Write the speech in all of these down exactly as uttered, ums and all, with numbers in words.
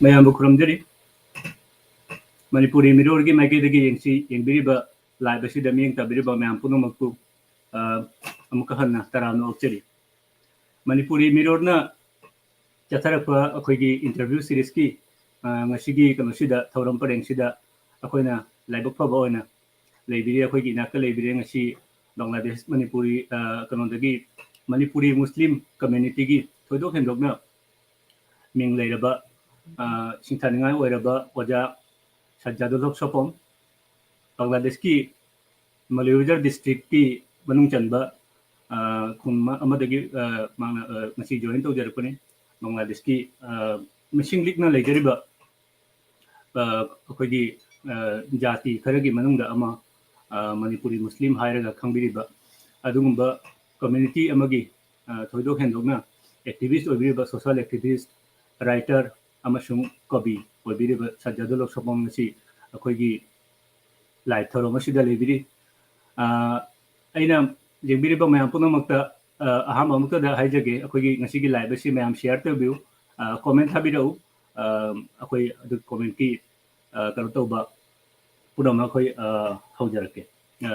ꯃꯌꯥꯝꯕꯨ ꯈꯨꯔꯨꯝꯖꯔꯤ꯫ ꯃꯅꯤꯄꯨꯔꯤ ꯃꯤꯔꯣꯜꯒꯤ ꯃꯥꯏꯀꯩꯗꯒꯤ ꯌꯦꯡꯁꯤ-, ꯌꯦꯡꯕꯤꯔꯤꯕ live ꯑꯁꯤꯗ ꯃꯤꯠꯌꯦꯡ ꯇꯥꯕꯤꯔꯤꯕ ꯃꯌꯥꯝ ꯄꯨꯝꯅꯃꯛꯄꯨ, ꯑ, ꯑꯃꯨꯛꯀ ꯍꯟꯅ ꯇꯔꯥꯝꯅ ꯑꯣꯛꯆꯔꯤ꯫ ꯃꯅꯤꯄꯨꯔꯤ ꯃꯤꯔꯣꯜꯅ ꯆꯠꯊꯔꯛꯄ ꯑꯩꯈꯣꯏꯒꯤ interview seriesꯀꯤ, ꯑ, ꯉꯁꯤꯒꯤ ꯀꯩꯅꯣꯁꯤꯗ, ꯊꯧꯔꯝ ꯄꯔꯦꯡꯁꯤꯗ ꯑꯩꯈꯣꯏꯅ ꯂꯥꯏꯕꯛ ꯐꯕ ꯑꯣꯏꯅ ꯂꯩꯕꯤꯔꯦ, ꯑꯩꯈꯣꯏꯒꯤ ꯏꯅꯥꯛꯇ ꯂꯩꯕꯤꯔꯦ ꯉꯁꯤ ꯕꯪꯒ꯭ꯂꯥꯗꯦꯁ ꯃꯅꯤꯄꯨꯔꯤ, ꯑ, ꯀꯩꯅꯣꯗꯒꯤ ꯃꯅꯤꯄꯨꯔꯤ ꯃꯨꯁꯂꯤꯝ communityꯒꯤ ꯊꯣꯏꯗꯣꯛ ꯍꯦꯟꯗꯣꯛꯅ ꯃꯤꯡ ꯂꯩꯔꯕ, ꯑ, ꯁꯤꯡꯊꯥꯅꯤꯡꯉꯥꯏ ꯑꯣꯏꯔꯕ ꯑꯣꯖꯥ ꯁꯖꯥꯗꯨꯜ ꯍꯛ ꯁꯣꯄꯣꯝ, ꯕꯪꯒ꯭ꯂꯥꯗꯦꯁꯀꯤ ꯃꯧꯂꯚꯤꯕꯥꯖꯥꯔ districtꯀꯤ ꯃꯅꯨꯡ ꯆꯟꯕ, ꯑ, ꯈꯨꯟ ꯑꯃ-, ꯑꯃꯗꯒꯤ, ꯑ, ꯃꯥꯅ, ꯑ, ꯉꯁꯤ join ꯇꯧꯖꯔꯛꯄꯅꯤ꯫ ꯕꯪꯒ꯭ꯂꯥꯗꯦꯁꯀꯤ, ꯑ, ꯃꯁꯤꯡ ꯂꯤꯛꯅ ꯂꯩꯖꯔꯤꯕ, ꯑ, ꯑꯩꯈꯣꯏꯒꯤ, ꯑ, ꯖꯥꯇꯤ ꯈꯔꯒꯤ ꯃꯅꯨꯡꯗ ꯑꯃ, ꯑ, ꯃꯅꯤꯄꯨꯔꯤ ꯃꯨꯁꯂꯤꯝ ꯍꯥꯏꯔꯒ ꯈꯪꯕꯤꯔꯤꯕ ꯑꯗꯨꯒꯨꯝꯕ community ꯑꯃꯒꯤ, ꯑ, ꯊꯣꯏꯗꯣꯛ ꯍꯦꯟꯗꯣꯛꯅ activist ꯑꯣꯏꯕꯤꯔꯤꯕ social activist, writer ꯑꯃꯁꯨꯡ ꯀꯕꯤ ꯑꯣꯏꯕꯤꯔꯤꯕ ꯁꯖꯥꯗꯨꯜ ꯍꯛ ꯁꯣꯄꯣꯝ ꯑꯁꯤ ꯑꯩꯈꯣꯏꯒꯤ live ꯊꯧꯔꯝ ꯑꯁꯤꯗ ꯂꯩꯕꯤꯔꯤ꯫ ꯑ, ꯑꯩꯅ ꯌꯦꯡꯕꯤꯔꯤꯕ ꯃꯌꯥꯝ ꯄꯨꯝꯅꯃꯛꯇ, ꯑ, ꯑꯍꯥꯟꯕꯃꯛꯇꯗ ꯍꯥꯏꯖꯒꯦ, ꯑꯩꯈꯣꯏꯒꯤ ꯉꯁꯤꯒꯤ live ꯑꯁꯤ ꯃꯌꯥꯝ share ꯇꯧꯕꯤꯌꯨ, ꯑ, comment ꯊꯥꯕꯤꯔꯛꯎ꯫ ꯑ, ꯑꯩꯈꯣꯏ ꯑꯗꯨ commentꯀꯤ, ꯑ, ꯀꯩꯅꯣ ꯇꯧꯕ ꯄꯨꯝꯅꯃꯛ ꯑꯩꯈꯣꯏ, ꯑ, ꯍꯧꯖꯔꯛꯀꯦ꯫ ꯑ,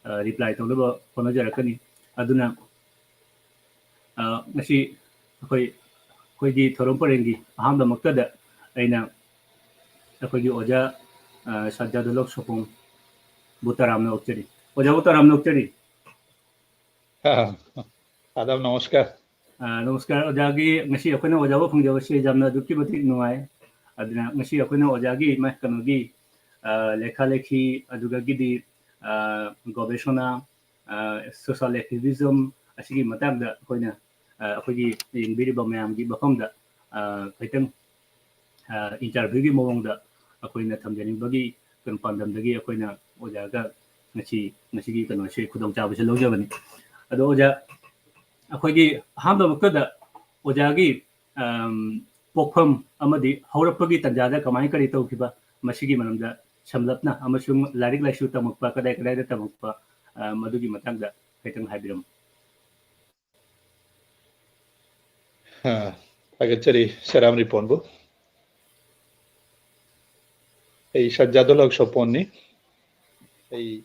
ꯑ, reply ꯇꯧꯅꯕ ꯍꯣꯠꯅꯖꯔꯛꯀꯅꯤ꯫ ꯑꯗꯨꯅ, ꯑ, ꯉꯁꯤ ꯑꯩꯈꯣꯏ, ꯑꯩꯈꯣꯏꯒꯤ ꯊꯧꯔꯝ ꯄꯔꯦꯡꯒꯤ ꯑꯍꯥꯟꯕꯃꯛꯇꯗ ꯑꯩꯅ ꯑꯩꯈꯣꯏꯒꯤ ꯑꯣꯖꯥ, ꯑ, ꯁꯖꯥꯗꯨꯜ ꯍꯛ ꯁꯣꯄꯣꯝꯕꯨ ꯇꯔꯥꯝꯅ ꯑꯣꯛꯆꯔꯤ꯫ ꯑꯣꯖꯥꯕꯨ ꯇꯔꯥꯝꯅ ꯑꯣꯛꯆꯔꯤ꯫ ꯑ, ꯑꯗꯥꯕ ꯅꯃꯁꯀꯥꯔ꯫ ꯑ, ꯅꯃꯁꯀꯥꯔ꯫ ꯑꯣꯖꯥꯒꯤ ꯉꯁꯤ ꯑꯩꯈꯣꯏꯅ ꯑꯣꯖꯥꯕꯨ ꯐꯪꯖꯕꯁꯤ ꯌꯥꯝꯅ ꯑꯗꯨꯛꯀꯤ ꯃꯇꯤꯛ ꯅꯨꯡꯉꯥꯏ꯫ ꯑꯗꯨꯅ ꯉꯁꯤ ꯑꯩꯈꯣꯏꯅ ꯑꯣꯖꯥꯒꯤ ꯃ-, ꯀꯩꯅꯣꯒꯤ, ꯑ, ꯂꯦꯈꯥ ꯂꯦꯈꯤ, ꯑꯗꯨꯗꯒꯤꯗꯤ, ꯑ, ꯒꯣꯕꯦꯁꯣꯅꯥ, ꯑ, social activism ꯑꯁꯤꯒꯤ ꯃꯇꯥꯡꯗ ꯑꯩꯈꯣꯏꯅ, ꯑ, ꯑꯩꯈꯣꯏꯒꯤ ꯌꯦꯡꯕꯤꯔꯤꯕ ꯃꯌꯥꯝꯒꯤ ꯃꯐꯝꯗ, ꯑ, ꯈꯤꯇꯪ, ꯑ, interviewꯒꯤ ꯃꯑꯣꯡꯗ ꯑꯩꯈꯣꯏꯅ ꯊꯝꯖꯅꯤꯡꯕꯒꯤ ꯀꯩꯅꯣ ꯄꯥꯟꯗꯝꯗꯒꯤ ꯑꯩꯈꯣꯏꯅ ꯑꯣꯖꯥꯒ ꯉꯁꯤ, ꯉꯁꯤꯒꯤ ꯀꯩꯅꯣꯁꯦ ꯈꯨꯗꯣꯡꯆꯥꯕꯁꯦ ꯂꯧꯖꯕꯅꯤ꯫ ꯑꯗꯣ ꯑꯣꯖꯥ, ꯑꯩꯈꯣꯏꯒꯤ ꯑꯍꯥꯟꯕꯃꯛꯇꯗ ꯑꯣꯖꯥꯒꯤ ꯑꯝ, ꯄꯣꯛꯐꯝ ꯑꯃꯗꯤ ꯍꯧꯔꯛꯄꯒꯤ ꯇꯥꯟꯖꯥꯗ ꯀꯃꯥꯏ ꯀꯔꯤ ꯇꯧꯈꯤꯕ, ꯃꯁꯤꯒꯤ ꯃꯔꯝꯗ ꯁꯝꯂꯞꯅ ꯑꯃꯁꯨꯡ ꯂꯥꯏꯔꯤꯛ ꯂꯥꯏꯁꯨ ꯇꯝꯃꯛꯄ ꯀꯗꯥꯏ ꯀꯗꯥꯏꯗ ꯇꯝꯃꯛꯄ, ꯑ, ꯃꯗꯨꯒꯤ ꯃꯇꯥꯡꯗ ꯈꯤꯇꯪ ꯍꯥꯏꯕꯤꯔꯝꯃꯨ꯫ ꯑ, ꯊꯥꯒꯠꯆꯔꯤ ꯁꯦꯔꯥꯝ ꯔꯤꯄꯣꯟꯕꯨ꯫ ꯑꯩ ꯁꯠꯖꯥꯗꯨꯜ ꯍꯛ ꯁꯣꯄꯣꯟꯅꯤ꯫ ꯑꯩ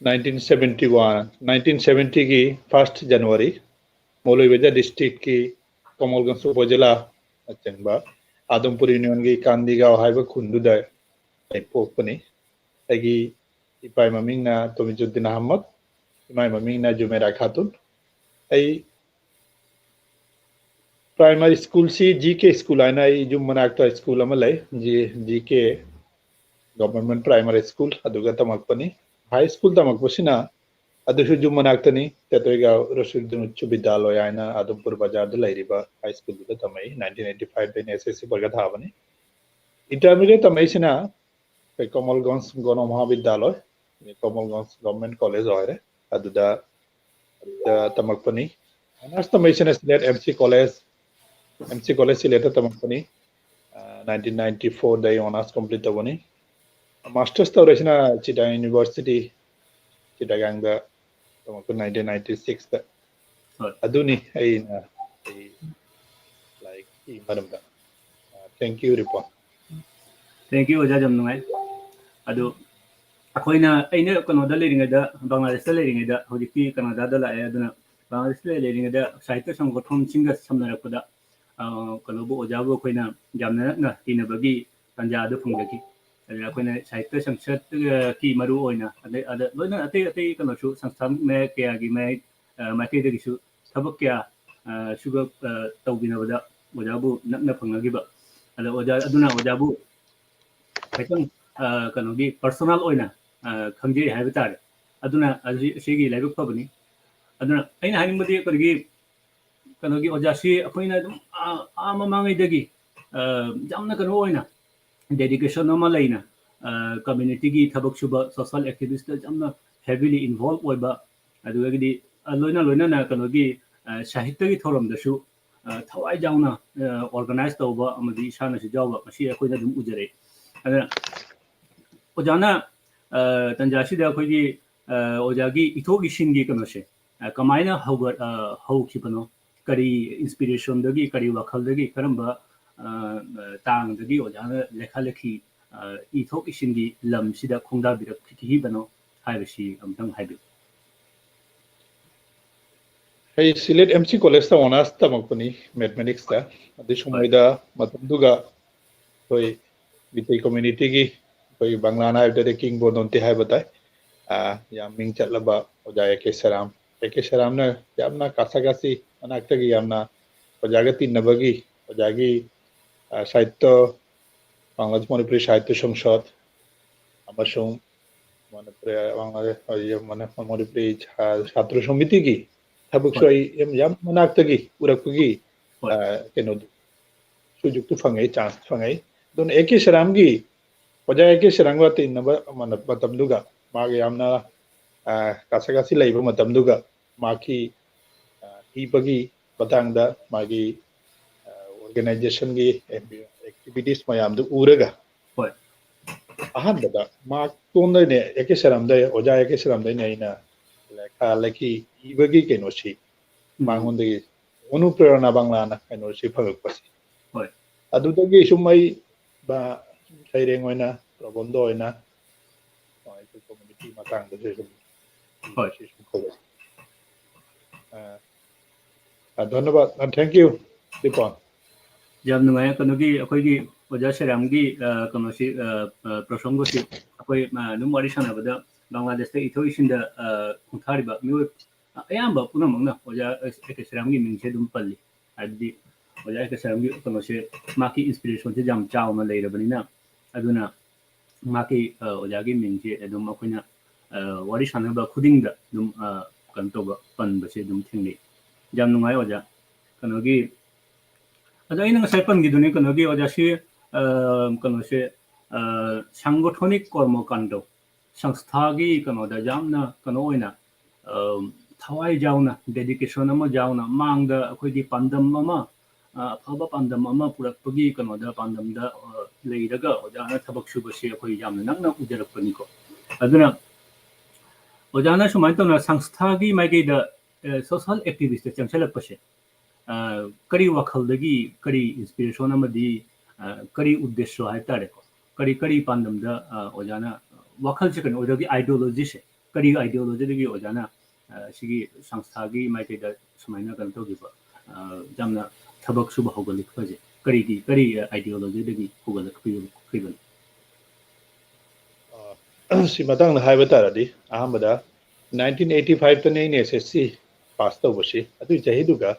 nineteen seventy one, nineteen seventy ꯒꯤ first January ꯃꯣꯂꯣꯏꯕꯦꯖ district ꯀꯤ ꯀꯃꯜꯒꯟꯖ ꯎꯄꯖꯤꯂꯥ ꯅꯆꯤꯡꯕ ꯑꯗꯨꯝꯄꯨꯔ union ꯒꯤ ꯀꯥꯟꯗꯤꯒꯥꯎ ꯍꯥꯏꯕ ꯈꯨꯟꯗꯨꯗ ꯑꯩ ꯄꯣꯛꯄꯅꯤ꯫ ꯑꯩꯒꯤ ꯏꯄꯥꯒꯤ ꯃꯃꯤꯡꯅ ꯇꯣꯃꯤꯖꯨꯗꯤꯟ ꯑꯍꯃꯗ, ꯏꯃꯥꯒꯤ ꯃꯃꯤꯡꯅ ꯖꯨꯃꯦꯔꯥ ꯈꯥꯇꯨꯟ꯫ ꯑꯩ primary school ꯁꯤ G K school ꯍꯥꯏꯅ ꯑꯩ ꯌꯨꯝ ꯃꯅꯥꯛꯇ school ꯑꯃ ꯂꯩ, G-, G K Government Primary School, ꯑꯗꯨꯒ ꯇꯝꯃꯛꯄꯅꯤ꯫ High school ꯇꯝꯃꯛꯄꯁꯤꯅ ꯑꯗꯨꯁꯨ ꯌꯨꯝ ꯃꯅꯥꯛꯇꯅꯤ, ꯇꯦꯇꯣꯏꯒꯥꯎ ꯔꯁꯨꯜꯗꯤꯟ ꯎꯆ ꯕꯤꯗ꯭ꯌꯥꯂꯣꯌ ꯍꯥꯏꯅ ꯑꯗꯨꯝꯄꯨꯔ ꯕꯖꯥꯔꯗ ꯂꯩꯔꯤꯕ high school ꯗꯨꯗ ꯇꯝꯃꯛꯏ꯫ Nineteen eighty five ꯗꯩꯅ S S C ꯄꯔꯤꯈꯥ ꯊꯥꯕꯅꯤ꯫ Intermediate ꯇꯝꯃꯛꯏꯁꯤꯅ ꯑꯩꯈꯣꯏ ꯀꯃꯜꯒꯟꯖ ꯒꯧꯔ ꯃꯍꯥꯕꯤꯗ꯭ꯌꯥꯂꯣꯏ, ꯀꯃꯜꯒꯟꯖ Government College ꯑꯣꯏꯔꯦ, ꯑꯗꯨꯗ, ꯑꯗꯨꯗ ꯇꯝꯃꯛꯄꯅꯤ꯫ Honours ꯇꯝꯃꯛꯏꯁꯤꯅ ꯁꯤꯂꯦꯠ M C College, M C College ꯁꯤꯂꯦꯠꯇ ꯇꯝꯃꯛꯄꯅꯤ꯫ ꯑ, nineteen ninety four ꯗ ꯑꯩ honours complete ꯇꯧꯕꯅꯤ꯫ Masters ꯇꯧꯔꯛꯏꯁꯤꯅ ꯆꯤꯇꯥꯒꯥꯡ University, ꯆꯤꯇꯥꯒꯥꯡꯗ ꯇꯝꯃꯛꯄ nineteen ninety six ꯇ꯫ ꯍꯣꯏ꯫ ꯑꯗꯨꯅꯤ ꯑꯩꯅ ꯑꯩ ꯂꯥꯏꯔꯤꯛꯀꯤ ꯃꯔꯝꯗ꯫ ꯑ, thank you, ꯔꯤꯄꯣꯟ꯫ Thank you, ꯑꯣꯖꯥ, ꯌꯥꯝ ꯅꯨꯡꯉꯥꯏ꯫ ꯑꯗꯨ ꯑꯩꯈꯣꯏꯅ, ꯑꯩꯅ ꯀꯩꯅꯣꯗ ꯂꯩꯔꯤꯉꯩꯗ, ꯕꯪꯒ꯭ꯂꯥꯗꯦꯁꯇ ꯂꯩꯔꯤꯉꯩꯗ, ꯍꯧꯖꯤꯛꯇꯤ ꯀꯅꯥꯗꯥꯗ ꯂꯥꯛꯑꯦ, ꯑꯗꯨꯅ ꯕꯪꯒ꯭ꯂꯥꯗꯦꯁꯇ ꯂꯩꯔꯤꯉꯩꯗ ꯁꯥꯍꯤꯇ꯭ꯌ ꯁꯪꯒꯣꯊꯣꯟꯁꯤꯡꯒ ꯁꯝꯅꯔꯛꯄꯗ, ꯑ, ꯀꯩꯅꯣꯕꯨ, ꯑꯣꯖꯥꯕꯨ ꯑꯩꯈꯣꯏꯅ ꯌꯥꯝꯅ ꯅꯛꯅ ꯇꯤꯟꯅꯕꯒꯤ ꯇꯥꯟꯖꯥ ꯑꯗꯨ ꯐꯪꯖꯈꯤ꯫ ꯑꯗꯨꯅ ꯑꯩꯈꯣꯏꯅ ꯁꯥꯍꯤꯇ꯭ꯌ ꯁꯪꯁꯠꯀꯤ ꯃꯔꯨ ꯑꯣꯏꯅ, ꯑꯗꯩ, ꯑꯗ ꯂꯣꯏꯅ ꯑꯇꯩ ꯑꯇꯩ ꯀꯩꯅꯣꯁꯨ, ꯁꯪꯁꯊꯥꯟ ꯃꯌꯥꯏ ꯀꯌꯥꯒꯤ ꯃꯌꯥꯏ, ꯑ, ꯃꯥꯏꯀꯩꯗꯒꯤꯁꯨ ꯊꯕꯛ ꯀꯌꯥ, ꯑ, ꯁꯨꯕ, ꯑ, ꯇꯧꯕꯤꯅꯕꯗ ꯑꯣꯖꯥꯕꯨ ꯅꯛꯅ ꯐꯪꯅꯈꯤꯕ꯫ ꯑꯗ ꯑꯣꯖꯥ ꯑꯗꯨꯅ ꯑꯣꯖꯥꯕꯨ ꯈꯤꯇꯪ, ꯑ, ꯀꯩꯅꯣꯒꯤ personal ꯑꯣꯏꯅ, ꯑ, ꯈꯪꯖꯩ ꯍꯥꯏꯕ ꯇꯥꯔꯦ꯫ ꯑꯗꯨꯅ ꯑꯁꯤ-, ꯑꯁꯤꯒꯤ ꯂꯥꯏꯕꯛ ꯐꯕꯅꯤ꯫ ꯑꯗꯨꯅ ꯑꯩꯅ ꯍꯥꯏꯅꯤꯡꯕꯗꯤ ꯑꯩꯈꯣꯏꯒꯤ ꯀꯩꯅꯣꯒꯤ ꯑꯣꯖꯥꯁꯤ ꯑꯩꯈꯣꯏꯅ ꯑꯗꯨꯝ, ꯑ, ꯑꯥ ꯃꯃꯥꯡꯉꯩꯗꯒꯤ, ꯑ, ꯌꯥꯝꯅ ꯀꯩꯅꯣ ꯑꯣꯏꯅ dedication ꯑꯃ ꯂꯩꯅ, ꯑ, community ꯒꯤ ꯊꯕꯛ ꯁꯨꯕ, social activist ꯇ ꯌꯥꯝꯅ heavily involve ꯑꯣꯏꯕ, ꯑꯗꯨꯗꯒꯤꯗꯤ, ꯑ, ꯂꯣꯏꯅ ꯂꯣꯏꯅꯅ ꯀꯩꯅꯣꯒꯤ, ꯑ, ꯁꯥꯍꯤꯇ꯭ꯌꯒꯤ ꯊꯧꯔꯝꯗꯁꯨ, ꯑ, ꯊꯋꯥꯏ ꯌꯥꯎꯅ, ꯑ, organize ꯇꯧꯕ ꯑꯃꯗꯤ ꯏꯁꯥꯅꯁꯨ ꯌꯥꯎꯕ, ꯃꯁꯤ ꯑꯩꯈꯣꯏꯅ ꯑꯗꯨꯝ ꯎꯖꯔꯛꯏ꯫ ꯑꯗꯨꯅ ꯑꯣꯖꯥꯅ, ꯑ, ꯇꯟꯖꯥꯁꯤꯗ ꯑꯩꯈꯣꯏꯒꯤ, ꯑ, ꯑꯣꯖꯥꯒꯤ ꯏꯊꯣꯛ ꯏꯁꯤꯟꯒꯤ ꯀꯩꯅꯣꯁꯦ, ꯑ, ꯀꯃꯥꯏꯅ ꯍꯧꯒꯠ-, ꯑ, ꯍꯧꯈꯤꯕꯅꯣ? ꯀꯔꯤ inspirationꯗꯒꯤ, ꯀꯔꯤ ꯋꯥꯈꯜꯗꯒꯤ, ꯀꯔꯝꯕ, ꯑ, ꯑ, ꯇꯥꯡꯗꯒꯤ ꯑꯣꯖꯥꯅ ꯂꯩꯈꯥ ꯂꯩꯈꯤ, ꯑ, ꯏꯊꯣꯛ ꯏꯁꯤꯟꯒꯤ ꯂꯝꯁꯤꯗ ꯈꯣꯡꯗꯥꯕꯤꯔꯛꯈꯤꯕꯅꯣ ꯍꯥꯏꯕꯁꯤ ꯑꯃꯨꯛꯇꯪ ꯍꯥꯏꯕꯤꯌꯨ꯫ ꯑꯩ ꯁꯤꯂꯦꯠ M C Collegeꯇ honours ꯇꯝꯃꯛꯄꯅꯤ, mathematicsꯇ꯫ ꯑꯗꯨꯏ ꯁꯨꯝ ꯍꯣꯏ꯫ ꯃꯣꯏꯗ ꯃꯇꯝꯗꯨꯒ ꯑꯩꯈꯣꯏ ꯃꯤꯇꯩ communityꯒꯤ, ꯑꯩꯈꯣꯏ ꯕꯪꯂꯥꯅ ꯍꯥꯏꯕꯗꯗꯤ ꯀꯤꯡꯕꯣꯟꯗꯣꯟꯇꯤ ꯍꯥꯏꯕ ꯇꯥꯏ꯫ ꯑ, ꯌꯥꯝ ꯃꯤꯡ ꯆꯠꯂꯕ ꯑꯣꯖꯥ A K ꯁꯦꯔꯥꯝ꯫ A K ꯁꯦꯔꯥꯝꯅ ꯌꯥꯝꯅ ꯀꯥꯁꯥ ꯀꯥꯁꯤ ꯃꯅꯥꯛꯇꯒꯤ ꯌꯥꯝꯅ ꯑꯣꯖꯥꯒ ꯇꯤꯟꯅꯕꯒꯤ, ꯑꯣꯖꯥꯒꯤ, ꯑ, ꯁꯥꯍꯤꯇ꯭ꯌ, ꯕꯪꯂꯥꯗꯦꯁ ꯃꯅꯤꯄꯨꯔꯤ ꯁꯥꯍꯤꯇ꯭ꯌ ꯁꯪꯁꯠ ꯑꯃꯁꯨꯡ ꯃꯅꯤꯄꯨꯔꯤ, ꯕꯪꯂꯥꯗꯦꯁ, ꯑ, ꯃꯅꯤ-, ꯃꯅꯤꯄꯨꯔꯤ ꯁꯥ-, ꯁꯥꯇ꯭ꯔ ꯁꯃꯤꯇꯤꯒꯤ ꯊꯕꯛꯁꯨ ꯍꯣꯏ꯫ ꯑꯩ ꯌꯥꯝ, ꯌꯥꯝ ꯃꯅꯥꯛꯇꯒꯤ ꯎꯔꯛꯄꯒꯤ, ꯍꯣꯏ꯫ ꯑ, ꯀꯩꯅꯣꯗꯨ, ꯁꯨꯖꯨꯛꯇꯨ ꯐꯪꯉꯦ, chance ꯐꯪꯉꯦ꯫ ꯑꯗꯨꯅ A K ꯁꯦꯔꯥꯝꯒꯤ, ꯑꯣꯖꯥ A K ꯁꯦꯔꯥꯝꯒ ꯇꯤꯟꯅꯕ ꯃꯅ-, ꯃꯇꯝꯗꯨꯒ ꯃꯥꯒ ꯌꯥꯝꯅ, ꯑ, ꯀꯥꯁꯥ ꯀꯥꯁꯤ ꯂꯩꯕ ꯃꯇꯝꯗꯨꯒ ꯃꯥꯒꯤ, ꯑ, ꯏꯕꯒꯤ ꯃꯇꯥꯡꯗ ꯃꯥꯒꯤ, ꯑ, organizationꯒꯤ activities ꯃꯌꯥꯝꯗꯨ ꯎꯔꯒ ꯍꯣꯏ꯫ ꯑꯍꯥꯟꯕꯗ ꯃꯥ ꯇꯣꯟꯗꯩꯅꯦ, A K ꯁꯦꯔꯥꯝꯗꯩ, ꯑꯣꯖꯥ A K ꯁꯦꯔꯥꯝꯗꯩꯅꯦ ꯑꯩꯅ ꯂꯩꯈꯥ ꯂꯩꯈꯤ ꯏꯕꯒꯤ ꯀꯩꯅꯣꯁꯤ ꯎꯝ꯫ ꯃꯉꯣꯟꯗꯒꯤ ꯑꯅꯨꯄ꯭ꯔꯦꯔꯣꯅꯥ ꯕꯪꯂꯥꯅ ꯀꯩꯅꯣꯁꯤ ꯐꯪꯉꯛꯄꯁꯤ꯫ ꯍꯣꯏ꯫ ꯑꯗꯨꯗꯒꯤ ꯁꯨꯝ ꯑꯩ ꯕ-, ꯁꯩꯔꯦꯡ ꯑꯣꯏꯅ, ꯄ꯭ꯔꯕꯟꯙ ꯑꯣꯏꯅ, ꯑꯩꯈꯣꯏ community ꯃꯇꯥꯡꯗꯁꯨ ꯁꯨꯝ ꯍꯣꯏ꯫ ꯁꯤ ꯁꯨꯝ ꯈꯜꯂꯦ꯫ ꯑ, ꯑ, ꯙꯟꯌꯕꯥꯗ, ꯑ, thank you, ꯗꯤꯄꯣꯟ꯫ ꯌꯥꯝ ꯅꯨꯡꯉꯥꯏ꯫ ꯀꯩꯅꯣꯒꯤ, ꯑꯩꯈꯣꯏꯒꯤ ꯑꯣꯖꯥ ꯁꯦꯔꯥꯝꯒꯤ, ꯑ, ꯀꯩꯅꯣꯁꯤ, ꯑ, ꯑ, ꯄ꯭ꯔꯁꯪꯒꯁꯤ ꯑꯩꯈꯣꯏ, ꯑ, ꯑꯗꯨꯝ ꯋꯥꯔꯤ ꯁꯥꯟꯅꯕꯗ ꯕꯪꯒ꯭ꯂꯥꯗꯦꯁꯇ ꯏꯊꯣꯛ ꯏꯁꯤꯟꯗ, ꯑ, ꯈꯣꯡꯊꯥꯔꯤꯕ ꯃꯤꯑꯣꯏ ꯑꯌꯥꯝꯕ ꯄꯨꯝꯅꯃꯛꯅ ꯑꯣꯖꯥ ꯑꯦ ꯀꯦ ꯁꯦꯔꯥꯝꯒꯤ ꯃꯤꯡꯁꯦ ꯑꯗꯨꯝ ꯄꯜꯂꯤ꯫ ꯍꯥꯏꯕꯗꯤ ꯑꯣꯖꯥ ꯑꯦ ꯀꯦ ꯁꯦꯔꯥꯝꯒꯤ ꯀꯩꯅꯣꯁꯦ, ꯃꯥꯒꯤ inspirationꯁꯦ ꯌꯥꯝ ꯆꯥꯎꯅ ꯂꯩꯔꯕꯅꯤꯅ, ꯑꯗꯨꯅ ꯃꯥꯒꯤ, ꯑ, ꯑꯣꯖꯥꯒꯤ ꯃꯤꯡꯁꯦ ꯑꯗꯨꯝ ꯑꯩꯈꯣꯏꯅ, ꯑ, ꯋꯥꯔꯤ ꯁꯥꯟꯅꯕ ꯈꯨꯗꯤꯡꯗ ꯑꯗꯨꯝ, ꯑ, ꯀꯩꯅꯣ ꯇꯧꯕ, ꯄꯟꯕꯁꯦ ꯑꯗꯨꯝ ꯊꯦꯡꯅꯩ꯫ ꯌꯥꯝ ꯅꯨꯡꯉꯥꯏ ꯑꯣꯖꯥ꯫ ꯀꯩꯅꯣꯒꯤ, ꯑꯗꯣ ꯑꯩꯅ ꯉꯁꯥꯏ ꯄꯟꯈꯤꯗꯨꯅꯤ, ꯀꯩꯅꯣꯒꯤ ꯑꯣꯖꯥꯁꯤ, ꯑ, ꯀꯩꯅꯣꯁꯦ, ꯑ, ꯁꯪꯒꯣꯊꯣꯅꯤꯛ ꯀꯔꯃꯀꯥꯟꯗ, ꯁꯪꯁꯊꯥꯒꯤ ꯀꯩꯅꯣꯗ ꯌꯥꯝꯅ ꯀꯩꯅꯣ ꯑꯣꯏꯅ, ꯑ, ꯊꯋꯥꯏ ꯌꯥꯎꯅ, dedication ꯑꯃ ꯌꯥꯎꯅ, ꯃꯥꯡꯗ ꯑꯩꯈꯣꯏꯒꯤ ꯄꯥꯟꯗꯝ ꯑꯃ, ꯑ, ꯑꯐꯕ ꯄꯥꯟꯗꯝ ꯑꯃ ꯄꯨꯔꯛꯄꯒꯤ ꯀꯩꯅꯣꯗ, ꯄꯥꯟꯗꯝꯗ, ꯑ, ꯂꯩꯔꯒ ꯑꯣꯖꯥꯅ ꯊꯕꯛ ꯁꯨꯕꯁꯦ ꯑꯩꯈꯣꯏ ꯌꯥꯝꯅ ꯅꯛꯅ ꯎꯖꯔꯛꯄꯅꯤꯀꯣ꯫ ꯑꯗꯨꯅ ꯑꯣꯖꯥꯅ ꯁꯨꯃꯥꯏꯅ ꯇꯧꯅ ꯁꯪꯁꯊꯥꯒꯤ ꯃꯥꯏꯀꯩꯗ, ꯑ, social activist ꯆꯪꯁꯤꯜꯂꯛꯄꯁꯦ, ꯑ, ꯀꯔꯤ ꯋꯥꯈꯜꯗꯒꯤ, ꯀꯔꯤ inspiration ꯑꯃꯗꯤ, ꯑ, ꯀꯔꯤ ꯎꯗꯦꯁ꯭ꯌ ꯍꯥꯏꯇꯥꯔꯦꯀꯣ, ꯀꯔꯤ, ꯀꯔꯤ ꯄꯥꯟꯗꯝꯗ, ꯑ, ꯑꯣꯖꯥꯅ ꯋꯥꯈꯜꯁꯦ, ꯀꯩꯅꯣ, ꯑꯣꯖꯥꯒꯤ ideology ꯁꯦ, ꯀꯔꯤ ideology ꯗꯒꯤ ꯑꯣꯖꯥꯅ, ꯑ, ꯁꯤꯒꯤ ꯁꯪꯁꯊꯥꯒꯤ ꯃꯥꯏꯀꯩꯗ ꯁꯨꯃꯥꯏꯅ ꯀꯩꯅꯣ ꯇꯧꯈꯤꯕ, ꯑ, ꯌꯥꯝꯅ ꯊꯕꯛ ꯁꯨꯕ ꯍꯧꯒꯠꯂꯛꯄꯁꯦ, ꯀꯔꯤꯒꯤ, ꯀꯔꯤ ideology ꯗꯒꯤ ꯍꯧꯒꯠꯂꯛꯈꯤꯕꯅꯣ? ꯑ, ꯁꯤ ꯃꯇꯥꯡꯗ ꯍꯥꯏꯕ ꯇꯥꯔꯗꯤ, ꯑꯍꯥꯟꯕꯗ nineteen eighty five ꯇꯅꯤ ꯑꯩꯅ S S C pass ꯇꯧꯕꯁꯤ꯫ ꯑꯗꯨꯒꯤ ꯆꯍꯤꯗꯨꯒ,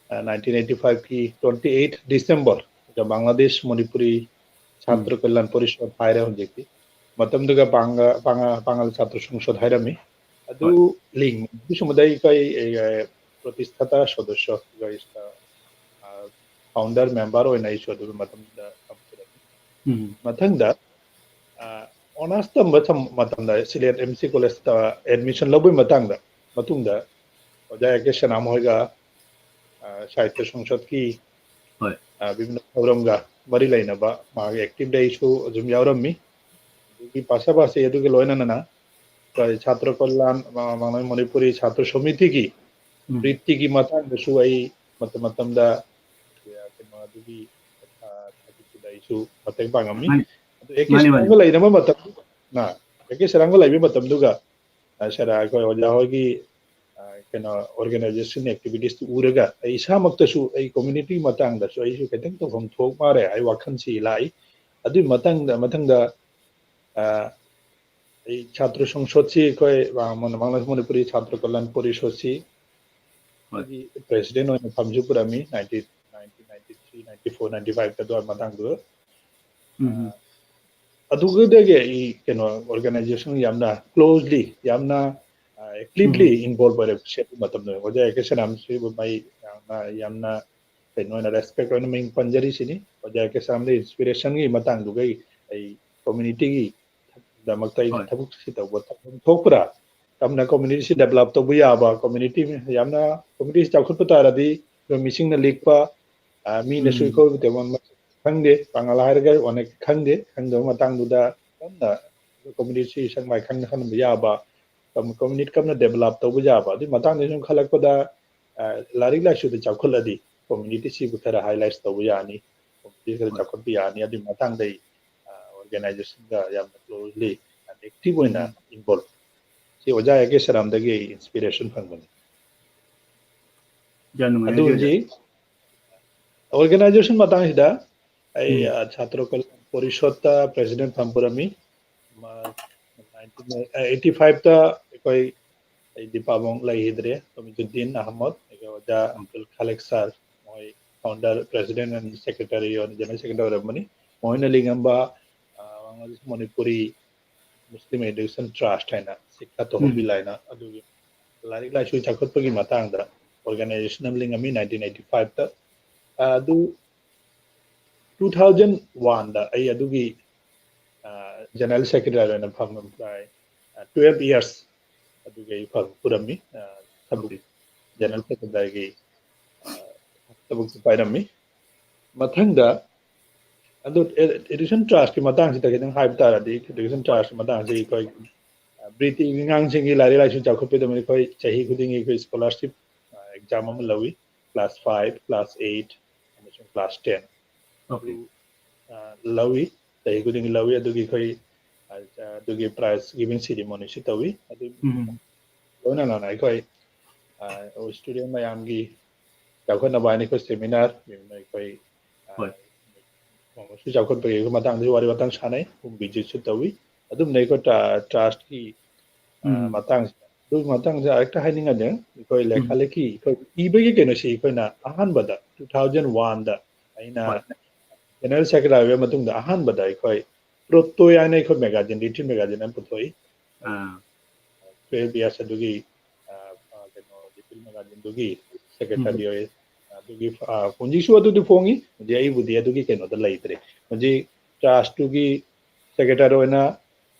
ꯑ, nineteen eighty five ꯀꯤ twenty eight December ꯗ ꯕꯪꯒ꯭ꯂꯥꯗꯦꯁ ꯃꯅꯤꯄꯨꯔꯤ ꯁꯥꯇ꯭ꯔ ꯀꯜꯌꯥꯟ ꯄꯣꯔꯤꯁꯠ ꯍꯥꯏꯔꯦ ꯍꯧꯖꯤꯛꯇꯤ꯫ ꯃꯇꯝꯗꯨꯒ ꯄꯥꯡꯒ-, ꯄꯥꯡꯒ-, ꯄꯥꯡꯒꯜ ꯁꯥꯇ꯭ꯔ ꯁꯪꯁꯠ ꯍꯥꯏꯔꯝꯃꯤ꯫ ꯑꯗꯨ ꯂꯤꯡ-, ꯑꯗꯨ ꯁꯨꯝꯕꯗ ꯑꯩꯈꯣꯏ, ꯑꯦ, ꯄ꯭ꯔꯣꯇꯤꯁꯊꯥꯇꯥ ꯁꯗꯁ꯭ꯌ, ꯑ, founder member ꯑꯣꯏꯅ ꯑꯩꯁꯨ ꯑꯗꯨꯒꯤ ꯃꯇꯝꯗ ꯇꯝꯖꯔꯝꯃꯤ꯫ ꯎꯝ. ꯃꯊꯪꯗ, ꯑ, honours ꯇꯝꯕ ꯊꯝ-, ꯃꯇꯝꯗ ꯁꯤꯂꯦꯠ M C College ꯇ admission ꯂꯧꯕꯒꯤ ꯃꯇꯥꯡꯗ, ꯃꯇꯨꯡꯗ ꯑꯣꯖꯥ ꯑꯦ ꯀꯦ ꯁꯅꯥꯝ ꯍꯣꯏꯒ, ꯑ, ꯁꯥꯍꯤꯇ꯭ꯌ ꯁꯪꯁꯠꯀꯤ, ꯍꯣꯏ. ꯑ, ꯕꯤꯃꯟ ꯊꯧꯔꯝꯒ ꯃꯔꯤ ꯂꯩꯅꯕ ꯃꯥꯒꯤ active ꯗ ꯑꯩꯁꯨ ꯑꯗꯨꯝ ꯌꯥꯎꯔꯝꯃꯤ꯫ ꯑꯗꯨꯒꯤ ꯄꯥꯁꯥ ꯄꯥꯁꯤ ꯑꯗꯨꯒꯤ ꯂꯣꯏꯅꯅꯅ ꯑꯩꯈꯣꯏ ꯁꯥꯇ꯭ꯔ ꯀꯜꯌꯥꯟ, ꯃ-, ꯃ-, ꯃꯅꯤꯄꯨꯔꯤ ꯁꯥꯇ꯭ꯔ ꯁꯃꯤꯇꯤꯒꯤ ꯎꯝ. ꯔꯤꯠꯇꯤꯒꯤ ꯃꯇꯥꯡꯗꯁꯨ ꯑꯩ ꯃꯇꯝ ꯃꯇꯝꯗ, ꯑ, ꯀꯩꯅꯣ ꯑꯗꯨꯒꯤ, ꯑ, ꯊꯕꯛꯇꯨꯗ ꯑꯩꯁꯨ ꯃꯇꯦꯡ ꯄꯥꯡꯉꯝꯃꯤ꯫ ꯃꯥꯅꯤ. ꯑꯗꯨ ꯑꯦ ꯀꯦ ꯃꯥꯅꯤ, ꯃꯥꯅꯤ. ꯁꯅꯥꯝꯒ ꯂꯩꯔꯝꯕ ꯃꯇꯝ, ꯑ, ꯑꯦ ꯀꯦ ꯁꯅꯥꯝꯒ ꯂꯩꯕ ꯃꯇꯝꯗꯨꯒ, ꯑ, ꯁꯔ ꯑꯩꯈꯣꯏ ꯑꯣꯖꯥ ꯍꯣꯏꯒꯤ, ꯑ, ꯀꯩꯅꯣ organization activities ꯎꯔꯒ ꯑꯩ ꯏꯁꯥꯃꯛꯇꯁꯨ ꯑꯩ community ꯃꯇꯥꯡꯗꯁꯨ ꯑꯩꯁꯨ ꯈꯤꯇꯪ ꯇꯧꯐꯝ ꯊꯣꯛ ꯃꯥꯜꯂꯦ ꯍꯥꯏ ꯋꯥꯈꯜꯁꯤ ꯂꯥꯛꯏ꯫ ꯑꯗꯨꯒꯤ ꯃꯇꯥꯡꯗ, ꯃꯊꯪꯗ, ꯑ, ꯑꯩ ꯁꯥꯇ꯭ꯔ ꯁꯪꯁꯠꯁꯤ ꯑꯩꯈꯣꯏ, ꯑ, ꯃꯅ-, ꯃꯅ-, ꯃꯅꯤꯄꯨꯔꯤ ꯁꯥꯇ꯭ꯔ ꯀꯜꯌꯥꯟ ꯄꯣꯔꯤꯁꯠꯁꯤ ꯍꯣꯏ. ꯑꯩꯒꯤ president ꯑꯣꯏꯅ ꯐꯝꯁꯨ ꯄꯨꯔꯝꯃꯤ, nineteen, nineteen ninety three, ninety four, ninety five ꯀ ꯑꯗꯨꯋꯥꯏ ꯃꯇꯥꯡꯗꯨꯗ꯫ ꯎꯝ. ꯑꯗꯨꯗꯒꯤ ꯑꯩ ꯀꯩꯅꯣ organization ꯌꯥꯝꯅ closely, ꯌꯥꯝꯅ, ꯑ, actively ꯎꯝ. involve ꯑꯣꯏꯔꯛꯄꯁꯦ ꯑꯗꯨ ꯃꯇꯝꯗ ꯑꯣꯖꯥ ꯑꯦ ꯀꯦ ꯁꯅꯥꯝꯁꯤꯕꯨ ꯃꯩ ꯌꯥꯝꯅ, ꯌꯥꯝꯅ ꯀꯩꯅꯣ ꯑꯣꯏꯅ respect ꯑꯣꯏꯅ ꯃꯤꯡ ꯄꯟꯖꯔꯤꯁꯤꯅꯤ꯫ ꯑꯣꯖꯥ ꯑꯦ ꯀꯦ ꯁꯅꯥꯝꯗ inspiration ꯒꯤ ꯃꯇꯥꯡꯗꯨꯒ ꯑꯩ, ꯑꯩ community ꯒꯤ ꯗꯃꯛꯇ ꯑꯩ ꯍꯣꯏ. ꯊꯕꯛꯁꯤ ꯇꯧꯕ ꯊꯣꯛꯄ꯭ꯔꯥ? ꯌꯥꯝꯅ community ꯁꯤ develop ꯇꯧꯕ ꯌꯥꯕ, community ꯌꯥꯝꯅ community ꯁꯤ ꯆꯥꯎꯈꯠꯄ ꯇꯥꯔꯗꯤ ꯑꯩꯈꯣꯏ ꯃꯤꯁꯤꯡꯅ ꯂꯤꯛꯄ, ꯑ, ꯃꯤꯅꯁꯨ ꯎꯝ꯫ ꯑꯩꯈꯣꯏꯕꯨ ꯇꯦꯕꯜ ꯈꯪꯗꯦ, ꯄꯥꯉꯜ ꯍꯥꯏꯔꯒ ꯑꯣꯅꯦ ꯈꯪꯗꯦ, ꯈꯪꯗꯕ ꯃꯇꯥꯡꯗꯨꯗ ꯀꯝꯅ community ꯁꯤ ꯁꯛ ꯃꯥꯏ ꯈꯪꯅꯍꯟꯕ ꯌꯥꯕ, ꯀꯝ-, community ꯀꯝꯅ develop ꯇꯧꯕ ꯌꯥꯕ, ꯑꯗꯨꯒꯤ ꯃꯇꯥꯡꯗ ꯁꯨꯝ ꯈꯜꯂꯛꯄꯗ, ꯑ, ꯂꯥꯏꯔꯤꯛ ꯂꯥꯏꯁꯨꯗ ꯆꯥꯎꯈꯠꯂꯗꯤ community ꯁꯤꯕꯨ ꯈꯔ highlight ꯇꯧꯕ ꯌꯥꯅꯤ, community ꯈꯔ ꯍꯣꯏ꯫ ꯆꯥꯎꯈꯠꯄ ꯌꯥꯅꯤ꯫ ꯑꯗꯨꯒꯤ ꯃꯇꯥꯡꯗ ꯑꯩ, ꯑ, organization ꯒ ꯌꯥꯝꯅ closely and active ꯑꯣꯏꯅ ꯎꯝ꯫ involve꯫ ꯁꯤ ꯑꯣꯖꯥ ꯑꯦ ꯀꯦ ꯁꯔꯥꯝꯗꯒꯤ ꯑꯩ inspiration ꯐꯪꯕꯅꯤ꯫ ꯌꯥꯝ ꯅꯨꯡꯉꯥꯏ, ꯑꯗꯨ ꯑꯗꯨ ꯍꯧꯖꯤꯛ organization ꯃꯇꯥꯡꯁꯤꯗ ꯑꯩ, ꯎꯝ꯫ ꯑ, ꯁꯥꯇ꯭ꯔ ꯀꯜ-, ꯄꯣꯔꯤꯁꯣꯠꯇ president ꯐꯝ ꯄꯨꯔꯝꯃꯤ꯫ ꯃ-, nineteen eighty five ꯇ ꯑꯩꯈꯣꯏ, ꯑꯩꯗꯤ ꯄꯥꯕꯨꯡ ꯂꯩꯈꯤꯗ꯭ꯔꯦ, ꯇꯣꯃꯤꯖꯨꯗꯤꯟ ꯑꯍꯃꯗ, ꯑꯗꯨꯒ ꯑꯣꯖꯥ ꯑꯕꯗꯨꯜ ꯈꯥꯂꯤꯛ sir, ꯃꯣꯏ founder, president and secretary, general secretary ꯑꯣꯏꯔꯝꯕꯅꯤ꯫ ꯃꯣꯏꯅ ꯂꯤꯡꯉꯝꯕ, ꯑ, ꯃꯅꯤꯄꯨꯔꯤ Muslim Education Trust ꯍꯥꯏꯅ ꯁꯤꯈꯥ ꯎꯝ꯫ ꯇꯣꯍꯣꯕꯤꯜ ꯍꯥꯏꯅ ꯑꯗꯨꯒꯤ ꯂꯥꯏꯔꯤꯛ ꯂꯥꯏꯁꯨ ꯆꯥꯎꯈꯠꯄꯒꯤ ꯃꯇꯥꯡꯗ organization ꯑꯃ ꯂꯤꯡꯉꯝꯃꯤ nineteen eighty five ꯇ꯫ ꯑ, ꯑꯗꯨ two thousand one ꯗ ꯑꯩ ꯑꯗꯨꯒꯤ, ꯑ, general secretary ꯑꯣꯏꯅ ꯐꯝ-, ꯑ, twelve years ꯑꯗꯨꯒꯤ ꯑꯩ ꯐꯝ ꯄꯨꯔꯝꯃꯤ꯫ ꯑ, ꯊꯕꯛ Okay. general secretary ꯒꯤ, ꯑ, ꯊꯕꯛꯁꯨ ꯄꯥꯏꯔꯝꯃꯤ꯫ ꯃꯊꯪꯗ ꯑꯗꯨ ꯑꯦ-, Education Trust ꯀꯤ ꯃꯇꯥꯡꯁꯤꯗ ꯈꯤꯇꯪ ꯍꯥꯏꯕ ꯇꯥꯔꯗꯤ, Education Trust ꯀꯤ ꯃꯇꯥꯡꯁꯤ ꯑꯩꯈꯣꯏ, ꯑ, ꯕ꯭ꯔꯤꯇꯤꯁ ꯑꯉꯥꯡꯁꯤꯡꯒꯤ ꯂꯥꯏꯔꯤꯛ ꯂꯥꯏꯁꯨ ꯆꯥꯎꯈꯠꯄꯒꯤꯗꯃꯛ ꯑꯩꯈꯣꯏ ꯆꯍꯤ ꯈꯨꯗꯤꯡꯒꯤ ꯑꯩꯈꯣꯏ scholarship, ꯑ, exam ꯑꯃ ꯂꯧꯏ, class five, class eight ꯑꯃꯁꯨꯡ class ten꯫ Okay. ꯑꯗꯨ, ꯑ, ꯂꯧꯏ꯫ ꯆꯍꯤ ꯈꯨꯗꯤꯡꯒꯤ ꯂꯧꯏ꯫ ꯑꯗꯨꯒꯤ ꯑꯩꯈꯣꯏ, ꯑ, ꯑꯗꯨꯒꯤ prize giving ceremony ꯁꯨ ꯇꯧꯏ꯫ ꯑꯗꯨ ꯎꯝ꯫ ꯂꯣꯏꯅ ꯂꯣꯏꯅ ꯑꯩꯈꯣꯏ, ꯑ, student ꯃꯌꯥꯝꯒꯤ ꯆꯥꯎꯈꯠꯅꯕ ꯍꯥꯏꯅ ꯑꯩꯈꯣꯏ seminar, ꯑꯩꯈꯣꯏ, ꯑ, ꯍꯣꯏ꯫ ꯁꯨ ꯆꯥꯎꯈꯠꯄꯒꯤ ꯃꯇꯥꯡꯗꯁꯨ ꯋꯥꯔꯤ ꯋꯥꯇꯥꯏ ꯁꯥꯟꯅꯩ, home visit ꯁꯨ ꯇꯧꯏ꯫ ꯑꯗꯨꯝꯅ ꯑꯩꯈꯣꯏ ꯇ꯭ꯔꯥ-, trust ꯀꯤ, ꯑ, ꯎꯝ꯫ ꯃꯇꯥꯡꯁꯤꯗ, ꯑꯗꯨꯒꯤ ꯃꯇꯥꯡꯁꯤꯗ ꯑꯃꯨꯛꯇ ꯍꯥꯏꯅꯤꯡꯉꯗꯤ, ꯑꯩꯈꯣꯏ ꯎꯝ꯫ ꯂꯩꯈꯥ ꯂꯩꯈꯤ, ꯑꯩꯈꯣꯏ ꯏꯕꯒꯤ ꯀꯩꯅꯣꯁꯤ ꯑꯩꯈꯣꯏꯅ ꯑꯍꯥꯟꯕꯗ two thousand one ꯗ ꯑꯩꯅ ꯍꯣꯏ꯫ General Secretary ꯑꯣꯏꯕ ꯃꯇꯨꯡꯗ ꯑꯍꯥꯟꯕꯗ ꯑꯩꯈꯣꯏ Proto ꯍꯥꯏꯅ ꯑꯩꯈꯣꯏ magazine, little magazine ꯑꯃ ꯄꯨꯊꯣꯛꯏ꯫ ꯑꯥ꯫ Twelve years ꯑꯗꯨꯒꯤ, ꯑ, ꯑ, ꯀꯩꯅꯣ, little magazine ꯗꯨꯒꯤ secretary ꯎꯝ꯫ ꯑꯣꯏ꯫ ꯑꯗꯨꯒꯤ, ꯑ, ꯍꯧꯖꯤꯛꯁꯨ ꯑꯗꯨꯗꯤ ꯐꯣꯡꯉꯤ꯫ ꯍꯧꯖꯤꯛ ꯑꯩꯕꯨꯗꯤ ꯑꯗꯨꯒꯤ ꯀꯩꯅꯣꯗ ꯂꯩꯇ꯭ꯔꯦ꯫ ꯍꯧꯖꯤꯛ trust ꯇꯨꯒꯤ secretary ꯑꯣꯏꯅ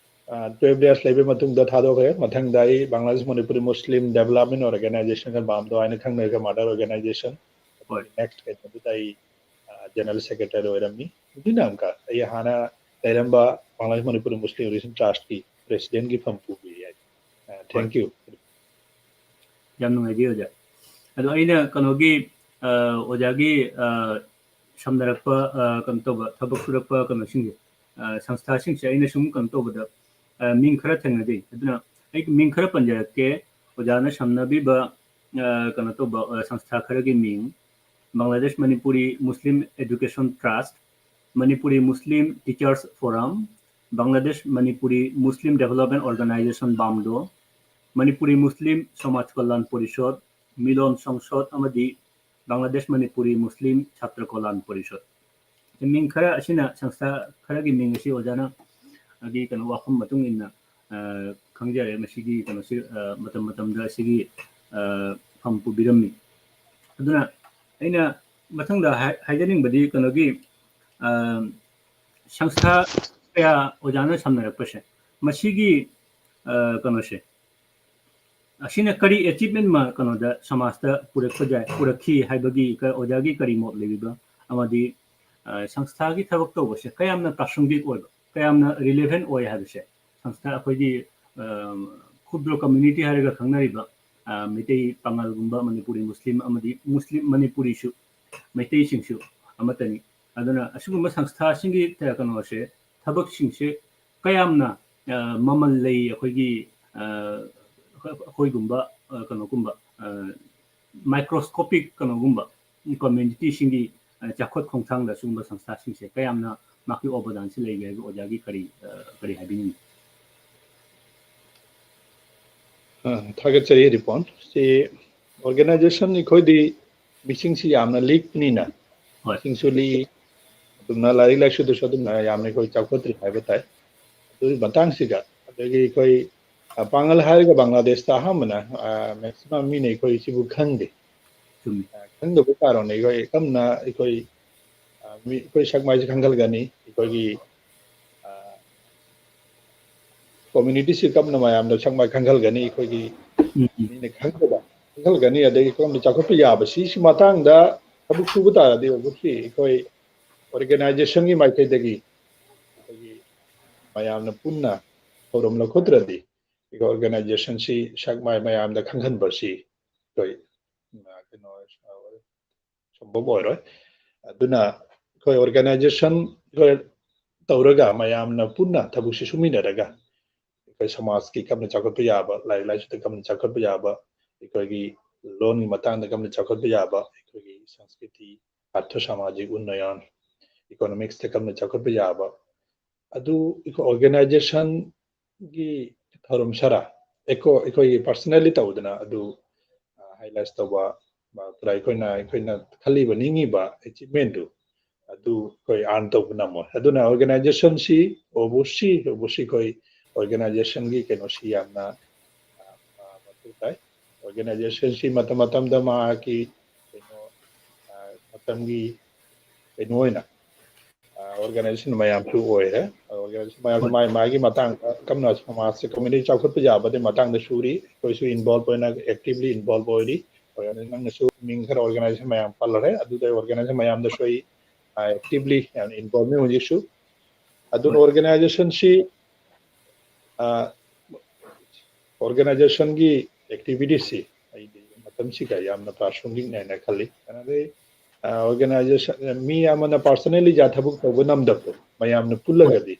ꯇꯨꯌꯦꯜꯐ ꯗꯦꯖ ꯂꯩꯕ ꯃꯇꯨꯡꯗ ꯊꯥꯗꯣꯛꯈ꯭ꯔꯦ꯫ ꯃꯊꯪꯗ ꯑꯩ ꯕꯪꯒ꯭ꯂꯥꯗꯦꯁ ꯃꯅꯤꯄꯨꯔꯤ ꯃꯨꯁꯂꯤꯝ ꯗꯦꯕꯂꯞꯃꯦꯟ ꯑꯣꯔꯒꯅꯥꯏꯖꯦꯁꯟꯒ ꯕꯥꯝꯗꯣ ꯍꯥꯏꯅ ꯈꯪꯅꯔꯒ ꯃꯥꯗꯔ ꯑꯣꯔꯒꯅꯥꯏꯖꯦꯁꯟ꯫ ꯍꯣꯏ꯫ ꯅꯦꯛꯁ ꯀꯩꯅꯣꯗꯨꯗ ꯑꯩ ꯖꯦꯅꯔꯦꯜ ꯁꯦꯀ꯭ꯔꯦꯇꯔꯤ ꯑꯣꯏꯔꯝꯃꯤ꯫ ꯍꯧꯖꯤꯛꯅ ꯑꯃꯨꯛꯀ ꯑꯩ ꯍꯥꯟꯅ ꯂꯩꯔꯝꯕ ꯕꯪꯒ꯭ꯂꯥꯗꯦꯁ ꯃꯅꯤꯄꯨꯔꯤ ꯃꯨꯁꯂꯤꯝ ꯔꯤꯂꯦꯁꯟ ꯇ꯭ꯔꯁꯀꯤ ꯄ꯭ꯔꯦꯁꯤꯗꯦꯟꯒꯤ ꯐꯝ ꯄꯨꯕꯤꯔꯤ ꯍꯥꯏ꯫ Thank you. ꯌꯥꯝ ꯅꯨꯡꯉꯥꯏꯖꯩ ꯑꯣꯖꯥ꯫ ꯑꯗꯣ ꯑꯩꯅ ꯀꯩꯅꯣꯒꯤ ꯑ, ꯑꯣꯖꯥꯒꯤ ꯑ, ꯁꯝꯅꯔꯛꯄ ꯑ, ꯀꯩꯅꯣ ꯇꯧꯕ ꯊꯕꯛ ꯁꯨꯔꯛꯄ ꯀꯩꯅꯣꯁꯤꯡꯁꯦ, ꯑ, ꯁꯪꯁꯊꯥꯁꯤꯡꯁꯦ ꯑꯩꯅ ꯁꯨꯝ ꯀꯩꯅꯣ ꯇꯧꯕꯗ ꯑ, ꯃꯤꯡ ꯈꯔ ꯊꯦꯡꯅꯖꯩ꯫ ꯑꯗꯨꯅ ꯑꯩ ꯃꯤꯡ ꯈꯔ ꯄꯟꯖꯔꯛꯀꯦ꯫ ꯑꯣꯖꯥꯅ ꯁꯝꯅꯕꯤꯕ ꯑ, ꯀꯩꯅꯣ ꯇꯧꯕ ꯑ, ꯁꯪꯁꯊꯥ ꯈꯔꯒꯤ ꯃꯤꯡ: ꯕꯪꯒ꯭ꯂꯥꯗꯦꯁ ꯃꯅꯤꯄꯨꯔꯤ ꯃꯨꯁꯂꯤꯝ ꯑꯦꯗꯨꯀꯦꯁꯟ ꯇ꯭ꯔꯁꯠ, ꯃꯅꯤꯄꯨꯔꯤ ꯃꯨꯁꯂꯤꯝ ꯇꯤꯆꯔꯁ ꯐꯣꯔꯝ, ꯕꯪꯒ꯭ꯂꯥꯗꯦꯁ ꯃꯅꯤꯄꯨꯔꯤ ꯃꯨꯁꯂꯤꯝ ꯗꯦꯕꯂꯞꯃꯦꯟ ꯑꯣꯔꯒꯅꯥꯏꯖꯦꯁꯟ ꯕꯥꯝꯗꯣ, ꯃꯅꯤꯄꯨꯔꯤ ꯃꯨꯁꯂꯤꯝ ꯁꯃꯥꯖ ꯀꯜꯌꯥꯟ ꯄꯣꯔꯤꯁꯣꯗ, ꯃꯤꯂꯣꯟ ꯁꯪꯁꯣꯗ ꯑꯃꯗꯤ ꯕꯪꯒ꯭ꯂꯥꯗꯦꯁ ꯃꯅꯤꯄꯨꯔꯤ ꯃꯨꯁꯂꯤꯝ ꯁꯥꯇ꯭ꯔ ꯀꯜꯌꯥꯟ ꯄꯣꯔꯤꯁꯣꯗ꯫ ꯃꯤꯡ ꯈꯔ ꯑꯁꯤꯅ, ꯁꯪꯁꯊꯥ ꯈꯔꯒꯤ ꯃꯤꯡ ꯑꯁꯤ ꯑꯣꯖꯥꯅ ꯒꯤ ꯀꯩꯅꯣ ꯋꯥꯐꯝ ꯃꯇꯨꯡ ꯏꯟꯅ ꯑ, ꯈꯪꯖꯔꯦ꯫ ꯃꯁꯤꯒꯤ ꯀꯩꯅꯣꯁꯤ ꯑ, ꯃꯇꯝ ꯃꯇꯝꯗ ꯑꯁꯤꯒꯤ ꯑ, ꯐꯝ ꯄꯨꯕꯤꯔꯝꯃꯤ꯫ ꯑꯗꯨꯅ ꯑꯩꯅ ꯃꯊꯪꯗ ꯍꯥꯏ-, ꯍꯥꯏꯖꯅꯤꯡꯕꯗꯤ ꯀꯩꯅꯣꯒꯤ ꯑ, ꯁꯪꯁꯊꯥ ꯀꯌꯥ ꯑꯣꯖꯥꯅ ꯁꯝꯅꯔꯛꯄꯁꯦ, ꯃꯁꯤꯒꯤ ꯑ, ꯀꯩꯅꯣꯁꯦ, ꯑꯁꯤꯅ ꯀꯔꯤ ꯑꯦꯆꯤꯞꯃꯦꯟ ꯀꯩꯅꯣꯗ ꯁꯃꯥꯖꯇ ꯄꯨꯔꯛꯄ ꯌꯥꯏ, ꯄꯨꯔꯛꯈꯤ ꯍꯥꯏꯕꯒꯤ ꯀ-, ꯑꯣꯖꯥꯒꯤ ꯀꯔꯤ ꯃꯣꯠ ꯂꯩꯕꯤꯕ? ꯑꯃꯗꯤ ꯑ, ꯁꯪꯁꯊꯥꯒꯤ ꯊꯕꯛ ꯇꯧꯕꯁꯦ ꯀꯌꯥꯝꯅ ꯄ꯭ꯔꯥꯁꯪꯒꯤꯛ ꯑꯣꯏꯕ, ꯀꯌꯥꯝꯅ ꯔꯤꯂꯦꯚꯦꯟ ꯑꯣꯏ ꯍꯥꯏꯕꯁꯦ, ꯁꯪꯁꯊꯥ ꯑꯩꯈꯣꯏꯒꯤ ꯑ, ꯈꯨꯗ꯭ꯔꯣ ꯀꯝꯃ꯭ꯌꯨꯅꯤꯇꯤ ꯍꯥꯏꯔꯒ ꯈꯪꯅꯔꯤꯕ ꯑ, ꯃꯩꯇꯩ ꯄꯥꯉꯜꯒꯨꯝꯕ, ꯃꯅꯤꯄꯨꯔꯤ ꯃꯨꯁꯂꯤꯝ ꯑꯃꯗꯤ ꯃꯨꯁꯂꯤꯝ ꯃꯅꯤꯄꯨꯔꯤꯁꯨ, ꯃꯩꯇꯩꯁꯤꯡꯁꯨ ꯑꯃꯠꯇꯅꯤ꯫ ꯑꯗꯨꯅ ꯑꯁꯤꯒꯨꯝꯕ ꯁꯪꯁꯊꯥꯁꯤꯡꯒꯤ ꯀꯩꯅꯣꯁꯦ, ꯊꯕꯛꯁꯤꯡꯁꯦ ꯀꯌꯥꯝꯅ ꯑ, ꯃꯃꯜ ꯂꯩ, ꯑꯩꯈꯣꯏꯒꯤ ꯑ, ꯑꯩꯈꯣꯏꯒꯨꯝꯕ ꯑ, ꯀꯩꯅꯣꯒꯨꯝꯕ ꯃꯥꯏꯀ꯭ꯔꯣꯁꯀꯣꯄꯤꯛ ꯀꯩꯅꯣꯒꯨꯝꯕ ꯀꯝꯃ꯭ꯌꯨꯅꯤꯇꯤꯁꯤꯡꯒꯤ ꯑ, ꯆꯥꯎꯈꯠ ꯈꯣꯡꯊꯥꯡꯗ ꯁꯤꯒꯨꯝꯕ ꯁꯪꯁꯊꯥꯁꯤꯡꯁꯦ ꯀꯌꯥꯝꯅ ꯃꯥꯒꯤ ꯑꯣꯕꯗꯥꯟꯁꯤ ꯂꯩꯒꯦ ꯍꯥꯏꯕ ꯑꯣꯖꯥꯒꯤ ꯀꯔꯤ ꯑ, ꯀꯔꯤ ꯍꯥꯏꯕꯤꯅꯤꯡꯉꯤ? ꯑ, ꯊꯥꯒꯠꯆꯔꯤ ꯔꯤꯄꯣꯟ꯫ ꯁꯤ ꯑꯣꯔꯒꯅꯥꯏꯖꯦꯁꯟ ꯑꯩꯈꯣꯏꯗꯤ ꯃꯤꯁꯤꯡꯁꯤ ꯌꯥꯝꯅ ꯂꯤꯛꯄꯅꯤꯅ, ꯍꯣꯏ꯫ ꯃꯤꯁꯤꯡꯁꯨ ꯂꯤꯛꯏ, ꯑꯗꯨꯝꯅ ꯂꯥꯏꯔꯤꯛ ꯂꯥꯏꯁꯨꯗꯁꯨ ꯑꯗꯨꯝꯅ ꯌꯥꯝꯅ ꯑꯩꯈꯣꯏ ꯆꯥꯎꯈꯠꯇ꯭ꯔꯤ ꯍꯥꯏꯕ ꯇꯥꯏ꯫ ꯑꯗꯨꯒꯤ ꯃꯇꯥꯡꯁꯤꯗ ꯑꯗꯒꯤ ꯑꯩꯈꯣꯏ ꯑ, ꯄꯥꯡꯒꯜ ꯍꯥꯏꯔꯒ ꯕꯪꯒ꯭ꯂꯥꯗꯦꯁꯇ ꯑꯍꯥꯟꯕꯅ, ꯑ, ꯃꯦꯛꯁꯤꯃꯝ ꯃꯤꯅ ꯑꯩꯈꯣꯏ ꯁꯤꯕꯨ ꯈꯪꯗꯦ꯫ ꯆꯨꯝꯃꯤ꯫ ꯑ, ꯈꯪꯗꯕ ꯀꯥꯔꯟꯅ ꯑꯩꯈꯣꯏ ꯀꯝꯅ ꯑꯩꯈꯣꯏ, ꯑ, ꯃꯤ, ꯑꯩꯈꯣꯏ ꯁꯛ ꯃꯥꯏꯁꯦ ꯈꯪꯒꯜꯒꯅꯤ, ꯑꯩꯈꯣꯏꯒꯤ, ꯑ, ꯀꯝꯃ꯭ꯌꯨꯅꯤꯇꯤꯁꯤ ꯀꯔꯝꯅ ꯃꯌꯥꯝꯗ ꯁꯛ ꯃꯥꯏ ꯈꯪꯍꯜꯒꯅꯤ, ꯑꯩꯈꯣꯏꯒꯤ ꯎꯝ, ꯎꯝ꯫ ꯃꯤꯅ ꯈꯪꯗꯕ, ꯈꯪꯍꯜꯒꯅꯤ, ꯑꯗꯒꯤ ꯀꯔꯝꯅ ꯆꯥꯎꯈꯠꯄ ꯌꯥꯕ, ꯁꯤꯒꯤ ꯃꯇꯥꯡꯗ ꯊꯕꯛ ꯁꯨꯕ ꯇꯥꯔꯗꯤ, obviously, ꯑꯩꯈꯣꯏ ꯑꯣꯔꯒꯅꯥꯏꯖꯦꯁꯟꯒꯤ ꯃꯥꯏꯀꯩꯗꯒꯤ ꯑꯩꯈꯣꯏꯒꯤ ꯃꯌꯥꯝꯅ ꯄꯨꯟꯅ ꯊꯧꯔꯝ ꯂꯧꯈꯠꯇ꯭ꯔꯗꯤ, ꯑꯩꯈꯣꯏ ꯑꯣꯔꯒꯅꯥꯏꯖꯦꯁꯟꯁꯤ ꯁꯛ ꯃꯥꯏ ꯃꯌꯥꯝꯗ ꯈꯪꯍꯟꯕꯁꯤ ꯑꯩꯈꯣꯏ, ꯑ, ꯀꯩꯅꯣ, ꯑ, ꯁꯝꯚꯕ ꯑꯣꯏꯔꯣꯏ꯫ ꯑꯗꯨꯅ ꯑꯩꯈꯣꯏ ꯑꯣꯔꯒꯅꯥꯏꯖꯦꯁꯟ ꯑꯩꯈꯣꯏ ꯇꯧꯔꯒ, ꯃꯌꯥꯝꯅ ꯄꯨꯟꯅ ꯊꯕꯛꯁꯤ ꯁꯨꯃꯤꯟꯅꯔꯒ, ꯑꯩꯈꯣꯏ ꯁꯃꯥꯖꯀꯤ ꯀꯝꯅ ꯆꯥꯎꯈꯠꯄ ꯌꯥꯕ, ꯂꯥꯏꯔꯤꯛ ꯂꯥꯏꯁꯨꯗ ꯀꯝꯅ ꯆꯥꯎꯈꯠꯄ ꯌꯥꯕ, ꯑꯩꯈꯣꯏꯒꯤ ꯂꯣꯟꯒꯤ ꯃꯇꯥꯡꯗ ꯀꯝꯅ ꯆꯥꯎꯈꯠꯄ ꯌꯥꯕ, ꯑꯩꯈꯣꯏꯒꯤ ꯁꯪꯁꯀ꯭ꯔꯤꯇꯤ, ꯑꯥꯔꯊ ꯁꯃꯥꯖꯤꯛ ꯎꯟꯅꯌꯟ, ꯏꯀꯣꯅꯣꯃꯤꯛꯁꯇ ꯀꯝꯅ ꯆꯥꯎꯈꯠꯄ ꯌꯥꯕ, ꯑꯗꯨ ꯑꯩꯈꯣꯏ ꯑꯣꯔꯒꯅꯥꯏꯖꯦꯁꯟꯒꯤ ꯊꯧꯔꯝ ꯁꯔꯥ ꯑꯩꯈꯣ-, ꯑꯩꯈꯣꯏꯒꯤ ꯄꯔꯁꯅꯦꯜꯂꯤ ꯇꯧꯗꯅ ꯑꯗꯨ, ꯑ, ꯍꯥꯏꯂꯥꯏꯠ ꯇꯧꯕ, ꯃ-, ꯄꯨꯔꯥ ꯑꯩꯈꯣꯏꯅ, ꯑꯩꯈꯣꯏꯅ ꯈꯜꯂꯤꯕ, ꯅꯤꯡꯉꯤꯕ ꯑꯦꯆꯤꯞꯃꯦꯟꯗꯨ ꯑꯗꯨ ꯑꯩꯈꯣꯏ ꯑꯥꯔꯟ ꯇꯧꯕ ꯉꯝꯃꯣꯏ꯫ ꯑꯗꯨꯅ ꯑꯣꯔꯒꯅꯥꯏꯖꯦꯁꯟꯁꯤ, ꯑꯣꯕꯨꯁꯤ, ꯑꯣꯕꯨꯁꯤ ꯑꯩꯈꯣꯏ ꯑꯣꯔꯒꯅꯥꯏꯖꯦꯁꯟꯒꯤ ꯀꯩꯅꯣꯁꯤ ꯌꯥꯝꯅ, ꯑ, ꯑ, ꯃꯊꯧ ꯇꯥꯏ꯫ ꯑꯣꯔꯒꯅꯥꯏꯖꯦꯁꯟꯁꯤ ꯃꯇꯝ ꯃꯇꯝꯗ ꯃꯍꯥꯛꯀꯤ ꯀꯩꯅꯣ, ꯑ, ꯃꯇꯝꯒꯤ ꯀꯩꯅꯣ ꯑꯣꯏꯅ, ꯑ, ꯑꯣꯔꯒꯅꯥꯏꯖꯦꯁꯟ ꯃꯌꯥꯝꯁꯨ ꯑꯣꯏꯔꯦ꯫ ꯑꯣꯔꯒꯅꯥꯏꯖꯦꯁꯟ ꯃꯌꯥꯝꯁꯨ ꯍꯣꯏ꯫ ꯃꯥꯒꯤ, ꯃꯥꯒꯤ ꯃꯇꯥꯡꯗ ꯀꯝꯅ ꯁꯃꯥꯖꯁꯦ, ꯀꯝꯃ꯭ꯌꯨꯅꯤꯇꯤ ꯆꯥꯎꯈꯠꯄ ꯌꯥꯕꯗꯤ ꯃꯇꯥꯡꯗ ꯁꯨꯔꯤ꯫ ꯑꯩꯈꯣꯏꯁꯨ ꯏꯟꯚꯣꯜꯕ ꯑꯣꯏꯅ, ꯑꯦꯛꯇꯤꯚꯂꯤ ꯏꯟꯚꯣꯜꯕ ꯑꯣꯏꯔꯤ꯫ ꯑꯣꯔꯒꯅꯥꯏꯖꯦꯁꯟ, ꯅꯪꯅꯁꯨ ꯃꯤꯡ ꯈꯔ ꯑꯣꯔꯒꯅꯥꯏꯖꯦꯁꯟ ꯃꯌꯥꯝ ꯄꯜꯂꯔꯦ, ꯑꯗꯨꯗ ꯑꯣꯔꯒꯅꯥꯏꯖꯦꯁꯟ ꯃꯌꯥꯝꯗꯁꯨ ꯑꯩ, ꯑ, ꯑꯦꯛꯇꯤꯚꯂꯤ ꯌꯥꯝꯅ ꯏꯟꯚꯣꯜꯕ ꯑꯣꯏ ꯍꯧꯖꯤꯛꯁꯨ꯫ ꯑꯗꯨꯅ ꯍꯣꯏ꯫ ꯑꯣꯔꯒꯅꯥꯏꯖꯦꯁꯟꯁꯤ, ꯑ, ꯑꯣꯔꯒꯅꯥꯏꯖꯦꯁꯟꯒꯤ ꯑꯦꯛꯇꯤꯚꯤꯇꯤꯁꯁꯤ ꯑꯩꯗꯤ ꯃꯇꯝꯁꯤꯒ ꯌꯥꯝꯅ ꯄ꯭ꯔꯥꯁꯪꯒꯤꯛꯅꯦꯅ ꯈꯜꯂꯤ꯫ ꯀꯩꯅꯣꯗꯤ, ꯑ, ꯑꯣꯔꯒꯅꯥꯏꯖꯦꯁꯟ, ꯃꯤ ꯑꯃꯅ ꯄꯥꯔꯁꯅꯦꯜꯂꯤ ꯊꯕꯛ ꯇꯧꯕ ꯉꯝꯗꯕꯗꯣ, ꯃꯌꯥꯝꯅ ꯍꯣꯏ꯫ ꯄꯨꯜꯂꯒꯗꯤ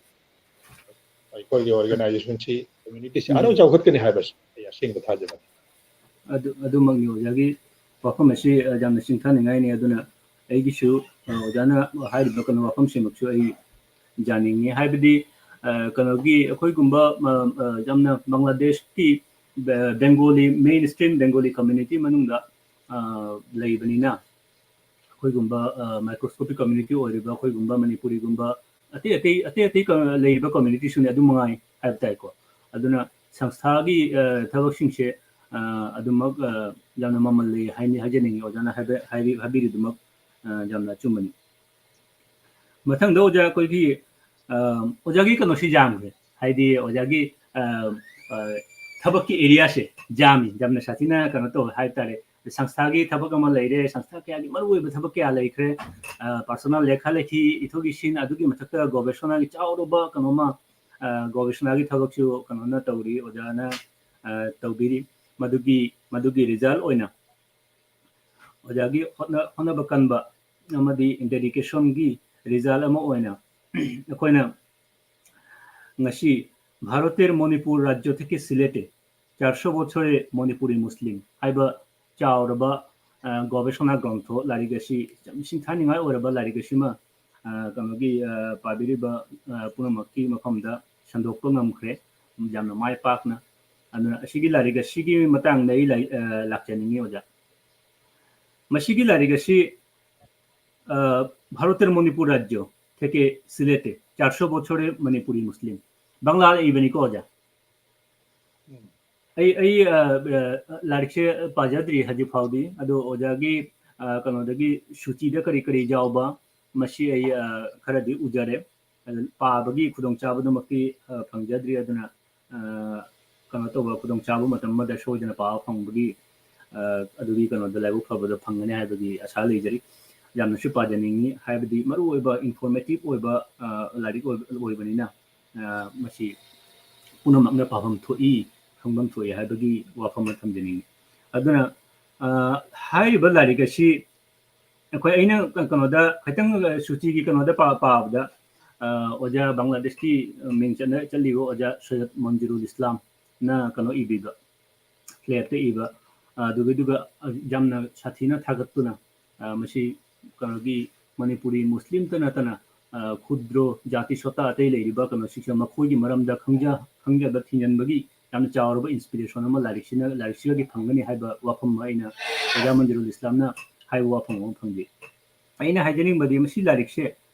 ꯑꯩꯈꯣꯏꯒꯤ ꯑꯣꯔꯒꯅꯥꯏꯖꯦꯁꯟꯁꯤ, ꯀꯝꯃ꯭ꯌꯨꯅꯤꯇꯤꯁꯤ ꯎꯝ꯫ ꯑꯗꯨꯝ ꯆꯥꯎꯈꯠꯀꯅꯤ ꯍꯥꯏꯕꯁꯤ ꯑꯩ ꯑꯁꯦꯡꯕ ꯊꯥꯖꯕꯅꯤ꯫ ꯑꯗꯨ, ꯑꯗꯨꯃꯛꯅꯤ ꯑꯣꯖꯥꯒꯤ ꯋꯥꯐꯝ ꯑꯁꯤ, ꯑ, ꯌꯥꯝꯅ ꯆꯤꯡꯊꯅꯤꯡꯉꯥꯏꯅꯤ꯫ ꯑꯗꯨꯅ ꯑꯩꯒꯤꯁꯨ, ꯑ, ꯑꯣꯖꯥꯅ ꯍꯥꯏꯔꯤꯕ ꯀꯩꯅꯣ ꯋꯥꯐꯝꯁꯤꯃꯛꯁꯨ ꯑꯩ ꯌꯥꯅꯤꯡꯉꯤ꯫ ꯍꯥꯏꯕꯗꯤ, ꯑ, ꯀꯩꯅꯣꯒꯤ ꯑꯩꯈꯣꯏꯒꯨꯝꯕ, ꯑ, ꯑ, ꯌꯥꯝꯅ ꯕꯪꯒ꯭ꯂꯥꯗꯦꯁꯀꯤ ꯕꯦ-, ꯕꯦꯡꯒꯣꯂꯤ, ꯃꯦꯟ ꯁ꯭ꯇ꯭ꯔꯤꯝ ꯕꯦꯡꯒꯣꯂꯤ ꯀꯝꯃ꯭ꯌꯨꯅꯤꯇꯤ ꯃꯅꯨꯡꯗ, ꯑ, ꯂꯩꯕꯅꯤꯅ, ꯑꯩꯈꯣꯏꯒꯨꯝꯕ, ꯑ, ꯃꯥꯏꯀ꯭ꯔꯣꯁꯀꯣꯄꯤꯛ ꯀꯝꯃ꯭ꯌꯨꯅꯤꯇꯤ ꯑꯣꯏꯔꯤꯕ ꯑꯩꯈꯣꯏꯒꯨꯝꯕ ꯃꯅꯤꯄꯨꯔꯤꯒꯨꯝꯕ ꯑꯇꯩ ꯑꯇꯩ, ꯑꯇꯩ ꯑꯇꯩ ꯀ-, ꯂꯩꯔꯤꯕ ꯀꯝꯃ꯭ꯌꯨꯅꯤꯇꯤꯁꯨꯅꯦ ꯑꯗꯨ ꯃꯉꯥꯏ ꯍꯥꯏꯕ ꯇꯥꯏꯀꯣ꯫ ꯑꯗꯨꯅ ꯁꯪꯁꯊꯥꯒꯤ, ꯑ, ꯊꯕꯛꯁꯤꯡꯁꯦ, ꯑ, ꯑꯗꯨꯃꯛ, ꯑ, ꯌꯥꯝꯅ ꯃꯃꯜ ꯂꯩ ꯍꯥꯏꯅꯤ, ꯍꯥꯏꯖꯅꯤꯡꯉꯤ꯫ ꯑꯣꯖꯥꯅ ꯍꯥꯏꯕ-, ꯍꯥꯏꯕꯤ-, ꯍꯥꯏꯕꯤꯔꯤꯗꯨꯃꯛ, ꯑ, ꯌꯥꯝꯅ ꯑꯆꯨꯝꯕꯅꯤ꯫ ꯃꯊꯪꯗ ꯑꯣꯖꯥ ꯑꯩꯈꯣꯏꯒꯤ, ꯑ, ꯑꯣꯖꯥꯒꯤ ꯀꯩꯅꯣꯁꯤ ꯌꯥꯝꯈ꯭ꯔꯦ꯫ ꯍꯥꯏꯗꯤ ꯑꯣꯖꯥꯒꯤ, ꯑ, ꯑ, ꯊꯕꯛꯀꯤ ꯑꯦꯔꯤꯌꯥꯁꯦ ꯌꯥꯝꯃꯤ, ꯌꯥꯝꯅ ꯁꯥꯊꯤꯅ ꯀꯩꯅꯣ ꯇꯧꯋꯦ ꯍꯥꯏꯕ ꯇꯥꯔꯦ꯫ ꯁꯪꯁꯊꯥꯒꯤ ꯊꯕꯛ ꯑꯃ ꯂꯩꯔꯦ, ꯁꯪꯁꯊꯥ ꯀꯌꯥꯒꯤ ꯃꯔꯨꯑꯣꯏꯕ ꯊꯕꯛ ꯀꯌꯥ ꯂꯩꯈ꯭ꯔꯦ꯫ ꯑ, ꯄꯥꯔꯁꯣꯅꯦꯜ ꯂꯦꯈꯥ ꯂꯦꯈꯤ, ꯏꯊꯣꯛ ꯏꯁꯤꯟ, ꯑꯗꯨꯒꯤ ꯃꯊꯛꯇ ꯒꯣꯕꯦꯁꯅꯥꯒꯤ ꯆꯥꯎꯔꯕ ꯀꯩꯅꯣꯃ, ꯑ, ꯒꯣꯕꯦꯁꯅꯥꯒꯤ ꯊꯕꯛꯁꯨ ꯀꯩꯅꯣꯅ ꯇꯧꯔꯤ, ꯑꯣꯖꯥꯅ, ꯑ, ꯇꯧꯕꯤꯔꯤ꯫ ꯃꯗꯨꯒꯤ, ꯃꯗꯨꯒꯤ ꯔꯤꯖꯜ ꯑꯣꯏꯅ ꯑꯣꯖꯥꯒꯤ ꯍꯣꯠꯅ-, ꯍꯣꯠꯅꯕ ꯀꯟꯕ ꯑꯃꯗꯤ ꯗꯦꯗꯤꯀꯦꯁꯟꯒꯤ ꯔꯤꯖꯜ ꯑꯃ ꯑꯣꯏꯅ ꯑꯩꯈꯣꯏꯅ ꯉꯁꯤ ꯚꯥꯔꯇꯦꯔ ꯃꯅꯤꯄꯨꯔ ꯔꯥꯖ꯭ꯌ ꯊꯦꯀꯦ ꯁꯤꯂꯦꯇꯦ ꯆꯥꯔꯁꯣ ꯕꯣꯆꯣꯔꯦ ꯃꯅꯤꯄꯨꯔꯤ ꯃꯨꯁꯂꯤꯝ ꯍꯥꯏꯕ ꯆꯥꯎꯔꯕ, ꯑ, ꯒꯣꯕꯦꯁꯅꯥ ꯒ꯭ꯔꯟꯊꯣ, ꯂꯥꯏꯔꯤꯛ ꯑꯁꯤ ꯌꯥꯝ ꯁꯤꯡꯊꯥꯅꯤꯡꯉꯥꯏ ꯑꯣꯏꯔꯕ ꯂꯥꯏꯔꯤꯛ ꯑꯁꯤꯃ, ꯑ, ꯀꯩꯅꯣꯒꯤ, ꯑ, ꯄꯥꯕꯤꯔꯤꯕ, ꯑ, ꯄꯨꯝꯅꯃꯛꯀꯤ ꯃꯐꯝꯗ ꯁꯟꯗꯣꯛꯄ ꯉꯝꯈ꯭ꯔꯦ, ꯌꯥꯝꯅ ꯃꯥꯏ ꯄꯥꯛꯅ꯫ ꯑꯗꯨꯅ ꯑꯁꯤꯒꯤ ꯂꯥꯏꯔꯤꯛ ꯑꯁꯤꯒꯤ ꯃꯇꯥꯡꯗ ꯑꯩ ꯂꯥꯏ-, ꯑ, ꯂꯥꯛꯆꯅꯤꯡꯉꯤ, ꯑꯣꯖꯥ꯫ ꯃꯁꯤꯒꯤ ꯂꯥꯏꯔꯤꯛ ꯑꯁꯤ, ꯑ, ꯚꯥꯔꯇꯦꯔ ꯃꯅꯤꯄꯨꯔ ꯔꯥꯖ꯭ꯌ ꯊꯦꯀꯦ ꯁꯤꯂꯦꯇꯦ ꯆꯥꯔꯁꯣ ꯕꯣꯆꯣꯔꯦ ꯃꯅꯤꯄꯨꯔꯤ ꯃꯨꯁꯂꯤꯝ, ꯕꯪꯂꯥꯗ ꯏꯕꯅꯤꯀꯣ, ꯑꯣꯖꯥ꯫ ꯎꯝ꯫ ꯑꯩ, ꯑꯩ, ꯑ, ꯑ, ꯂꯥꯏꯔꯤꯛꯁꯦ ꯄꯥꯖꯗ꯭ꯔꯤ ꯍꯧꯖꯤꯛ ꯐꯥꯎꯗꯤ꯫ ꯑꯗꯣ ꯑꯣꯖꯥꯒꯤ, ꯑ, ꯀꯩꯅꯣꯗꯒꯤ ꯁꯨꯆꯤꯗ ꯀꯔꯤ ꯀꯔꯤ ꯌꯥꯎꯕ, ꯃꯁꯤ ꯑꯩ, ꯑ, ꯈꯔꯗꯤ ꯎꯖꯔꯦ꯫ ꯑꯗꯨ ꯄꯥꯕꯒꯤ ꯈꯨꯗꯣꯡꯆꯥꯕꯗꯨꯃꯛꯇꯤ, ꯑ, ꯐꯪꯖꯗ꯭ꯔꯤ꯫ ꯑꯗꯨꯅ, ꯑ, ꯀꯩꯅꯣ ꯇꯧꯕ, ꯈꯨꯗꯣꯡꯆꯥꯕ ꯃꯇꯝ ꯑꯃꯗ ꯁꯣꯏꯗꯅ ꯄꯥꯕ ꯐꯪꯕꯒꯤ, ꯑ, ꯑꯗꯨꯒꯤ ꯀꯩꯅꯣꯗ ꯂꯥꯏꯕꯛ ꯐꯕꯗ ꯐꯪꯒꯅꯤ ꯍꯥꯏꯕꯒꯤ ꯑꯁꯥ ꯂꯩꯖꯔꯤ꯫ ꯌꯥꯝꯅꯁꯨ ꯄꯥꯖꯅꯤꯡꯉꯤ, ꯍꯥꯏꯕꯗꯤ ꯃꯔꯨꯑꯣꯏꯕ ꯏꯟꯐꯣꯔꯃꯦꯇꯤꯚ ꯑꯣꯏꯕ, ꯑ, ꯂꯥꯏꯔꯤꯛ ꯑꯣꯏꯕ, ꯑꯣꯏꯕꯅꯤꯅ, ꯑ, ꯃꯁꯤ ꯄꯨꯝꯅꯃꯛꯅ ꯄꯥꯐꯝ ꯊꯣꯛꯏ, ꯈꯪꯐꯝ ꯊꯣꯛꯏ ꯍꯥꯏꯕꯒꯤ ꯋꯥꯐꯝ ꯑꯃ ꯊꯝꯖꯅꯤꯡꯉꯤ꯫ ꯑꯗꯨꯅ, ꯑ, ꯍꯥꯏꯔꯤꯕ ꯂꯥꯏꯔꯤꯛ ꯑꯁꯤ ꯑꯩꯈꯣꯏ, ꯑꯩꯅ ꯀ-, ꯀꯩꯅꯣꯗ ꯈꯤꯇꯪ, ꯑ, ꯁꯨꯆꯤꯒꯤ ꯀꯩꯅꯣꯗ ꯄꯥ-, ꯄꯥꯕꯗ, ꯑ, ꯑꯣꯖꯥ ꯕꯪꯒ꯭ꯂꯥꯗꯦꯁꯀꯤ ꯃꯤꯡ ꯆꯠꯅ-, ꯆꯠꯂꯤꯕ ꯑꯣꯖꯥ ꯁꯣꯌꯠ ꯃꯟꯖꯨꯔꯨꯜ ꯏꯁꯂꯥꯝꯅ ꯀꯩꯅꯣ ꯏꯕꯤꯕ, ꯐ꯭ꯂꯦꯠꯇ ꯏꯕ, ꯑ, ꯑꯗꯨꯒꯤꯗꯨꯒ, ꯑ, ꯌꯥꯝꯅ ꯁꯥꯊꯤꯅ ꯊꯥꯒꯠꯇꯨꯅ, ꯑ, ꯃꯁꯤ ꯀꯩꯅꯣꯒꯤ ꯃꯅꯤꯄꯨꯔꯤ ꯃꯨꯁꯂꯤꯝꯇ ꯅꯠꯇꯅ, ꯑ, ꯈꯨꯗ꯭ꯔꯣ ꯖꯥꯇꯤ ꯁꯣꯇꯥ ꯑꯇꯩ ꯂꯩꯔꯤꯕ ꯀꯩꯅꯣꯁꯤꯡꯁꯦ ꯃꯈꯣꯏꯒꯤ ꯃꯔꯝꯗ ꯈꯪꯖ-, ꯈꯪꯖꯕ ꯊꯤꯡꯖꯤꯟꯕꯒꯤ ꯌꯥꯝꯅ ꯆꯥꯎꯔꯕ ꯏꯟꯁꯄꯤꯔꯦꯁꯟ ꯑꯃ ꯂꯥꯏꯔꯤꯛꯁꯤꯅ, ꯂꯥꯏꯔꯤꯛꯁꯤꯗꯒꯤ ꯐꯪꯒꯅꯤ ꯍꯥꯏꯕ ꯋꯥꯐꯝ ꯑꯃ ꯑꯩꯅ ꯑꯣꯖꯥ ꯃꯟꯖꯨꯔꯨꯜ ꯏꯁꯂꯥꯝꯅ ꯍꯥꯏꯕ ꯋꯥꯐꯝ ꯑꯃ ꯐꯪꯖꯩ꯫ ꯑꯩꯅ ꯍꯥꯏꯖꯅꯤꯡꯕꯗꯤ ꯃꯁꯤ ꯂꯥꯏꯔꯤꯛꯁꯦ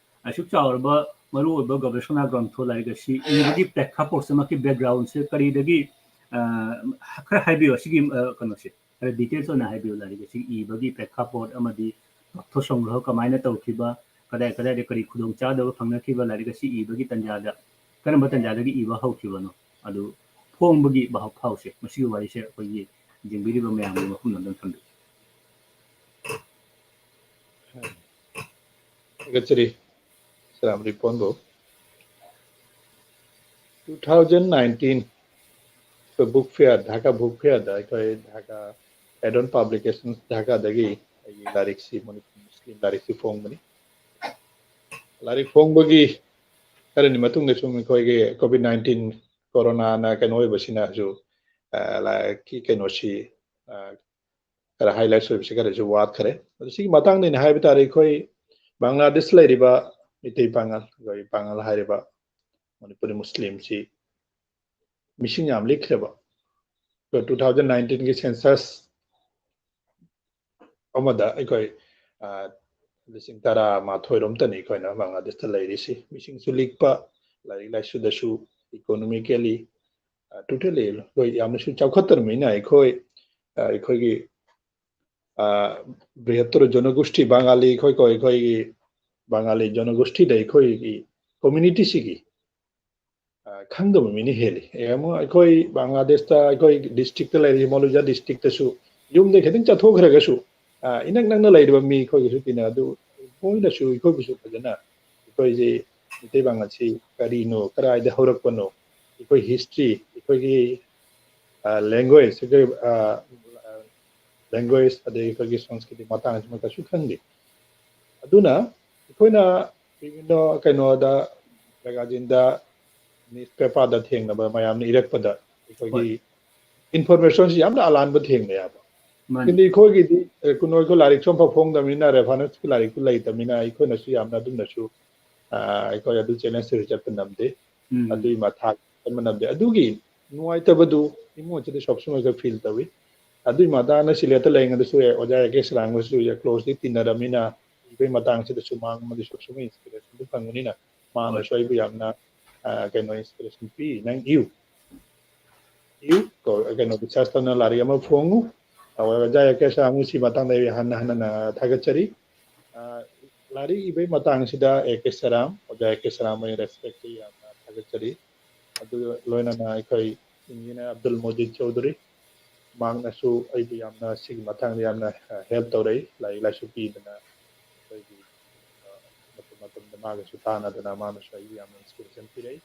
ꯑꯁꯨꯛ ꯆꯥꯎꯔꯕ ꯃꯔꯨꯑꯣꯏꯕ ꯒꯕꯦꯁꯅꯥ ꯒ꯭ꯔꯟꯊꯣ ꯂꯥꯏꯔꯤꯛ ꯑꯁꯤ ꯏꯕꯒꯤ ꯄ꯭ꯔꯦক্ষꯥꯄꯣꯠꯁꯤꯃꯛꯀꯤ ꯕꯦꯛꯒ꯭ꯔꯥꯎꯟꯁꯦ ꯀꯔꯤꯗꯒꯤ, ꯑ, ꯈꯔ ꯍꯥꯏꯕꯤꯌꯨ, ꯑꯁꯤꯒꯤ, ꯑ, ꯀꯩꯅꯣꯁꯦ ꯈꯔ ꯗꯤꯇꯦꯜꯁ ꯑꯣꯏꯅ ꯍꯥꯏꯕꯤꯌꯨ꯫ ꯂꯥꯏꯔꯤꯛ ꯑꯁꯤ ꯏꯕꯒꯤ ꯄ꯭ꯔꯦꯛꯈꯥꯄꯣꯠ ꯑꯃꯗꯤ ꯑꯔꯊ ꯁꯪꯒ꯭ꯔꯍ ꯀꯃꯥꯏꯅ ꯇꯧꯈꯤꯕ, ꯀꯗꯥꯏ ꯀꯗꯥꯏꯗ ꯀꯔꯤ ꯈꯨꯗꯣꯡꯆꯥꯗꯕ ꯐꯪꯅꯈꯤꯕ, ꯂꯥꯏꯔꯤꯛ ꯑꯁꯤ ꯏꯕꯒꯤ ꯇꯟꯖꯥꯗ ꯀꯔꯝꯕ ꯇꯟꯖꯥꯗꯒꯤ ꯏꯕ ꯍꯧꯈꯤꯕꯅꯣ? ꯑꯗꯨ ꯐꯣꯡꯕꯒꯤ ꯚꯥꯕ ꯊꯥꯎꯁꯦ, ꯃꯁꯤꯒꯤ ꯋꯥꯔꯤꯁꯦ ꯑꯩꯈꯣꯏꯒꯤ ꯌꯦꯡꯕꯤꯔꯤꯕ ꯃꯌꯥꯝꯒꯤ ꯃꯐꯝꯗ ꯑꯗꯨꯝ ꯊꯝꯕꯤꯌꯨ꯫ ꯊꯥꯒꯠꯆꯔꯤ ꯁꯔꯥꯝ ꯔꯤꯄꯣꯟꯕꯨ꯫ Two thousand nineteen ꯑꯩꯈꯣꯏ book fair, ꯙꯥꯀꯥ book fairꯗ ꯑꯩꯈꯣꯏ ꯙꯥꯀꯥ Adon Publications ꯙꯥꯀꯥꯗꯒꯤ ꯑꯩꯒꯤ ꯂꯥꯏꯔꯤꯛꯁꯤ, ꯃꯅꯤꯄꯨꯔꯤ ꯃꯨꯁꯂꯤꯝ ꯂꯥꯏꯔꯤꯛꯁꯤ ꯐꯣꯡꯕꯅꯤ꯫ ꯂꯥꯏꯔꯤꯛ ꯐꯣꯡꯕꯒꯤ ꯈꯔꯅꯤ ꯃꯇꯨꯡꯗ ꯁꯨꯝ ꯑꯩꯈꯣꯏꯒꯤ COVID nineteen ꯀꯣꯔꯣꯅꯥꯅ ꯀꯩꯅꯣ ꯑꯣꯏꯕꯁꯤꯅꯁꯨ, ꯑ, ꯂꯥꯏꯔꯤꯛꯀꯤ ꯀꯩꯅꯣꯁꯤ, ꯑ, ꯈꯔ highlights ꯑꯣꯏꯕꯁꯤ ꯈꯔꯁꯨ ꯋꯥꯠꯈ꯭ꯔꯦ꯫ ꯑꯗꯨ ꯁꯤꯒꯤ ꯃꯇꯥꯡꯗ ꯑꯩꯅ ꯍꯥꯏꯕ ꯇꯥꯔꯦ, ꯑꯩꯈꯣꯏ ꯕꯪꯒ꯭ꯂꯥꯗꯦꯁ ꯂꯩꯔꯤꯕ ꯃꯩꯇꯩ ꯄꯥꯉꯜ, ꯑꯩꯈꯣꯏ ꯄꯥꯉꯜ ꯍꯥꯏꯔꯤꯕ ꯃꯅꯤꯄꯨꯔꯤ ꯃꯨꯁꯂꯤꯝꯁꯤ ꯃꯤꯁꯤꯡ ꯌꯥꯝ ꯂꯤꯛꯈ꯭ꯔꯦꯕ꯫ ꯑꯗꯣ two thousand nineteenꯒꯤ census ꯑꯃꯗ ꯑꯩꯈꯣꯏ, ꯑ, ꯂꯤꯁꯤꯡ ꯇꯔꯥ ꯃꯥꯊꯣꯏꯔꯣꯝꯇꯅꯤ ꯑꯩꯈꯣꯏꯅ ꯕꯪꯒ꯭ꯂꯥꯗꯦꯁꯇ ꯂꯩꯔꯤꯁꯤ꯫ ꯃꯤꯁꯤꯡꯁꯨ ꯂꯤꯛꯄ, ꯂꯥꯏꯔꯤꯛ ꯂꯥꯏꯁꯨꯗꯁꯨ, economically, ꯑ, totally ꯂꯣꯏ ꯌꯥꯝꯅꯁꯨ ꯆꯥꯎꯈꯠꯇ꯭ꯔꯕꯅꯤꯅ ꯑꯩꯈꯣꯏ, ꯑ, ꯑꯩꯈꯣꯏꯒꯤ, ꯑ, ꯕ꯭ꯔꯤꯍꯠꯇꯔ ꯖꯅꯒꯣꯁꯇꯤ ꯕꯪꯒꯥꯂꯤ, ꯑꯩꯈꯣꯏ, ꯑꯩꯈꯣꯏ, ꯑꯩꯈꯣꯏꯒꯤ ꯕꯪꯒꯥꯂꯤ ꯖꯅꯒꯣꯁꯇꯤꯗ ꯑꯩꯈꯣꯏꯒꯤ communityꯁꯤꯒꯤ, ꯑ, ꯈꯪꯗꯕ ꯃꯤꯅ ꯍꯦꯜꯂꯤ꯫ ꯑꯦ, ꯑꯃꯨꯛ ꯑꯩꯈꯣꯏ ꯕꯪꯒ꯭ꯂꯥꯗꯦꯁꯇ ꯑꯩꯈꯣꯏ districtꯇ ꯂꯩꯔꯤ, ꯃꯧꯂꯨꯖꯥ districtꯇꯁꯨ ꯌꯨꯝꯗꯒꯤ ꯈꯤꯇꯪ ꯆꯠꯊꯣꯛꯈ꯭ꯔꯒꯁꯨ, ꯑ, ꯏꯅꯛ ꯅꯛꯅ ꯂꯩꯔꯤꯕ ꯃꯤ ꯑꯩꯈꯣꯏꯒꯁꯨ ꯇꯤꯟꯅ ꯑꯗꯨ ꯃꯣꯏꯅꯁꯨ ꯑꯩꯈꯣꯏꯕꯨꯁꯨ ꯐꯖꯅ ꯑꯩꯈꯣꯏꯁꯤ ꯃꯩꯇꯩ ꯄꯥꯉꯜꯁꯤ ꯀꯔꯤꯅꯣ, ꯀꯗꯥꯏꯗ ꯍꯧꯔꯛꯄꯅꯣ, ꯑꯩꯈꯣꯏ history, ꯑꯩꯈꯣꯏꯒꯤ, ꯑ, language, ꯑꯩꯈꯣꯏ, ꯑ, language, ꯑꯗꯩ ꯑꯩꯈꯣꯏꯒꯤ ꯁꯪꯁꯀ꯭ꯔꯤꯇꯤ ꯃꯇꯥꯡꯁꯤꯃ ꯀꯩꯁꯨ ꯈꯪꯗꯦ꯫ ꯑꯗꯨꯅ ꯑꯩꯈꯣꯏꯅ ꯀꯩꯅꯣꯗ, ꯃꯦꯒꯥꯖꯤꯟꯗ, ꯅ꯭ꯌꯨꯁꯄꯦꯄꯔꯗ ꯊꯦꯡꯅꯕ ꯃꯌꯥꯝꯅ ꯏꯔꯛꯄꯗ ꯑꯩꯈꯣꯏꯒꯤ ꯍꯣꯏ꯫ Informationꯁꯤ ꯌꯥꯝꯅ ꯑꯂꯥꯟꯕ ꯊꯦꯡꯅꯩ ꯍꯥꯏꯕ꯫ ꯃꯥꯅꯤ꯫ ꯀꯤꯟꯗꯤ ꯑꯩꯈꯣꯏꯒꯤꯗꯤ, ꯑ, ꯀꯩꯅꯣ, ꯑꯩꯈꯣꯏ ꯂꯥꯏꯔꯤꯛꯁꯨ ꯑꯝꯐꯥꯎ ꯐꯣꯡꯗꯕꯅꯤꯅ, referenceꯀꯤ ꯂꯥꯏꯔꯤꯛꯇꯨ ꯂꯩꯇꯕꯅꯤꯅ ꯑꯩꯈꯣꯏꯅꯁꯨ ꯌꯥꯝꯅ ꯑꯗꯨꯝꯅꯁꯨ, ꯑ, ꯑꯩꯈꯣꯏ ꯑꯗꯨ challengeꯇꯨ ꯆꯠꯄ ꯉꯝꯗꯦ꯫ ꯎꯝ꯫ ꯑꯗꯨꯒꯤ ꯃꯊꯥ ꯆꯠꯄ ꯉꯝꯗꯦ꯫ ꯑꯗꯨꯒꯤ ꯅꯨꯡꯉꯥꯏꯇꯕꯗꯨ ꯏꯃꯨꯡ ꯑꯁꯤꯗ ꯁꯣꯞꯁꯨꯃꯒ feel ꯇꯧꯏ꯫ ꯑꯗꯨꯒꯤ ꯃꯇꯥꯡꯗ ꯁꯤꯂꯦꯠꯇ ꯂꯩꯔꯤꯉꯩꯗꯁꯨ ꯑꯣꯖꯥ ꯑꯦ ꯀꯦ ꯁꯔꯥꯡꯒꯁꯨ closely ꯇꯤꯟꯅꯔꯝꯃꯤꯅ, ꯑꯩꯈꯣꯏ ꯃꯇꯥꯡꯁꯤꯗꯁꯨ ꯃꯥꯉꯣꯟꯗ ꯁꯣꯞꯁꯨꯃ inspirationꯗꯨ ꯐꯪꯕꯅꯤꯅ ꯃꯥꯅꯁꯨ ꯑꯩꯕꯨ ꯌꯥꯝꯅ, ꯑ, ꯀꯩꯅꯣ, inspiration ꯄꯤ꯫ "ꯅꯪ ꯏꯌꯨ, ꯏꯌꯨ, ꯀꯣ-, ꯀꯩꯅꯣ, research ꯇꯧꯅ ꯂꯥꯏꯔꯤꯛ ꯑꯃ ꯐꯣꯡꯉꯨ"꯫ ꯑꯗꯨꯒ ꯑꯣꯖꯥ ꯑꯦ ꯀꯦ ꯁꯔꯥꯡꯕꯨ ꯁꯤ ꯃꯇꯥꯡꯗ ꯑꯩ ꯍꯟꯅ ꯍꯟꯅ ꯊꯥꯒꯠꯆꯔꯤ꯫ ꯑ, ꯂꯥꯏꯔꯤꯛ ꯏꯕꯒꯤ ꯃꯇꯥꯡꯁꯤꯗ ꯑꯦ ꯀꯦ ꯁꯔꯥꯡ, ꯑꯣꯖꯥ ꯑꯦ ꯀꯦ ꯁꯔꯥꯡꯕꯨ ꯑꯩ respectꯇ ꯌꯥꯝꯅ ꯊꯥꯒꯠꯆꯔꯤ꯫ ꯑꯗꯨꯒ ꯂꯣꯏꯅꯅ ꯑꯩꯈꯣꯏ ꯏꯟꯖꯤꯅꯤꯌꯥꯔ ꯑꯕꯗꯨꯜ ꯃꯣꯖꯤꯗ ꯆꯧꯙꯨꯔꯤ, ꯃꯍꯥꯛꯅꯁꯨ ꯑꯩꯕꯨ ꯌꯥꯝꯅ ꯁꯤꯒꯤ ꯃꯇꯥꯡꯗ ꯌꯥꯝꯅ, ꯑ, help ꯇꯧꯔꯛꯏ, ꯂꯥꯏꯔꯤꯛ ꯂꯥꯏꯁꯨ ꯄꯤꯗꯅ, ꯑꯩꯈꯣꯏꯒꯤ, ꯑ, ꯃꯇꯝ ꯃꯇꯝꯗ ꯃꯥꯒꯁꯨ ꯇꯥꯟꯅꯗꯅ ꯃꯥꯅꯁꯨ ꯑꯩꯕꯨ ꯌꯥꯝꯅ inspiration ꯄꯤꯔꯛꯏ꯫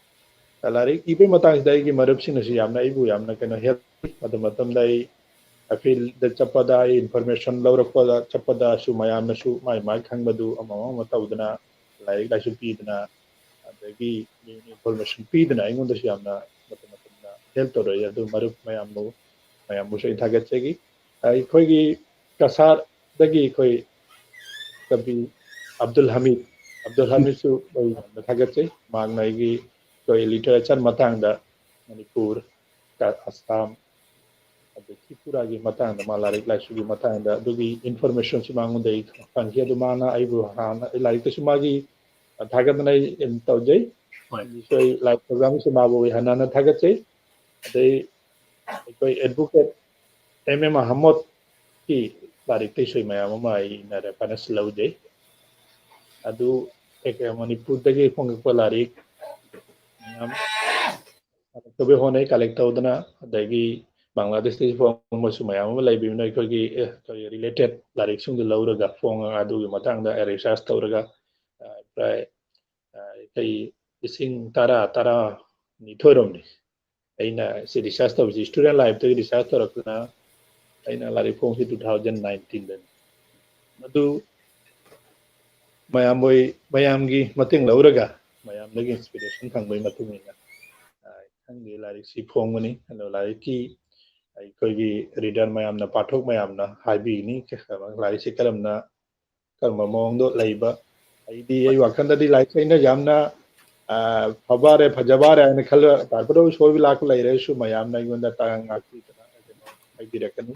ꯑ, ꯂꯥꯏꯔꯤꯛ ꯏꯕꯒꯤ ꯃꯇꯥꯡꯁꯤꯗ ꯑꯩꯒꯤ ꯃꯔꯨꯞꯁꯤꯡꯅꯁꯨ ꯌꯥꯝꯅ ꯑꯩꯕꯨ ꯌꯥꯝꯅ ꯀꯩꯅꯣ help, ꯃꯇꯝ ꯃꯇꯝꯗ ꯑꯩ fieldꯗ ꯆꯠꯄꯗ, ꯑꯩ information ꯂꯧꯔꯛꯄꯗ ꯆꯠꯄꯗꯁꯨ ꯃꯌꯥꯝꯅꯁꯨ ꯃꯥꯏ ꯃꯥꯏ ꯈꯪꯕꯗꯨ ꯑꯃ ꯑꯃ ꯇꯧꯗꯅ, ꯂꯥꯏꯔꯤꯛ ꯂꯥꯏꯁꯨ ꯄꯤꯗꯅ, ꯑꯗꯒꯤ information ꯄꯤꯗꯅ ꯑꯩꯉꯣꯟꯗꯁꯨ ꯌꯥꯝꯅ ꯃꯇꯝ ꯃꯇꯝꯗ help ꯇꯧꯔꯛꯏ꯫ ꯑꯗꯨ ꯃꯔꯨꯞ ꯃꯌꯥꯝꯕꯨ, ꯃꯌꯥꯝꯕꯨꯁꯨ ꯑꯩ ꯊꯥꯒꯠꯆꯔꯤ꯫ ꯑꯩꯈꯣꯏꯒꯤ ꯀꯁꯥꯔꯗꯒꯤ ꯑꯩꯈꯣꯏ ꯀꯕꯤ ꯑꯕꯗꯨꯜ ꯍꯃꯤꯗ, ꯑꯕꯗꯨꯜ ꯍꯃꯤꯗꯁꯨ ꯑꯩ ꯌꯥꯝꯅ ꯊꯥꯒꯠꯆꯩ꯫ ꯃꯍꯥꯛꯅ ꯑꯩꯒꯤ ꯑꯩꯈꯣꯏ literature ꯃꯇꯥꯡꯗ ꯃꯅꯤꯄꯨꯔ, ꯑꯁꯥꯝ, ꯑꯗꯩ ꯇ꯭ꯔꯤꯄꯨꯔꯥꯒꯤ ꯃꯇꯥꯡꯗ, ꯃꯥ ꯂꯥꯏꯔꯤꯛ ꯂꯥꯏꯁꯨꯒꯤ ꯃꯇꯥꯡꯗ ꯑꯗꯨꯒꯤ informationꯁꯤ ꯃꯉꯣꯟꯗ ꯑꯩ ꯐꯪꯈꯤ꯫ ꯑꯗꯨ ꯃꯥꯅ ꯑꯩꯕꯨ ꯍꯥꯟꯅ ꯑꯩ ꯂꯥꯏꯔꯤꯛꯇꯁꯨ ꯃꯥꯒꯤ ꯊꯥꯒꯠꯇꯅ ꯑꯩ ꯇꯧꯖꯩ꯫ ꯍꯣꯏ꯫ ꯑꯩꯈꯣꯏ live programꯁꯨ ꯃꯥꯕꯨ ꯑꯩ ꯍꯟꯅ ꯍꯟꯅ ꯊꯥꯒꯠꯆꯩ꯫ ꯑꯗꯩ ꯑꯩꯈꯣꯏ advocate M M ꯑꯍꯃꯗꯀꯤ ꯂꯥꯏꯔꯤꯛꯇꯩꯁꯨ ꯃꯌꯥꯝ ꯑꯃ ꯑꯩꯅ reference ꯂꯧꯖꯩ꯫ ꯑꯗꯨ ꯃꯅꯤꯄꯨꯔꯗꯒꯤ ꯐꯣꯡꯉꯛꯄ ꯂꯥꯏꯔꯤꯛ ꯃꯌꯥꯝ ꯇꯧꯕ ꯍꯣꯠꯅꯩ, collect ꯇꯧꯗꯅ, ꯑꯗꯒꯤ ꯕꯪꯒ꯭ꯂꯥꯗꯦꯁꯇꯒꯤ ꯐꯣꯡꯕꯁꯨ ꯃꯌꯥꯝ ꯑꯃ ꯂꯩꯕꯅꯤꯅ ꯑꯩꯈꯣꯏꯒꯤ, ꯑꯦ, ꯑꯩꯈꯣꯏꯒꯤ related ꯂꯥꯏꯔꯤꯛꯁꯤꯡꯗꯨ ꯂꯧꯔꯒ ꯐꯣꯡꯉꯒ ꯑꯗꯨꯒꯤ ꯃꯇꯥꯡꯗ research ꯇꯧꯔꯒ, ꯑ, ꯄ꯭ꯔꯥꯏ, ꯑ, ꯑꯩꯈꯣꯏ ꯂꯤꯁꯤꯡ ꯇꯔꯥ, ꯇꯔꯥꯅꯤꯊꯣꯏꯔꯣꯝꯅꯤ꯫ ꯑꯩꯅ ꯁꯤ research ꯇꯧꯕꯁꯤ student lifeꯇꯒꯤ research ꯇꯧꯔꯛꯇꯨꯅ ꯑꯩꯅ ꯂꯥꯏꯔꯤꯛ ꯐꯣꯡꯁꯤ two thousand nineteenꯗꯅꯤ꯫ ꯃꯗꯨ ꯃꯌꯥꯝ ꯑꯣꯏ-, ꯃꯌꯥꯝꯒꯤ ꯃꯇꯦꯡ ꯂꯧꯔꯒ ꯃꯌꯥꯝꯗꯒꯤ inspiration ꯐꯪꯕꯒꯤ ꯃꯇꯨꯡ ꯏꯟꯅ, ꯑ, ꯈꯪꯗꯦ, ꯂꯥꯏꯔꯤꯛꯁꯤ ꯐꯣꯡꯕꯅꯤ꯫ ꯑꯗꯣ ꯂꯥꯏꯔꯤꯛꯀꯤ ꯑꯩꯈꯣꯏꯒꯤ reader ꯃꯌꯥꯝꯅ, ꯄꯥꯊꯣꯛ ꯃꯌꯥꯝꯅ ꯍꯥꯏꯕꯤꯒꯅꯤ ꯂꯥꯏꯔꯤꯛꯁꯤ ꯀꯔꯝꯅ, ꯀꯔꯝꯕ ꯃꯑꯣꯡꯗ ꯂꯩꯕ꯫ ꯑꯩꯗꯤ ꯑꯩ ꯋꯥꯈꯜꯗꯗꯤ ꯂꯥꯏꯔꯤꯛꯁꯦ ꯑꯩꯅ ꯌꯥꯝꯅ, ꯑ, ꯐꯕꯥꯔꯦ, ꯐꯖꯕꯥꯔꯦ ꯍꯥꯏꯅ ꯈꯜꯂ ꯇꯥꯔꯛꯄꯗ ꯁꯣꯏꯕ ꯂꯥꯛꯄ ꯂꯩꯔꯒꯁꯨ ꯃꯌꯥꯝꯅ ꯑꯩꯉꯣꯟꯗ ꯇꯥ-, ꯉꯥꯛꯄꯤꯗꯅ ꯀꯩꯅꯣ ꯍꯥꯏꯕꯤꯔꯛꯀꯅꯤ꯫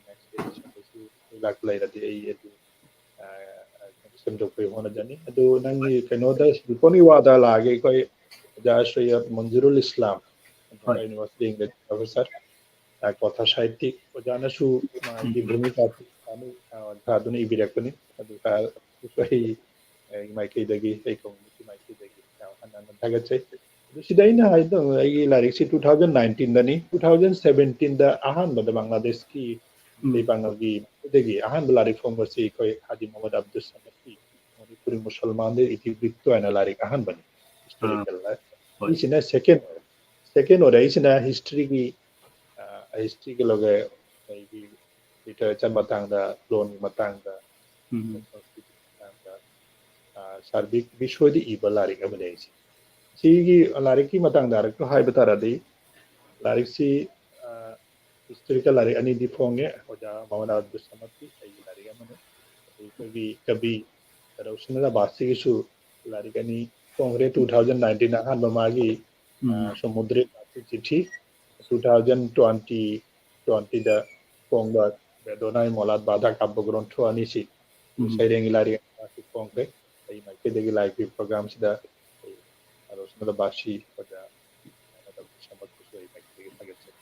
Next editionꯗꯁꯨ ꯁꯣꯏꯕ ꯂꯥꯛꯄ ꯂꯩꯔꯗꯤ ꯑꯩ ꯑꯗꯨ, ꯑ, ꯑ, ꯁꯦꯝꯗꯣꯛꯄꯒꯤ ꯍꯣꯠꯅꯖꯅꯤ꯫ ꯑꯗꯨ ꯅꯪꯒꯤ ꯀꯩꯅꯣꯗ ꯁꯤꯂꯤꯀꯣꯟꯒꯤ ꯋꯥꯗ ꯂꯥꯛꯑꯒꯦ꯫ ꯑꯩꯈꯣꯏ ꯑꯣꯖꯥ ꯁꯣꯌꯠ ꯃꯟꯖꯨꯔꯨꯜ ꯏꯁꯂꯥꯝ, ꯍꯣꯏ꯫ University English professor, ꯑ, ꯀ꯭ꯋꯥꯊꯥ ꯁꯥꯍꯤꯇꯤꯛ ꯑꯣꯖꯥꯅꯁꯨ ꯃꯥꯒꯤ ꯚꯨꯃꯤꯀꯥ ꯁꯥꯗꯨꯅ ꯏꯕꯤꯔꯛꯄꯅꯤ꯫ ꯑꯗꯨꯒ ꯑꯩ, ꯑꯩ ꯃꯥꯏꯀꯩꯗꯒꯤ, ꯑꯩ ꯀꯝꯃꯨꯅꯤꯇꯤ ꯃꯥꯏꯀꯩꯗꯒꯤ ꯌꯥꯝ ꯍꯟꯅ ꯍꯟꯅ ꯊꯥꯒꯠꯆꯩ꯫ ꯑꯗꯨ ꯁꯤꯗ ꯑꯩꯅ ꯍꯥꯏꯗꯣ, ꯑꯩꯒꯤ ꯂꯥꯏꯔꯤꯛꯁꯤ two thousand nineteenꯗꯅꯤ꯫ Two thousand seventeenꯗ ꯑꯍꯥꯟꯕꯗ ꯕꯪꯒ꯭ꯂꯥꯗꯦꯁꯀꯤ ꯎꯝ꯫ ꯃꯩꯇꯩ ꯄꯥꯉꯜꯒꯤ ꯃꯥꯏꯀꯩꯗꯒꯤ ꯑꯍꯥꯟꯕ ꯂꯥꯏꯔꯤꯛ ꯐꯣꯡꯕꯁꯤ ꯑꯩꯈꯣꯏ ꯍꯥꯖꯤ ꯃꯣꯍꯝꯃꯗ ꯑꯕꯗꯨꯜ ꯁꯃꯗꯀꯤ ꯃꯅꯤꯄꯨꯔꯤ ꯃꯨꯁꯜꯃꯥꯟꯗ ꯏꯇꯤꯕ꯭ꯔꯤꯠꯇꯣ ꯍꯥꯏꯅ ꯂꯥꯏꯔꯤꯛ ꯑꯍꯥꯟꯕꯅꯤ, ꯍꯤꯁꯇꯣꯔꯤꯀꯦꯜ ꯂꯥꯏꯔꯤꯛ꯫ ꯍꯣꯏ꯫ ꯑꯩꯁꯤꯅ ꯁꯦꯀꯦꯟ ꯑꯣꯏꯔꯦ꯫ ꯁꯦꯀꯦꯟ ꯑꯣꯏꯔꯦ꯫ ꯑꯩꯁꯤꯅ ꯍꯤꯁꯇ꯭ꯔꯤꯒꯤ, ꯑ, ꯍꯤꯁꯇ꯭ꯔꯤꯒꯤ ꯂꯧꯒꯦ, ꯑꯩꯒꯤ ꯂꯤꯇꯔꯦꯆꯔ ꯃꯇꯥꯡꯗ, ꯂꯣꯟꯒꯤ ꯃꯇꯥꯡꯗ, ꯎꯝ꯫ ꯁꯪꯁꯀ꯭ꯔꯤꯇꯤꯒꯤ ꯃꯇꯥꯡꯗ, ꯑ, ꯁꯥꯔꯕꯤꯛ ꯕꯤꯁꯣꯏꯗ ꯏꯕ ꯂꯥꯏꯔꯤꯛ ꯑꯃꯅꯤ ꯑꯩꯁꯦ꯫ ꯁꯤꯒꯤ ꯂꯥꯏꯔꯤꯛꯀꯤ ꯃꯇꯥꯡꯗ ꯍꯥꯏꯔꯛꯇ ꯍꯥꯏꯕ ꯇꯥꯔꯗꯤ, ꯂꯥꯏꯔꯤꯛꯁꯤ, ꯑ, ꯍꯤꯁꯇꯣꯔꯤꯀꯦꯜ ꯂꯥꯏꯔꯤꯛ ꯑꯅꯤꯗꯤ ꯐꯣꯡꯉꯦ, ꯑꯣꯖꯥ ꯃꯣꯍꯝꯃꯗ ꯑꯕꯗꯨꯜ ꯁꯃꯗꯀꯤ ꯑꯩꯒꯤ ꯂꯥꯏꯔꯤꯛ ꯑꯃꯅꯤ꯫ ꯑꯗꯩ ꯑꯩꯈꯣꯏꯒꯤ ꯀꯕꯤ ꯔꯧꯁꯟ ꯑꯕꯥꯁꯤꯒꯤꯁꯨ ꯂꯥꯏꯔꯤꯛ ꯑꯅꯤ ꯐꯣꯡꯈ꯭ꯔꯦ꯫ Two thousand nineteen ꯑꯍꯥꯟꯕ ꯃꯥꯒꯤ, ꯎꯝ꯫ ꯑ, ꯁꯃꯨꯗ꯭ꯔ ꯆꯤꯊꯤ, two thousand twenty, twentyꯗ ꯐꯣꯡꯕ ꯕꯦꯗꯣꯅꯥꯏ ꯃꯣꯂꯥꯠ ꯕꯥꯙꯥ ꯀꯥꯕ ꯒ꯭ꯔꯟꯊ ꯑꯅꯤꯁꯤ ꯎꯝ꯫ ꯁꯩꯔꯦꯡꯒꯤ ꯂꯥꯏꯔꯤꯛ ꯑꯃꯁꯨ ꯐꯣꯡꯈ꯭ꯔꯦ꯫ ꯑꯩ ꯃꯥꯏꯀꯩꯗꯒꯤ ꯂꯥꯏꯔꯤꯛꯀꯤ ꯄ꯭ꯔꯣꯒ꯭ꯔꯥꯝꯁꯤꯗ ꯑꯩ ꯔꯧꯁꯟ ꯑꯕꯥꯁꯤ ꯑꯣꯖꯥ ꯃꯣꯍꯝꯃꯗ ꯑꯕꯗꯨꯜ ꯁꯃꯗꯀꯤꯁꯨ ꯑꯩ ꯃꯥꯏꯀꯩꯗꯒꯤ ꯊꯥꯒꯠꯆꯔꯤ꯫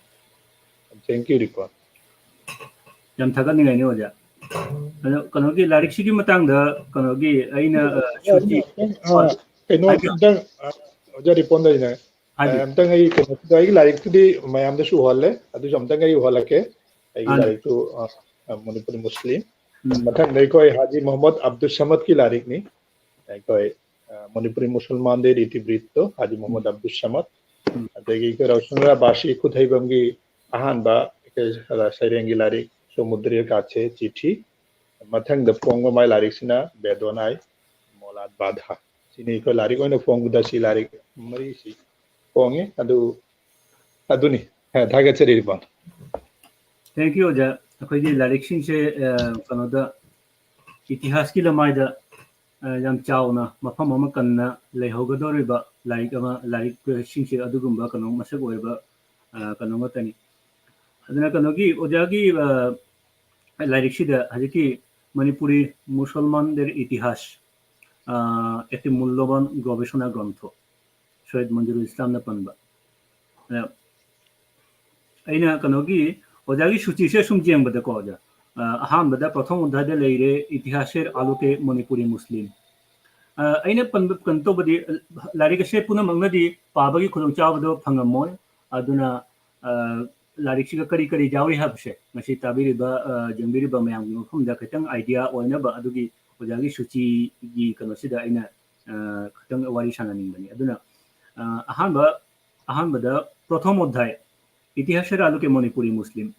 Thank you, ꯔꯤꯄꯣꯟ꯫ ꯌꯥꯝ ꯊꯥꯒꯠꯅꯤꯡꯉꯥꯏꯅꯤ, ꯑꯣꯖꯥ꯫ ꯑꯗꯣ ꯀꯩꯅꯣꯒꯤ ꯂꯥꯏꯔꯤꯛꯁꯤꯒꯤ ꯃꯇꯥꯡꯗ ꯀꯩꯅꯣꯒꯤ ꯑꯩꯅ, ꯑ, ꯑꯩꯅ ꯁꯨꯇꯤ ꯑꯝꯇꯪ, ꯑ, ꯀꯩꯅꯣ ꯍꯥꯏꯕꯤꯌꯨ꯫ ꯑꯝꯇꯪ, ꯑ, ꯑꯣꯖꯥ ꯔꯤꯄꯣꯟ ꯂꯩꯅꯦ꯫ ꯍꯥꯏꯕꯤꯌꯨ꯫ ꯑ, ꯑꯝꯇꯪ ꯑꯩ ꯀꯩꯅꯣ, ꯑꯩꯒꯤ ꯂꯥꯏꯔꯤꯛꯇꯨꯗꯤ ꯃꯌꯥꯝꯗꯁꯨ ꯎꯍꯜꯂꯦ, ꯑꯗꯨꯁꯨ ꯑꯝꯇꯪ ꯑꯩ ꯎꯍꯜꯂꯛꯀꯦ꯫ ꯑꯩꯒꯤ ꯑꯥ꯫ ꯂꯥꯏꯔꯤꯛꯇꯨ, ꯑ, ꯑ, ꯃꯅꯤꯄꯨꯔꯤ ꯃꯨꯁꯂꯤꯝ꯫ ꯎꯝ꯫ ꯃꯊꯪꯗ ꯑꯩꯈꯣꯏ ꯍꯥꯖꯤ ꯃꯣꯍꯝꯃꯗ ꯑꯕꯗꯨꯜ ꯁꯃꯗꯀꯤ ꯂꯥꯏꯔꯤꯛꯅꯤ꯫ ꯑꯩꯈꯣꯏ, ꯑ, ꯃꯅꯤꯄꯨꯔꯤ ꯃꯨꯁꯜꯃꯥꯟꯗ ꯏꯇꯤꯕ꯭ꯔꯤꯠꯇꯣ ꯍꯥꯖꯤ ꯃꯣꯍꯝꯃꯗ ꯎꯝ꯫ ꯑꯕꯗꯨꯜ ꯁꯃꯗ꯫ ꯎꯝ꯫ ꯑꯗꯒꯤ ꯑꯩꯈꯣꯏ ꯔꯧꯁꯟ ꯑꯕꯥꯁꯤ ꯈꯨꯊꯩꯕꯝꯒꯤ ꯑꯍꯥꯟꯕ, ꯑ, ꯁꯩꯔꯦꯡꯒꯤ ꯂꯥꯏꯔꯤꯛ ꯁꯃꯨꯗ꯭ꯔ ꯀꯥ ꯆꯤꯊꯤ꯫ ꯃꯊꯪꯗ ꯐꯣꯡꯕ ꯃꯥꯏ ꯂꯥꯏꯔꯤꯛꯁꯤꯅ ꯕꯦꯗꯣꯅꯥꯏ ꯃꯣꯂꯥꯠ ꯕꯥꯙꯥ꯫ ꯁꯤꯅꯤ ꯑꯩꯈꯣꯏ ꯂꯥꯏꯔꯤꯛ ꯑꯣꯏꯅ ꯐꯣꯡꯕꯗ ꯁꯤ ꯂꯥꯏꯔꯤꯛ ꯃꯔꯤꯁꯤ ꯐꯣꯡꯉꯤ꯫ ꯑꯗꯨ, ꯑꯗꯨꯅꯤ꯫ ꯑ, ꯊꯥꯒꯠꯆꯔꯤ, ꯔꯤꯄꯣꯟ꯫ Thank you, ꯑꯣꯖꯥ꯫ ꯑꯩꯈꯣꯏꯒꯤ ꯂꯥꯏꯔꯤꯛꯁꯤꯡꯁꯦ, ꯑ, ꯀꯩꯅꯣꯗ, ꯏꯇꯤꯍꯥꯁꯀꯤ ꯂꯃꯥꯏꯗ, ꯑ, ꯌꯥꯝ ꯆꯥꯎꯅ ꯃꯐꯝ ꯑꯃ ꯀꯟꯅ ꯂꯩꯍꯧꯒꯗꯧꯔꯤꯕ ꯂꯥꯏꯔꯤꯛ ꯑꯃ, ꯂꯥꯏꯔꯤꯛꯁꯤꯡꯁꯦ ꯑꯗꯨꯒꯨꯝꯕ ꯀꯩꯅꯣ ꯃꯁꯛ ꯑꯣꯏꯕ, ꯑ, ꯀꯩꯅꯣ ꯉꯥꯛꯇꯅꯤ꯫ ꯑꯗꯨꯅ ꯀꯩꯅꯣꯒꯤ ꯑꯣꯖꯥꯒꯤ, ꯑ, ꯂꯥꯏꯔꯤꯛꯁꯤꯗ ꯍꯧꯖꯤꯛꯀꯤ ꯃꯅꯤꯄꯨꯔꯤ ꯃꯨꯁꯜꯃꯥꯟ ꯗꯦꯔ ꯏꯇꯤꯍꯥꯁ, ꯑ, ꯑꯦꯛ ꯃꯨꯜꯂꯕꯥꯟ ꯒꯕꯦꯁꯅꯥ ꯒ꯭ꯔꯟꯊ, ꯁꯣꯌꯦꯗ ꯃꯟꯖꯨꯔꯨꯜ ꯏꯁꯂꯥꯝꯅ ꯄꯟꯕ꯫ ꯑ, ꯑꯩꯅ ꯀꯩꯅꯣꯒꯤ ꯑꯣꯖꯥꯒꯤ ꯁꯨꯆꯤꯁꯦ ꯁꯨꯝ ꯌꯦꯡꯕꯗꯀꯣ, ꯑꯣꯖꯥ, ꯑ, ꯑꯍꯥꯟꯕꯗ ꯄ꯭ꯔꯊꯝ ꯑꯙ꯭ꯌꯥꯏꯗ ꯂꯩꯔꯦ, ꯏꯇꯤꯍꯥꯁꯦꯔ ꯑꯥꯂꯣꯀꯦ ꯃꯅꯤꯄꯨꯔꯤ ꯃꯨꯁꯂꯤꯝ꯫ ꯑ, ꯑꯩꯅ ꯄꯟꯕ, ꯀꯩꯅꯣ ꯇꯧꯕꯗꯤ, ꯑ, ꯂꯥꯏꯔꯤꯛ ꯑꯁꯦ ꯄꯨꯝꯅꯃꯛꯅꯗꯤ ꯄꯥꯕꯒꯤ ꯈꯨꯗꯣꯡꯆꯥꯕꯗꯣ ꯐꯪꯉꯝꯃꯣꯏ꯫ ꯑꯗꯨꯅ, ꯑ, ꯂꯥꯏꯔꯤꯛꯁꯤꯒ ꯀꯔꯤ ꯀꯔꯤ ꯌꯥꯎꯔꯤ ꯍꯥꯏꯕꯁꯦ ꯉꯁꯤ ꯇꯥꯕꯤꯔꯤꯕ, ꯑ, ꯌꯦꯡꯕꯤꯔꯤꯕ ꯃꯌꯥꯝꯒꯤ ꯃꯐꯝꯗ ꯈꯤꯇꯪ idea ꯑꯣꯏꯅꯕ ꯑꯗꯨꯒꯤ ꯑꯣꯖꯥꯒꯤ ꯁꯨꯆꯤꯒꯤ ꯀꯩꯅꯣꯁꯤꯗ ꯑꯩꯅ, ꯑ, ꯈꯤꯇꯪ ꯋꯥꯔꯤ ꯁꯥꯟꯅꯅꯤꯡꯕꯅꯤ꯫ ꯑꯗꯨꯅ, ꯑ, ꯑꯍꯥꯟꯕ, ꯑꯍꯥꯟꯕꯗ ꯄ꯭ꯔꯊꯝ ꯑꯣꯙ꯭ꯌꯥꯏ, ꯏꯇꯤꯍꯥꯁ ꯑꯦ ꯔꯥꯂꯨ ꯀꯦ ꯃꯅꯤꯄꯨꯔꯤ ꯃꯨꯁꯂꯤꯝ꯫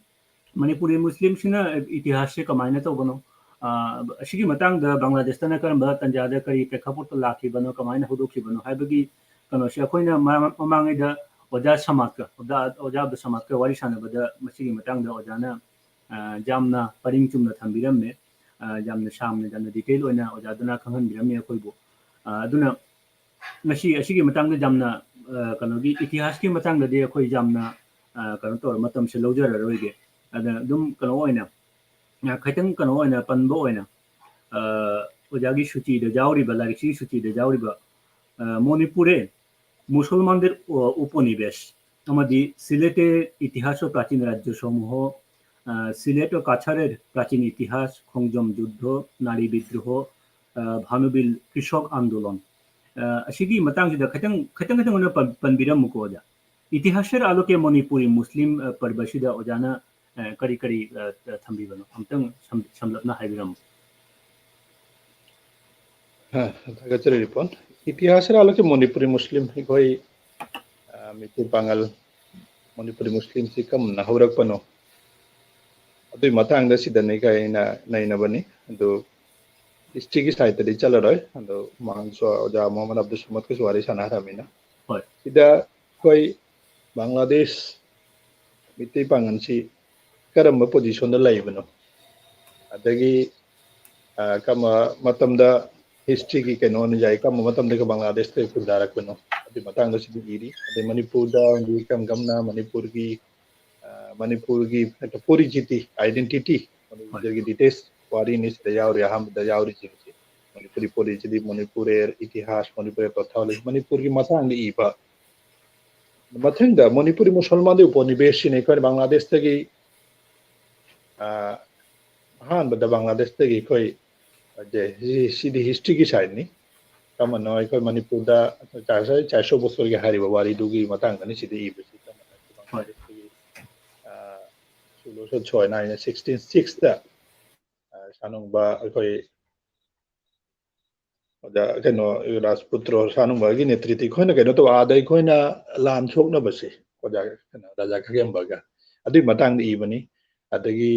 ꯃꯅꯤꯄꯨꯔꯤ ꯃꯨꯁꯂꯤꯝꯁꯤꯅ ꯏꯇꯤꯍꯥꯁꯁꯦ ꯀꯃꯥꯏꯅ ꯇꯧꯕꯅꯣ? ꯑ, ꯑꯁꯤꯒꯤ ꯃꯇꯥꯡꯗ ꯕꯪꯒ꯭ꯂꯥꯗꯦꯁꯇꯅ ꯀꯔꯝꯕ ꯇꯥꯟꯖꯥꯗ ꯀꯔꯤ ꯄ꯭ꯔꯦক্ষꯥꯄꯣꯠꯇ ꯂꯥꯛꯈꯤꯕꯅꯣ, ꯀꯃꯥꯏꯅ ꯍꯧꯗꯣꯛꯈꯤꯕꯅꯣ ꯍꯥꯏꯕꯒꯤ ꯀꯩꯅꯣꯁꯦ ꯑꯩꯈꯣꯏꯅ ꯃ-, ꯃꯃꯥꯡꯉꯩꯗ ꯑꯣꯖꯥ ꯁꯃꯥꯖꯀ, ꯑꯣꯖꯥ, ꯑꯣꯖꯥ ꯑꯕꯗꯨꯜ ꯁꯃꯥꯖꯀ ꯋꯥꯔꯤ ꯁꯥꯟꯅꯕꯗ ꯃꯁꯤꯒꯤ ꯃꯇꯥꯡꯗ ꯑꯣꯖꯥꯅ, ꯑ, ꯌꯥꯝꯅ ꯄꯔꯤꯡ ꯆꯨꯝꯅ ꯊꯝꯕꯤꯔꯝꯃꯦ꯫ ꯑ, ꯌꯥꯝꯅ ꯁꯥꯡꯅ, ꯌꯥꯝꯅ detail ꯑꯣꯏꯅ ꯑꯣꯖꯥꯗꯨꯅ ꯈꯪꯍꯟꯕꯤꯔꯝꯃꯦ ꯑꯩꯈꯣꯏꯕꯨ꯫ ꯑ, ꯑꯗꯨꯅ ꯉꯁꯤ ꯑꯁꯤꯒꯤ ꯃꯇꯥꯡꯗ ꯌꯥꯝꯅ, ꯑ, ꯀꯩꯅꯣꯒꯤ ꯏꯇꯤꯍꯥꯁꯀꯤ ꯃꯇꯥꯡꯗꯗꯤ ꯑꯩꯈꯣꯏ ꯌꯥꯝꯅ, ꯑ, ꯀꯩꯅꯣ ꯇꯧꯔ ꯃꯇꯝꯁꯦ ꯂꯧꯖꯔꯔꯣꯏꯒꯦ꯫ ꯑꯗ ꯑꯗꯨꯝ ꯀꯩꯅꯣ ꯑꯣꯏꯅ, ꯑ, ꯈꯤꯇꯪ ꯀꯩꯅꯣ ꯑꯣꯏꯅ ꯄꯟꯕ ꯑꯣꯏꯅ, ꯑ, ꯑꯣꯖꯥꯒꯤ ꯁꯨꯆꯤꯗ ꯌꯥꯎꯔꯤꯕ, ꯂꯥꯏꯔꯤꯛꯁꯤꯒꯤ ꯁꯨꯆꯤꯗ ꯌꯥꯎꯔꯤꯕ, ꯑ, ꯃꯅꯤꯄꯨꯔꯦ ꯃꯨꯁꯜꯃꯥꯟꯗꯦꯔ, ꯑ, উপনিবেশ ꯑꯃꯗꯤ ꯁꯤꯂꯦꯠ ꯏꯇꯤꯍꯥꯁ ꯄ꯭ꯔꯥꯆꯤꯟ ꯔꯥꯖ꯭ꯌ ꯁꯃꯨꯍ, ꯑ, ꯁꯤꯂꯦꯠ ꯀꯥꯆꯥꯔ ꯄ꯭ꯔꯥꯆꯤꯟ ꯏꯇꯤꯍꯥꯁ, ꯈꯣꯡꯖꯣꯝ ꯖꯨꯗ꯭ꯙ, ꯅꯥꯔꯤ ꯕꯤꯗ꯭ꯔꯣꯍ, ꯑ, ꯚꯥꯅꯨꯕꯤꯜ ꯀ꯭ꯔꯤꯁꯛ ꯑꯟꯗꯣꯂꯟ꯫ ꯑ, ꯑꯁꯤꯒꯤ ꯃꯇꯥꯡꯁꯤꯗ ꯈꯤꯇꯪ, ꯈꯤꯇꯪ, ꯈꯤꯇꯪ ꯑꯣꯏꯅ ꯄꯟ-, ꯄꯟꯕꯤꯔꯝꯃꯨꯀꯣ, ꯑꯣꯖꯥ꯫ ꯏꯇꯤꯍꯥꯁ ꯑꯦ ꯔꯥꯂꯨ ꯀꯦ ꯃꯅꯤꯄꯨꯔꯤ ꯃꯨꯁꯂꯤꯝ, ꯑ, ꯄꯔꯕꯁꯤꯗ ꯑꯣꯖꯥꯅ, ꯑ, ꯀꯔꯤ ꯀꯔꯤ, ꯑ, ꯑ, ꯊꯝꯕꯤꯕꯅꯣ? ꯑꯃꯨꯛꯇꯪ ꯁꯝ-, ꯁꯝꯂꯞꯅ ꯍꯥꯏꯕꯤꯔꯝꯃꯨ꯫ ꯑ, ꯊꯥꯒꯠꯆꯔꯤ, ꯔꯤꯄꯣꯟ꯫ ꯏꯇꯤꯍꯥꯁ ꯑꯦ ꯔꯥꯂꯨ ꯀꯦ ꯃꯅꯤꯄꯨꯔꯤ ꯃꯨꯁꯂꯤꯝ, ꯑꯩꯈꯣꯏ, ꯑ, ꯃꯤꯇꯩ ꯄꯥꯉꯜ ꯃꯅꯤꯄꯨꯔꯤ ꯃꯨꯁꯂꯤꯝꯁꯤ ꯀꯔꯝꯅ ꯍꯧꯔꯛꯄꯅꯣ? ꯑꯗꯨꯒꯤ ꯃꯇꯥꯡꯗ ꯁꯤꯗꯅꯤ ꯑꯩꯅ ꯅꯩꯅꯕꯅꯤ꯫ ꯑꯗꯨ historyꯒꯤ sideꯇꯗꯤ ꯆꯠꯂꯔꯣꯏ꯫ ꯑꯗꯣ ꯃꯃꯥꯡꯁꯨ ꯑꯣꯖꯥ ꯃꯣꯍꯝꯃꯗ ꯑꯕꯗꯨꯜ ꯁꯃꯗꯀꯁꯨ ꯋꯥꯔꯤ ꯁꯥꯟꯅꯈ꯭ꯔꯕꯅꯤꯅ꯫ ꯍꯣꯏ꯫ ꯁꯤꯗ ꯑꯩꯈꯣꯏ ꯕꯪꯒ꯭ꯂꯥꯗꯦꯁ ꯃꯤꯇꯩ ꯄꯥꯉꯜꯁꯤ ꯀꯔꯝꯕ positionꯗ ꯂꯩꯕꯅꯣ? ꯑꯗꯒꯤ, ꯑ, ꯀꯔꯝꯕ ꯃꯇꯝꯗ historyꯒꯤ ꯀꯩꯅꯣꯅ ꯌꯥꯏ, ꯀꯔꯝꯕ ꯃꯇꯝꯗꯒꯤ ꯕꯪꯒ꯭ꯂꯥꯗꯦꯁꯇ ꯈꯨꯟꯗꯥꯔꯛꯄꯅꯣ? ꯑꯗꯨꯒꯤ ꯃꯇꯥꯡꯗ ꯁꯤꯗ ꯏꯔꯤ꯫ ꯑꯗꯩ ꯃꯅꯤꯄꯨꯔꯗ ꯍꯧꯖꯤꯛ ꯀꯔꯝ ꯀꯔꯝꯅ ꯃꯅꯤꯄꯨꯔꯒꯤ, ꯑ, ꯃꯅꯤꯄꯨꯔꯒꯤ ꯄꯣꯔꯤꯆꯤꯇꯤ, identity, ꯃꯅꯤꯄꯨꯔꯒꯤ details ꯋꯥꯔꯤꯅꯤ ꯁꯤꯗ ꯌꯥꯎꯔꯤ, ꯑꯍꯥꯟꯕꯗ ꯌꯥꯎꯔꯤꯁꯤꯡꯁꯤ꯫ ꯃꯅꯤꯄꯨꯔꯤ ꯄꯣꯔꯤꯆꯤꯇꯤ, ꯃꯅꯤꯄꯨꯔ ꯏꯇꯤꯍꯥꯁ, ꯃꯅꯤꯄꯨꯔ ꯄꯊꯥꯂꯤ, ꯃꯅꯤꯄꯨꯔꯒꯤ ꯃꯇꯥꯡꯗ ꯏꯕ꯫ ꯃꯊꯪꯗ ꯃꯅꯤꯄꯨꯔꯤ ꯃꯨꯁꯜꯃꯥꯟꯗꯤ ꯎꯄꯅꯤꯕꯦꯁꯁꯤꯅꯤ꯫ ꯑꯩꯈꯣꯏꯅ ꯕꯪꯒ꯭ꯂꯥꯗꯦꯁꯇꯒꯤ, ꯑ, ꯑꯍꯥꯟꯕꯗ ꯕꯪꯒ꯭ꯂꯥꯗꯦꯁꯇꯒꯤ ꯑꯩꯈꯣꯏ, ꯑ, ꯁꯤ-, ꯁꯤꯗꯤ historyꯒꯤ sideꯅꯤ꯫ ꯀꯃꯟꯅ ꯑꯩꯈꯣꯏ ꯃꯅꯤꯄꯨꯔꯗ ꯆꯥꯏꯁꯣ ꯕꯣꯁꯣꯏꯒꯤ ꯍꯥꯏꯔꯤꯕ ꯋꯥꯔꯤꯗꯨꯒꯤ ꯃꯇꯥꯡꯗꯅꯤ ꯁꯤꯗ ꯏꯕꯁꯤ꯫ ꯀꯃꯟꯅ ꯑꯩꯈꯣꯏꯒꯤ, ꯑ, ꯁꯨꯂꯣꯁꯣ ꯁꯣꯏꯅ ꯍꯥꯏꯅ ꯁꯤꯛꯁꯇꯤꯟ ꯁꯤꯛꯁꯇ, ꯑ, ꯁꯥꯅꯨꯡꯕ ꯑꯩꯈꯣꯏ ꯑꯣꯖꯥ ꯀꯩꯅꯣ ꯔꯥꯖꯄꯨꯇ꯭ꯔꯣ ꯁꯥꯅꯨꯡꯕꯒꯤ ꯅꯦꯇ꯭ꯔꯤꯇꯤ ꯑꯩꯈꯣꯏꯅ ꯀꯩꯅꯣ ꯇꯧꯕ, ꯑꯥꯗ ꯑꯩꯈꯣꯏꯅ ꯂꯥꯟ ꯁꯣꯛꯅꯕꯁꯦ ꯑꯣꯖꯥ ꯀꯩꯅꯣ ꯔꯥꯖꯥ ꯈꯥꯒꯦꯝꯕꯒ, ꯑꯗꯨꯒꯤ ꯃꯇꯥꯡꯗ ꯏꯕꯅꯤ꯫ ꯑꯗꯒꯤ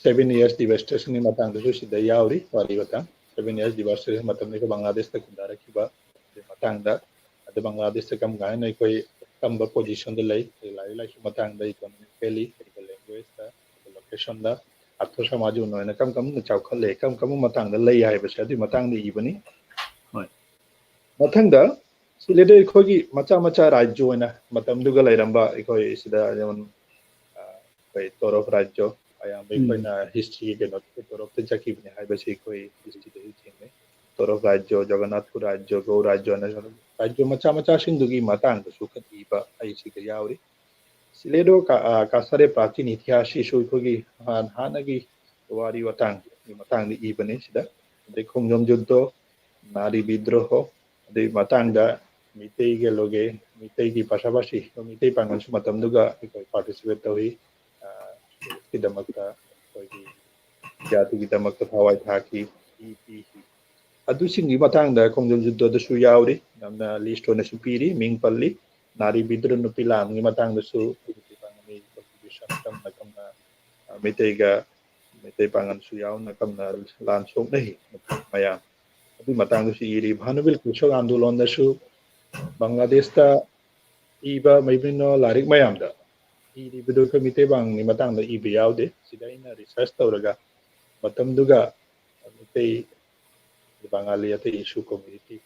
seven years devastationꯒꯤ ꯃꯇꯥꯡꯗꯁꯨ ꯁꯤꯗ ꯌꯥꯎꯔꯤ ꯋꯥꯔꯤ ꯃꯇꯥꯡ꯫ Seven years devastation ꯃꯇꯝꯗ ꯑꯩꯈꯣꯏ ꯕꯪꯒ꯭ꯂꯥꯗꯦꯁꯇ ꯈꯨꯟꯗꯥꯔꯛꯈꯤꯕ ꯑꯗꯨꯒꯤ ꯃꯇꯥꯡꯗ, ꯑꯗ ꯕꯪꯒ꯭ꯂꯥꯗꯦꯁꯇ ꯀꯔꯝ ꯀꯥꯏꯅ ꯑꯩꯈꯣꯏ ꯀꯔꯝꯕ positionꯗ ꯂꯩ, ꯑꯩꯈꯣꯏ ꯂꯥꯏꯔꯤꯛ ꯂꯥꯏꯁꯨ ꯃꯇꯥꯡꯗ, economically, ꯑꯗꯨꯒ languageetꯇ, locationꯗ, ꯑꯥꯔꯊ ꯁꯃꯥꯖ ꯑꯣꯏꯅ ꯀꯔꯝ ꯀꯔꯝꯅ ꯆꯥꯎꯈꯠꯂꯦ, ꯀꯔꯝ ꯀꯔꯝꯕ ꯃꯇꯥꯡꯗ ꯂꯩ ꯍꯥꯏꯕꯁꯦ ꯑꯗꯨꯒꯤ ꯃꯇꯥꯡꯗ ꯏꯕꯅꯤ꯫ ꯍꯣꯏ꯫ ꯃꯊꯪꯗ ꯁꯤꯂꯦꯗ ꯑꯩꯈꯣꯏꯒꯤ ꯃꯆꯥ ꯃꯆꯥ ꯔꯥꯖ꯭ꯌ ꯑꯣꯏꯅ ꯃꯇꯝꯗꯨꯒ ꯂꯩꯔꯝꯕ ꯑꯩꯈꯣꯏ ꯁꯤꯗ ꯖꯦꯃꯣꯟ, ꯑ, ꯑꯩꯈꯣꯏ ꯇꯣꯔꯣꯐ ꯔꯥꯖ꯭ꯌ, ꯑꯌꯥꯝꯕ ꯎꯝ꯫ ꯑꯩꯈꯣꯏꯅ historyꯒꯤ ꯀꯩꯅꯣ ꯇꯣꯔꯣꯐꯇ ꯆꯠꯈꯤꯕꯅꯤ ꯍꯥꯏꯕꯁꯤ ꯑꯩꯈꯣꯏ historyꯗꯁꯨ ꯊꯦꯡꯅꯩ꯫ ꯇꯣꯔꯣꯐ ꯔꯥꯖ꯭ꯌ, ꯖꯒꯟꯅꯥꯊꯄꯨꯔ ꯔꯥꯖ꯭ꯌ, ꯒꯧ ꯔꯥꯖ꯭ꯌꯅ ꯔꯥꯖ꯭ꯌ ꯃꯆꯥ ꯃꯆꯥꯁꯤꯡꯗꯨꯒꯤ ꯃꯇꯥꯡꯗꯁꯨ ꯈꯔ ꯏꯕ ꯑꯩ ꯁꯤꯗ ꯌꯥꯎꯔꯤ꯫ ꯁꯤꯂꯦꯗꯣ ꯀꯥ-, ꯑ, ꯀꯥꯁꯥꯔꯦ ꯄ꯭ꯔꯥꯆꯤꯟ ꯏꯇꯤꯍꯥꯁꯁꯤꯁꯨ ꯑꯩꯈꯣꯏꯒꯤ ꯍꯥꯟ-, ꯍꯥꯟꯅꯒꯤ ꯋꯥꯔꯤ ꯋꯥꯇꯥꯡꯒꯤ ꯃꯇꯥꯡꯗ ꯏꯕꯅꯤ ꯁꯤꯗ꯫ ꯑꯗꯩ ꯈꯣꯡꯖꯣꯝ ꯖꯨꯗꯣ, ꯅꯥꯔꯤ ꯕꯤꯗ꯭ꯔꯣꯍꯣ, ꯑꯗꯨꯒꯤ ꯃꯇꯥꯡꯗ ꯃꯤꯇꯩꯒ ꯂꯣꯒꯦ, ꯃꯤꯇꯩꯒꯤ ꯄꯥꯁꯥꯄꯥꯁꯤ, ꯃꯤꯇꯩ ꯄꯥꯡꯒꯜꯁꯨ ꯃꯇꯝꯗꯨꯒ ꯑꯩꯈꯣꯏ participate ꯇꯧꯏ꯫ ꯑ, ꯀꯤꯗꯃꯛꯇ ꯑꯩꯈꯣꯏꯒꯤ ꯖꯥꯇꯤꯒꯤꯗꯃꯛꯇ ꯊꯋꯥꯏ ꯊꯥꯈꯤ, ꯏ ꯄꯤꯈꯤ꯫ ꯑꯗꯨꯁꯤꯡꯒꯤ ꯃꯇꯥꯡꯗ ꯈꯣꯡꯖꯣꯝ ꯖꯨꯗꯣꯗꯁꯨ ꯌꯥꯎꯔꯤ, ꯌꯥꯝꯅ list ꯑꯣꯏꯅꯁꯨ ꯄꯤꯔꯤ, ꯃꯤꯡ ꯄꯜꯂꯤ꯫ ꯅꯥꯔꯤ ꯕꯤꯗ꯭ꯔꯣ ꯅꯨꯄꯤ ꯂꯥꯟꯒꯤ ꯃꯇꯥꯡꯗꯁꯨ ꯃꯤꯇꯩ ꯄꯥꯡꯒꯜꯒꯤ contribution ꯀꯔꯝꯅ ꯀꯔꯝꯅ, ꯑ, ꯃꯤꯇꯩꯒ ꯃꯩꯇꯩ ꯄꯥꯡꯒꯜꯁꯨ ꯌꯥꯎꯅ ꯀꯝꯅ ꯂꯥꯟ ꯁꯣꯛꯅꯈꯤ ꯃꯌꯥꯝ꯫ ꯑꯗꯨꯒꯤ ꯃꯇꯥꯡꯗꯁꯨ ꯏꯔꯤ꯫ ꯚꯥꯅꯨꯕꯤꯜ ꯀ꯭ꯔꯤꯁꯛ ꯑꯟꯗꯣꯂꯟꯗꯁꯨ ꯕꯪꯒ꯭ꯂꯥꯗꯦꯁꯇ ꯏꯕ ꯃꯩꯕꯤꯅꯣ ꯂꯥꯏꯔꯤꯛ ꯃꯌꯥꯝꯗ ꯏꯔꯤꯕꯗꯨ ꯑꯩꯈꯣꯏ ꯃꯤꯇꯩ ꯄꯥꯡꯒꯜꯒꯤ ꯃꯇꯥꯡꯗ ꯏꯕ ꯌꯥꯎꯗꯦ꯫ ꯁꯤꯗ ꯑꯩꯅ research ꯇꯧꯔꯒ ꯃꯇꯝꯗꯨꯒ ꯃꯩꯇꯩ, ꯕꯪꯒꯥꯂꯤ, ꯑꯇꯩ ꯏꯁꯨ community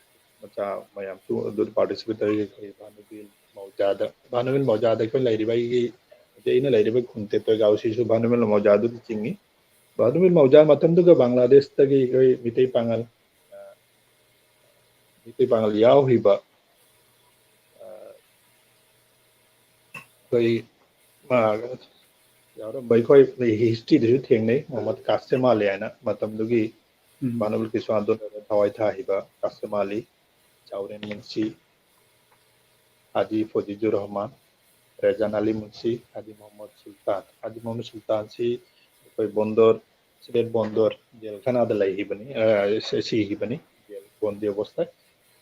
ꯃꯆꯥ ꯃꯌꯥꯝꯁꯨ ꯑꯗꯨꯗ participate ꯇꯧꯔꯤ꯫ ꯑꯩꯈꯣꯏ ꯚꯥꯅꯨꯕꯤꯜ ꯃꯧꯖꯥꯗ, ꯚꯥꯅꯨꯕꯤꯜ ꯃꯧꯖꯥꯗ ꯑꯩꯈꯣꯏ ꯂꯩꯔꯤꯕ ꯑꯩꯒꯤ, ꯍꯧꯖꯤꯛ ꯑꯩꯅ ꯂꯩꯔꯤꯕ ꯈꯨꯟ ꯇꯦꯠꯇꯣꯏꯒꯥꯎꯁꯤꯁꯨ ꯚꯥꯅꯨꯕꯤꯜ ꯃꯧꯖꯥꯗꯨꯗ ꯆꯤꯡꯏ꯫ ꯚꯥꯅꯨꯕꯤꯜ ꯃꯧꯖꯥ ꯃꯇꯝꯗꯨꯒ ꯕꯪꯒ꯭ꯂꯥꯗꯦꯁꯇꯒꯤ ꯑꯩꯈꯣꯏ ꯃꯤꯇꯩ ꯄꯥꯉꯜ, ꯑ, ꯃꯤꯇꯩ ꯄꯥꯉꯜ ꯌꯥꯎꯈꯤꯕ, ꯑ, ꯑꯩꯈꯣꯏ, ꯑ, ꯌꯥꯎꯔꯝꯕ ꯑꯩꯈꯣꯏ historyꯗꯁꯨ ꯊꯦꯡꯅꯩ, ꯃꯣꯍꯝꯃꯗ ꯀꯥꯁꯦꯝ ꯑꯂꯤ ꯍꯥꯏꯅ ꯃꯇꯝꯗꯨꯒꯤ ꯎꯝ꯫ ꯚꯥꯅꯨꯕꯤꯜ ꯀ꯭ꯔꯤꯁꯣꯛ ꯑꯥꯟꯗꯣꯂꯟꯗ ꯊꯋꯥꯏ ꯊꯥꯈꯤꯕ ꯀꯥꯁꯦꯝ ꯑꯂꯤ, ꯖꯥꯎꯔꯦꯟ ꯃꯨꯟꯁꯤ, ꯍꯥꯖꯤ ꯐꯣꯖꯤꯖꯨꯔ ꯔꯍꯃꯥꯟ, ꯔꯦꯖꯥꯟ ꯑꯂꯤ ꯃꯨꯟꯁꯤ, ꯍꯥꯖꯤ ꯃꯣꯍꯝꯃꯗ ꯁꯨꯜꯇꯥꯟ꯫ ꯍꯥꯖꯤ ꯃꯣꯍꯝꯃꯗ ꯁꯨꯜꯇꯥꯟꯁꯤ ꯑꯩꯈꯣꯏ ꯕꯣꯟꯗꯣꯔ, ꯁꯤꯂꯦꯠ ꯕꯣꯟꯗꯣꯔ ꯖꯦꯜ ꯈꯥꯅꯥꯗ ꯂꯩꯈꯤꯕꯅꯤ, ꯑ, ꯁꯤ-, ꯁꯤꯈꯤꯕꯅꯤ, ꯖꯦꯜ ꯕꯣꯟꯗꯤ ꯑꯕꯣꯁꯇꯥ꯫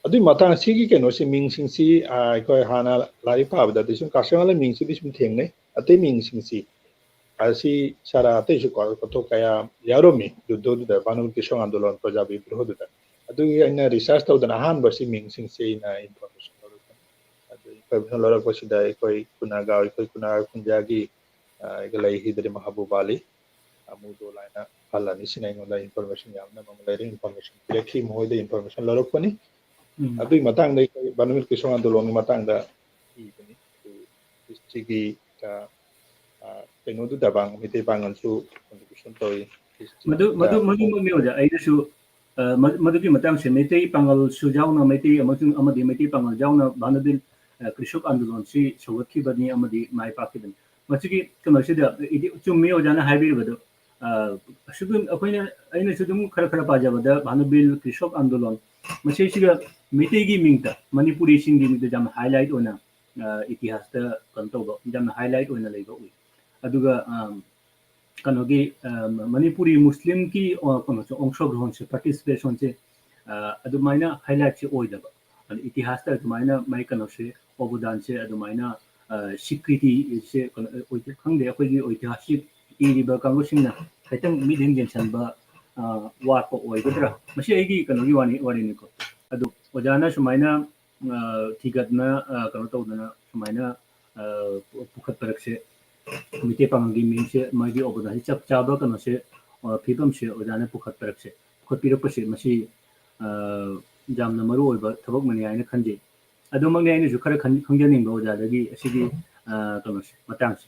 ꯑꯗꯨꯒꯤ ꯃꯇꯥꯡ ꯁꯤꯒꯤ ꯀꯩꯅꯣꯁꯤ, ꯃꯤꯡꯁꯤꯡꯁꯤ, ꯑ, ꯑꯩꯈꯣꯏ ꯍꯥꯟꯅ ꯂꯥꯏꯔꯤꯛ ꯄꯥꯕꯗꯗꯤ ꯁꯨꯝ ꯀꯥꯁꯦꯝ ꯑꯂꯤ ꯃꯤꯡꯁꯤꯗꯤ ꯁꯨꯝ ꯊꯦꯡꯅꯩ, ꯑꯇꯩ ꯃꯤꯡꯁꯤꯡꯁꯤ ꯑꯁꯤ ꯁꯥꯔꯥ ꯑꯇꯩꯁꯨ ꯀꯣ-, ꯀꯣꯊꯣꯛ ꯀꯌꯥ ꯌꯥꯎꯔꯝꯃꯤ ꯌꯨꯗꯣꯗꯨꯗ, ꯚꯥꯅꯨ ꯀ꯭ꯔꯤꯁꯣꯛ ꯑꯥꯟꯗꯣꯂꯟ, ꯄ꯭ꯔꯖꯥ ꯕꯤꯗ꯭ꯔꯣꯍꯗꯨꯗ꯫ ꯑꯗꯨꯒꯤ ꯑꯩꯅ research ꯇꯧꯗꯅ ꯑꯍꯥꯟꯕ ꯁꯤ ꯃꯤꯡꯁꯤꯡꯁꯤ ꯑꯩꯅ information ꯂꯧꯔꯛꯄꯅꯤ꯫ ꯑꯗꯨ information ꯂꯧꯔꯛꯄꯁꯤꯗ ꯑꯩꯈꯣꯏ ꯀꯨꯅꯥꯒꯥ, ꯑꯩꯈꯣꯏ ꯀꯨꯅꯥꯒꯥ ꯈꯨꯟꯖꯥꯒꯤ, ꯑ, ꯑꯩꯒ ꯂꯩꯈꯤꯗ꯭ꯔꯦ ꯃꯍꯕꯨꯕ ꯑꯂꯤ, ꯑꯃꯨꯗꯣ ꯂꯥꯏꯅ ꯑꯍꯜ ꯑꯅꯤꯁꯤꯅ ꯑꯩꯉꯣꯟꯗ information ꯌꯥꯝꯅ ꯑꯃ ꯂꯩꯔꯦ, information ꯄꯤꯔꯛꯈꯤ, ꯃꯈꯣꯏꯗ information ꯂꯧꯔꯛꯄꯅꯤ꯫ ꯎꯝ꯫ ꯑꯗꯨꯒꯤ ꯃꯇꯥꯡꯗ ꯑꯩꯈꯣꯏ ꯚꯥꯅꯨ ꯀ꯭ꯔꯤꯁꯣꯛ ꯑꯥꯟꯗꯣꯂꯟꯒꯤ ꯃꯇꯥꯡꯗ ꯏꯕꯅꯤ꯫ ꯑꯗꯨ historyꯒꯤ, ꯑ, ꯑ, ꯀꯩꯅꯣꯗꯨꯗ ꯄꯥꯡ-, ꯃꯩꯇꯩ ꯄꯥꯡꯒꯜꯁꯨ contribution ꯇꯧꯏ꯫ History ꯃꯗꯨ, ꯃꯗꯨ, ꯀꯌꯥ ꯃꯗꯨꯃꯛꯅꯤ ꯑꯣꯖꯥ꯫ ꯑꯩꯅꯁꯨ, ꯑ, ꯃ-, ꯃꯗꯨꯒꯤ ꯃꯇꯥꯡꯁꯦ ꯃꯩꯇꯩ ꯄꯥꯡꯒꯜꯁꯨ ꯌꯥꯎꯅ, ꯃꯩꯇꯩ ꯑꯃꯁꯨꯡ, ꯑꯃꯗꯤ ꯃꯩꯇꯩ ꯄꯥꯡꯒꯜ ꯌꯥꯎꯅ ꯚꯥꯅꯨꯕꯤꯜ, ꯑ, ꯀ꯭ꯔꯤꯁꯣꯛ ꯑꯥꯟꯗꯣꯂꯟꯁꯤ ꯁꯧꯒꯠꯈꯤꯕꯅꯤ ꯑꯃꯗꯤ ꯃꯥꯏ ꯄꯥꯛꯈꯤꯕꯅꯤ꯫ ꯃꯁꯤꯒꯤ ꯀꯩꯅꯣꯁꯤꯗ ꯏꯗꯤ-, ꯆꯨꯝꯃꯤ ꯑꯣꯖꯥꯅ ꯍꯥꯏꯕꯤꯔꯤꯕꯗꯨ꯫ ꯑ, ꯑꯁꯨꯛ ꯑꯩꯈꯣꯏꯅ, ꯑꯩꯅꯁꯨ ꯑꯗꯨꯝ ꯈꯔ ꯈꯔ ꯄꯥꯖꯕꯗ ꯚꯥꯅꯨꯕꯤꯜ ꯀ꯭ꯔꯤꯁꯣꯛ ꯑꯥꯟꯗꯣꯂꯟ ꯃꯁꯤꯁꯤꯒ ꯃꯩꯇꯩꯒꯤ ꯃꯤꯡꯗ, ꯃꯅꯤꯄꯨꯔꯤꯁꯤꯡꯒꯤ ꯃꯤꯡꯗ ꯌꯥꯝꯅ highlight ꯑꯣꯏꯅ, ꯑ, ꯏꯇꯤꯍꯥꯁꯇ ꯀꯩꯅꯣ ꯇꯧꯕ, ꯌꯥꯝꯅ highlight ꯑꯣꯏꯅ ꯂꯩꯕ ꯎꯏ꯫ ꯑꯗꯨꯒ, ꯑ, ꯀꯩꯅꯣꯒꯤ, ꯑ, ꯃꯅꯤꯄꯨꯔꯤ ꯃꯨꯁꯂꯤꯝꯒꯤ, ꯑ, ꯀꯩꯅꯣꯁꯦ, ꯑꯣꯡꯁꯣꯒ꯭ꯔꯍꯣꯟꯁꯦ, participationꯁꯦ, ꯑ, ꯑꯗꯨꯃꯥꯏꯅ highlightꯁꯦ ꯑꯣꯏꯗꯕ꯫ ꯑꯗ ꯏꯇꯤꯍꯥꯁꯇ ꯑꯗꯨꯃꯥꯏꯅ ꯃꯥꯏ ꯀꯩꯅꯣꯁꯦ, ꯑꯣꯕꯗꯥꯟꯁꯦ ꯑꯗꯨꯃꯥꯏꯅ, ꯑ, ꯁ꯭ꯋꯤꯀ꯭ꯔꯤꯇꯤꯁꯦ ꯀꯩꯅꯣ ꯑꯣꯏꯗꯦ, ꯈꯪꯗꯦ꯫ ꯑꯩꯈꯣꯏꯒꯤ ꯏꯇꯤꯍꯥꯁꯀꯤ ꯏꯔꯤꯕ ꯀꯥꯡꯕꯨꯁꯤꯡꯅ ꯈꯤꯇꯪ ꯃꯤꯠꯌꯦꯡ ꯌꯦꯡꯁꯤꯟꯕ, ꯑ, ꯋꯥꯠꯄ ꯑꯣꯏꯒꯗ꯭ꯔꯥ? ꯃꯁꯤ ꯑꯩꯒꯤ ꯀꯩꯅꯣꯒꯤ ꯋꯥꯅꯤ, ꯋꯥꯔꯤꯅꯤꯀꯣ꯫ ꯑꯗꯨ ꯑꯣꯖꯥꯅ ꯁꯨꯃꯥꯏꯅ, ꯑ, ꯊꯤꯒꯠꯅ, ꯑ, ꯀꯩꯅꯣ ꯇꯧꯗꯅ ꯁꯨꯃꯥꯏꯅ, ꯑ, ꯄꯨ-, ꯄꯨꯈꯠꯄꯔꯛꯁꯦ, ꯃꯩꯇꯩ ꯄꯥꯉꯜꯒꯤ ꯃꯤꯡꯁꯦ, ꯃꯥꯒꯤ ꯑꯣꯕꯗꯥꯟꯁꯦ, ꯆꯞ ꯆꯥꯕ ꯀꯩꯅꯣꯁꯦ, ꯑ, ꯐꯤꯕꯝꯁꯦ ꯑꯣꯖꯥꯅ ꯄꯨꯈꯠꯄꯔꯛꯁꯦ, ꯄꯨꯈꯠꯄꯤꯔꯛꯄꯁꯦ, ꯃꯁꯤ, ꯑ, ꯌꯥꯝꯅ ꯃꯔꯨ ꯑꯣꯏꯕ ꯊꯕꯛ ꯑꯃꯅꯤ ꯍꯥꯏꯅ ꯈꯟꯖꯩ꯫ ꯑꯗꯨꯃꯛꯅꯤ ꯑꯩꯅꯁꯨ ꯈꯔ ꯈꯟ-, ꯈꯪꯖꯅꯤꯡꯕ ꯑꯣꯖꯥꯗꯒꯤ ꯑꯁꯤꯒꯤ, ꯑ, ꯀꯩꯅꯣꯁꯦ, ꯃꯇꯥꯡꯁꯦ,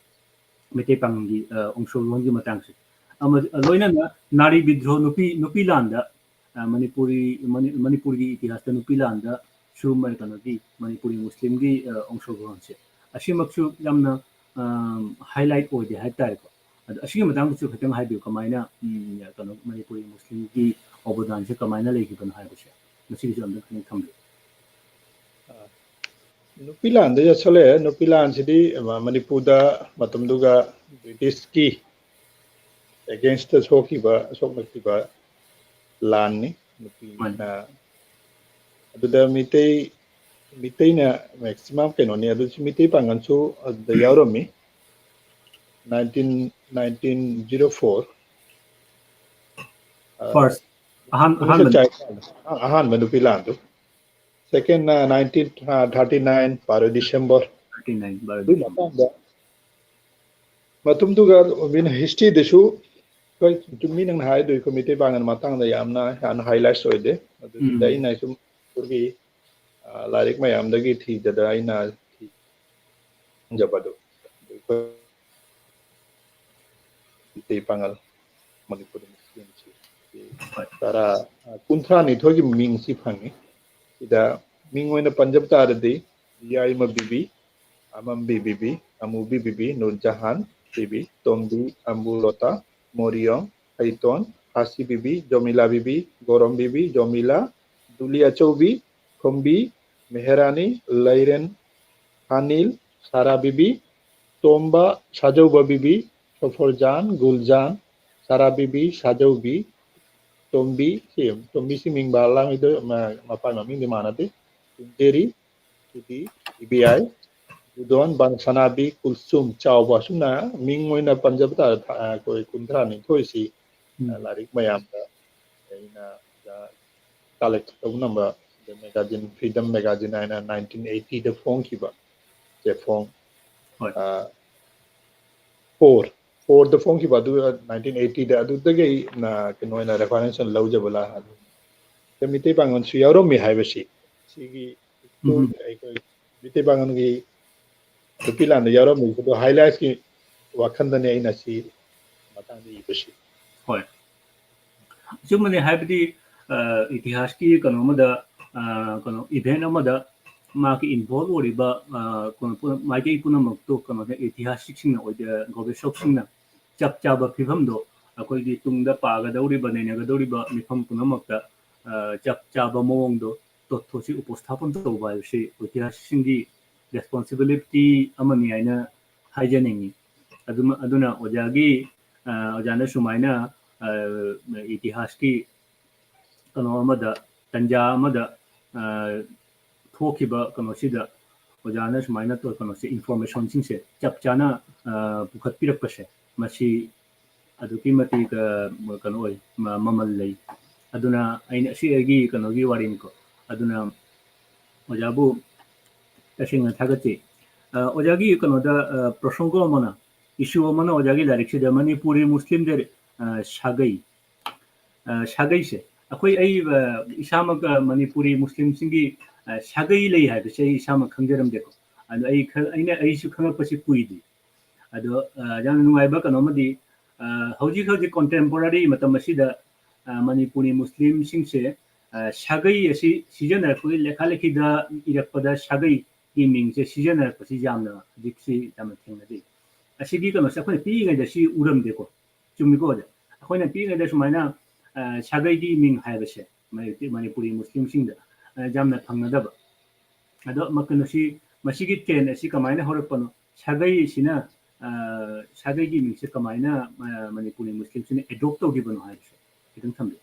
ꯃꯩꯇꯩ ꯄꯥꯉꯜꯒꯤ, ꯑ, ꯑꯣꯡꯁꯣꯒ꯭ꯔꯍꯣꯟꯒꯤ ꯃꯇꯥꯡꯁꯦ꯫ ꯑꯃ, ꯂꯣꯏꯅꯅ ꯅꯥꯔꯤ ꯕꯤꯗ꯭ꯔꯣꯍ, ꯅꯨꯄꯤ, ꯅꯨꯄꯤ ꯂꯥꯟꯗ, ꯑ, ꯃꯅꯤꯄꯨꯔꯤ, ꯃꯅꯤ-, ꯃꯅꯤꯄꯨꯔꯒꯤ ꯏꯇꯤꯍꯥꯁꯇ ꯅꯨꯄꯤ ꯂꯥꯟꯗ ꯁꯨꯝꯕ ꯀꯩꯅꯣꯒꯤ ꯃꯅꯤꯄꯨꯔꯤ ꯃꯨꯁꯂꯤꯝꯒꯤ, ꯑ, ꯑꯣꯡꯁꯣꯒ꯭ꯔꯍꯣꯟꯁꯦ, ꯑꯁꯤꯃꯛꯁꯨ ꯌꯥꯝꯅ, ꯑ, highlight ꯑꯣꯏꯗꯦ ꯍꯥꯏꯕ ꯇꯥꯔꯦꯀꯣ꯫ ꯑꯗꯣ ꯑꯁꯤꯒꯤ ꯃꯇꯥꯡꯗꯁꯨ ꯈꯤꯇꯪ ꯍꯥꯏꯕꯤꯌꯨ, ꯀꯃꯥꯏꯅ, ꯎꯝ, ꯀꯩꯅꯣ, ꯃꯅꯤꯄꯨꯔꯤ ꯃꯨꯁꯂꯤꯝꯒꯤ ꯑꯣꯕꯗꯥꯟꯁꯦ ꯀꯃꯥꯏꯅ ꯂꯩꯈꯤꯕꯅꯣ ꯍꯥꯏꯕꯁꯦ ꯃꯁꯤꯒꯤꯁꯨ ꯑꯝꯇ ꯈꯤꯇꯪ ꯊꯝꯕꯤꯌꯨ꯫ ꯅꯨꯄꯤ ꯂꯥꯟꯗ ꯆꯠꯁꯜꯂꯛꯑꯦ꯫ ꯅꯨꯄꯤ ꯂꯥꯟꯁꯤꯗꯤ ꯃꯅꯤꯄꯨꯔꯗ ꯃꯇꯝꯗꯨꯒ ꯕ꯭ꯔꯤꯇꯤꯁꯀꯤ ꯑꯦꯒꯦꯟꯁꯇ ꯁꯣꯛꯈꯤꯕ ꯁꯣꯛꯅꯈꯤꯕ ꯂꯥꯟꯅꯤ꯫ ꯅꯨꯄꯤ ꯃꯥꯅꯤ꯫ ꯑꯗꯨꯗ ꯃꯤꯇꯩ ꯃꯤꯇꯩꯅ ꯃꯦꯛꯁꯤꯃꯝ ꯀꯩꯅꯣꯅꯤ꯫ ꯑꯗꯨꯁꯨ ꯃꯤꯇꯩ ꯄꯥꯡꯒꯜꯁꯨ ꯑꯗꯨꯗ ꯌꯥꯎꯔꯝꯃꯤ꯫ Nineteen nineteen zero four First ꯑꯍꯥꯟ ꯑꯍꯥꯟꯕ ꯑꯍꯥꯟꯕ ꯅꯨꯄꯤ ꯂꯥꯟꯗꯨ꯫ ꯁꯦꯀꯦꯟꯅ ꯅꯥꯏꯟꯇꯤꯟ ꯊꯥꯔꯇꯤ ꯅꯥꯏꯟ ꯕꯥꯔꯣ ꯗꯤꯁꯦꯝꯕꯔ꯫ ꯊꯥꯔꯇꯤ ꯅꯥꯏꯟ ꯕꯥꯔꯣ ꯑꯗꯨꯒꯤ ꯗꯤꯁꯦꯝꯕꯔ꯫ ꯃꯇꯥꯡꯗ ꯃꯇꯝꯗꯨꯒ ꯍꯤꯁꯇ꯭ꯔꯤꯗꯁꯨ ꯑꯩꯈꯣꯏ ꯆꯨꯝꯃꯤ ꯅꯪꯅ ꯍꯥꯏꯗꯣ ꯑꯩꯈꯣꯏ ꯃꯩꯇꯩ ꯄꯥꯡꯒꯜ ꯃꯇꯥꯡꯗ ꯌꯥꯝꯅ ꯌꯥꯝꯅ ꯍꯥꯏꯂꯥꯏꯠꯁ ꯑꯣꯏꯗꯦ꯫ ꯑꯗꯨꯗ ꯎꯝ꯫ ꯑꯩꯅ ꯁꯨꯝ ꯃꯅꯤꯄꯨꯔꯒꯤ ꯂꯥꯏꯔꯤꯛ ꯃꯌꯥꯝꯗꯒꯤ ꯊꯤꯗꯅ ꯑꯩꯅ ꯊꯤꯖꯕꯗꯨ ꯑꯩꯈꯣꯏ ꯃꯩꯇꯩ ꯄꯥꯡꯒꯜ ꯃꯅꯤꯄꯨꯔꯤ ꯃꯤꯡꯁꯤ ꯇꯔꯥ ꯀꯨꯟꯊ꯭ꯔꯥ ꯅꯤꯊꯣꯏꯒꯤ ꯃꯤꯡꯁꯤ ꯐꯪꯉꯤ꯫ ꯁꯤꯗ ꯃꯤꯡ ꯑꯣꯏꯅ ꯄꯟꯖꯕ ꯇꯥꯔꯗꯤ ꯌꯥꯏꯃ ꯕꯤꯕꯤ, ꯑꯃꯝꯕꯤ ꯕꯤꯕꯤ, ꯑꯃꯨꯕꯤ ꯕꯤꯕꯤ, ꯅꯨꯔꯖꯍꯥꯟ ꯕꯤꯕꯤ, ꯇꯣꯝꯕꯤ ꯑꯝꯕꯨꯂꯣꯇꯥ, ꯃꯣꯔꯤꯌꯣꯡ, ꯍꯩꯇꯣꯟ, ꯍꯥꯁꯤ ꯕꯤꯕꯤ, ꯖꯣꯃꯤꯂꯥ ꯕꯤꯕꯤ, ꯒꯣꯔꯣꯝ ꯕꯤꯕꯤ, ꯖꯣꯃꯤꯂꯥ, ꯗꯨꯂꯤ ꯑꯆꯧꯕꯤ, ꯈꯣꯝꯕꯤ, ꯃꯦꯍꯔꯥꯅꯤ, ꯂꯩꯔꯦꯟ, ꯑꯅꯤꯜ, ꯁꯥꯔꯥ ꯕꯤꯕꯤ, ꯇꯣꯝꯕ, ꯁꯥꯖꯧꯕ ꯕꯤꯕꯤ, ꯁꯣꯐꯣꯔꯖꯥꯟ, ꯒꯨꯜꯖꯥꯟ, ꯁꯥꯔꯥ ꯕꯤꯕꯤ, ꯁꯥꯖꯧꯕꯤ, ꯇꯣꯝꯕꯤ, ꯁꯤ ꯇꯣꯝꯕꯤꯁꯤ ꯃꯤꯡ ꯕꯥꯔ ꯂꯥꯡꯉꯤꯗꯣ ꯃ- ꯃꯄꯥꯒꯤ ꯃꯃꯤꯡꯗꯤ ꯃꯥꯟꯅꯗꯦ꯫ ꯖꯦꯔꯤ, ꯁꯤꯗꯤ ꯏꯕꯤꯌꯥꯏ, ꯒꯨꯗꯣꯟ, ꯕꯥꯟꯁꯅꯥꯕꯤ, ꯀꯨꯜꯁꯨꯝ, ꯆꯥꯎꯕ, ꯑꯁꯨꯝꯅ ꯃꯤꯡ ꯑꯣꯏꯅ ꯄꯟꯖꯕ ꯇꯥꯔꯦ꯫ ꯊꯥ- ꯑꯩꯈꯣꯏ ꯀꯨꯟꯊ꯭ꯔꯥ ꯅꯤꯊꯣꯏꯁꯤ ꯎꯝ꯫ ꯂꯥꯏꯔꯤꯛ ꯃꯌꯥꯝꯗ ꯑꯩꯅ ꯀꯂꯦꯛ ꯇꯧꯕ ꯉꯝꯕ ꯃꯦꯒꯥꯖꯤꯟ, ꯐ꯭ꯔꯤꯗꯝ ꯃꯦꯒꯥꯖꯤꯟ ꯍꯥꯏꯅ ꯅꯥꯏꯟꯇꯤꯟ ꯑꯩꯠꯇꯤꯗ ꯐꯣꯡꯈꯤꯕ ꯆꯦꯐꯣꯡ ꯍꯣꯏ꯫ ꯐꯣꯔ ꯐꯣꯔꯗ ꯐꯣꯡꯈꯤꯕ ꯑꯗꯨ ꯅꯥꯏꯟꯇꯤꯟ ꯑꯩꯠꯇꯤꯗ, ꯑꯗꯨꯗꯒꯤ ꯑꯩꯅ ꯀꯩꯅꯣ ꯑꯣꯏꯅ ꯔꯦꯐꯔꯦꯟꯁ ꯑꯣꯏꯅ ꯂꯧꯖꯕ ꯂꯥꯛꯑꯅꯤ꯫ ꯃꯩꯇꯩ ꯄꯥꯡꯒꯜꯁꯨ ꯌꯥꯎꯔꯝꯃꯤ ꯍꯥꯏꯕꯁꯤ ꯁꯤꯒꯤ ꯎꯝ꯫ ꯑꯩꯈꯣꯏ ꯃꯩꯇꯩ ꯄꯥꯡꯒꯜꯒꯤ ꯅꯨꯄꯤ ꯂꯥꯟꯗ ꯌꯥꯎꯔꯝꯃꯤꯕꯗꯣ ꯍꯥꯏꯂꯥꯏꯠꯀꯤ ꯋꯥꯈꯜꯗꯅꯤ ꯑꯩꯅ ꯁꯤ ꯃꯇꯥꯡꯗ ꯏꯕꯁꯤ꯫ ꯍꯣꯏ, ꯑꯆꯨꯝꯕꯅꯤ꯫ ꯍꯥꯏꯕꯗꯤ ꯏꯇꯤꯍꯥꯁꯀꯤ ꯀꯩꯅꯣ ꯑꯃꯗ, ꯀꯩꯅꯣ ꯏꯚꯦꯟ ꯑꯃꯗ ꯃꯥꯒꯤ ꯏꯟꯚꯣꯜꯕ ꯑꯣꯏꯔꯤꯕ ꯀꯩꯅꯣ ꯃꯥꯏꯀꯩ ꯄꯨꯝꯅꯃꯛꯇꯣ ꯀꯩꯅꯣꯗ ꯏꯇꯤꯍꯥꯁꯤꯛꯁꯤꯡꯅ ꯑꯣꯏꯗ ꯒꯣꯕꯦꯁꯣꯛꯁꯤꯡꯅ ꯆꯞ ꯆꯥꯕ ꯐꯤꯕꯝꯗꯣ ꯑꯩꯈꯣꯏꯒꯤ ꯇꯨꯡꯗ ꯄꯥꯒꯗꯧꯔꯤꯕ, ꯅꯩꯅꯒꯗꯧꯔꯤꯕ ꯃꯤꯐꯝ ꯄꯨꯝꯅꯃꯛꯇ, ꯑ, ꯆꯞ ꯆꯥꯕ ꯃꯑꯣꯡꯗꯣ ꯇꯣꯊꯣꯠꯁꯤ ꯎꯄꯁꯊꯥꯄꯟ ꯇꯧꯕ ꯍꯥꯏꯕꯁꯤ ꯑꯣꯏꯇꯤꯍꯥꯁꯤꯛꯁꯤꯡꯒꯤ responsibility ꯑꯃꯅꯤ ꯍꯥꯏꯅ ꯍꯥꯏꯖꯅꯤꯡꯉꯤ꯫ ꯑꯗꯨꯃ-, ꯑꯗꯨꯅ ꯑꯣꯖꯥꯒꯤ, ꯑ, ꯑꯣꯖꯥꯅ ꯁꯨꯃꯥꯏꯅ, ꯑ, ꯏꯇꯤꯍꯥꯁꯀꯤ ꯀꯩꯅꯣ ꯑꯃꯗ, ꯇꯟꯖꯥ ꯑꯃꯗ, ꯑ, ꯊꯣꯛꯈꯤꯕ ꯀꯩꯅꯣꯁꯤꯗ ꯑꯣꯖꯥꯅ ꯁꯨꯃꯥꯏꯅ ꯇꯧ-, ꯀꯩꯅꯣꯁꯦ, informationꯁꯤꯡꯁꯦ ꯆꯞ ꯆꯥꯅ, ꯑ, ꯄꯨꯈꯠꯄꯤꯔꯛꯄꯁꯦ, ꯃꯁꯤ ꯑꯗꯨꯛꯀꯤ ꯃꯇꯤꯛ, ꯑ, ꯀꯩꯅꯣ ꯑꯣꯏ, ꯃ-, ꯃꯃꯜ ꯂꯩ꯫ ꯑꯗꯨꯅ ꯑꯩꯅ ꯑꯁꯤ ꯑꯩꯒꯤ ꯀꯩꯅꯣꯒꯤ ꯋꯥꯔꯤꯅꯤꯀꯣ꯫ ꯑꯗꯨꯅ ꯑꯣꯖꯥꯕꯨ ꯇꯁꯦꯡꯅ ꯊꯥꯒꯠꯆꯩ꯫ ꯑ, ꯑꯣꯖꯥꯒꯤ ꯀꯩꯅꯣꯗ, ꯑ, ꯄ꯭ꯔꯁꯪꯒ ꯑꯃꯅ, issue ꯑꯃꯅ ꯑꯣꯖꯥꯒꯤ ꯂꯥꯏꯔꯤꯛꯁꯤꯗ ꯃꯅꯤꯄꯨꯔꯤ ꯃꯨꯁꯂꯤꯝꯗ, ꯑ, ꯁꯥꯒꯩ, ꯑ, ꯁꯥꯒꯩꯁꯦ, ꯑꯩꯈꯣꯏ, ꯑꯩ, ꯑ, ꯏꯁꯥꯃꯛ, ꯑ, ꯃꯅꯤꯄꯨꯔꯤ ꯃꯨꯁꯂꯤꯝꯁꯤꯡꯒꯤ, ꯑ, ꯁꯥꯒꯩ ꯂꯩ ꯍꯥꯏꯕꯁꯦ ꯑꯩ ꯏꯁꯥꯃꯛ ꯈꯪꯖꯔꯝꯗꯦꯀꯣ꯫ ꯑꯗꯣ ꯑꯩ ꯈ-, ꯑꯩꯅ, ꯑꯩꯁꯨ ꯈꯪꯉꯛꯄꯁꯤ ꯀꯨꯏꯗ꯭ꯔꯤ꯫ ꯑꯗꯣ, ꯑ, ꯌꯥꯝꯅ ꯅꯨꯡꯉꯥꯏꯕ ꯀꯩꯅꯣ ꯑꯃꯗꯤ, ꯑ, ꯍꯧꯖꯤꯛ ꯍꯧꯖꯤꯛ contemporary ꯃꯇꯝ ꯑꯁꯤꯗ, ꯑ, ꯃꯅꯤꯄꯨꯔꯤ ꯃꯨꯁꯂꯤꯝꯁꯤꯡꯁꯦ, ꯑ, ꯁꯥꯒꯩ ꯑꯁꯤ ꯁꯤꯖꯤꯟꯅꯔꯛꯄꯒꯤ, ꯂꯦꯈꯥ ꯂꯦꯈꯤꯗ ꯏꯔꯛꯄꯗ ꯁꯥꯒꯩꯒꯤ ꯃꯤꯡꯁꯦ ꯁꯤꯖꯤꯟꯅꯔꯛꯄꯁꯤ ꯌꯥꯝꯅ, ꯍꯧꯖꯤꯛꯁꯤ ꯌꯥꯝꯅ ꯊꯦꯡꯅꯖꯩ꯫ ꯑꯁꯤꯒꯤ ꯀꯩꯅꯣꯁꯦ ꯑꯩꯈꯣꯏꯅ ꯄꯤꯛꯏꯉꯩꯗ ꯁꯤ ꯎꯔꯝꯗꯦꯀꯣ꯫ ꯆꯨꯝꯃꯤꯀꯣ ꯑꯣꯖꯥ? ꯑꯩꯈꯣꯏꯅ ꯄꯤꯛꯏꯉꯩꯗ ꯁꯨꯃꯥꯏꯅ, ꯑ, ꯁꯥꯒꯩꯒꯤ ꯃꯤꯡ ꯍꯥꯏꯕꯁꯦ ꯃꯅꯤ-, ꯃꯅꯤꯄꯨꯔꯤ ꯃꯨꯁꯂꯤꯝꯁꯤꯡꯗ, ꯑ, ꯌꯥꯝꯅ ꯐꯪꯅꯗꯕ꯫ ꯑꯗꯣ ꯃ-, ꯀꯩꯅꯣꯁꯤ, ꯃꯁꯤꯒꯤ trend ꯑꯁꯤ ꯀꯃꯥꯏꯅ ꯍꯧꯔꯛꯄꯅꯣ? ꯁꯥꯒꯩꯁꯤꯅ, ꯑ, ꯁꯥꯒꯩꯒꯤ ꯃꯤꯡꯁꯦ ꯀꯃꯥꯏꯅ, ꯑ, ꯃꯅꯤꯄꯨꯔꯤ ꯃꯨꯁꯂꯤꯝꯁꯤꯡꯅ adopt ꯇꯧꯈꯤꯕꯅꯣ ꯍꯥꯏꯕꯁꯦ ꯈꯤꯇꯪ ꯊꯝꯕꯤꯌꯨ꯫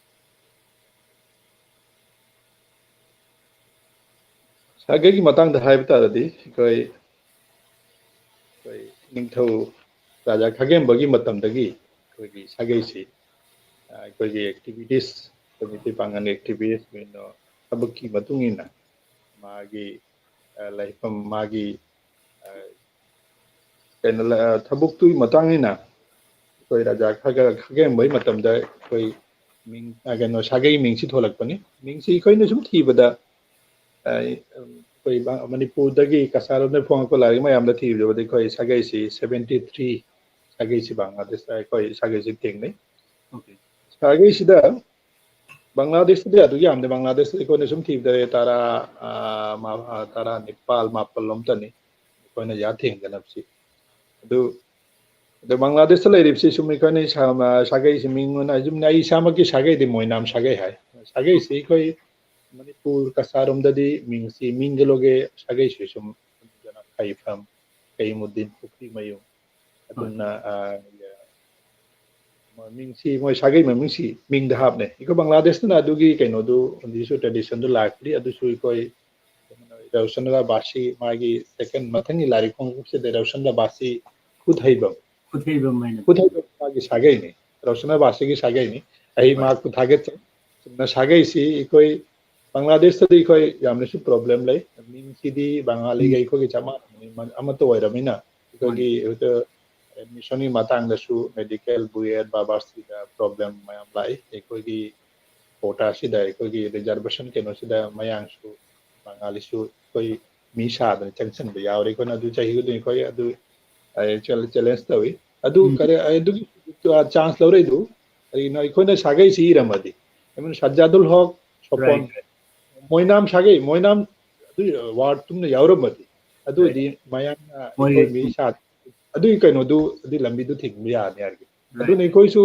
ꯁꯥꯒꯩꯒꯤ ꯃꯇꯥꯡꯗ ꯍꯥꯏꯕ ꯇꯥꯔꯗꯤ, ꯑꯩꯈꯣꯏ, ꯑꯩꯈꯣꯏ ꯅꯤꯡꯊꯧ ꯔꯥꯖꯥ ꯈꯥꯒꯦꯝꯕꯒꯤ ꯃꯇꯝꯗꯒꯤ ꯑꯩꯈꯣꯏꯒꯤ ꯁꯥꯒꯩꯁꯤ, ꯑ, ꯑꯩꯈꯣꯏꯒꯤ activist, ꯑꯩꯈꯣꯏ ꯃꯤꯇꯩ ꯄꯥꯉꯜꯒꯤ activist, ꯀꯩꯅꯣ, ꯊꯕꯛꯀꯤ ꯃꯇꯨꯡ ꯏꯟꯅ ꯃꯥꯒꯤ, ꯑ, ꯂꯩꯐꯝ, ꯃꯥꯒꯤ, ꯑ, ꯀꯩꯅꯣ, ꯑ, ꯊꯕꯛꯇꯨꯒꯤ ꯃꯇꯥꯡ ꯏꯟꯅ ꯑꯩꯈꯣꯏ ꯔꯥꯖꯥ ꯈꯥꯒ-, ꯈꯥꯒꯦꯝꯕꯒꯤ ꯃꯇꯝꯗ ꯑꯩꯈꯣꯏ ꯃꯤꯡ, ꯑ, ꯀꯩꯅꯣ, ꯁꯥꯒꯩ ꯃꯤꯡꯁꯤ ꯊꯣꯛꯂꯛꯄꯅꯤ꯫ ꯃꯤꯡꯁꯤ ꯑꯩꯈꯣꯏꯅ ꯁꯨꯝ ꯊꯤꯕꯗ, ꯑ, ꯑꯩꯈꯣꯏ ꯃ-, ꯃꯅꯤꯄꯨꯔꯗꯒꯤ ꯀꯁꯥꯔꯣꯝꯗꯒꯤ ꯐꯣꯡꯉꯛꯄ ꯂꯥꯏꯔꯤꯛ ꯃꯌꯥꯝꯗ ꯊꯤꯕꯗꯕꯨꯗꯤ ꯑꯩꯈꯣꯏ ꯁꯥꯒꯩꯁꯤ seventy three ꯁꯥꯒꯩꯁꯤ ꯕꯪꯒ꯭ꯂꯥꯗꯦꯁꯇ ꯑꯩꯈꯣꯏ ꯁꯥꯒꯩꯁꯤ ꯊꯦꯡꯅꯩ꯫ Okay. ꯁꯥꯒꯩꯁꯤꯗ ꯕꯪꯒ꯭ꯂꯥꯗꯦꯁꯇꯗꯤ ꯑꯗꯨꯛ ꯌꯥꯝꯗꯦ꯫ ꯕꯪꯒ꯭ꯂꯥꯗꯦꯁꯇ ꯑꯩꯈꯣꯏꯅ ꯁꯨꯝ ꯊꯤꯕꯗ ꯇꯔꯥ, ꯑ, ꯃ-, ꯑ, ꯇꯔꯥ ꯅꯤꯄꯥꯜ, ꯃꯥꯄꯜ ꯑꯃꯇꯅꯤ ꯑꯩꯈꯣꯏꯅ ꯌꯥ ꯊꯦꯡꯗꯅꯕꯁꯤ꯫ ꯑꯗꯨ ꯑꯗꯣ ꯕꯪꯒ꯭ꯂꯥꯗꯦꯁꯇ ꯂꯩꯔꯤꯕꯁꯤ ꯁꯨꯝ ꯑꯩꯈꯣꯏꯅ ꯏꯁꯥ-, ꯁꯥꯒꯩꯁꯤ ꯃꯤꯡ ꯑꯣꯏꯅ ꯑꯗꯨꯝ ꯑꯩ ꯏꯁꯥꯃꯛꯀꯤ ꯁꯥꯒꯩꯗꯤ ꯃꯣꯏꯅꯥꯝ ꯁꯥꯒꯩ ꯍꯥꯏ꯫ ꯁꯥꯒꯩꯁꯤ ꯑꯩꯈꯣꯏ ꯃꯅꯤꯄꯨꯔ ꯀꯁꯥꯔꯣꯝꯗꯗꯤ ꯃꯤꯡꯁꯤ ꯃꯤꯡꯒꯂꯣꯒꯦ ꯁꯥꯒꯩꯁꯤ ꯁꯨꯝ ꯈꯩꯐꯝ, ꯀꯩꯃꯨꯗꯤꯟ, ꯄꯨꯈ꯭ꯔꯤꯃꯌꯨꯝ ꯑꯗꯨꯝꯅ, ꯑ, ꯃꯃꯤꯡꯁꯤ ꯃꯣꯏ ꯁꯥꯒꯩ ꯃꯃꯤꯡꯁꯤ ꯃꯤꯡꯗ ꯍꯥꯞꯅꯩ꯫ ꯑꯩꯈꯣꯏ ꯕꯪꯒ꯭ꯂꯥꯗꯦꯁꯇꯅ ꯑꯗꯨꯒꯤ ꯀꯩꯅꯣꯗꯨ, ꯍꯧꯖꯤꯛꯁꯨ traditionꯗꯨ ꯂꯥꯛꯇ꯭ꯔꯤ꯫ ꯑꯗꯨꯁꯨ ꯑꯩꯈꯣꯏ ꯔꯣꯁꯟ ꯕꯥꯁꯤ ꯃꯥꯒꯤ second ꯃꯊꯪꯒꯤ ꯂꯥꯏꯔꯤꯛ ꯐꯣꯡꯉꯛꯄꯁꯤꯗ ꯔꯣꯁꯟ ꯕꯥꯁꯤ ꯈꯨꯠ ꯍꯩꯕꯝ, ꯈꯨꯠ ꯍꯩꯕꯝ ꯍꯥꯏꯅ ꯈꯨꯠ ꯍꯩꯕꯝ ꯃꯥꯒꯤ ꯁꯥꯒꯩꯅꯤ, ꯔꯣꯁꯟ ꯕꯥꯁꯤꯒꯤ ꯁꯥꯒꯩꯅꯤ꯫ ꯑꯩ ꯍꯣꯏ꯫ ꯃꯍꯥꯛꯄꯨ ꯊꯥꯒꯠꯆꯩ꯫ ꯆꯨꯝꯅ ꯁꯥꯒꯩꯁꯤ ꯑꯩꯈꯣꯏ ꯕꯪꯒ꯭ꯂꯥꯗꯦꯁꯇꯗꯤ ꯑꯩꯈꯣꯏ ꯌꯥꯝꯅꯁꯨ problem ꯂꯩ꯫ ꯃꯤꯡꯁꯤꯗꯤ ꯕꯪꯒꯥꯂꯤꯒ ꯎꯝ꯫ ꯑꯩꯈꯣꯏꯒꯤ ꯆꯞ ꯃꯥꯟꯅꯕꯅꯤ, ꯑꯃꯠꯇ ꯑꯣꯏꯔꯕꯅꯤꯅ ꯑꯩꯈꯣꯏꯒꯤ ꯍꯧꯖꯤꯛ admissionꯒꯤ ꯃꯇꯥꯡꯗꯁꯨ medical, B.Ed, ꯕꯥꯕꯥꯁꯤꯗ problem ꯃꯌꯥꯝ ꯂꯥꯛꯏ꯫ ꯑꯩꯈꯣꯏꯒꯤ quotaꯁꯤꯗ, ꯑꯩꯈꯣꯏꯒꯤ reservation ꯀꯩꯅꯣꯁꯤꯗ ꯃꯌꯥꯡꯁꯨ ꯕꯪꯒꯥꯂꯤꯁꯨ ꯑꯩꯈꯣꯏ ꯃꯤ ꯁꯥꯗꯅ ꯆꯪꯁꯟꯕ ꯌꯥꯎꯔꯦ꯫ ꯑꯩꯈꯣꯏꯅ ꯑꯗꯨ ꯆꯍꯤ ꯈꯨꯗꯤꯡꯒꯤ ꯑꯩꯈꯣꯏ ꯑꯗꯨ, ꯑ, chal-, challenge ꯇꯧꯏ꯫ ꯑꯗꯨ ꯎꯝ꯫ ꯀꯔꯤ, ꯑꯗꯨꯒꯤ, ꯑ, chance ꯂꯧꯔꯛꯏꯗꯨ ꯀꯔꯤꯒꯤꯅꯣ? ꯑꯩꯈꯣꯏꯅ ꯁꯥꯒꯩꯁꯤ ꯏꯔꯝꯃꯗꯤ, ꯑꯩꯈꯣꯏꯅ ꯁꯖꯥꯗꯨꯜ ꯍꯣꯛ ꯁꯣꯄꯣꯟ, Right. ꯃꯣꯏꯅꯥꯝ ꯁꯥꯒꯩ, ꯃꯣꯏꯅꯥꯝ ꯑꯗꯨ ward ꯆꯨꯝꯅ ꯌꯥꯎꯔꯝꯃꯗꯤ, ꯑꯗꯨ ꯑꯣꯏꯗꯤ ꯃꯌꯥꯝꯅ ꯃꯣꯏ ꯑꯩꯈꯣꯏ ꯃꯤ ꯁꯥ-, ꯑꯗꯨꯒꯤ ꯀꯩꯅꯣꯗꯨ, ꯑꯗꯨꯒꯤ ꯂꯝꯕꯤꯗꯨ ꯊꯤꯡꯕ ꯌꯥꯅꯤ ꯍꯥꯏꯔꯒꯦ꯫ Right. ꯑꯗꯨꯅ ꯑꯩꯈꯣꯏꯁꯨ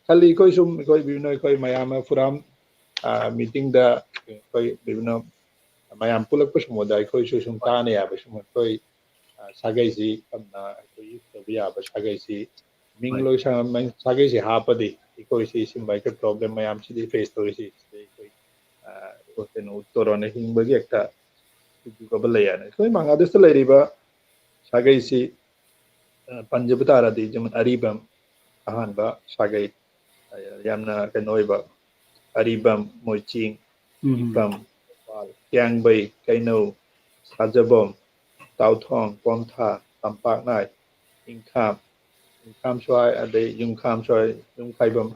ꯈꯜꯂꯤ, ꯑꯩꯈꯣꯏ ꯁꯨꯝ, ꯑꯩꯈꯣꯏ ꯕꯤꯅꯣꯏ, ꯑꯩꯈꯣꯏ ꯃꯌꯥꯝ ꯑꯃ ꯐꯣꯔꯝ, ꯑ, meetingꯗ ꯑꯩꯈꯣꯏ ꯕꯤꯅꯣꯏ ꯃꯌꯥꯝ ꯄꯨꯜꯂꯛꯄ ꯁꯨꯝꯕꯗ ꯑꯩꯈꯣꯏꯁꯨ ꯁꯨꯝ ꯇꯥꯟꯅ ꯌꯥꯕ ꯁꯨꯝ ꯑꯩꯈꯣꯏ, ꯑ, ꯁꯥꯒꯩꯁꯤ ꯌꯥꯝꯅ ꯑꯩꯈꯣꯏ use ꯇꯧꯕ ꯌꯥꯕ ꯁꯥꯒꯩꯁꯤ ꯃꯤꯡ ꯍꯣꯏ꯫ ꯂꯣꯏꯁꯪ ꯁꯥꯒꯩꯁꯤ ꯍꯥꯞꯄꯗꯤ ꯑꯩꯈꯣꯏꯁꯤ ꯁꯨꯝꯕ ꯑꯩꯈꯣꯏ problem ꯃꯌꯥꯝꯁꯤꯗꯤ face ꯇꯧꯔꯤꯁꯤ ꯁꯤꯗꯩ ꯑꯩꯈꯣꯏ, ꯑ, ꯀꯩꯅꯣ ꯎꯠꯇꯣꯔꯣꯅ ꯍꯤꯡꯕꯒꯤ ꯍꯦꯛꯇ ꯎꯕ ꯂꯩ ꯍꯥꯏꯅ꯫ ꯑꯩꯈꯣꯏ ꯕꯪꯒ꯭ꯂꯥꯗꯦꯁꯇ ꯂꯩꯔꯤꯕ ꯁꯥꯒꯩꯁꯤ, ꯑ, ꯄꯟꯖꯕ ꯇꯥꯔꯗꯤ ꯑꯗꯨꯝ ꯑꯔꯤꯕꯝ ꯑꯍꯥꯟꯕ ꯁꯥꯒꯩ, ꯑ, ꯌꯥꯝꯅ ꯀꯩꯅꯣ ꯑꯣꯏꯕ ꯑꯔꯤꯕꯝ, ꯃꯣꯏꯆꯤꯡ, ꯎꯝ꯫ ꯏꯄꯝ, ꯀ꯭ꯌꯥꯡꯕꯩ, ꯀꯩꯅꯧ, ꯁꯥꯖꯕꯝ, ꯇꯥꯎꯊꯣꯡ, ꯄꯣꯝꯊꯥ, ꯇꯝꯄꯥꯛꯅꯥꯏ, ꯏꯪꯈꯥꯝ, ꯏꯪꯈꯥꯝ ꯁ꯭ꯋꯥꯏ, ꯑꯗꯩ ꯌꯨꯝꯈꯥꯝ ꯁ꯭ꯋꯥꯏ, ꯌꯨꯝꯈꯥꯏꯕꯝ,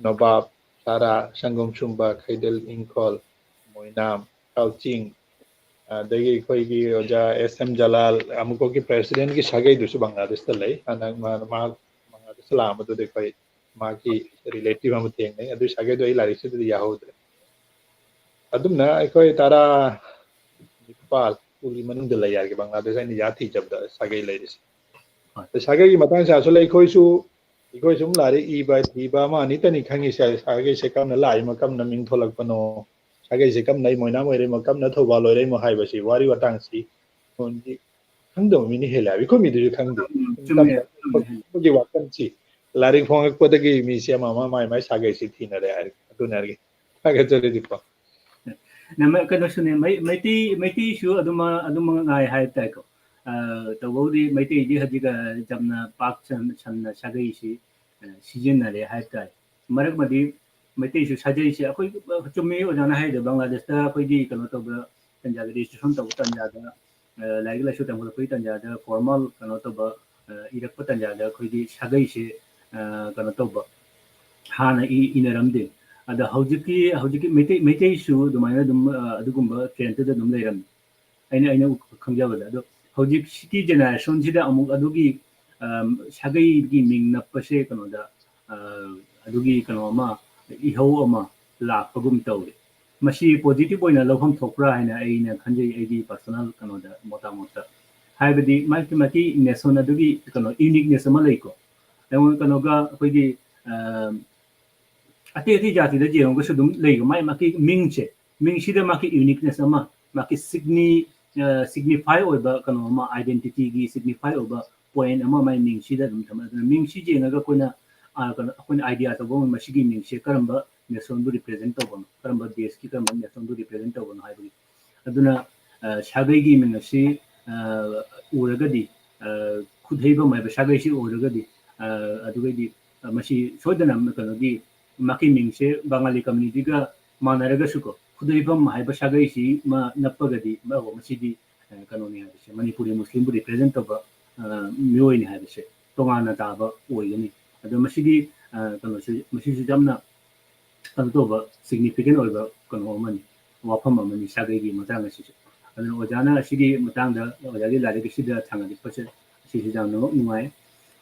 ꯅꯣꯕꯥꯞ, ꯁꯥꯔꯥ, ꯁꯪꯒꯣꯝ ꯁꯨꯝꯕ, ꯈꯩꯗꯦꯜ, ꯏꯪꯈꯣꯜ, ꯃꯣꯏꯅꯥꯝ, ꯀꯥꯎꯆꯤꯡ, ꯑꯗꯒꯤ ꯑꯩꯈꯣꯏꯒꯤ ꯑꯣꯖꯥ S M Jalal, ꯑꯃꯨꯛꯀꯣꯛꯀꯤ presidentꯀꯤ ꯁꯥꯒꯩꯗꯨꯁꯨ ꯕꯪꯒ꯭ꯂꯥꯗꯦꯁꯇ ꯂꯩ꯫ ꯍꯟꯗꯛ ꯃꯥ, ꯃꯥ ꯕꯪꯒ꯭ꯂꯥꯗꯦꯁꯇ ꯂꯥꯛꯑꯝꯕꯗꯨꯗ ꯑꯩꯈꯣꯏ ꯃꯥꯒꯤ relative ꯑꯃ ꯊꯦꯡꯅꯩ꯫ ꯑꯗꯨ ꯁꯥꯒꯩꯗꯣ ꯑꯩ ꯂꯥꯏꯔꯤꯛꯁꯤꯗꯗꯤ ꯌꯥꯎꯍꯧꯗ꯭ꯔꯦ꯫ ꯑꯗꯨꯝꯅ ꯑꯩꯈꯣꯏ ꯇꯔꯥ ꯅꯤꯄꯥꯜ ꯄꯨꯒꯤ ꯃꯅꯨꯡꯗ ꯂꯩ ꯍꯥꯏꯔꯒꯦ ꯕꯪꯒ꯭ꯂꯥꯗꯦꯁ ꯑꯩꯅ ꯌꯥ ꯊꯤꯖꯕꯗ ꯁꯥꯒꯩ ꯂꯩꯔꯤꯁꯦ꯫ ꯁꯥꯒꯩꯒꯤ ꯃꯇꯥꯡꯁꯦ ꯑꯁꯨꯝ ꯑꯩꯈꯣꯏꯁꯨ, ꯑꯩꯈꯣꯏ ꯁꯨꯝ ꯂꯥꯏꯔꯤꯛ ꯏꯕ ꯊꯤꯕ ꯑꯃ ꯑꯅꯤꯇꯅꯤ ꯈꯪꯉꯤꯁꯦ꯫ ꯁꯥꯒꯩꯁꯦ ꯀꯝꯅ ꯂꯥꯛꯏꯃꯣ, ꯀꯝꯅ ꯃꯤꯡ ꯊꯣꯂꯛꯄꯅꯣ, ꯁꯥꯒꯩꯁꯦ ꯀꯝꯅ ꯑꯩ ꯃꯣꯏꯅꯥꯝ ꯑꯣꯏꯔꯛꯏꯃꯣ, ꯀꯝꯅ ꯊꯧꯕꯥꯜ ꯑꯣꯏꯔꯛꯏꯃꯣ ꯍꯥꯏꯕꯁꯤ, ꯋꯥꯔꯤ ꯋꯥꯇꯥꯡꯁꯤ ꯈꯪꯗꯕ ꯃꯤꯅ ꯍꯦꯜꯂꯦ ꯍꯥꯏꯕ꯫ ꯑꯩꯈꯣꯏ ꯃꯤꯗꯨꯁꯨ ꯈꯪꯗꯦ꯫ ꯎꯝ, ꯆꯨꯝꯃꯦ꯫ ꯇꯝꯕ ꯈꯣꯠꯄꯒꯤ ꯋꯥꯈꯜꯁꯤ ꯂꯥꯏꯔꯤꯛ ꯐꯣꯡꯉꯛꯄꯗꯒꯤ ꯃꯤꯁꯦ ꯑꯃ ꯑꯃ ꯃꯥꯏ ꯃꯥꯏ ꯁꯥꯒꯩꯁꯤ ꯊꯤꯅꯔꯦ ꯍꯥꯏꯔꯦ꯫ ꯑꯗꯨꯅ ꯍꯥꯏꯔꯒꯦ, ꯊꯥꯒꯠꯆꯔꯤꯗꯤꯀꯣ꯫ ꯅꯃ-, ꯀꯩꯅꯣꯁꯨꯅꯦ, ꯃꯩ-, ꯃꯩꯇꯩ, ꯃꯩꯇꯩꯁꯨ ꯑꯗꯨꯃ-, ꯑꯗꯨꯃꯛ ꯉꯥꯏ ꯍꯥꯏ ꯇꯥꯏꯀꯣ꯫ ꯑ, ꯇꯧꯕꯕꯨꯗꯤ ꯃꯩꯇꯩꯗꯤ ꯍꯧꯖꯤꯛ, ꯑ, ꯌꯥꯝꯅ ꯄꯥꯛ ꯁꯟ-, ꯁꯟꯅ ꯁꯥꯒꯩꯁꯤ, ꯑ, ꯁꯤꯖꯤꯟꯅꯔꯦ ꯍꯥꯏ ꯇꯥꯏ꯫ ꯃꯔꯛ ꯑꯃꯗꯤ ꯃꯩꯇꯩꯁꯨ ꯁꯥꯒꯩꯁꯦ ꯑꯩꯈꯣꯏ, ꯆꯨꯝꯃꯤ ꯑꯣꯖꯥꯅ ꯍꯥꯏꯗꯣ, ꯕꯪꯒ꯭ꯂꯥꯗꯦꯁꯇ ꯑꯩꯈꯣꯏꯒꯤ ꯀꯩꯅꯣ ꯇꯧꯕ ꯇꯟꯖꯥꯗ, registration ꯇꯧꯕ ꯇꯟꯖꯥꯗ, ꯑ, ꯂꯥꯏꯔꯤꯛ ꯂꯥꯏꯁꯨ ꯇꯝꯈꯠꯂꯛꯄꯒꯤ ꯇꯟꯖꯥꯗ formal ꯀꯩꯅꯣ ꯇꯧꯕ, ꯑ, ꯏꯔꯛꯄ ꯇꯟꯖꯥꯗ ꯑꯩꯈꯣꯏꯒꯤ ꯁꯥꯒꯩꯁꯦ, ꯑ, ꯀꯩꯅꯣ ꯇꯧꯕ, ꯍꯥꯟꯅ ꯏ-, ꯏꯅꯔꯝꯗꯦ꯫ ꯑꯗ ꯍꯧꯖꯤꯛꯀꯤ, ꯍꯧꯖꯤꯛꯀꯤ ꯃꯩꯇꯩ, ꯃꯩꯇꯩꯁꯨ ꯑꯗꯨꯃꯥꯏꯅ ꯑꯗꯨꯝ, ꯑ, ꯑꯗꯨꯒꯨꯝꯕ trendꯇꯨꯗ ꯑꯗꯨꯝ ꯂꯩꯔꯝꯃꯤ꯫ ꯑꯩꯅ, ꯑꯩꯅ ꯎ-, ꯈꯪꯖꯕꯗ꯫ ꯑꯗꯣ ꯍꯧꯖꯤꯛꯀꯤ generationꯁꯤꯗ ꯑꯃꯨꯛ ꯑꯗꯨꯒꯤ, ꯑ, ꯁꯥꯒꯩꯒꯤ ꯃꯤꯡ ꯅꯞꯄꯁꯦ ꯀꯩꯅꯣꯗ, ꯑ, ꯑꯗꯨꯒꯤ ꯀꯩꯅꯣ ꯑꯃ, ꯏꯍꯧ ꯑꯃ ꯂꯥꯛꯄꯒꯨꯝ ꯇꯧꯔꯦ꯫ ꯃꯁꯤ positive ꯑꯣꯏꯅ ꯂꯧꯐꯝ ꯊꯣꯛꯄ꯭ꯔꯥ ꯍꯥꯏꯅ ꯑꯩꯅ ꯈꯟꯖꯩ, ꯑꯩꯒꯤ personal ꯀꯩꯅꯣꯗ, ꯃꯣꯇꯥꯃꯣꯠꯇ꯫ ꯍꯥꯏꯕꯗꯤ ꯃꯥꯒꯤ, ꯃꯥꯒꯤ nation ꯑꯗꯨꯒꯤ ꯀꯩꯅꯣ uniqueness ꯑꯃ ꯂꯩꯀꯣ꯫ ꯑꯩꯉꯣꯟ-, ꯀꯩꯅꯣꯒ ꯑꯩꯈꯣꯏꯒꯤ, ꯑ, ꯑꯇꯩ ꯑꯇꯩ ꯖꯥꯇꯤꯗ ꯌꯦꯡꯉꯒꯁꯨ ꯑꯗꯨꯝ ꯂꯩꯀꯣ꯫ ꯃꯥꯒꯤ, ꯃꯥꯒꯤ ꯃꯤꯡꯁꯦ, ꯃꯤꯡꯁꯤꯗ ꯃꯥꯒꯤ uniqueness ꯑꯃ, ꯃꯥꯒꯤ signi-, ꯑ, signify ꯑꯣꯏꯕ ꯀꯩꯅꯣ ꯑꯃ, identityꯒꯤ signify ꯑꯣꯏꯕ point ꯑꯃ ꯃꯥꯒꯤ ꯃꯤꯡꯁꯤꯗ ꯑꯗꯨꯝ ꯊꯝꯃꯦ꯫ ꯑꯗꯨꯅ ꯃꯤꯡꯁꯤ ꯌꯦꯡꯉꯒ ꯑꯩꯈꯣꯏꯅ, ꯑ, ꯀꯩꯅꯣ, ꯑꯩꯈꯣꯏꯅ idea ꯇꯧꯕ ꯉꯝꯃꯤ, ꯃꯁꯤꯒꯤ ꯃꯤꯡꯁꯦ ꯀꯔꯝꯕ nationꯕꯨ represent ꯇꯧꯕꯅꯣ, ꯀꯔꯝꯕ ꯗꯦꯁꯀꯤ, ꯀꯔꯝꯕ nationꯕꯨ represent ꯇꯧꯕꯅꯣ ꯍꯥꯏꯕꯒꯤ꯫ ꯑꯗꯨꯅ, ꯑ, ꯁꯥꯒꯩꯒꯤ ꯃꯤꯡ ꯑꯁꯤ, ꯑ, ꯎꯔꯒꯗꯤ, ꯑ, ꯈꯨꯗꯩꯕꯝ ꯍꯥꯏꯕ ꯁꯥꯒꯩꯁꯤ ꯎꯔꯒꯗꯤ, ꯑ, ꯑꯗꯨꯒꯩꯗꯤ, ꯑ, ꯃꯁꯤ ꯁꯣꯏꯗꯅ ꯀꯩꯅꯣꯒꯤ ꯃꯥꯒꯤ ꯃꯤꯡꯁꯦ ꯕꯪꯒꯥꯂꯤ communityꯒ ꯃꯥꯟꯅꯔꯒꯁꯨꯀꯣ, ꯈꯨꯗꯩꯕꯝ ꯍꯥꯏꯕ ꯁꯥꯒꯩꯁꯤ ꯑꯃ ꯅꯞꯄꯒꯗꯤ, ꯑꯣ, ꯃꯁꯤꯗꯤ, ꯑ, ꯀꯩꯅꯣꯅꯤ ꯍꯥꯏꯕꯁꯦ, ꯃꯅꯤꯄꯨꯔꯤ ꯃꯨꯁꯂꯤꯝꯕꯨ represent ꯇꯧꯕ, ꯑ, ꯃꯤꯑꯣꯏꯅꯤ ꯍꯥꯏꯕꯁꯦ ꯇꯣꯉꯥꯟꯅ ꯇꯥꯕ ꯑꯣꯏꯒꯅꯤ꯫ ꯑꯗꯣ ꯃꯁꯤꯒꯤ, ꯑ, ꯀꯩꯅꯣꯁꯦ, ꯃꯁꯤꯁꯨ ꯌꯥꯝꯅ ꯀꯩꯅꯣ ꯇꯧꯕ, significant ꯑꯣꯏꯕ ꯀꯩꯅꯣ ꯑꯃꯅꯤ, ꯋꯥꯐꯝ ꯑꯃꯅꯤ ꯁꯥꯒꯩꯒꯤ ꯃꯇꯥꯡ ꯑꯁꯤꯁꯨ꯫ ꯑꯗꯨꯅ ꯑꯣꯖꯥꯅ ꯑꯁꯤꯒꯤ ꯃꯇꯥꯡꯗ, ꯑꯣꯖꯥꯒꯤ ꯂꯥꯏꯔꯤꯛ ꯑꯁꯤꯗ ꯊꯥꯡꯒꯠꯂꯛꯄꯁꯦ, ꯑꯁꯤꯁꯨ ꯌꯥꯝꯅ ꯅꯨꯡꯉꯥꯏ꯫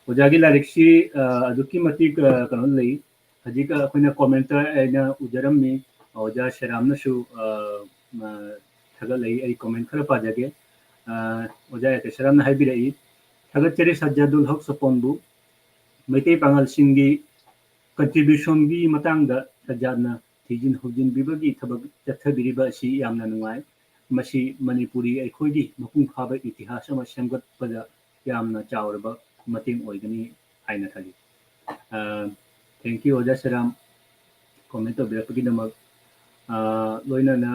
ꯑꯣꯖꯥꯒꯤ ꯂꯥꯏꯔꯤꯛꯁꯤ, ꯑ, ꯑꯗꯨꯛꯀꯤ ꯃꯇꯤꯛ, ꯑ, ꯀꯩꯅꯣ ꯂꯩ꯫ ꯍꯧꯖꯤꯛ ꯑꯩꯈꯣꯏꯅ commentꯇ ꯑꯩꯅ ꯎꯖꯔꯝꯃꯤ, ꯑꯣꯖꯥ ꯁꯦꯔꯥꯝꯅꯁꯨ, ꯑ, ꯑ, ꯊꯥꯒꯠꯂꯛꯏ꯫ ꯑꯩ comment ꯈꯔ ꯄꯥꯖꯒꯦ꯫ ꯑ, ꯑꯣꯖꯥ ꯑꯦ ꯀꯦ ꯁꯦꯔꯥꯝꯅ ꯍꯥꯏꯕꯤꯔꯛꯏ, ꯊꯥꯒꯠꯆꯔꯤ ꯁꯖꯥꯗꯨꯜ ꯍꯛ ꯁꯄꯣꯟꯕꯨ꯫ ꯃꯩꯇꯩ ꯄꯥꯉꯜꯁꯤꯡꯒꯤ contributionꯒꯤ ꯃꯇꯥꯡꯗ ꯁꯖꯥꯗꯅ ꯊꯤꯖꯤꯟ ꯍꯧꯖꯤꯟꯕꯤꯕꯒꯤ ꯊꯕꯛ ꯆꯠꯊꯕꯤꯔꯤꯕ ꯑꯁꯤ ꯌꯥꯝꯅ ꯅꯨꯡꯉꯥꯏ꯫ ꯃꯁꯤ ꯃꯅꯤꯄꯨꯔꯤ ꯑꯩꯈꯣꯏꯒꯤ ꯃꯄꯨꯡ ꯐꯥꯕ ꯏꯇꯤꯍꯥꯁ ꯑꯃ ꯁꯦꯝꯒꯠꯄꯗ ꯌꯥꯝꯅ ꯆꯥꯎꯔꯕ ꯃꯇꯦꯡ ꯑꯣꯏꯒꯅꯤ ꯍꯥꯏꯅ ꯊꯥꯖꯩ꯫ ꯑ, thank you, ꯑꯣꯖꯥ ꯁꯦꯔꯥꯝ, comment ꯇꯧꯕꯤꯔꯛꯄꯒꯤꯗꯃꯛ꯫ ꯑ, ꯂꯣꯏꯅꯅ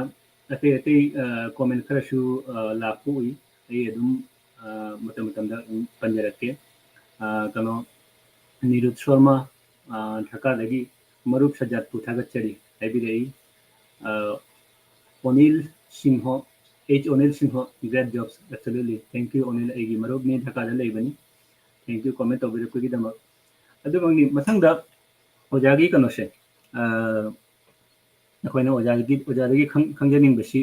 ꯑꯇꯩ ꯑꯇꯩ, ꯑ, comment ꯈꯔꯁꯨ, ꯑ, ꯂꯥꯛꯄ ꯎꯏ꯫ ꯑꯩ ꯑꯗꯨꯝ, ꯑ, ꯃꯇꯝ ꯃꯇꯝꯗ ꯑꯗꯨꯝ ꯄꯟꯖꯔꯛꯀꯦ꯫ ꯑ, ꯀꯩꯅꯣ, ꯅꯤꯔꯨꯠ ꯁꯣꯔꯃ, ꯑ, ꯙꯀꯥꯗꯒꯤ ꯃꯔꯨꯞ ꯁꯖꯥꯠꯄꯨ ꯊꯥꯒꯠꯆꯔꯤ ꯍꯥꯏꯕꯤꯔꯛꯏ꯫ ꯑ, ꯑꯣꯅꯤꯜ ꯁꯤꯡꯍꯣ, H ꯑꯣꯅꯤꯜ ꯁꯤꯡꯍꯣ, great jobs, absolutely, thank you ꯑꯣꯅꯤꯜ, ꯑꯩꯒꯤ ꯃꯔꯨꯞꯅꯤ, ꯙꯀꯥꯗ ꯂꯩꯕꯅꯤ, thank you comment ꯇꯧꯕꯤꯔꯛꯄꯒꯤꯗꯃꯛ꯫ ꯑꯗꯨꯃꯛꯅꯤ, ꯃꯊꯪꯗ ꯑꯣꯖꯥꯒꯤ ꯀꯩꯅꯣꯁꯦ, ꯑ, ꯑꯩꯈꯣꯏꯅ ꯑꯣꯖꯥꯒꯤ, ꯑꯣꯖꯥꯗꯒꯤ ꯈꯪ-, ꯈꯪꯖꯅꯤꯡꯕꯁꯤ,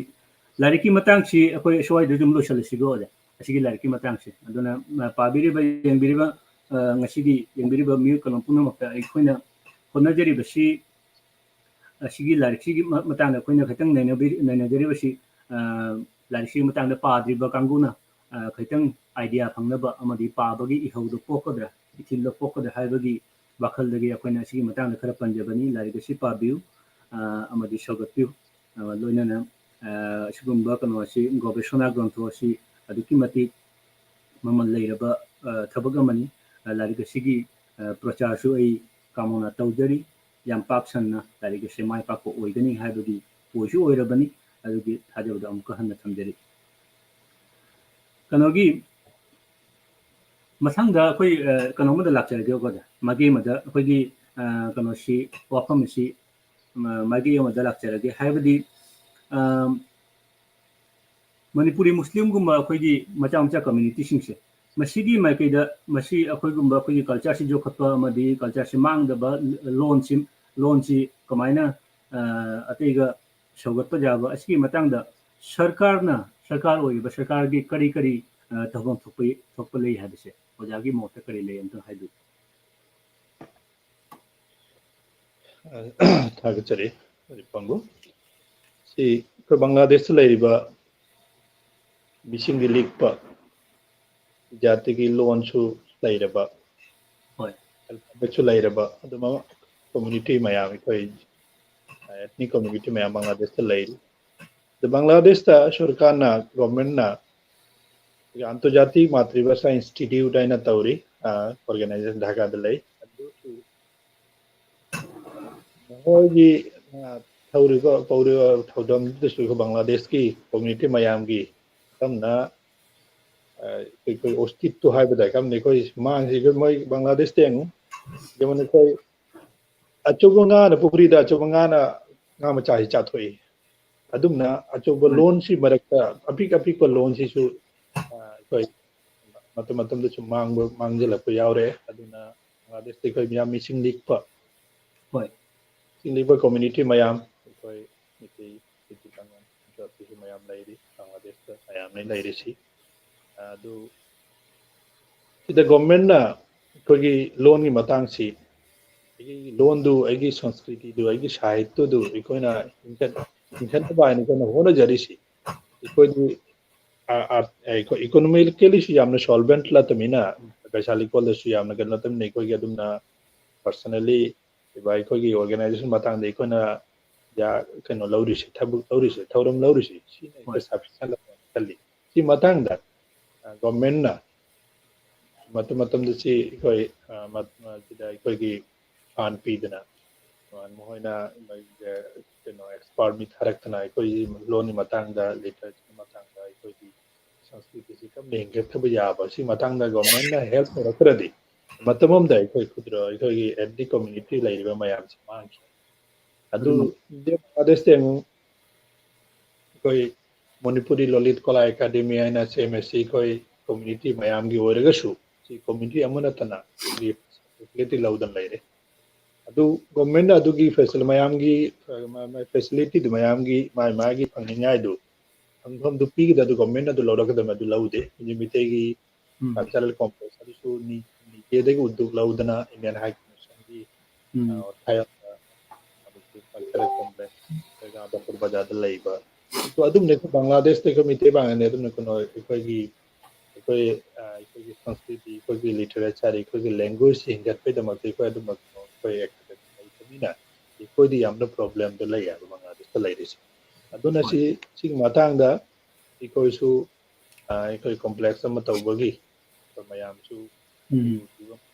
ꯂꯥꯏꯔꯤꯛꯀꯤ ꯃꯇꯥꯡꯁꯤ ꯑꯩꯈꯣꯏ ꯁ꯭ꯋꯥꯏꯗ ꯑꯗꯨꯝ ꯂꯣꯏꯁꯤꯜꯂꯁꯤꯀꯣ ꯑꯣꯖꯥ, ꯑꯁꯤꯒꯤ ꯂꯥꯏꯔꯤꯛꯀꯤ ꯃꯇꯥꯡꯁꯦ꯫ ꯑꯗꯨꯅ, ꯑ, ꯄꯥꯕꯤꯔꯤꯕ, ꯌꯦꯡꯕꯤꯔꯤꯕ, ꯑ, ꯉꯁꯤꯒꯤ ꯌꯦꯡꯕꯤꯔꯤꯕ ꯃꯤꯑꯣꯏ ꯀꯩꯅꯣ ꯄꯨꯝꯅꯃꯛꯇ ꯑꯩꯈꯣꯏꯅ ꯍꯣꯠꯅꯖꯔꯤꯕꯁꯤ, ꯑꯁꯤꯒꯤ ꯂꯥꯏꯔꯤꯛꯁꯤꯒꯤ ꯃ-, ꯃꯇꯥꯡꯗ ꯑꯩꯈꯣꯏꯅ ꯈꯤꯇꯪ ꯅꯩꯅꯕꯤ-, ꯅꯩꯅꯖꯔꯤꯕꯁꯤ, ꯑ, ꯂꯥꯏꯔꯤꯛꯁꯤꯒꯤ ꯃꯇꯥꯡꯗ ꯄꯥꯗ꯭ꯔꯤꯕ ꯀꯥꯡꯕꯨꯅ, ꯑ, ꯈꯤꯇꯪ idea ꯐꯪꯅꯕ ꯑꯃꯗꯤ ꯄꯥꯕꯒꯤ ꯏꯍꯧꯗꯣ ꯄꯣꯛꯀꯗ꯭ꯔꯥ, ꯏꯊꯤꯜꯗꯣ ꯄꯣꯛꯀꯗ꯭ꯔꯥ ꯍꯥꯏꯕꯒꯤ ꯋꯥꯈꯜꯗꯒꯤ ꯑꯩꯈꯣꯏꯅ ꯑꯁꯤꯒꯤ ꯃꯇꯥꯡꯗ ꯈꯔ ꯄꯟꯖꯕꯅꯤ꯫ ꯂꯥꯏꯔꯤꯛ ꯑꯁꯤ ꯄꯥꯕꯤꯌꯨ, ꯑ, ꯑꯃꯗꯤ ꯁꯧꯒꯠꯄꯤꯌꯨ꯫ ꯑ, ꯂꯣꯏꯅꯅ, ꯑ, ꯑꯁꯤꯒꯨꯝꯕ ꯀꯩꯅꯣ ꯑꯁꯤ, ꯒꯣꯕꯦꯁꯣꯅꯥ ꯒ꯭ꯔꯟꯊꯣ ꯑꯁꯤ ꯑꯗꯨꯛꯀꯤ ꯃꯇꯤꯛ ꯃꯃꯜ ꯂꯩꯔꯕ, ꯑ, ꯊꯕꯛ ꯑꯃꯅꯤ꯫ ꯑ, ꯂꯥꯏꯔꯤꯛ ꯑꯁꯤꯒꯤ, ꯑ, ꯄ꯭ꯔꯆꯥꯔꯁꯨ ꯑꯩ ꯀꯥꯃꯣꯅ ꯇꯧꯖꯔꯤ꯫ ꯌꯥꯝ ꯄꯥꯛ ꯁꯟꯅ ꯂꯥꯏꯔꯤꯛ ꯑꯁꯤ ꯃꯥꯏ ꯄꯥꯛꯄ ꯑꯣꯏꯒꯅꯤ ꯍꯥꯏꯕꯒꯤ ꯑꯣꯏꯁꯨ ꯑꯣꯏꯔꯕꯅꯤ꯫ ꯑꯗꯨꯒꯤ ꯊꯥꯖꯕꯗꯣ ꯑꯃꯨꯛꯀ ꯍꯟꯅ ꯊꯝꯖꯔꯤ꯫ ꯀꯩꯅꯣꯒꯤ ꯃꯊꯪꯗ ꯑꯩꯈꯣꯏ, ꯑ, ꯀꯩꯅꯣ ꯑꯃꯗ ꯂꯥꯛꯆꯔꯒꯦꯀꯣ ꯑꯣꯖꯥ꯫ ꯃꯥꯒꯤ ꯑꯃꯗ ꯑꯩꯈꯣꯏꯒꯤ, ꯑ, ꯀꯩꯅꯣꯁꯤ, ꯋꯥꯐꯝ ꯑꯁꯤ, ꯑ, ꯃꯥꯒꯤ ꯑꯃꯗ ꯂꯥꯛꯆꯔꯒꯦ꯫ ꯍꯥꯏꯕꯗꯤ, ꯑ, ꯃꯅꯤꯄꯨꯔꯤ ꯃꯨꯁꯂꯤꯝꯒꯨꯝꯕ ꯑꯩꯈꯣꯏꯒꯤ ꯃꯆꯥ ꯃꯆꯥ communityꯁꯤꯡꯁꯦ, ꯃꯁꯤꯒꯤ ꯃꯥꯏꯀꯩꯗ, ꯃꯁꯤ ꯑꯩꯈꯣꯏꯒꯨꯝꯕ ꯑꯩꯈꯣꯏꯒꯤ cultureꯁꯤ ꯌꯣꯛꯈꯠꯄ ꯑꯃꯗꯤ cultureꯁꯤ ꯃꯥꯡꯗꯕ, ꯂꯣꯟꯁꯤ, ꯂꯣꯟꯁꯤ ꯀꯃꯥꯏꯅ, ꯑ, ꯑꯇꯩꯒ ꯁꯧꯒꯠꯄ ꯌꯥꯕ, ꯑꯁꯤꯒꯤ ꯃꯇꯥꯡꯗ ꯁꯔꯀꯥꯔꯅ, ꯁꯔꯀꯥꯔ ꯑꯣꯏꯔꯤꯕ ꯁꯔꯀꯥꯔꯒꯤ ꯀꯔꯤ ꯀꯔꯤ, ꯑ, ꯇꯧꯐꯝ ꯊꯣꯛꯄ, ꯊꯣꯛꯄ ꯂꯩ ꯍꯥꯏꯕꯁꯦ ꯑꯣꯖꯥꯒꯤ ꯃꯣꯠꯇ ꯀꯔꯤ ꯂꯩ ꯑꯝꯇꯪ ꯍꯥꯏꯕꯤꯌꯨ꯫ ꯑ, ꯊꯥꯒꯠꯆꯔꯤ ꯑꯣꯖꯥ ꯄꯥꯡꯒꯨ꯫ ꯁꯤ ꯑꯩꯈꯣꯏ ꯕꯪꯒ꯭ꯂꯥꯗꯦꯁꯇ ꯂꯩꯔꯤꯕ ꯃꯤꯁꯤꯡꯗꯤ ꯂꯤꯛꯄ, ꯖꯥꯇꯤꯒꯤ ꯂꯣꯟꯁꯨ ꯂꯩꯔꯕ, ꯍꯣꯏ꯫ ꯑꯦꯜꯐꯥꯕꯦꯠꯁꯨ ꯂꯩꯔꯕ ꯑꯗꯨꯃꯛ ꯀꯝꯃ꯭ꯌꯨꯅꯤꯇꯤ ꯃꯌꯥꯝ, ꯑꯩꯈꯣꯏ ethnic community ꯃꯌꯥꯝ ꯕꯪꯒ꯭ꯂꯥꯗꯦꯁꯇ ꯂꯩꯔꯤ꯫ ꯑꯗꯨ ꯕꯪꯒ꯭ꯂꯥꯗꯦꯁꯇ ꯁꯔꯀꯥꯔꯅ, ꯒꯣꯔꯃꯦꯟꯅ ꯑꯟꯇꯔꯖꯥꯇꯤꯛ ꯃꯥꯇ꯭ꯔꯤꯚꯥꯁꯥ ꯏꯟꯁꯇꯤꯇ꯭ꯌꯨꯠ ꯍꯥꯏꯅ ꯇꯧꯔꯤ, ꯑꯣꯔꯒꯅꯥꯏꯖꯦꯁꯟ ꯙꯥꯀꯥꯗ ꯂꯩ꯫ ꯑꯗꯨꯁꯨ ꯃꯈꯣꯏꯒꯤ ꯊꯧꯔꯤꯕ ꯄꯧꯔꯤꯕ ꯊꯧꯗꯝꯗꯨꯗꯁꯨ ꯑꯩꯈꯣꯏ ꯕꯪꯒ꯭ꯂꯥꯗꯦꯁꯀꯤ ꯀꯝꯃ꯭ꯌꯨꯅꯤꯇꯤ ꯃꯌꯥꯝꯒꯤ ꯁꯝꯅ ꯑꯩꯈꯣꯏ ꯑꯣꯁꯇꯤꯠꯇꯨ ꯍꯥꯏꯕꯗ ꯀꯝꯅꯤ, ꯑꯩꯈꯣꯏ ꯃꯥꯡꯁꯤ ꯑꯩꯈꯣꯏ ꯃꯣꯏ ꯕꯪꯒ꯭ꯂꯥꯗꯦꯁ ꯇꯦꯡꯉꯨ ꯌꯦꯡꯉꯨꯅꯦ, ꯑꯩꯈꯣꯏ ꯑꯆꯧꯕ ꯉꯥꯅ ꯄꯨꯈ꯭ꯔꯤꯗ ꯑꯆꯧꯕ ꯉꯥꯅ ꯉꯥ ꯃꯆꯥꯁꯤ ꯆꯥꯊꯣꯛꯏ꯫ ꯑꯗꯨꯝꯅ ꯑꯆꯧꯕ ꯂꯣꯟꯁꯤ ꯃꯔꯛꯇ ꯑꯄꯤꯛ ꯑꯄꯤꯛꯄ ꯂꯣꯟꯁꯤꯁꯨ ꯑꯩꯈꯣꯏ ꯃꯇꯝ ꯃꯇꯝꯗꯁꯨ ꯃꯥꯡꯕ ꯃꯥꯡꯖꯜꯂꯛꯄ ꯌꯥꯎꯔꯦ꯫ ꯑꯗꯨꯅ ꯕꯪꯒ꯭ꯂꯥꯗꯦꯁꯇ ꯑꯩꯈꯣꯏ ꯃꯤꯌꯥꯝ ꯃꯤꯁꯤꯡ ꯂꯤꯛꯄ, ꯍꯣꯏ꯫ ꯃꯤꯁꯤꯡ ꯂꯤꯛꯄ ꯀꯝꯃ꯭ꯌꯨꯅꯤꯇꯤ ꯃꯌꯥꯝ, ꯑꯩꯈꯣꯏ ꯃꯩꯇꯩ, ꯃꯩꯇꯩ ꯄꯥꯉꯜ, ꯃꯌꯥꯝ ꯂꯩꯔꯤ ꯕꯪꯒ꯭ꯂꯥꯗꯦꯁꯇ, ꯃꯌꯥꯝꯅ ꯂꯩꯔꯤꯁꯤ꯫ ꯑꯗꯨ ꯁꯤꯗ ꯒꯣꯔꯃꯦꯟꯅ ꯑꯩꯈꯣꯏꯒꯤ ꯂꯣꯟꯒꯤ ꯃꯇꯥꯡꯁꯤ, ꯑꯩꯒꯤ ꯂꯣꯟꯗꯨ, ꯑꯩꯒꯤ ꯁꯪꯁꯀ꯭ꯔꯤꯇꯤꯗꯨ, ꯑꯩꯒꯤ ꯁꯥꯍꯤꯇ꯭ꯌꯗꯨ ꯑꯩꯈꯣꯏꯅ ꯏꯟꯈꯠ-, ꯏꯟꯈꯠꯅꯕ ꯍꯥꯏꯅ ꯑꯩꯈꯣꯏꯅ ꯍꯣꯠꯅꯖꯔꯤꯁꯤ꯫ ꯑꯩꯈꯣꯏꯗꯤ ꯑ-, ꯑ-, ꯑꯩꯈꯣꯏ ꯏꯀꯣꯅꯣꯃꯤꯀꯦꯜꯂꯤꯁꯨ ꯌꯥꯝꯅ ꯁꯣꯜꯚꯦꯟꯠ ꯅꯠꯇꯕꯅꯤꯅ, ꯄꯩꯁꯥ ꯂꯤꯀꯣꯜꯗꯁꯨ ꯌꯥꯝꯅ ꯀꯩꯅꯣ ꯅꯠꯇꯕꯅꯤꯅ, ꯑꯩꯈꯣꯏꯒꯤ ꯑꯗꯨꯝꯅ ꯄꯔꯁꯅꯦꯜꯂꯤ ꯑꯩꯈꯣꯏꯒꯤ ꯑꯣꯔꯒꯅꯥꯏꯖꯦꯁꯟ ꯃꯇꯥꯡꯗ ꯑꯩꯈꯣꯏꯅ ꯌꯥ-, ꯀꯩꯅꯣ ꯂꯧꯔꯤꯁꯦ, ꯊꯕꯛ ꯂꯧꯔꯤꯁꯦ, ꯊꯧꯔꯝ ꯂꯧꯔꯤꯁꯦ, ꯁꯤꯅ ꯑꯩꯈꯣꯏ ꯁꯐꯤꯁꯦꯟ ꯈꯜꯂꯤ꯫ ꯁꯤ ꯃꯇꯥꯡꯗ ꯒꯣꯔꯃꯦꯟꯅ ꯃꯇꯝ ꯃꯇꯝꯗ ꯁꯤ ꯑꯩꯈꯣꯏ ꯁꯤꯗ ꯑꯩꯈꯣꯏꯒꯤ ꯐꯥꯟ ꯄꯤꯗꯅ, ꯃꯈꯣꯏꯅ ꯀꯩꯅꯣ ꯑꯦꯛꯁꯄꯥꯔꯠ ꯃꯤ ꯊꯥꯔꯛꯇꯅ ꯑꯩꯈꯣꯏꯒꯤ ꯂꯣꯟꯒꯤ ꯃꯇꯥꯡꯗ, ꯂꯤꯇꯔꯦꯆꯔꯒꯤ ꯃꯇꯥꯡꯗ, ꯑꯩꯈꯣꯏꯒꯤ ꯁꯪꯁꯀ꯭ꯔꯤꯇꯤꯁꯤ ꯀꯔꯝꯅ ꯍꯤꯡꯒꯠꯀꯗꯕ ꯌꯥꯕ, ꯁꯤ ꯃꯇꯥꯡꯗ ꯒꯣꯔꯃꯦꯟꯅ ꯍꯦꯜꯞ ꯇꯧꯔꯛꯇ꯭ꯔꯗꯤ ꯃꯇꯝ ꯑꯃꯗ ꯑꯩꯈꯣꯏ ꯈꯨꯗ꯭ꯔ-, ꯑꯩꯈꯣꯏꯒꯤ ethnic community ꯂꯩꯔꯤꯕ ꯃꯌꯥꯝꯁꯤ ꯃꯥꯡꯈꯤ꯫ ꯑꯗꯨ ꯕꯪꯒ꯭ꯂꯥꯗꯦꯁꯇ ꯑꯃꯨꯛ ꯑꯩꯈꯣꯏ ꯃꯅꯤꯄꯨꯔꯤ ꯂꯂꯤꯠ ꯀꯂꯥ ꯑꯦꯀꯥꯗꯦꯃꯤ ꯍꯥꯏꯅ ꯁꯦꯝꯃꯦ꯫ ꯁꯤ ꯑꯩꯈꯣꯏ ꯀꯝꯃ꯭ꯌꯨꯅꯤꯇꯤ ꯃꯌꯥꯝꯒꯤ ꯑꯣꯏꯔꯒꯁꯨ, ꯁꯤ ꯀꯝꯃ꯭ꯌꯨꯅꯤꯇꯤ ꯑꯃ ꯅꯠꯇꯅ ꯐꯦꯁꯤꯂꯤꯇꯤ ꯂꯧꯗꯅ ꯂꯩꯔꯦ꯫ ꯑꯗꯨ ꯒꯣꯔꯃꯦꯟꯅ ꯑꯗꯨꯒꯤ ꯐꯦꯁꯤꯂꯤ-, ꯃꯌꯥꯝꯒꯤ ꯐꯦꯁꯤꯂꯤꯇꯤꯗꯨ ꯃꯌꯥꯝꯒꯤ ꯃꯥꯒꯤ ꯃꯥꯒꯤ ꯐꯪꯅꯤꯡꯉꯥꯏꯗꯨ ꯐꯪꯐꯝꯗꯨ ꯄꯤꯒꯗꯕ, ꯑꯗꯨ ꯒꯣꯔꯃꯦꯟꯅ ꯑꯗꯨ ꯂꯧꯔꯛꯀꯗꯕꯅꯤ꯫ ꯑꯗꯨ ꯂꯧꯗꯦ꯫ ꯍꯧꯖꯤꯛ ꯃꯤꯇꯩꯒꯤ ꯀꯜꯆꯔꯦꯜ ꯀꯣꯝꯄ꯭ꯂꯦꯛꯁ ꯑꯗꯨꯁꯨ ꯅꯤ-, ꯅꯤꯀꯦꯗꯒꯤ ꯎꯗꯨꯛ ꯂꯧꯗꯅ ꯏꯟꯗꯤꯌꯥꯟ ꯍꯥꯏ ꯀꯃꯤꯁꯟꯒꯤ ꯀꯜꯆꯔꯦꯜ ꯀꯣꯝꯄ꯭ꯂꯦꯛꯁ ꯕꯖꯥꯔꯗ ꯂꯩꯕ꯫ ꯑꯗꯨꯝꯅ ꯑꯩꯈꯣꯏ ꯕꯪꯒ꯭ꯂꯥꯗꯦꯁꯇ ꯑꯩꯈꯣꯏ ꯃꯤꯇꯩ ꯄꯥꯉꯜꯅꯤ꯫ ꯑꯗꯨꯝꯅ ꯀꯩꯅꯣ ꯑꯩꯈꯣꯏꯒꯤ ꯑꯩꯈꯣꯏ ꯑ, ꯑꯩꯈꯣꯏꯒꯤ ꯁꯪꯁꯀ꯭ꯔꯤꯇꯤ, ꯑꯩꯈꯣꯏꯒꯤ ꯂꯤꯇꯔꯦꯆꯔ, ꯑꯩꯈꯣꯏꯒꯤ ꯂꯦꯡꯒ꯭ꯋꯦꯖꯁꯤ ꯍꯤꯡꯒꯠꯄꯒꯤꯗꯃꯛꯇ ꯑꯩꯈꯣꯏ ꯑꯗꯨꯃꯛ ꯑꯩꯈꯣꯏ ꯑꯦꯀꯥꯗꯃꯤ ꯂꯩꯕꯅꯤꯅ ꯑꯩꯈꯣꯏꯗꯤ ꯌꯥꯝꯅ ꯄ꯭ꯔꯣꯕ꯭ꯂꯦꯝꯗꯣ ꯂꯩꯌꯦꯕ ꯕꯪꯒ꯭ꯂꯥꯗꯦꯁꯇ ꯂꯩꯔꯤꯁꯦ꯫ ꯑꯗꯨꯅ ꯍꯣꯏ꯫ ꯁꯤ ꯁꯤꯒꯤ ꯃꯇꯥꯡꯗ ꯑꯩꯈꯣꯏꯁꯨ ꯑ, ꯑꯩꯈꯣꯏ ꯀꯣꯝꯄ꯭ꯂꯦꯛꯁ ꯑꯃ ꯇꯧꯕꯒꯤ ꯑꯩꯈꯣꯏ ꯃꯌꯥꯝꯁꯨ ꯎꯝ꯫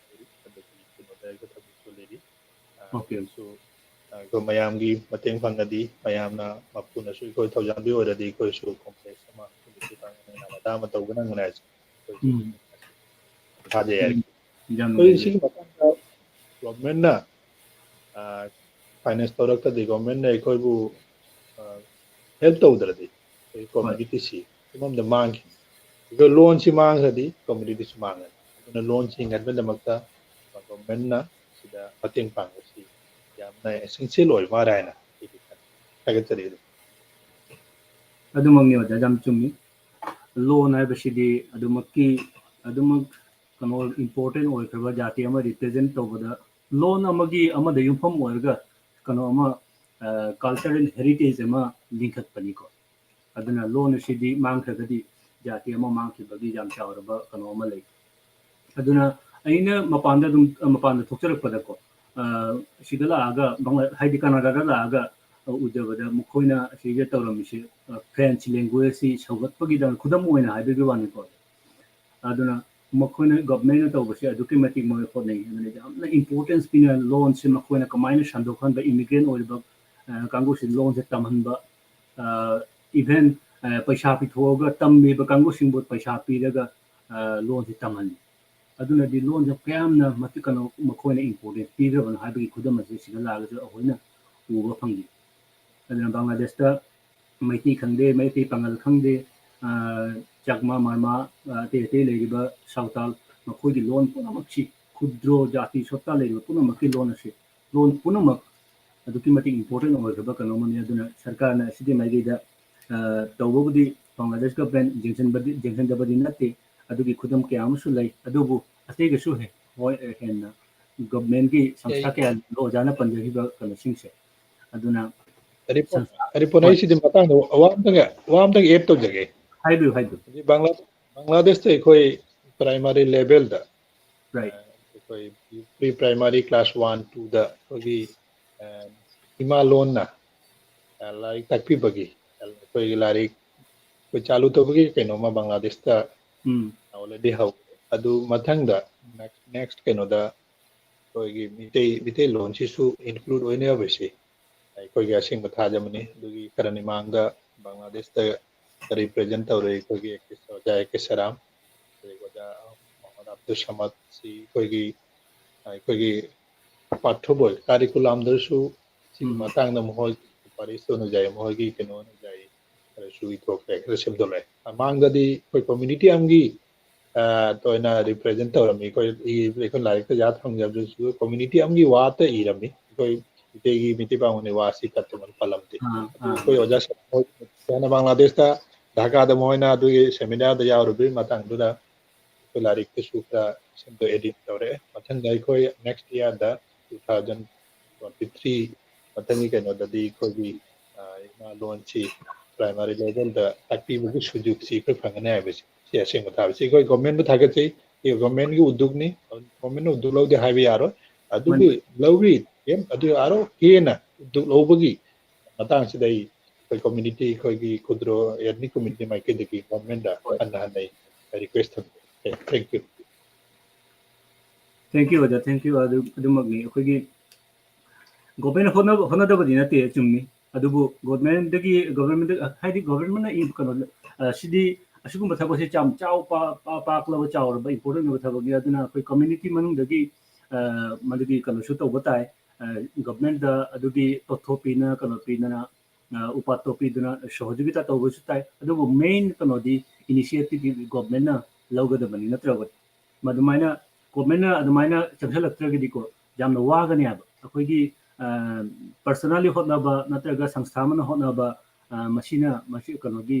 ꯑꯗꯨꯒꯤ ꯀꯩꯅꯣꯗ ꯑꯩꯈꯣꯏ ꯊꯕꯛꯁꯨ ꯂꯩꯔꯤ꯫ ꯑ, ꯑꯣꯀꯦ꯫ ꯑꯗꯨꯁꯨ ꯑ, ꯑꯩꯈꯣꯏ ꯃꯌꯥꯝꯒꯤ ꯃꯇꯦꯡ ꯐꯪꯉꯗꯤ, ꯃꯌꯥꯝꯅ ꯃꯄꯨꯅꯁꯨ ꯑꯩꯈꯣꯏ ꯊꯧꯖꯥꯟꯕꯤ ꯑꯣꯏꯔꯗꯤ ꯑꯩꯈꯣꯏꯁꯨ ꯀꯣꯝꯄ꯭ꯂꯦꯛꯁ ꯑꯃ ꯑꯩꯈꯣꯏꯒꯤ ꯃꯇꯥꯡ ꯑꯃ ꯇꯧꯕ ꯅꯪꯒꯅꯤ ꯍꯥꯏꯁꯦ ꯑꯩꯈꯣꯏꯁꯨ ꯎꯝ꯫ ꯊꯥꯖꯩ ꯍꯥꯏꯔꯒꯦ꯫ ꯌꯥꯝ ꯑꯩꯈꯣꯏ ꯅꯨꯡꯉꯥꯏꯖꯔꯦ꯫ ꯁꯤꯒꯤ ꯃꯇꯥꯡꯗ ꯒꯣꯔꯃꯦꯟꯅ ꯐꯥꯏꯅꯥꯟꯁ ꯇꯧꯔꯛꯇ꯭ꯔꯗꯤ ꯒꯣꯔꯃꯦꯟꯅ ꯑꯩꯈꯣꯏꯕꯨ ꯍꯦꯜꯞ ꯇꯧꯗ꯭ꯔꯗꯤ ꯑꯩꯈꯣꯏ ꯍꯣꯏ꯫ ꯀꯝꯃ꯭ꯌꯨꯅꯤꯇꯤꯁꯤ ꯐꯤꯕꯝꯗ ꯃꯥꯡꯈꯤꯅꯤ꯫ ꯑꯩꯈꯣꯏ ꯂꯣꯟꯁꯤ ꯃꯥꯡꯈ꯭ꯔꯗꯤ ꯀꯝꯃ꯭ꯌꯨꯅꯤꯇꯤꯁꯤ ꯃꯥꯡꯒꯅꯤ꯫ ꯑꯗꯨꯅ ꯂꯣꯟꯁꯤ ꯍꯤꯡꯒꯠꯅꯕꯒꯤꯗꯃꯛꯇ ꯒꯣꯔꯃꯦꯟꯅ ꯁꯤꯗ ꯃꯇꯦꯡ ꯄꯥꯡꯕꯁꯤ ꯌꯥꯝꯅ ꯑꯦꯁꯦꯟꯁꯤꯌꯦꯜ ꯑꯣꯏ ꯃꯥꯜꯂꯦ ꯍꯥꯏꯅ ꯑꯩꯗꯤ ꯈꯜꯂꯤ꯫ ꯊꯥꯒꯠꯆꯔꯤ ꯑꯗꯨꯝ꯫ ꯑꯗꯨꯃꯛꯅꯤ ꯑꯣꯖꯥ, ꯌꯥꯝ ꯆꯨꯝꯃꯤ꯫ ꯂꯣꯟ ꯍꯥꯏꯕꯁꯤꯗꯤ ꯑꯗꯨꯃꯛꯀꯤ, ꯑꯗꯨꯃꯛ ꯀꯩꯅꯣ ꯏꯝꯄꯣꯔꯇꯦꯟ ꯑꯣꯏꯈ꯭ꯔꯕ ꯖꯥꯇꯤ ꯑꯃ ꯔꯤꯄ꯭ꯔꯖꯦꯟ ꯇꯧꯕꯗ ꯂꯣꯟ ꯑꯃꯒꯤ ꯑꯃꯗ ꯌꯨꯝꯐꯝ ꯑꯣꯏꯔꯒ ꯀꯩꯅꯣ ꯑꯃ, ꯑ, ꯀꯜꯆꯔꯦꯜ ꯍꯦꯔꯤꯇꯦꯖ ꯑꯃ ꯂꯤꯡꯈꯠꯄꯅꯤꯀꯣ꯫ ꯑꯗꯨꯅ ꯂꯣꯟ ꯑꯁꯤꯗꯤ ꯃꯥꯡꯈ꯭ꯔꯒꯗꯤ ꯖꯥꯇꯤ ꯑꯃ ꯃꯥꯡꯈꯤꯕꯒꯤ ꯌꯥꯝ ꯆꯥꯎꯔꯕ ꯀꯩꯅꯣ ꯑꯃ ꯂꯩ꯫ ꯑꯗꯨꯅ ꯑꯩꯅ ꯃꯄꯥꯟꯗ ꯑꯗꯨꯝ, ꯃꯄꯥꯟꯗ ꯊꯣꯛꯆꯔꯛꯄꯗꯀꯣ, ꯑ, ꯁꯤꯗ ꯂꯥꯛꯑꯒ ꯕꯪꯒ꯭ꯂꯥ-, ꯍꯥꯏꯗꯤ ꯀꯅꯥꯗꯥꯗ ꯂꯥꯛꯑꯒ, ꯑ, ꯎꯖꯕꯗ ꯃꯈꯣꯏꯅ ꯑꯁꯤꯗ ꯇꯧꯔꯝꯃꯤꯁꯦ, ꯑ, ꯐ꯭ꯔꯦꯟꯆ ꯂꯦꯡꯒ꯭ꯋꯦꯖꯁꯤ ꯁꯧꯒꯠꯄꯒꯤꯗꯃꯛ ꯈꯨꯗꯝ ꯑꯣꯏꯅ ꯍꯥꯏꯕꯒꯤ ꯋꯥꯅꯤꯀꯣ꯫ ꯑꯗꯨꯅ ꯃꯈꯣꯏꯅ ꯒꯚꯔꯟꯃꯦꯟꯠꯅ ꯇꯧꯕꯁꯦ ꯑꯗꯨꯛꯀꯤ ꯃꯇꯤꯛ ꯃꯣꯏ ꯍꯣꯠꯅꯩ꯫ ꯑꯗꯨꯅ ꯌꯥꯝꯅ ꯏꯝꯄꯣꯔꯇꯦꯟꯁ ꯄꯤꯅ ꯂꯣꯟꯁꯦ ꯃꯈꯣꯏꯅ ꯀꯃꯥꯏꯅ ꯁꯟꯗꯣꯛꯍꯟꯕ, ꯏꯃꯤꯒ꯭ꯔꯦꯟꯠ ꯑꯣꯏꯔꯤꯕ, ꯑ, ꯀꯥꯡꯕꯨꯁꯤ ꯂꯣꯟꯁꯦ ꯇꯝꯍꯟꯕ, ꯑ, ꯏꯚꯦꯟ, ꯑ, ꯄꯩꯁꯥ ꯄꯤꯊꯣꯛꯑꯒ ꯇꯝꯃꯤꯕ ꯀꯥꯡꯕꯨꯁꯤꯡꯕꯨ ꯄꯩꯁꯥ ꯄꯤꯔꯒ, ꯑ, ꯂꯣꯟꯁꯦ ꯇꯝꯍꯜꯂꯤ꯫ ꯑꯗꯨꯅꯗꯤ ꯂꯣꯟꯁꯦ ꯀꯌꯥꯝꯅ ꯃꯇꯤꯛ ꯀꯩꯅꯣ ꯃꯈꯣꯏꯅ ꯏꯝꯄꯣꯔꯇꯦꯟꯁ ꯄꯤꯈ꯭ꯔꯕꯅꯣ ꯍꯥꯏꯕꯒꯤ ꯈꯨꯗꯝ ꯑꯁꯤ ꯁꯤꯗ ꯂꯥꯛꯑꯒꯁꯨ ꯑꯩꯈꯣꯏꯅ ꯎꯕ ꯐꯪꯉꯤ꯫ ꯑꯗꯨꯅ ꯕꯪꯒ꯭ꯂꯥꯗꯦꯁꯇ ꯃꯩꯇꯩ ꯈꯪꯗꯦ, ꯃꯩꯇꯩ ꯄꯥꯉꯜ ꯈꯪꯗꯦ, ꯑ, ꯆꯥꯛꯃꯥ, ꯃꯔꯃꯥ, ꯑ, ꯑꯇꯩ ꯑꯇꯩ ꯂꯩꯔꯤꯕ ꯁꯥꯎꯇꯥꯜ, ꯃꯈꯣꯏꯒꯤ ꯂꯣꯟ ꯄꯨꯝꯅꯃꯛꯁꯤ, ꯈꯨꯗ꯭ꯔꯣ ꯖꯥꯇꯤ ꯁꯣꯇꯥ ꯂꯩꯔꯤꯕ ꯄꯨꯝꯅꯃꯛꯀꯤ ꯂꯣꯟ ꯑꯁꯤ, ꯂꯣꯟ ꯄꯨꯝꯅꯃꯛ ꯑꯗꯨꯛꯀꯤ ꯃꯇꯤꯛ ꯏꯝꯄꯣꯔꯇꯦꯟ ꯑꯣꯏꯈ꯭ꯔꯕ ꯀꯩꯅꯣ ꯑꯃꯅꯤ꯫ ꯑꯗꯨꯅ ꯁꯔꯀꯥꯔꯅ ꯑꯁꯤꯒꯤ ꯃꯥꯏꯀꯩꯗ, ꯑ, ꯇꯧꯕꯕꯨꯗꯤ ꯕꯪꯒ꯭ꯂꯥꯗꯦꯁ ꯒꯚꯔꯟꯃꯦꯟꯠ ꯌꯦꯡꯁꯤꯟꯕꯗꯤ, ꯌꯦꯡꯁꯤꯟꯗꯕꯗꯤ ꯅꯠꯇꯦ, ꯑꯗꯨꯒꯤ ꯈꯨꯗꯝ ꯀꯌꯥ ꯑꯃꯁꯨ ꯂꯩ꯫ ꯑꯗꯨꯕꯨ ꯑꯇꯩꯒꯁꯨ ꯍꯦ-, ꯍꯣꯏ, ꯍꯦꯟꯅ ꯒꯚꯔꯟꯃꯦꯟꯠꯀꯤ ꯁꯪꯁꯊꯥ ꯑꯩ ꯀꯌꯥ ꯑꯣꯖꯥꯅ ꯄꯟꯖꯈꯤꯕ ꯀꯩꯅꯣꯁꯤꯡꯁꯦ꯫ ꯑꯗꯨꯅ ꯍꯔꯤꯄꯣꯟ, ꯁꯪꯁꯊꯥ-, ꯍꯔꯤꯄꯣꯟ, ꯍꯣꯏ꯫ ꯑꯩ ꯁꯤꯗꯤ ꯃꯇꯥꯡꯗ ꯋꯥ ꯑꯃꯇꯪꯒ, ꯋꯥ ꯑꯃꯇꯪꯒ ꯑꯦꯗ ꯇꯧꯖꯒꯦ꯫ ꯍꯥꯏꯕꯤꯌꯨ, ꯍꯥꯏꯕꯤꯌꯨ꯫ ꯍꯧꯖꯤꯛ ꯕꯪꯒ꯭ꯂꯥ-, ꯕꯪꯒ꯭ꯂꯥꯗꯦꯁꯇ ꯑꯩꯈꯣꯏ ꯄ꯭ꯔꯥꯏꯃꯥꯔꯤ ꯂꯦꯚꯦꯜꯗ Right. ꯑꯩꯈꯣꯏ ꯄ꯭ꯔꯤ ꯄ꯭ꯔꯥꯏꯃꯥꯔꯤ ꯀ꯭ꯂꯥꯁ ꯋꯥꯟ ꯇꯨꯗ ꯑꯩꯈꯣꯏꯒꯤ ꯑ, ꯏꯃꯥ ꯂꯣꯟꯅ ꯑ, ꯂꯥꯏꯔꯤꯛ ꯇꯥꯛꯄꯤꯕꯒꯤ ꯑꯩꯈꯣꯏꯒꯤ ꯂꯥꯏꯔꯤꯛ ꯑꯩꯈꯣꯏ ꯆꯥꯂꯨ ꯇꯧꯕꯒꯤ ꯀꯩꯅꯣꯝꯃ ꯕꯪꯒ꯭ꯂꯥꯗꯦꯁꯇ ꯎꯝ already ꯍꯧ ꯑꯗꯨ ꯃꯊꯪꯗ next next ꯀꯩꯅꯣꯗ ꯑꯩꯈꯣꯏꯒꯤ ꯃꯤꯇꯩ ꯃꯤꯇꯩꯂꯣꯟꯁꯤꯁꯨ include ꯑꯣꯏꯅꯕꯁꯤ ꯑꯩꯈꯣꯏꯒꯤ ꯑꯁꯦꯡꯕ ꯊꯥꯖꯕꯅꯤ꯫ ꯑꯗꯨꯒꯤ ꯈꯔꯅꯤ ꯃꯥꯡꯗ ꯕꯪꯒ꯭ꯂꯥꯗꯦꯁꯇ represent ꯇꯧꯔꯦ ꯑꯩꯈꯣꯏꯒꯤ ꯑꯣꯖꯥ ꯑꯦ ꯀꯦ ꯁꯔꯥꯝ, ꯑꯗꯒꯤ ꯑꯣꯖꯥ ꯃꯣꯍꯝꯃꯗ ꯑꯕꯗꯨꯜ ꯁꯃꯗꯁꯤ ꯑꯩꯈꯣꯏꯒꯤ ꯑꯩꯈꯣꯏꯒꯤ ꯄꯥꯊ꯭ꯌꯕꯣꯏ ꯀꯥꯔꯤꯀꯨꯂꯝꯗꯁꯨ ꯁꯤꯒꯤ ꯎꯝ꯫ ꯃꯇꯥꯡꯗ ꯃꯈꯣꯏ ꯁꯨꯄꯥꯔꯤꯁ ꯑꯣꯏꯅ ꯌꯥꯏ, ꯃꯈꯣꯏꯒꯤ ꯀꯩꯅꯣ ꯑꯣꯏꯅ ꯌꯥꯏ, ꯈꯔꯁꯨ ꯏꯊꯣꯛꯈ꯭ꯔꯦ, ꯈꯔ ꯁꯦꯝꯗꯣꯛꯂꯦ꯫ ꯃꯃꯥꯡꯗꯗꯤ ꯑꯩꯈꯣꯏ ꯀꯝꯃ꯭ꯌꯨꯅꯤꯇꯤ ꯑꯃꯒꯤ ꯑ, ꯑꯣꯏꯅ represent ꯇꯧꯔꯝꯃꯤ꯫ ꯑꯩꯈꯣꯏ ꯏ- ꯑꯩꯈꯣꯏ ꯂꯥꯏꯔꯤꯛꯇ ꯌꯥꯠ ꯐꯪꯖꯕꯗꯨꯁꯨ ꯀꯝꯃ꯭ꯌꯨꯅꯤꯇꯤ ꯑꯃꯒꯤ ꯋꯥꯇ ꯏꯔꯝꯃꯤ꯫ ꯑꯩꯈꯣꯏ ꯃꯤꯇꯩꯒꯤ ꯃꯤꯇꯩ ꯄꯥꯉꯜꯒꯤ ꯋꯥꯁꯤ ꯀꯠꯇꯃꯟ ꯄꯜꯂꯝꯗꯦ꯫ ꯑꯥ, ꯑꯗꯨ ꯑꯥ꯫ ꯑꯩꯈꯣꯏ ꯑꯣꯖꯥ ꯁꯥꯔ ꯍꯣꯏ ꯍꯥꯟꯅ ꯕꯪꯒ꯭ꯂꯥꯗꯦꯁꯇ ꯙꯥꯀꯥꯗ ꯃꯈꯣꯏꯅ ꯑꯗꯨꯒꯤ ꯁꯦꯃꯤꯅꯥꯔꯗ ꯌꯥꯎꯔꯨꯕꯒꯤ ꯃꯇꯥꯡꯗꯨꯗ ꯑꯩꯈꯣꯏ ꯂꯥꯏꯔꯤꯛꯇꯁꯨ ꯈꯔ ꯁꯦꯝꯗꯣꯛ ꯑꯦꯗꯤꯠ ꯇꯧꯔꯛꯑꯦ꯫ ꯃꯊꯪꯗ ꯑꯩꯈꯣꯏ next year ꯗ two thousand twenty three ꯃꯊꯪꯒꯤ ꯀꯩꯅꯣꯗꯗꯤ ꯑꯩꯈꯣꯏꯒꯤ ꯑ, ꯏꯃꯥ ꯂꯣꯟꯁꯤ ꯄ꯭ꯔꯥꯏꯃꯥꯔꯤ ꯂꯦꯚꯦꯜꯗ ꯇꯥꯛꯄꯤꯕꯒꯤ ꯁꯨꯖꯨꯛꯁꯤ ꯑꯩꯈꯣꯏ ꯐꯪꯒꯅꯤ ꯍꯥꯏꯕꯁꯤ ꯁꯤ ꯑꯁꯦꯡꯕ ꯊꯥꯕꯁꯤ ꯑꯩꯈꯣꯏ ꯒꯣꯔꯃꯦꯟꯕꯨ ꯊꯥꯒꯠꯆꯩ꯫ ꯁꯤ ꯒꯣꯔꯃꯦꯟꯒꯤ ꯎꯗꯨꯛꯅꯤ꯫ ꯒꯣꯔꯃꯦꯟꯅ ꯎꯗꯨꯛ ꯂꯧꯗꯦ ꯍꯥꯏꯕ ꯌꯥꯔꯣꯏ꯫ ꯑꯗꯨꯒꯤ ꯂꯧꯔꯤ, ꯑꯗꯨ ꯑꯥꯔꯣ ꯍꯦꯟꯅ ꯎꯗꯨꯛ ꯂꯧꯕꯒꯤ ꯃꯇꯥꯡꯁꯤꯗ ꯑꯩ ꯑꯩꯈꯣꯏ ꯀꯝꯃ꯭ꯌꯨꯅꯤꯇꯤ, ꯑꯩꯈꯣꯏꯒꯤ ꯈꯨꯗ꯭ꯔꯣ ꯑꯦꯊꯅꯤꯛ ꯀꯝꯃ꯭ꯌꯨꯅꯤꯇꯤ ꯃꯥꯏꯀꯩꯗꯒꯤ ꯒꯣꯔꯃꯦꯟꯗ ꯍꯣꯏ꯫ ꯍꯟꯅ ꯍꯟꯅ ꯑꯩ ꯔꯤꯀ꯭ꯋꯦꯁ ꯊꯝꯖꯩ꯫ Thank you꯫ Thank you, ꯑꯣꯖꯥ, thank you꯫ ꯑꯗꯨ ꯑꯗꯨꯃꯛꯅꯤ ꯑꯩꯈꯣꯏꯒꯤ ꯒꯣꯔꯃꯦꯟ ꯍꯣꯠꯅꯕ ꯍꯣꯠꯅꯗꯕꯗꯤ ꯅꯠꯇꯦ, ꯆꯨꯝꯃꯤ꯫ ꯑꯗꯨꯕꯨ ꯒꯣꯔꯃꯦꯟꯗꯒꯤ ꯒꯣꯔꯃꯦꯟꯗ ꯍꯥꯏꯗꯤ ꯒꯣꯔꯃꯦꯟꯅ ꯏ- ꯀꯩꯅꯣ ꯑ, ꯁꯤꯗꯤ ꯑꯁꯤꯒꯨꯝꯕ ꯊꯕꯛꯁꯦ ꯌꯥꯝ ꯆꯥꯎ ꯄꯥ- ꯄꯥ- ꯄꯥꯛꯂꯕ ꯆꯥꯎꯔꯕ ꯏꯝꯄꯣꯔꯇꯦꯟ ꯑꯣꯏꯕ ꯊꯕꯛꯅꯤ꯫ ꯑꯗꯨꯅ ꯑꯩꯈꯣꯏ ꯀꯝꯃ꯭ꯌꯨꯅꯤꯇꯤ ꯃꯅꯨꯡꯗꯒꯤ ꯑ, ꯃꯗꯨꯒꯤ ꯀꯩꯅꯣꯁꯨ ꯇꯧꯕ ꯇꯥꯏ꯫ ꯒꯣꯔꯃꯦꯟꯗ ꯑꯗꯨꯒꯤ ꯇꯣꯊꯣꯛ ꯄꯤꯅ ꯀꯩꯅꯣ ꯄꯤꯗꯅ ꯑ, ꯎꯄꯥꯠꯇꯣ ꯄꯤꯗꯨꯅ ꯁꯍꯣꯖꯤꯒꯤꯇꯥ ꯇꯧꯕꯁꯨ ꯇꯥꯏ꯫ ꯑꯗꯨꯕꯨ ꯃꯦꯟ ꯀꯩꯅꯣꯗꯤ ꯏꯅꯤꯁꯤꯌꯦꯇꯤꯚ ꯒꯣꯔꯃꯦꯟꯅ ꯂꯧꯒꯗꯕꯅꯤ, ꯅꯠꯇ꯭ꯔꯕꯗꯤ ꯃꯗꯨꯃꯥꯏꯅ ꯒꯣꯔꯃꯦꯟꯅ ꯑꯗꯨꯃꯥꯏꯅ ꯆꯪꯁꯤꯜꯂꯛꯇ꯭ꯔꯒꯗꯤꯀꯣ ꯌꯥꯝꯅ ꯋꯥꯒꯅꯤ ꯍꯥꯏꯕ꯫ ꯑꯩꯈꯣꯏꯒꯤ ꯄꯔꯁꯅꯦꯜꯂꯤ ꯍꯣꯠꯅꯕ ꯅꯠꯇ꯭ꯔꯒ ꯁꯪꯁꯊꯥ ꯑꯃꯅ ꯍꯣꯠꯅꯕ ꯑ, ꯃꯁꯤꯅ ꯃꯁꯤ ꯀꯩꯅꯣꯒꯤ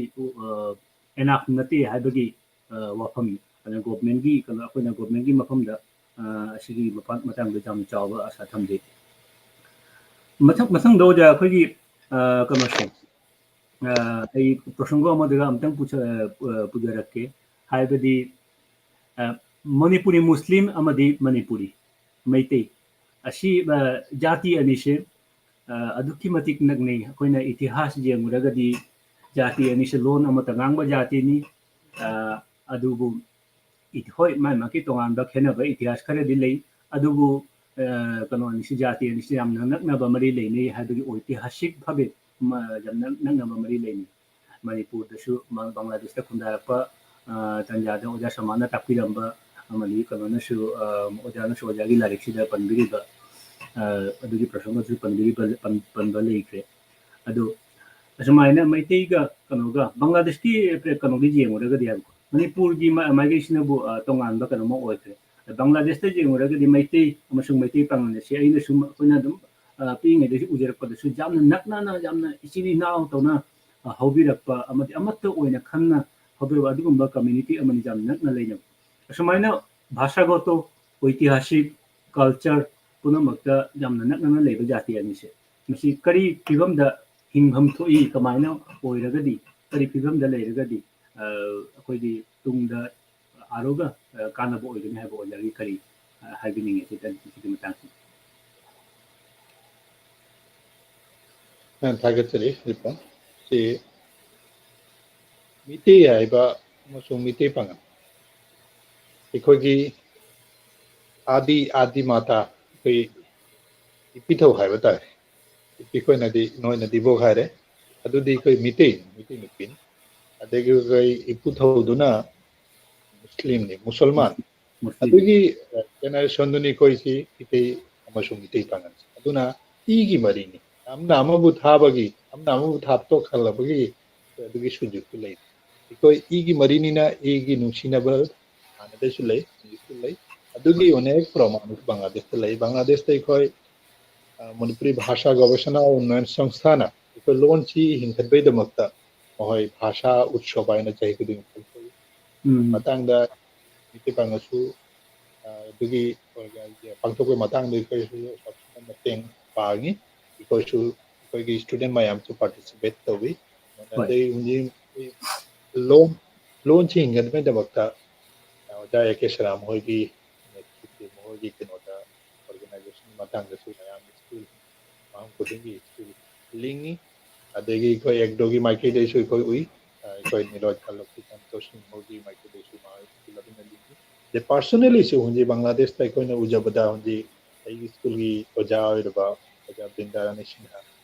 ꯑꯦꯅꯥꯐ ꯅꯠꯇꯦ ꯍꯥꯏꯕꯒꯤ ꯑ, ꯋꯥꯐꯝꯅꯤ꯫ ꯑꯗꯨꯅ ꯒꯣꯔꯃꯦꯟꯒꯤ ꯀꯩꯅꯣ ꯑꯩꯈꯣꯏꯅ ꯒꯣꯔꯃꯦꯟꯒꯤ ꯃꯐꯝꯗ ꯑ, ꯑꯁꯤꯒꯤ ꯃꯄꯥ- ꯃꯇꯥꯡꯗ ꯌꯥꯝ ꯆꯥꯎꯕ ꯑꯁꯥ ꯊꯝꯖꯩ꯫ ꯃꯊꯪ ꯃꯊꯪꯗ ꯑꯣꯖꯥ ꯑꯩꯈꯣꯏꯒꯤ ꯑ, ꯀꯩꯅꯣꯁꯦ ꯑ, ꯑꯩ ꯄ꯭ꯔꯁꯪꯒ ꯑꯃꯗꯒ ꯑꯝꯇꯪ ꯄꯨꯁ- ꯑ, ꯄꯨ- ꯑ, ꯄꯨꯖꯔꯛꯀꯦ꯫ ꯍꯥꯏꯕꯗꯤ, ꯑ, ꯃꯅꯤꯄꯨꯔꯤ ꯃꯨꯁꯂꯤꯝ ꯑꯃꯗꯤ ꯃꯅꯤꯄꯨꯔꯤ ꯃꯩꯇꯩ, ꯑꯁꯤ, ꯑ, ꯖꯥꯇꯤ ꯑꯅꯤꯁꯦ, ꯑ, ꯑꯗꯨꯛꯀꯤ ꯃꯇꯤꯛ ꯅꯛꯅꯩ꯫ ꯑꯩꯈꯣꯏꯅ ꯏꯇꯤꯍꯥꯁ ꯌꯦꯡꯉꯨꯔꯒꯗꯤ ꯖꯥꯇꯤ ꯑꯅꯤꯁꯦ ꯂꯣꯟ ꯑꯃꯠꯇ ꯉꯥꯡꯕ ꯖꯥꯇꯤꯅꯤ꯫ ꯑ, ꯑꯗꯨꯕꯨ ꯏ-, ꯍꯣꯏ, ꯃꯥꯏ ꯃꯥꯒꯤ ꯇꯣꯉꯥꯟꯕ ꯈꯦꯠꯅꯕ ꯏꯇꯤꯍꯥꯁ ꯈꯔꯗꯤ ꯂꯩ, ꯑꯗꯨꯕꯨ, ꯑ, ꯀꯩꯅꯣ ꯑꯅꯤꯁꯤ, ꯖꯥꯇꯤ ꯑꯅꯤꯁꯤ ꯌꯥꯝꯅ ꯅꯛꯅꯕ ꯃꯔꯤ ꯂꯩꯅꯩ ꯍꯥꯏꯕꯒꯤ ꯑꯣꯏꯇꯤꯍꯥꯁꯤꯛ ꯚꯥꯕꯦ, ꯃ-, ꯌꯥꯝꯅ ꯅꯛꯅꯕ ꯃꯔꯤ ꯂꯩꯅꯩ꯫ ꯃꯅꯤꯄꯨꯔꯗꯁꯨ, ꯃ-, ꯕꯪꯒ꯭ꯂꯥꯗꯦꯁꯇ ꯈꯨꯟꯗꯥꯔꯛꯄ, ꯑ, ꯇꯟꯖꯥꯗ ꯑꯣꯖꯥ ꯁꯃꯥꯟꯅ ꯇꯥꯛꯄꯤꯔꯝꯕ ꯑꯃꯗꯤ ꯀꯩꯅꯣꯅꯁꯨ, ꯑ, ꯑꯣꯖꯥꯅꯁꯨ ꯑꯣꯖꯥꯒꯤ ꯂꯥꯏꯔꯤꯛꯁꯤꯗ ꯄꯟꯕꯤꯔꯤꯕ, ꯑ, ꯑꯗꯨꯒꯤ ꯄ꯭ꯔꯁꯪꯒꯁꯨ ꯄꯟꯕꯤꯔꯤꯕ, ꯄꯟ-, ꯄꯟꯕ ꯂꯩꯈ꯭ꯔꯦ꯫ ꯑꯗꯨ ꯑꯁꯨꯃꯥꯏꯅ ꯃꯩꯇꯩꯒ ꯀꯩꯅꯣꯒ ꯕꯪꯒ꯭ꯂꯥꯗꯦꯁꯀꯤ ꯀꯩꯅꯣꯒꯤ ꯌꯦꯡꯉꯨꯔꯒꯗꯤ ꯍꯥꯏꯕꯀꯣ, ꯃꯅꯤꯄꯨꯔꯒꯤ ꯃ-, ꯃꯥꯏꯀꯩꯁꯤꯅꯕꯨ, ꯑ, ꯇꯣꯉꯥꯟꯕ ꯀꯩꯅꯣꯝꯃ ꯑꯣꯏꯈ꯭ꯔꯦ꯫ ꯕꯪꯒ꯭ꯂꯥꯗꯦꯁꯇ ꯌꯦꯡꯉꯨꯔꯒꯗꯤ ꯃꯩꯇꯩ ꯑꯃꯁꯨꯡ ꯃꯩꯇꯩ ꯄꯥꯉꯜ ꯑꯁꯤ ꯑꯩꯅ ꯁꯨꯝ, ꯑꯩꯈꯣꯏꯅ ꯑꯗꯨꯝ, ꯑ, ꯄꯤꯛꯏꯉꯩꯗꯒꯤ ꯎꯖꯔꯛꯄꯗꯁꯨ ꯌꯥꯝꯅ ꯅꯛꯅꯅ, ꯌꯥꯝꯅ ꯏꯆꯤꯜ ꯏꯅꯥꯎ ꯇꯧꯅ, ꯑ, ꯍꯧꯕꯤꯔꯛꯄ ꯑꯃꯗꯤ ꯑꯃꯠꯇ ꯑꯣꯏꯅ ꯈꯟꯅ ꯍꯧꯕꯤꯔꯛꯄ ꯑꯗꯨꯒꯨꯝꯕ ꯀꯝꯃ꯭ꯌꯨꯅꯤꯇꯤ ꯑꯃꯅꯤ, ꯌꯥꯝ ꯅꯛꯅ ꯂꯩꯅꯕ꯫ ꯑꯁꯨꯃꯥꯏꯅ ꯚꯥꯁꯥꯒꯣꯇꯣ, ꯏꯇꯤꯍꯥꯁꯤꯛ, ꯀꯜꯆꯔ ꯄꯨꯝꯅꯃꯛꯇ ꯌꯥꯝꯅ ꯅꯛꯅꯅ ꯂꯩꯕ ꯖꯥꯇꯤ ꯑꯅꯤꯁꯦ, ꯃꯁꯤ ꯀꯔꯤ ꯐꯤꯕꯝꯗ ꯍꯤꯡꯐꯝ ꯊꯣꯛꯏ, ꯀꯃꯥꯏꯅ ꯑꯣꯏꯔꯒꯗꯤ, ꯀꯔꯤ ꯐꯤꯕꯝꯗ ꯂꯩꯔꯒꯗꯤ, ꯑ, ꯑꯩꯈꯣꯏꯒꯤ ꯇꯨꯡꯗ ꯑꯥꯔꯣꯒ, ꯑ, ꯀꯥꯟꯅꯕ ꯑꯣꯏꯒꯅꯤ ꯍꯥꯏꯕ ꯑꯣꯖꯥꯒꯤ ꯀꯔꯤ, ꯑ, ꯍꯥꯏꯕꯤꯅꯤꯡꯉꯤ ꯁꯤꯗ, ꯁꯤꯒꯤ ꯃꯇꯥꯡꯁꯤꯗ? ꯌꯥꯝ ꯊꯥꯒꯠꯆꯔꯤ, ꯔꯤꯄꯣꯟ꯫ ꯁꯤ ꯃꯤꯇꯩ ꯍꯥꯏꯕ ꯑꯃꯁꯨꯡ ꯃꯤꯇꯩ ꯄꯥꯉꯜ, ꯑꯩꯈꯣꯏꯒꯤ ꯑꯥꯗꯤ, ꯑꯥꯗꯤ ꯃꯥꯇꯥ, ꯑꯩꯈꯣꯏ ꯏꯄꯤꯊꯧ ꯍꯥꯏꯕ ꯇꯥꯔꯦ꯫ ꯏꯄꯤꯈꯣꯏꯅꯗꯤ, ꯅꯣꯏꯅꯗꯤ ꯏꯕꯣꯛ ꯍꯥꯏꯔꯦ꯫ ꯑꯗꯨꯗꯤ ꯑꯩꯈꯣꯏ ꯃꯤꯇꯩ, ꯃꯤꯇꯩ ꯅꯨꯄꯤꯅꯤ꯫ ꯑꯗꯒꯤ ꯑꯩꯈꯣꯏ ꯏꯄꯨꯊꯧꯗꯨꯅ ꯃꯨꯁꯂꯤꯝꯅꯤ, ꯃꯨꯁꯜꯃꯥꯟ꯫ ꯃꯨꯁꯂꯤꯝ꯫ ꯑꯗꯨꯒꯤ, ꯑ, ꯖꯦꯅꯦꯔꯦꯁꯟꯗꯨꯅꯤ ꯑꯩꯈꯣꯏꯁꯤ ꯃꯤꯇꯩ ꯑꯃꯁꯨꯡ ꯃꯤꯇꯩ ꯄꯥꯉꯜꯁꯦ꯫ ꯑꯗꯨꯅ ꯏꯒꯤ ꯃꯔꯤꯅꯤ꯫ ꯑꯃꯅ ꯑꯃꯕꯨ ꯊꯥꯕꯒꯤ, ꯑꯃꯅ ꯑꯃꯕꯨ ꯊꯥꯞꯇꯣꯛꯍꯜꯂꯕꯒꯤ ꯑꯗꯨꯒꯤ ꯁꯨꯖꯨꯛꯇꯨ ꯂꯩ꯫ ꯑꯩꯈꯣꯏ ꯏꯒꯤ ꯃꯔꯤꯅꯤꯅ ꯏꯒꯤ ꯅꯨꯡꯁꯤꯅꯕ ꯍꯥꯟꯅꯗꯩꯁꯨ ꯂꯩ, ꯍꯧꯖꯤꯛꯁꯨ ꯂꯩ꯫ ꯑꯗꯨꯒꯤ ꯑꯣꯏꯅ ꯍꯦꯛ ꯄ꯭ꯔꯃꯥꯟ ꯕꯪꯒ꯭ꯂꯥꯗꯦꯁꯇ ꯂꯩ꯫ ꯕꯪꯒ꯭ꯂꯥꯗꯦꯁꯇ ꯑꯩꯈꯣꯏ, ꯑ, ꯃꯅꯤꯄꯨꯔꯤ ꯚꯥꯁꯥ ꯒꯕꯦꯁꯅꯥ ꯎꯟꯅꯌꯟ ꯁꯪꯁꯊꯥꯅ ꯑꯩꯈꯣꯏ ꯂꯣꯟꯁꯤ ꯍꯤꯡꯍꯠꯄꯒꯤꯗꯃꯛꯇ ꯃꯈꯣꯏ ꯚꯥꯁꯥ ꯎꯠꯁꯕ ꯍꯥꯏꯅ ꯆꯍꯤ ꯈꯨꯗꯤꯡꯒꯤ ꯄꯥꯡꯊꯣꯛꯏ꯫ ꯎꯝ꯫ ꯃꯇꯥꯡꯗ ꯃꯤꯇꯩ ꯄꯥꯉꯜꯁꯨ, ꯑ, ꯑꯗꯨꯒꯤ ꯄꯥꯡꯊꯣꯛꯄꯒꯤ ꯃꯇꯥꯡꯗ ꯑꯩꯈꯣꯏꯁꯨ ꯃꯇꯦꯡ ꯄꯥꯡꯉꯤ꯫ ꯑꯩꯈꯣꯏꯁꯨ, ꯑꯩꯈꯣꯏꯒꯤ ꯁ꯭ꯇꯨꯗꯦꯟ ꯃꯌꯥꯝꯁꯨ ꯄꯥꯔꯇꯤꯁꯤꯄꯦꯠ ꯇꯧꯏ꯫ ꯍꯣꯏ꯫ ꯑꯗꯩ ꯍꯧꯖꯤꯛ ꯂꯣꯟ, ꯂꯣꯟꯁꯤ ꯍꯤꯡꯒꯠꯅꯕꯒꯤꯗꯃꯛꯇ ꯑꯣꯖꯥ ꯑꯦ ꯀꯦ ꯁꯔꯥꯝ ꯍꯣꯏꯒꯤ ꯅꯦꯇ꯭ꯔꯤꯇ꯭ꯋ, ꯃꯈꯣꯏꯒꯤ ꯀꯩꯅꯣꯗ, ꯑꯣꯔꯒꯅꯥꯏꯖꯦꯁꯟꯒꯤ ꯃꯇꯥꯡꯗꯁꯨ ꯃꯌꯥꯝ ꯁ꯭ꯀꯤꯜ, ꯃꯐꯝ ꯈꯨꯗꯤꯡꯒꯤ ꯁ꯭ꯀꯤꯜ ꯂꯤꯡꯉꯤ꯫ ꯑꯗꯒꯤ ꯑꯩꯈꯣꯏ ꯑꯦꯛꯗꯣꯒꯤ ꯃꯥꯏꯀꯩꯗꯩꯁꯨ ꯑꯩꯈꯣꯏ ꯎꯏ, ꯑ, ꯑꯩꯈꯣꯏ ꯅꯤꯔꯣꯖ ꯈꯜꯂꯛꯄꯤ ꯁꯟꯇꯣꯁ ꯁꯤꯡꯍꯒꯤ ꯃꯥꯏꯀꯩꯗꯩꯁꯨ ꯃꯥ ꯁ꯭ꯀꯤꯜ ꯑꯗꯨꯝꯅ ꯂꯤꯡꯉꯤ꯫ ꯑꯗꯩ ꯄꯥꯔꯁꯣꯅꯦꯂꯤꯁꯨ ꯍꯧꯖꯤꯛ ꯕꯪꯒ꯭ꯂꯥꯗꯦꯁꯇ ꯑꯩꯈꯣꯏꯅ ꯎꯖꯕꯗ ꯍꯧꯖꯤꯛ ꯑꯩꯒꯤ ꯁ꯭ꯀꯨꯜꯒꯤ ꯑꯣꯖꯥ ꯑꯣꯏꯔꯕ ꯑꯣꯖꯥ ꯕ꯭ꯔꯤꯟꯗꯥꯔꯥꯅꯤ ꯁꯤꯟꯍꯥ,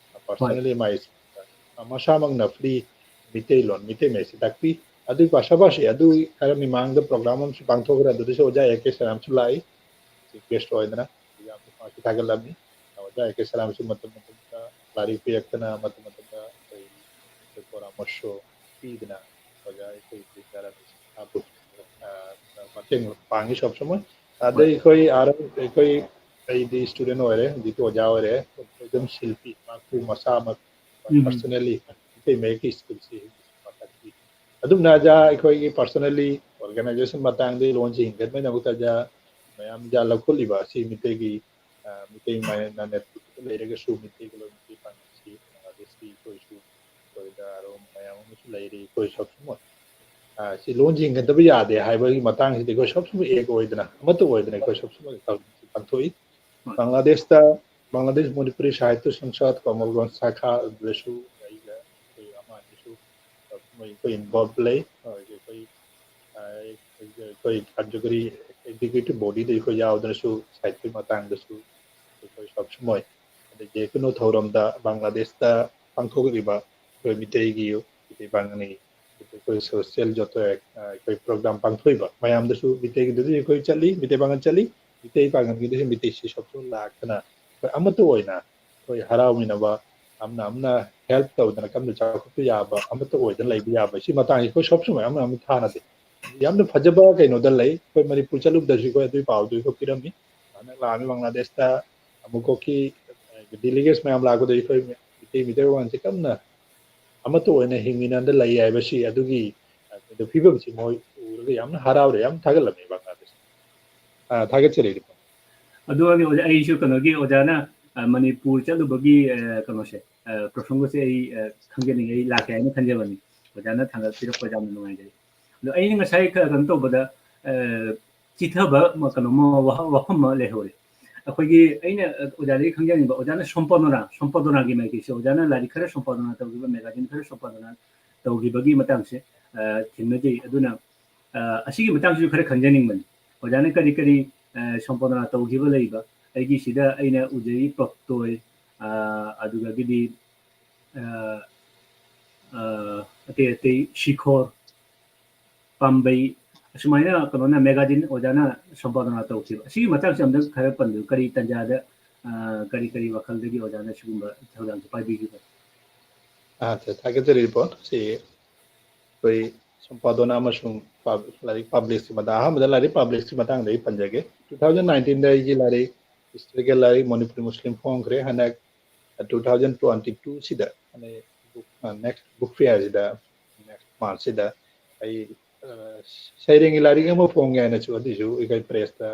ꯄꯥꯔꯁꯣꯅꯦꯂꯤ ꯃꯥꯏ ꯃꯁꯥꯃꯛꯅ ꯐ꯭ꯔꯤ ꯃꯤꯇꯩꯂꯣꯟ, ꯃꯤꯇꯩ ꯃꯌꯦꯛꯁꯤ ꯇꯥꯛꯄꯤ꯫ ꯑꯗꯨꯒꯤ ꯄꯥꯁꯥꯄꯥꯁꯤ ꯑꯗꯨ ꯈꯔ ꯃꯃꯥꯡꯗ ꯄ꯭ꯔꯣꯒ꯭ꯔꯥꯝ ꯑꯃꯁꯨ ꯄꯥꯡꯊꯣꯛꯈ꯭ꯔꯦ, ꯑꯗꯨꯗꯁꯨ ꯑꯣꯖꯥ ꯑꯦ ꯀꯦ ꯁꯔꯥꯝꯁꯨ ꯂꯥꯛꯏ, ꯆꯤꯐ ꯒꯦꯁ ꯑꯣꯏꯗꯅ꯫ ꯌꯥꯝꯅ ꯃꯥꯁꯨ ꯊꯥꯒꯠꯂꯝꯃꯤ꯫ ꯑꯣꯖꯥ ꯑꯦ ꯀꯦ ꯁꯔꯥꯝꯁꯨ ꯃꯇꯝ ꯃꯇꯝꯗ ꯂꯥꯏꯔꯤꯛ ꯄꯤꯔꯛꯇꯅ, ꯃꯇꯝ ꯃꯇꯝꯗ ꯑꯩꯈꯣꯏ ꯄꯣꯔꯥꯃꯔꯁꯣ ꯄꯤꯗꯅ ꯑꯣꯖꯥ ꯑꯩꯈꯣꯏ ꯕ꯭ꯔꯤꯟꯗꯥꯔꯥꯅꯤ ꯁꯤꯟꯍꯥꯕꯨ, ꯑ, ꯃꯇꯦꯡ ꯄꯥꯡꯉꯤ ꯁꯣꯝ ꯁꯣꯝ꯫ ꯑꯗꯩ ꯑꯩꯈꯣꯏ ꯑꯥꯔ-, ꯑꯩꯈꯣꯏ, ꯑꯩꯗꯤ ꯁ꯭ꯇꯨꯗꯦꯟ ꯑꯣꯏꯔꯦ, ꯍꯧꯖꯤꯛꯇꯤ ꯑꯣꯖꯥ ꯑꯣꯏꯔꯦ꯫ ꯑꯩꯈꯣꯏ ꯑꯗꯨꯝ ꯁꯤꯜꯄꯤ, ꯃꯍꯥꯛꯄꯨ ꯃꯁꯥꯃꯛ ꯎꯝ꯫ ꯄꯥꯔꯁꯣꯅꯦꯜꯂꯤ ꯃꯩꯇꯩ ꯃꯌꯦꯛꯀꯤ ꯁ꯭ꯀꯤꯜꯁꯤ ꯃꯊꯛꯀꯤ꯫ ꯑꯗꯨꯝꯅ ꯑꯣꯖꯥ ꯑꯩꯈꯣꯏꯒꯤ ꯄꯥꯔꯁꯣꯅꯦꯜꯂꯤ ꯑꯣꯔꯒꯅꯥꯏꯖꯦꯁꯟ ꯃꯇꯥꯡꯗ ꯂꯣꯟꯁꯤ ꯍꯤꯡꯒꯠꯅꯕꯒꯤꯗꯃꯛꯇ ꯑꯣꯖꯥ ꯃꯌꯥꯝ ꯑꯣꯖꯥ ꯂꯧꯈꯠꯂꯤꯕ ꯑꯁꯤ ꯃꯤꯇꯩꯒꯤ, ꯑ, ꯃꯤꯇꯩ ꯃꯌꯦꯛꯅ ꯅꯦꯇ꯭ꯔꯤꯇ꯭ꯋꯗ ꯂꯩꯔꯒꯁꯨ ꯃꯤꯇꯩꯒꯤ ꯂꯣꯟ ꯃꯤꯇꯩ ꯄꯥꯡꯒꯜꯁꯤ ꯕꯪꯒ꯭ꯂꯥꯗꯦꯁꯀꯤ ꯑꯩꯈꯣꯏꯁꯨ ꯑꯩꯈꯣꯏꯗ ꯑꯔꯣꯝ ꯃꯌꯥꯝ ꯑꯃꯁꯨ ꯂꯩꯔꯤ꯫ ꯑꯩꯈꯣꯏ ꯁꯣꯝ ꯁꯣꯝ, ꯑ, ꯁꯤ ꯂꯣꯟꯁꯤ ꯍꯤꯡꯒꯠꯇꯕ ꯌꯥꯗꯦ ꯍꯥꯏꯕꯒꯤ ꯃꯇꯥꯡꯁꯤꯗꯤ ꯑꯩꯈꯣꯏ ꯁꯣꯝ ꯁꯣꯝ ꯑꯦꯛ ꯑꯣꯏꯗꯅ ꯑꯃꯠꯇ ꯑꯣꯏꯗꯅ ꯑꯩꯈꯣꯏ ꯁꯣꯝ ꯁꯣꯝ ꯄꯥꯡꯊꯣꯛꯏ꯫ ꯕꯪꯒ꯭ꯂꯥꯗꯦꯁꯇ ꯕꯪꯒ꯭ꯂꯥꯗꯦꯁ ꯃꯅꯤꯄꯨꯔꯤ ꯁꯥꯍꯤꯇ꯭ꯌ ꯁꯪꯁꯠ, ꯀꯃꯜꯒꯟꯖ ꯁꯥꯈꯥ ꯑꯗꯨꯗꯁꯨ ꯑꯩꯒ ꯑꯩꯈꯣꯏ ꯑꯃ ꯑꯅꯤꯁꯨ ꯃꯣꯏ ꯑꯩꯈꯣꯏ ꯏꯟꯚꯣꯜꯚ ꯂꯩ꯫ ꯑꯩꯈꯣꯏ, ꯑꯩꯈꯣꯏ ꯀꯥꯔꯖꯀꯔꯤ ꯑꯦꯛꯖꯤꯀ꯭ꯌꯨꯇꯤꯚ ꯕꯣꯗꯤꯗ ꯑꯩꯈꯣꯏ ꯌꯥꯎꯗꯅꯁꯨ ꯁꯥꯍꯤꯇ꯭ꯌꯒꯤ ꯃꯇꯥꯡꯗꯁꯨ ꯑꯩꯈꯣꯏ ꯁꯣꯞꯁꯨ ꯃꯣꯏ꯫ ꯑꯗꯒꯤ ꯀꯩꯅꯣ ꯊꯧꯔꯝꯗ ꯕꯪꯒ꯭ꯂꯥꯗꯦꯁꯇ ꯄꯥꯡꯊꯣꯛꯂꯤꯕ ꯑꯩꯈꯣꯏ ꯃꯤꯇꯩꯒꯤ, ꯃꯤꯇꯩ ꯄꯥꯉꯜꯒꯤ ꯑꯩꯈꯣꯏ ꯁꯣꯁꯤꯌꯦꯜ ꯖꯣꯇꯣ ꯑꯦꯛ-, ꯑ, ꯑꯩꯈꯣꯏ ꯄ꯭ꯔꯣꯒ꯭ꯔꯥꯝ ꯄꯥꯡꯊꯣꯛꯏꯕ ꯃꯌꯥꯝꯗꯁꯨ ꯃꯤꯇꯩꯒꯤꯗꯁꯨ ꯑꯩꯈꯣꯏ ꯆꯠꯂꯤ, ꯃꯤꯇꯩ ꯄꯥꯉꯜ ꯆꯠꯂꯤ, ꯃꯤꯇꯩ ꯄꯥꯉꯜꯒꯤꯗꯁꯨ ꯃꯤꯇꯩ ꯁꯤ ꯁꯣꯞꯁꯨ ꯂꯥꯛꯇꯅ ꯑꯩꯈꯣꯏ ꯑꯃꯠꯇ ꯑꯣꯏꯅ ꯑꯩꯈꯣꯏ ꯍꯔꯥꯎꯃꯤꯟꯅꯕ, ꯑꯃꯅ ꯑꯃꯅ ꯍꯦꯜꯞ ꯇꯧꯗꯅ ꯀꯝꯅ ꯆꯥꯎꯈꯠꯄ ꯌꯥꯕ, ꯑꯃꯠꯇ ꯑꯣꯏꯗꯅ ꯂꯩꯕ ꯌꯥꯕ, ꯁꯤ ꯃꯇꯥꯡꯁꯤ ꯑꯩꯈꯣꯏ ꯁꯣꯞꯁꯨ ꯃꯌꯥꯝ ꯑꯃ ꯊꯥꯅꯗꯦ꯫ ꯌꯥꯝꯅ ꯐꯖꯕ ꯀꯩꯅꯣꯗ ꯂꯩ꯫ ꯑꯩꯈꯣꯏ ꯃꯅꯤꯄꯨꯔ ꯆꯠꯂꯨꯕꯗꯁꯨ ꯑꯩꯈꯣꯏ ꯑꯗꯨꯒꯤ ꯄꯥꯎꯗꯨ ꯑꯩꯈꯣꯏ ꯄꯤꯔꯝꯃꯤ꯫ ꯍꯟꯗꯛ ꯂꯥꯛꯑꯝꯃꯤ ꯕꯪꯒ꯭ꯂꯥꯗꯦꯁꯇ ꯑꯃꯨꯛꯀꯣꯛꯀꯤ ꯗꯦꯂꯤꯒꯦꯠꯁ ꯃꯌꯥꯝ ꯂꯥꯛꯄꯗ ꯑꯩꯈꯣꯏ ꯃꯤꯇꯩ, ꯃꯤꯇꯩ ꯃꯌꯦꯛꯁꯦ ꯀꯟꯅ ꯑꯃꯠꯇ ꯑꯣꯏꯅ ꯍꯤꯡꯃꯤꯟꯅꯗ ꯂꯩ ꯍꯥꯏꯕꯁꯤ ꯑꯗꯨꯒꯤ, ꯑ, ꯐꯤꯕꯝꯁꯤ ꯃꯣꯏ ꯎꯔꯒ ꯌꯥꯝꯅ ꯍꯔꯥꯎꯔꯦ, ꯌꯥꯝ ꯊꯥꯒꯠꯂꯝꯃꯤ ꯕꯪꯒ꯭ꯂꯥꯗꯦꯁ꯫ ꯑ, ꯊꯥꯒꯠꯆꯔꯤ꯫ ꯑꯗꯨ ꯑꯣꯏꯔꯗꯤ ꯑꯣꯖꯥ, ꯑꯩꯁꯨ ꯀꯩꯅꯣꯒꯤ ꯑꯣꯖꯥꯅ, ꯑ, ꯃꯅꯤꯄꯨꯔ ꯆꯠꯂꯨꯕꯒꯤ, ꯑ, ꯀꯩꯅꯣꯁꯦ, ꯑ, ꯄ꯭ꯔꯁꯪꯒꯁꯦ ꯑꯩ, ꯑ, ꯈꯪꯖꯅꯤꯡꯉꯦ, ꯑꯩ ꯂꯥꯛꯀꯦ ꯍꯥꯏꯅ ꯈꯟꯖꯕꯅꯤ꯫ ꯑꯣꯖꯥꯅ ꯊꯥꯡꯒꯠꯄꯤꯔꯛꯄ ꯌꯥꯝꯅ ꯅꯨꯡꯉꯥꯏꯖꯔꯦ꯫ ꯑꯗꯣ ꯑꯩꯅ ꯉꯁꯥꯏ ꯈꯔ ꯀꯩꯅꯣ ꯇꯧꯕꯗ, ꯑ, ꯆꯤꯊꯕ ꯑꯃ, ꯀꯩꯅꯣ ꯑꯃ, ꯋꯥꯍ-, ꯋꯥꯐꯝ ꯑꯃ ꯂꯩꯍꯧꯔꯦ꯫ ꯑꯩꯈꯣꯏꯒꯤ, ꯑꯩꯅ, ꯑ, ꯑꯣꯖꯥꯗꯒꯤ ꯈꯪꯖꯅꯤꯡꯕ, ꯑꯣꯖꯥꯅ ꯁꯣꯝꯄꯥꯗꯣꯅꯥ, ꯁꯣꯝꯄꯥꯗꯣꯅꯥꯒꯤ ꯃꯥꯏꯀꯩꯁꯦ, ꯑꯣꯖꯥꯅ ꯂꯥꯏꯔꯤꯛ ꯈꯔ ꯁꯣꯝꯄꯥꯗꯣꯅꯥ ꯇꯧꯈꯤꯕ, ꯃꯦꯒꯥꯖꯤꯟ ꯈꯔ ꯁꯣꯝꯄꯥꯗꯣꯅꯥ ꯇꯧꯈꯤꯕꯒꯤ ꯃꯇꯥꯡꯁꯦ, ꯑ, ꯊꯦꯡꯅꯖꯩ꯫ ꯑꯗꯨꯅ, ꯑ, ꯑꯁꯤꯒꯤ ꯃꯇꯥꯡꯁꯤꯁꯨ ꯈꯔ ꯈꯪꯖꯅꯤꯡꯕꯅꯤ꯫ ꯑꯣꯖꯥꯅ ꯀꯔꯤ ꯀꯔꯤ, ꯑ, ꯁꯣꯝꯄꯥꯗꯣꯅꯥ ꯇꯧꯈꯤꯕ ꯂꯩꯕ? ꯑꯩꯒꯤ ꯁꯤꯗ ꯑꯩꯅ ꯎꯖꯩ ꯄ꯭ꯔꯛꯇꯣꯏ, ꯑ, ꯑꯗꯨꯗꯒꯤꯗꯤ, ꯑ, ꯑ, ꯑꯇꯩ ꯑꯇꯩ ꯁꯤꯈꯣꯔ, ꯄꯥꯝꯕꯩ, ꯑꯁꯨꯃꯥꯏꯅ ꯀꯩꯅꯣꯅ ꯃꯦꯒꯥꯖꯤꯟ ꯑꯣꯖꯥꯅ ꯁꯣꯝꯄꯥꯗꯣꯅꯥ ꯇꯧꯈꯤꯕ꯫ ꯑꯁꯤꯒꯤ ꯃꯇꯥꯡꯁꯦ ꯑꯝꯇꯪ ꯈꯔ ꯄꯟꯕꯤꯌꯨ꯫ ꯀꯔꯤ ꯇꯥꯟꯖꯥꯗ, ꯑ, ꯀꯔꯤ ꯀꯔꯤ ꯋꯥꯈꯜꯗꯒꯤ ꯑꯣꯖꯥꯅ ꯁꯤꯒꯨꯝꯕ ꯊꯧꯗꯥꯡꯁꯦ ꯄꯥꯏꯕꯤꯈꯤꯕ? ꯑꯥ, ꯊꯥꯒꯠꯆꯔꯤ ꯔꯤꯄꯣꯔꯠ꯫ ꯁꯤ ꯑꯩꯈꯣꯏ ꯁꯣꯝꯄꯥꯗꯣꯅꯥ ꯑꯃꯁꯨꯡ ꯄꯥꯕ-, ꯂꯥꯏꯔꯤꯛ ꯄꯥꯕ꯭ꯂꯤꯁꯀꯤ ꯃꯇꯥꯡ, ꯑꯍꯥꯟꯕꯗ ꯂꯥꯏꯔꯤꯛ ꯄꯥꯕ꯭ꯂꯤꯁꯀꯤ ꯃꯇꯥꯡꯗ ꯑꯩ ꯄꯟꯖꯒꯦ꯫ Two thousand nineteenꯗ ꯑꯩꯒꯤ ꯂꯥꯏꯔꯤꯛ, ꯍꯤꯁꯇꯣꯔꯤꯀꯦꯜ ꯂꯥꯏꯔꯤꯛ ꯃꯅꯤꯄꯨꯔꯤ ꯃꯨꯁꯂꯤꯝ ꯐꯣꯡꯈ꯭ꯔꯦ꯫ ꯍꯟꯗꯛ two thousand twenty twoꯁꯤꯗ, ꯑꯗꯩ book, ꯑ, next book fairꯁꯤꯗ, next Marchꯁꯤꯗ ꯑꯩ, ꯑ, ꯁꯩꯔꯦꯡꯒꯤ ꯂꯥꯏꯔꯤꯛ ꯑꯃ ꯐꯣꯡꯒꯦ ꯍꯥꯏꯅꯁꯨ, ꯑꯗꯨꯏꯁꯨ ꯑꯩꯈꯣꯏ ꯄ꯭ꯔꯦꯁꯇ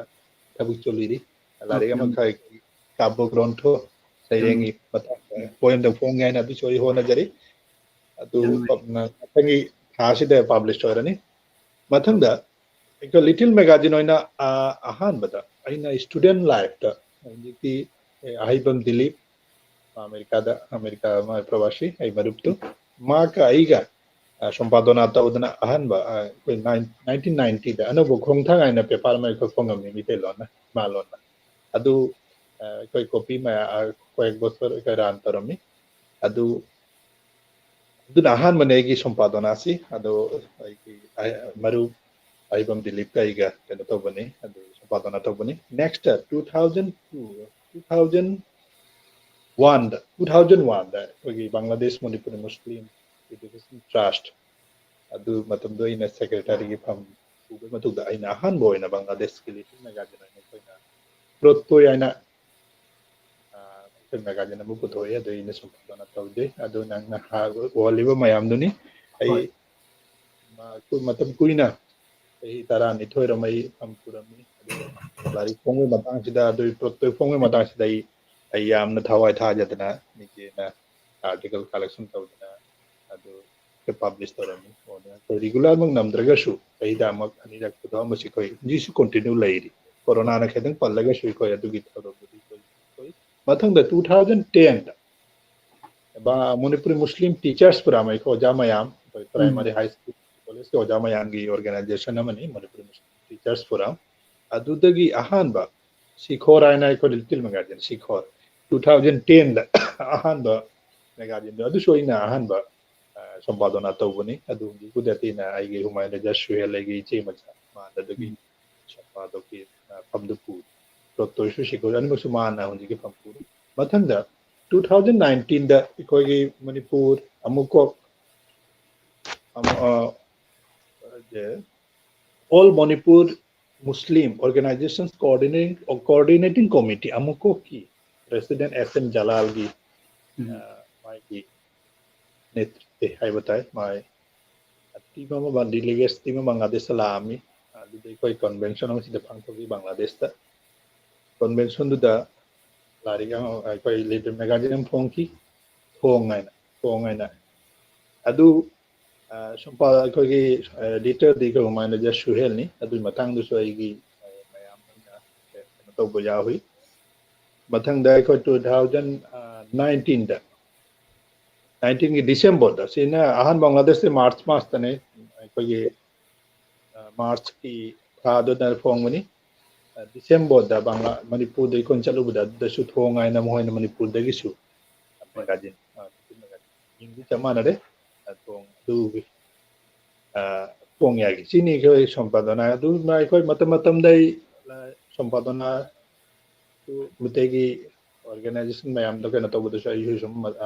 ꯊꯕꯛ ꯆꯣꯜꯂꯤꯔꯤ꯫ ꯂꯥꯏꯔꯤꯛ ꯑꯃꯈꯛ, ꯀꯥꯕꯣ ꯒ꯭ꯔꯣꯟꯊꯣ, ꯁꯩꯔꯦꯡꯒꯤ ꯃꯇꯥꯡꯗ ꯄꯣꯏꯝꯗ ꯐꯣꯡꯒꯦ ꯍꯥꯏꯅ ꯑꯗꯨꯁꯨ ꯑꯩ ꯍꯣꯠꯅꯖꯔꯤ꯫ ꯑꯗꯨ ꯄ-, ꯃꯊꯪꯒꯤ ꯊꯥꯁꯤꯗ ꯄꯥꯕ꯭ꯂꯤꯁ ꯑꯣꯏꯔꯅꯤ꯫ ꯃꯊꯪꯗ ꯑꯩꯈꯣꯏ ꯂꯤꯇꯜ ꯃꯦꯒꯥꯖꯤꯟ ꯑꯣꯏꯅ, ꯑ, ꯑꯍꯥꯟꯕꯗ ꯑꯩꯅ ꯁ꯭ꯇꯨꯗꯦꯟ ꯂꯥꯏꯐꯇ, ꯍꯧꯖꯤꯛꯇꯤ, ꯑꯦ, ꯑꯍꯩꯕꯝ ꯗꯤꯂꯤꯞ, ꯑꯃꯦꯔꯤꯀꯥꯗ, ꯑꯃꯦꯔꯤꯀꯥ ꯑꯃ ꯄ꯭ꯔꯋꯥꯁꯤ, ꯑꯩ ꯃꯔꯨꯞꯇꯨ, ꯃꯍꯥꯛꯀ ꯑꯩꯒ, ꯑ, ꯁꯣꯝꯄꯥꯗꯣꯅꯥ ꯇꯧꯗꯅ ꯑꯍꯥꯟꯕ, ꯑ, ꯑꯩꯈꯣꯏ ꯅꯥꯏꯟ-, nineteen ninetyꯗ ꯑꯅꯧꯕ ꯈꯣꯡꯊꯥꯡ ꯍꯥꯏꯅ ꯄꯦꯄꯔ ꯑꯃ ꯑꯩꯈꯣꯏ ꯐꯣꯡꯉꯝꯃꯤ ꯃꯤꯇꯩꯂꯣꯟꯅ, ꯏꯃꯥꯂꯣꯟꯅ꯫ ꯑꯗꯨ, ꯑ, ꯑꯩꯈꯣꯏ ꯀꯣꯄꯤ ꯃꯌꯥ-, ꯑ, ꯀꯣꯌꯦꯛ ꯕꯣꯆꯔ ꯑꯩꯈꯣꯏ ꯔꯥꯟ ꯇꯧꯔꯝꯃꯤ꯫ ꯑꯗꯨ, ꯑꯗꯨꯅ ꯑꯍꯥꯟꯕꯅꯦ ꯑꯩꯒꯤ ꯁꯣꯝꯄꯥꯗꯣꯅꯥꯁꯤ꯫ ꯑꯗꯣ ꯑꯩꯒꯤ, ꯑ, ꯃꯔꯨꯞ ꯑꯍꯩꯕꯝ ꯗꯤꯂꯤꯞꯀ ꯑꯩꯒ ꯀꯩꯅꯣ ꯇꯧꯕꯅꯤ, ꯑꯗꯨ ꯁꯣꯝꯄꯥꯗꯣꯅꯥ ꯇꯧꯕꯅꯤ꯫ Next two thousand two, two thousand oneꯗ, two thousand oneꯗ ꯑꯩꯈꯣꯏꯒꯤ ꯕꯪꯒ꯭ꯂꯥꯗꯦꯁ ꯃꯅꯤꯄꯨꯔꯤ ꯃꯨꯁꯂꯤꯝ ꯏꯗꯨꯀꯦꯁꯟ ꯇ꯭ꯔꯁꯠ, ꯑꯗꯨ ꯃꯇꯝꯗꯣ ꯑꯩꯅ ꯁꯦꯀ꯭ꯔꯦꯇꯔꯤꯒꯤ ꯐꯝ ꯄꯨꯕꯒꯤ ꯃꯇꯨꯡꯗ ꯑꯩꯅ ꯑꯍꯥꯟꯕ ꯑꯣꯏꯅ ꯕꯪꯒ꯭ꯂꯥꯗꯦꯁꯀꯤ ꯂꯤꯇꯜ ꯃꯦꯒꯥꯖꯤꯟ ꯑꯣꯏꯅ ꯑꯩꯈꯣꯏꯅ ꯄ꯭ꯔꯣꯠꯇꯣꯏ ꯍꯥꯏꯅ, ꯑ, ꯑꯩꯈꯣꯏ ꯃꯦꯒꯥꯖꯤꯟ ꯑꯃ ꯄꯨꯊꯣꯛꯑꯦ꯫ ꯑꯗꯨ ꯑꯩꯅ ꯁꯣꯝꯄꯥꯗꯣꯅꯥ ꯇꯧꯖꯩ꯫ ꯑꯗꯨ ꯅꯪꯅ ꯍꯥ-, ꯎꯍꯜꯂꯤꯕ ꯃꯌꯥꯝꯗꯨꯅꯤ꯫ ꯑꯩ ꯃ-, ꯃꯇꯝ ꯀꯨꯏꯅ, ꯆꯍꯤ ꯇꯔꯥꯅꯤꯊꯣꯏꯔꯣꯝ ꯑꯩ ꯐꯝ ꯄꯨꯔꯝꯃꯤ꯫ ꯑꯗꯨꯒ ꯂꯥꯏꯔꯤꯛ ꯐꯣꯡꯕꯒꯤ ꯃꯇꯥꯡꯁꯤꯗ, ꯑꯗꯨꯒꯤ ꯄ꯭ꯔꯣꯠꯇꯣꯏ ꯐꯣꯡꯕꯒꯤ ꯃꯇꯥꯡꯁꯤꯗ ꯑꯩ, ꯑꯩ ꯌꯥꯝꯅ ꯊꯋꯥꯏ ꯊꯥꯖꯗꯅ ꯃꯤꯒꯤꯅ ꯑꯥꯔꯇꯤꯀꯜ ꯀꯂꯦꯛꯁꯟ ꯇꯧꯗꯅ ꯑꯗꯨ ꯄꯕ꯭ꯂꯤꯁ ꯇꯧꯔꯝꯃꯤ꯫ ꯑꯣ, ꯑꯩꯈꯣꯏ ꯔꯤꯒꯨꯂꯔꯃꯛ ꯅꯝꯗ꯭ꯔꯒꯁꯨ ꯆꯍꯤꯗ ꯑꯃꯛ ꯑꯅꯤꯔꯛ ꯄꯨꯊꯣꯛꯑꯝꯕꯁꯤ ꯑꯩꯈꯣꯏ ꯍꯧꯖꯤꯛꯁꯨ ꯀꯟꯇꯤꯅ꯭ꯌꯨ ꯂꯩꯔꯤ꯫ ꯀꯣꯔꯣꯅꯥꯅ ꯈꯤꯇꯪ ꯄꯜꯂꯒꯁꯨ ꯑꯩꯈꯣꯏ ꯑꯗꯨꯒꯤ ꯊꯧꯔꯝꯗꯨꯗꯤ ꯑꯩꯈꯣꯏ ꯊꯣꯛꯏ꯫ ꯃꯊꯪꯗ two thousand ten ꯗ ꯃꯅꯤꯄꯨꯔꯤ ꯃꯨꯁꯂꯤꯝ ꯇꯤꯆꯔꯁ ꯐꯣꯔꯝ, ꯑꯩꯈꯣꯏ ꯑꯣꯖꯥ ꯃꯌꯥꯝ, ꯑꯩꯈꯣꯏ ꯄ꯭ꯔꯥꯏꯃꯔꯤ, ꯍꯥꯏ ꯁ꯭ꯀꯨꯜ, ꯀꯣꯂꯦꯖꯀꯤ ꯑꯣꯖꯥ ꯃꯌꯥꯝꯒꯤ ꯑꯣꯔꯒꯅꯥꯏꯖꯦꯁꯟ ꯑꯃꯅꯤ ꯃꯅꯤꯄꯨꯔꯤ ꯃꯨꯁꯂꯤꯝ ꯇꯤꯆꯔꯁ ꯐꯣꯔꯝ꯫ ꯑꯗꯨꯗꯒꯤ ꯑꯍꯥꯟꯕ ꯁꯤꯈꯣꯔ ꯍꯥꯏꯅ ꯑꯩꯈꯣꯏ ꯂꯤꯇꯜ ꯃꯦꯒꯥꯖꯤꯟ ꯁꯤꯈꯣꯔ, two thousand ten ꯗ ꯑꯍꯥꯟꯕ ꯃꯦꯒꯥꯖꯤꯟꯗꯣ, ꯑꯗꯨꯁꯨ ꯑꯩꯅ ꯑꯍꯥꯟꯕ ꯁꯣꯝꯄꯥꯗꯣꯅꯥ ꯇꯧꯕꯅꯤ꯫ ꯑꯗꯨ ꯍꯧꯖꯤꯛꯄꯨꯗꯤ ꯑꯇꯩꯅ ꯑꯩꯒꯤ ꯍꯨꯃꯥꯌꯨꯟ ꯔꯖꯥ ꯁꯨꯍꯦꯜ, ꯑꯩꯒꯤ ꯏꯆꯦ ꯃꯆꯥ, ꯃꯥꯅ ꯑꯗꯨꯒꯤ ꯁꯣꯝꯄꯥꯗꯣꯒꯤ ꯐꯝꯗꯨ ꯄꯨꯔꯤ꯫ ꯗꯣꯛꯇꯔꯁꯨ ꯁꯤꯈꯣꯔ ꯑꯅꯤꯃꯛꯁꯨ ꯃꯥꯅ ꯍꯧꯖꯤꯛꯀꯤ ꯐꯝ ꯄꯨꯔꯤ꯫ ꯃꯊꯪꯗ two thousand nineteen ꯗ ꯑꯩꯈꯣꯏꯒꯤ ꯃꯅꯤꯄꯨꯔ ꯑꯃꯨꯛꯀꯣꯛ All Manipur Muslim Organizations Coordinating, Coordinating Committee, ꯑꯃꯨꯛꯀꯣꯛꯀꯤ ꯄ꯭ꯔꯦꯁꯤꯗꯦꯟ ꯑꯦꯁ ꯑꯦꯝ ꯖꯂꯥꯜꯒꯤ ꯃꯥꯒꯤ ꯅꯦꯇ꯭ꯔꯤꯛꯇ ꯍꯥꯏꯕ ꯇꯥꯏ, ꯃꯥꯏ ꯇꯤꯝ ꯑꯃ, ꯗꯤꯂꯤꯒꯦꯠꯁ ꯇꯤꯝ ꯑꯃ ꯕꯪꯒ꯭ꯂꯥꯗꯦꯁꯇ ꯂꯥꯛꯑꯝꯃꯤ꯫ ꯑꯗꯨꯗ ꯑꯩꯈꯣꯏ ꯀꯟꯚꯦꯟꯁꯟ ꯑꯃ ꯁꯤꯗ ꯄꯥꯡꯊꯣꯛꯈꯤ ꯕꯪꯒ꯭ꯂꯥꯗꯦꯁꯇ꯫ ꯀꯟꯚꯦꯟꯁꯟꯗꯨꯗ ꯂꯥꯏꯔꯤꯛ ꯑꯃ, ꯑꯩꯈꯣꯏ ꯂꯤꯇꯔꯦꯆꯔ ꯃꯦꯒꯥꯖꯤꯟ ꯑꯃ ꯐꯣꯡꯈꯤ, ꯊꯣꯡ ꯍꯥꯏꯅ, ꯊꯣꯡ ꯍꯥꯏꯅ꯫ ꯑꯗꯨ ꯁꯨꯝ ꯑꯩꯈꯣꯏꯒꯤ ꯂꯤꯇꯔꯗꯤ ꯑꯩꯈꯣꯏ ꯍꯨꯃꯥꯌꯨꯟ ꯔꯖꯥ ꯁꯨꯍꯦꯜꯅꯤ꯫ ꯑꯗꯨꯒꯤ ꯃꯇꯥꯡꯗꯁꯨ ꯑꯩꯒꯤ ꯃꯌꯥꯝ ꯑꯣꯏꯅ ꯀꯩꯅꯣ ꯇꯧꯕ ꯌꯥꯎꯏ꯫ ꯃꯊꯪꯗ ꯑꯩꯈꯣꯏ two thousand nineteenꯗ, nineteenꯒꯤ ꯗꯤꯁꯦꯝꯕꯔꯗ, ꯁꯤꯅ ꯑꯍꯥꯟꯕ ꯕꯪꯒ꯭ꯂꯥꯗꯦꯁꯇ ꯃꯥꯔꯆ ꯃꯥꯁꯇꯅꯦ, ꯑꯩꯈꯣꯏꯒꯤ ꯃꯥꯔꯆꯀꯤ ꯊꯥꯗꯨꯗ ꯐꯣꯡꯕꯅꯤ꯫ ꯗꯤꯁꯦꯝꯕꯔꯗ ꯕꯪꯒ꯭ꯂꯥ, ꯃꯅꯤꯄꯨꯔꯗ ꯑꯩꯈꯣꯏꯅ ꯆꯠꯂꯨꯕꯗ ꯑꯗꯨꯗꯁꯨ ꯊꯣꯡ ꯍꯥꯏꯅ ꯃꯈꯣꯏꯅ ꯃꯅꯤꯄꯨꯔꯗꯒꯤꯁꯨ ꯃꯦꯒꯥꯖꯤꯟ, ꯃꯤꯡꯗꯤ ꯆꯞ ꯃꯥꯟꯅꯔꯦ꯫ ꯊꯣꯡ ꯑꯗꯨꯒꯤ ꯊꯣꯡ ꯌꯥꯒꯤ ꯁꯤꯅꯤ ꯑꯩꯈꯣꯏ ꯁꯣꯝꯄꯥꯗꯣꯅꯥ꯫ ꯑꯗꯨꯅ ꯑꯩꯈꯣꯏ ꯃꯇꯝ ꯃꯇꯝꯗ ꯑꯩ ꯁꯣꯝꯄꯥꯗꯣꯅꯥ ꯃꯩꯇꯩꯒꯤ ꯑꯣꯔꯒꯅꯥꯏꯖꯦꯁꯟ ꯃꯌꯥꯝꯗ ꯀꯩꯅꯣ ꯇꯧꯕꯗꯁꯨ ꯑꯩꯁꯨ ꯁꯨꯝ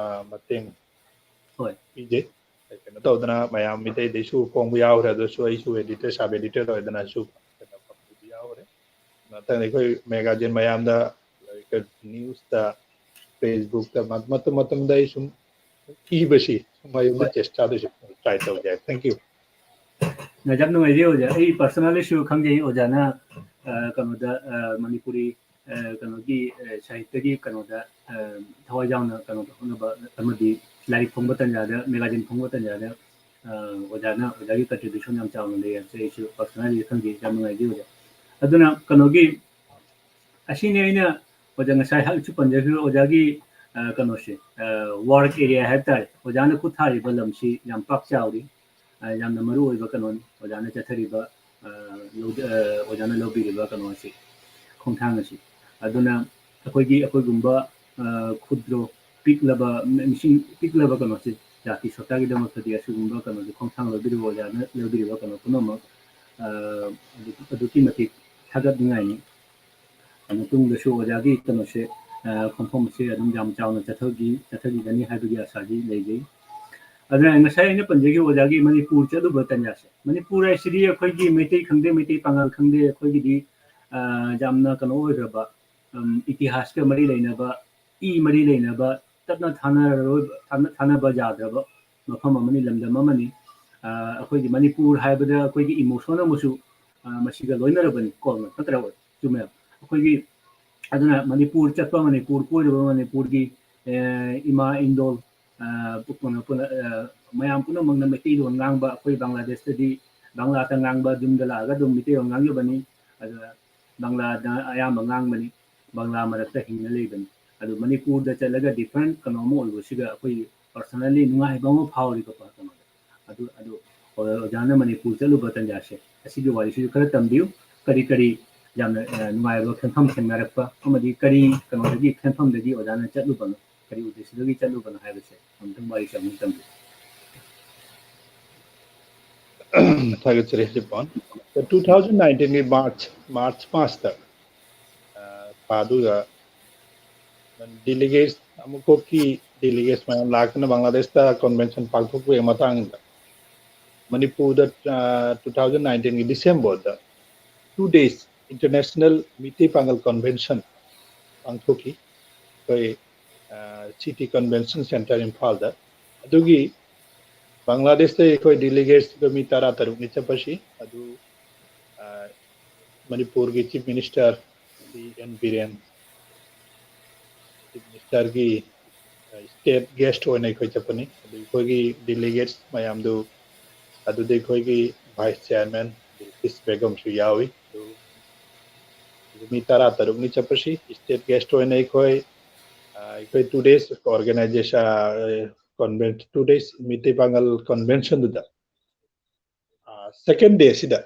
ꯃꯇꯦꯡ ꯄꯤꯖꯩ꯫ ꯀꯩꯅꯣ ꯇꯧꯗꯅ ꯃꯌꯥꯝ ꯃꯤꯇꯩꯗꯩꯁꯨ ꯐꯣꯡꯕ ꯌꯥꯎꯈ꯭ꯔꯦ꯫ ꯑꯗꯨꯁꯨ ꯑꯩꯁꯨ editor, sub editor ꯑꯣꯏꯗꯅꯁꯨ ꯀꯩꯅꯣ ꯐꯪꯕꯁꯨ ꯌꯥꯎꯈ꯭ꯔꯦ꯫ ꯃꯊꯪꯗ ꯑꯩꯈꯣꯏ ꯃꯦꯒꯥꯖꯤꯟ ꯃꯌꯥꯝꯗ, ꯅ꯭ꯌꯨꯁꯇ, ꯐꯦꯁꯕꯨꯛꯇ, ꯃꯇꯝ ꯃꯇꯝꯗ ꯑꯩ ꯁꯨꯝ ꯄꯤꯕꯁꯤ ꯁꯨꯝ ꯑꯩ ꯆꯦꯁꯇꯥꯗꯁꯨ ꯇ꯭ꯔꯥꯏ ꯇꯧꯖꯩ꯫ Thank you꯫ ꯌꯥꯝ ꯅꯨꯡꯉꯥꯏꯖꯩ ꯑꯣꯖꯥ꯫ ꯑꯩ ꯄꯔꯁꯅꯦꯜꯂꯤꯁꯨ ꯈꯪꯖꯩ ꯑꯣꯖꯥꯅ ꯀꯩꯅꯣꯗ ꯃꯅꯤꯄꯨꯔꯤ ꯀꯩꯅꯣꯒꯤ ꯁꯥꯍꯤꯇ꯭ꯌꯒꯤ ꯀꯩꯅꯣꯗ ꯊꯋꯥꯏ ꯌꯥꯎꯅ ꯀꯩꯅꯣ ꯍꯣꯠꯅꯕ ꯑꯃꯗꯤ ꯂꯥꯏꯔꯤꯛ ꯐꯣꯡꯕ ꯇꯥꯟꯖꯥꯗ, ꯃꯦꯒꯥꯖꯤꯟ ꯐꯣꯡꯕ ꯇꯥꯟꯖꯥꯗ ꯑꯣꯖꯥꯅ, ꯑꯣꯖꯥꯒꯤ contribution ꯌꯥꯝ ꯆꯥꯎꯅ ꯂꯩ ꯍꯥꯏꯕꯁꯦ ꯑꯩꯁꯨ personally ꯈꯪꯖꯩ꯫ ꯌꯥꯝ ꯅꯨꯡꯉꯥꯏꯖꯩ ꯑꯣꯖꯥ꯫ ꯑꯗꯨꯅ ꯀꯩꯅꯣꯒꯤ, ꯑꯁꯤꯅꯤ ꯑꯩꯅ ꯑꯣꯖꯥ ꯉꯁꯥꯏ ꯍꯥꯏ-, ꯁꯨ ꯄꯟꯖꯈ꯭ꯔꯤꯕ ꯑꯣꯖꯥꯒꯤ, ꯑ, ꯀꯩꯅꯣꯁꯦ, ꯑ, work area ꯍꯥꯏꯕ ꯇꯥꯔꯦ, ꯑꯣꯖꯥꯅ ꯈꯨꯠ ꯊꯥꯔꯤꯕ ꯂꯝꯁꯤ ꯌꯥꯝ ꯄꯥꯛ ꯆꯥꯎꯔꯤ꯫ ꯑ, ꯌꯥꯝꯅ ꯃꯔꯨ ꯑꯣꯏꯕ ꯀꯩꯅꯣꯅꯤ ꯑꯣꯖꯥꯅ ꯆꯠꯊꯔꯤꯕ, ꯑ, ꯂꯧ-, ꯑ, ꯑꯣꯖꯥꯅ ꯂꯧꯕꯤꯔꯤꯕ ꯀꯩꯅꯣ ꯑꯁꯤ, ꯈꯣꯡꯊꯥꯡ ꯑꯁꯤ꯫ ꯑꯗꯨꯅ ꯑꯩꯈꯣꯏꯒꯤ, ꯑꯩꯈꯣꯏꯒꯨꯝꯕ, ꯑ, ꯈꯨꯗ꯭ꯔꯣ ꯄꯤꯛꯂꯕ, ꯃ-, ꯃꯤꯁꯤꯡ ꯄꯤꯛꯂꯕ ꯀꯩꯅꯣꯁꯤ, ꯖꯥꯇꯤ ꯁꯣꯇꯥꯒꯤꯗꯃꯛꯇꯗꯤ ꯑꯁꯤꯒꯨꯝꯕ ꯀꯩꯅꯣꯁꯤ ꯈꯣꯡꯊꯥꯡ ꯂꯧꯕꯤꯔꯤꯕ ꯑꯣꯖꯥꯅ ꯂꯧꯕꯤꯔꯤꯕ ꯀꯩꯅꯣ ꯄꯨꯝꯅꯃꯛ, ꯑ, ꯑꯗꯨꯛ-, ꯑꯗꯨꯛꯀꯤ ꯃꯇꯤꯛ ꯊꯥꯒꯠꯅꯤꯡꯉꯥꯏꯅꯤ꯫ ꯑ, ꯃꯇꯨꯡꯗꯁꯨ ꯑꯣꯖꯥꯒꯤ ꯀꯩꯅꯣꯁꯦ, ꯑ, ꯈꯣꯡꯐꯝ ꯑꯁꯦ ꯑꯗꯨꯝ ꯌꯥꯝ ꯆꯥꯎꯅ ꯆꯠꯊꯈꯤ-, ꯆꯠꯊꯈꯤꯒꯅꯤ ꯍꯥꯏꯕꯒꯤ ꯑꯁꯥꯗꯤ ꯂꯩꯖꯩ꯫ ꯑꯗꯨꯅ ꯉꯁꯥꯏ ꯑꯩꯅ ꯄꯟꯖꯈꯤꯕ ꯑꯣꯖꯥꯒꯤ ꯃꯅꯤꯄꯨꯔ ꯆꯠꯂꯨꯕ ꯇꯥꯟꯖꯥꯁꯦ, ꯃꯅꯤꯄꯨꯔ ꯍꯥꯏꯁꯤꯗꯤ ꯑꯩꯈꯣꯏꯒꯤ ꯃꯩꯇꯩ ꯈꯪꯗꯦ, ꯃꯩꯇꯩ ꯄꯥꯉꯜ ꯈꯪꯗꯦ, ꯑꯩꯈꯣꯏꯒꯤꯗꯤ, ꯑ, ꯌꯥꯝꯅ ꯀꯩꯅꯣ ꯑꯣꯏꯈ꯭ꯔꯕ, ꯎꯝ, ꯏꯇꯤꯍꯥꯁꯀ ꯃꯔꯤ ꯂꯩꯅꯕ, ꯏ ꯃꯔꯤ ꯂꯩꯅꯕ, ꯇꯠꯅ ꯊꯥꯅꯔꯔꯣꯏ-, ꯊꯥꯅ-, ꯊꯥꯅꯕ ꯌꯥꯗ꯭ꯔꯕ ꯃꯐꯝ ꯑꯃꯅꯤ, ꯂꯝꯗꯝ ꯑꯃꯅꯤ꯫ ꯑ, ꯑꯩꯈꯣꯏꯒꯤ ꯃꯅꯤꯄꯨꯔ ꯍꯥꯏꯕꯗ ꯑꯩꯈꯣꯏꯒꯤ emotion ꯑꯃꯁꯨ, ꯑ, ꯃꯁꯤꯒ ꯂꯣꯏꯅꯔꯕꯅꯤ, ꯀꯣ, ꯅꯠꯇ꯭ꯔꯥ? ꯆꯨꯝꯃꯦ꯫ ꯑꯩꯈꯣꯏꯒꯤ, ꯑꯗꯨꯅ ꯃꯅꯤꯄꯨꯔ ꯆꯠꯄ, ꯃꯅꯤꯄꯨꯔ ꯀꯣꯏꯔꯨꯕ, ꯃꯅꯤꯄꯨꯔꯒꯤ, ꯑ, ꯏꯃꯥ ꯏꯟꯗꯣꯜ, ꯑ, ꯄꯨ-, ꯀꯩꯅꯣ, ꯄꯨꯅ-, ꯑ, ꯃꯌꯥꯝ ꯄꯨꯝꯅꯃꯛꯅ ꯃꯩꯇꯩꯂꯣꯟ ꯉꯥꯡꯕ, ꯑꯩꯈꯣꯏ ꯕꯪꯒ꯭ꯂꯥꯗꯦꯁꯇꯗꯤ ꯕꯪꯒ꯭ꯂꯥꯗ ꯉꯥꯡꯕ, ꯌꯨꯝꯗ ꯂꯥꯛꯑꯒ ꯑꯗꯨꯝ ꯃꯩꯇꯩꯂꯣꯟ ꯉꯥꯡꯖꯕꯅꯤ꯫ ꯑꯗꯨꯅ ꯕꯪꯒ꯭ꯂꯥꯗ ꯑꯌꯥꯝꯕ ꯉꯥꯡꯕꯅꯤ, ꯕꯪꯒ꯭ꯂꯥ ꯃꯔꯛꯇ ꯍꯤꯡꯅ ꯂꯩꯕꯅꯤ꯫ ꯑꯗꯨ ꯃꯅꯤꯄꯨꯔꯗ ꯆꯠꯂꯒ different ꯀꯩꯅꯣ ꯑꯃ ꯑꯣꯏꯕꯁꯤꯒ ꯑꯩꯈꯣꯏ personally ꯅꯨꯡꯉꯥꯏꯕ ꯑꯃ ꯐꯥꯎꯔꯤꯀꯣ, ꯀꯩꯅꯣꯗ꯫ ꯑꯗꯨ, ꯑꯗꯨ ꯑꯣ-, ꯑꯣꯖꯥꯅ ꯃꯅꯤꯄꯨꯔ ꯆꯠꯂꯨꯕ ꯇꯥꯟꯖꯥꯁꯦ, ꯑꯁꯤꯒꯤ ꯋꯥꯔꯤꯁꯤꯁꯨ ꯈꯔ ꯇꯝꯕꯤꯌꯨ꯫ ꯀꯔꯤ ꯀꯔꯤ ꯌꯥꯝꯅ, ꯑ, ꯅꯨꯡꯉꯥꯏꯕ ꯈꯦꯟꯐꯝ ꯊꯦꯡꯅꯔꯛꯄ ꯑꯃꯗꯤ ꯀꯔꯤ ꯀꯩꯅꯣꯗꯒꯤ, ꯈꯦꯟꯐꯝꯗꯒꯤ ꯑꯣꯖꯥꯅ ꯆꯠꯂꯨꯕꯅꯣ, ꯀꯔꯤ ꯎꯗꯦꯁꯗꯒꯤ ꯆꯠꯂꯨꯕꯅꯣ ꯍꯥꯏꯕꯁꯦ ꯑꯃꯨꯛꯇꯪ ꯋꯥꯔꯤꯁꯦ ꯑꯃꯨꯛ ꯇꯝꯕꯤꯌꯨ꯫ ꯊꯥꯒꯠꯆꯔꯤ, ꯍꯧꯖꯤꯛ ꯄꯥꯎ꯫ ꯇꯨ ꯊꯥꯎꯖꯟ ꯅꯥꯏꯟꯇꯤꯟꯒꯤ ꯃꯥꯔꯆ, ꯃꯥꯔꯆ ꯃꯥꯁꯇ, ꯑ, ꯊꯥꯗꯨꯗ delegates, ꯑꯃꯨꯛꯈꯛꯀꯤ delegates ꯃꯌꯥꯝ ꯂꯥꯛꯇꯨꯅ ꯕꯪꯒ꯭ꯂꯥꯗꯦꯁꯇ convention ꯄꯥꯡꯊꯣꯛꯄꯒꯤ ꯃꯇꯥꯡꯗ ꯃꯅꯤꯄꯨꯔꯗ, ꯑ, ꯇꯨ ꯊꯥꯎꯖꯟ ꯅꯥꯏꯟꯇꯤꯟꯒꯤ ꯗꯤꯁꯦꯝꯕꯔꯗ two days International ꯃꯤꯇꯩ ꯄꯥꯉꯜ Convention ꯄꯥꯡꯊꯣꯛꯈꯤ꯫ ꯑꯩꯈꯣꯏ, ꯑ, ꯁꯤꯇꯤ Convention Centre ꯏꯝꯐꯥꯜꯗ꯫ ꯑꯗꯨꯒꯤ ꯕꯪꯒ꯭ꯂꯥꯗꯦꯁꯇ ꯑꯩꯈꯣꯏ delegates ꯃꯤ ꯇꯔꯥ ꯇꯔꯨꯛꯅꯤ ꯆꯠꯄꯁꯤ꯫ ꯑꯗꯨ, ꯑ, ꯃꯅꯤꯄꯨꯔꯒꯤ Chief Minister Shri N Biren, Chief Ministerꯒꯤ, ꯑ, state guest ꯑꯣꯏꯅ ꯑꯩꯈꯣꯏ ꯆꯠꯄꯅꯤ꯫ ꯑꯗꯨ ꯑꯩꯈꯣꯏꯒꯤ delegates ꯃꯌꯥꯝꯗꯨ ꯑꯗꯨꯗ ꯑꯩꯈꯣꯏꯒꯤ vice chairman ꯕꯤꯜꯀꯤꯁ ꯕꯦꯒꯝꯁꯨ ꯌꯥꯎꯏ꯫ ꯑꯗꯨ ꯃꯤ ꯇꯔꯥ ꯇꯔꯨꯛꯅꯤ ꯆꯠꯄꯁꯤ꯫ State guest ꯑꯣꯏꯅ ꯑꯩꯈꯣꯏ ꯑꯩꯈꯣꯏ two days organization convention, two days Meitei ꯄꯥꯉꯜ conventionꯗꯨꯗ second dayꯁꯤꯗ,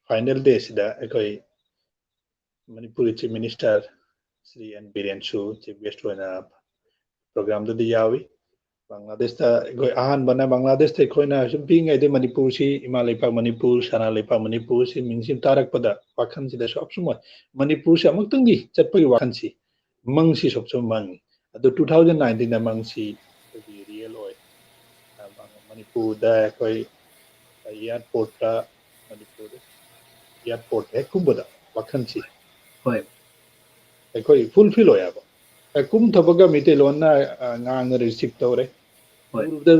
final dayꯁꯤꯗ ꯑꯩꯈꯣꯏ ꯃꯅꯤꯄꯨꯔꯒꯤ Chief Minister ꯁ꯭ꯔꯤ ꯑꯦꯟ ꯕꯤꯔꯦꯟꯁꯨ chief guest ꯑꯣꯏꯅ programꯗꯨꯗ ꯌꯥꯎꯏ꯫ ꯕꯪꯒ꯭ꯂꯥꯗꯦꯁꯇ ꯑꯩꯈꯣꯏ ꯑꯍꯥꯟꯕꯅ ꯕꯪꯒ꯭ꯂꯥꯗꯦꯁꯇ ꯑꯩꯈꯣꯏꯅ ꯁꯨꯝ ꯄꯤꯛꯏꯉꯩꯗ ꯃꯅꯤꯄꯨꯔꯁꯤ, ꯏꯃꯥ ꯂꯩꯄꯥꯛ ꯃꯅꯤꯄꯨꯔ, ꯁꯅꯥ ꯂꯩꯄꯥꯛ ꯃꯅꯤꯄꯨꯔꯁꯤ ꯃꯤꯡꯁꯤ ꯇꯥꯔꯛꯄꯗ ꯋꯥꯈꯜꯁꯤꯗ ꯁꯨꯝ ꯁꯨꯝ ꯃꯅꯤꯄꯨꯔꯁꯤ ꯑꯃꯨꯛꯇꯪꯗꯤ ꯆꯠꯄꯒꯤ ꯋꯥꯈꯜꯁꯤ ꯃꯪꯁꯤ ꯁꯨꯝ ꯁꯨꯝ ꯃꯪꯉꯤ꯫ ꯑꯗꯨ two thousand nineteenꯗ ꯃꯪꯁꯤ ꯑꯩꯈꯣꯏꯒꯤ real ꯑꯣꯏ꯫ ꯃꯅꯤꯄꯨꯔꯗ ꯑꯩꯈꯣꯏ airportꯇ, ꯃꯅꯤꯄꯨꯔꯗ airport ꯍꯦꯛ ꯀꯨꯝꯕꯗ ꯋꯥꯈꯜꯁꯤ ꯍꯣꯏ꯫ ꯑꯩꯈꯣꯏ fulfil ꯑꯣꯏꯌꯦꯕ꯫ ꯍꯦꯛ ꯀꯨꯝꯊꯕꯒ ꯃꯩꯇꯩꯂꯣꯟꯅ ꯉꯥꯡꯅ receive ꯇꯧꯔꯦ꯫ ꯍꯣꯏ꯫ ꯎꯔꯨꯕꯗ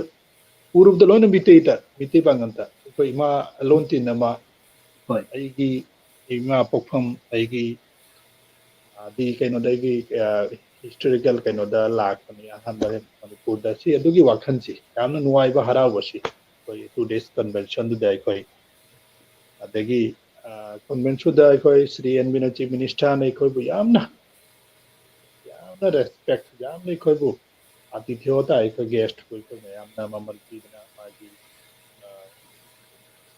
ꯎꯔꯨꯕꯗ ꯂꯣꯏꯅ ꯃꯤꯇꯩꯗ, ꯃꯤꯇꯩ ꯄꯥꯉꯟꯗ ꯑꯩꯈꯣꯏ ꯏꯃꯥ ꯂꯣꯟ ꯇꯤꯟꯅꯃ ꯍꯣꯏ꯫ ꯑꯩꯒꯤ ꯏꯃꯥ ꯄꯣꯛꯐꯝ, ꯑꯩꯒꯤ ꯑꯗꯤ ꯀꯩꯅꯣꯗꯒꯤ historical ꯀꯩꯅꯣꯗ ꯂꯥꯛꯄꯅꯤ ꯑꯍꯥꯟꯕ ꯃꯅꯤꯄꯨꯔꯗ꯫ ꯁꯤ ꯑꯗꯨꯒꯤ ꯋꯥꯈꯜꯁꯤ ꯌꯥꯝꯅ ꯅꯨꯡꯉꯥꯏꯕ, ꯍꯔꯥꯎꯕꯁꯤ ꯑꯩꯈꯣꯏ two days conventionꯗꯨꯗ ꯑꯩꯈꯣꯏ ꯑꯗꯒꯤ conventionꯗ ꯑꯩꯈꯣꯏ ꯁ꯭ꯔꯤ ꯑꯦꯟ ꯕꯤꯔꯦꯟ Chief Ministerꯅ ꯑꯩꯈꯣꯏꯕꯨ ꯌꯥꯝꯅ ꯌꯥꯝꯅ respect, ꯌꯥꯝꯅ ꯑꯩꯈꯣꯏꯕꯨ ꯑꯇꯤꯊꯤ ꯍꯣꯇꯥ, ꯑꯩꯈꯣꯏ guestꯄꯨ ꯑꯩꯈꯣꯏ ꯃꯌꯥꯝꯅ ꯃꯃꯜ ꯄꯤꯗꯅ ꯃꯥꯒꯤ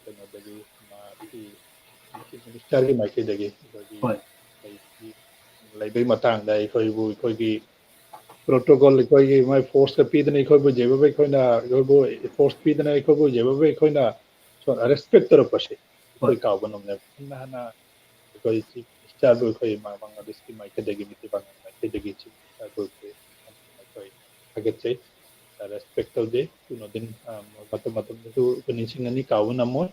ꯀꯩꯅꯣꯗꯒꯤ ꯃꯥꯒꯤ Chief Ministerꯒꯤ ꯃꯥꯏꯀꯩꯗꯒꯤ ꯑꯩꯈꯣꯏꯒꯤ ꯍꯣꯏ꯫ ꯂꯩꯕꯒꯤ ꯃꯇꯥꯡꯗ ꯑꯩꯈꯣꯏꯕꯨ ꯑꯩꯈꯣꯏꯒꯤ protocol ꯑꯩꯈꯣꯏꯒꯤ ꯃꯣꯏ forceꯀ ꯄꯤꯗꯅ ꯑꯩꯈꯣꯏꯕꯨ ꯖꯦꯕꯕ ꯑꯩꯈꯣꯏꯅ ꯑꯩꯈꯣꯏꯕꯨ force ꯄꯤꯗꯅ ꯑꯩꯈꯣꯏꯕꯨ ꯖꯦꯕꯕ ꯑꯩꯈꯣꯏꯅ respect ꯇꯧꯔꯛꯄꯁꯦ ꯑꯩꯈꯣꯏ ꯍꯣꯏ꯫ ꯀꯥꯎꯕ ꯉꯝꯅꯦꯕ꯫ ꯍꯥꯟꯅ ꯍꯥꯟꯅ ꯑꯩꯈꯣꯏ Chief Ministerꯕꯨ ꯑꯩꯈꯣꯏ ꯕꯪꯒ꯭ꯂꯥꯗꯦꯁꯀꯤ ꯃꯥꯏꯀꯩꯗꯒꯤ ꯃꯤꯇꯩ ꯄꯥꯉꯜ ꯃꯥꯏꯀꯩꯗꯒꯤ Chief Ministerꯕꯨ ꯑꯩꯈꯣꯏ ꯊꯥꯒꯠꯆꯩ, respect ꯇꯧꯖꯩ꯫ ꯀꯩꯅꯣꯗꯤ ꯃꯇꯝ ꯃꯇꯝꯗꯁꯨ ꯑꯩꯈꯣꯏ ꯅꯤꯡꯁꯤꯡꯒꯅꯤ, ꯀꯥꯎꯕ ꯉꯝꯃꯣꯏ꯫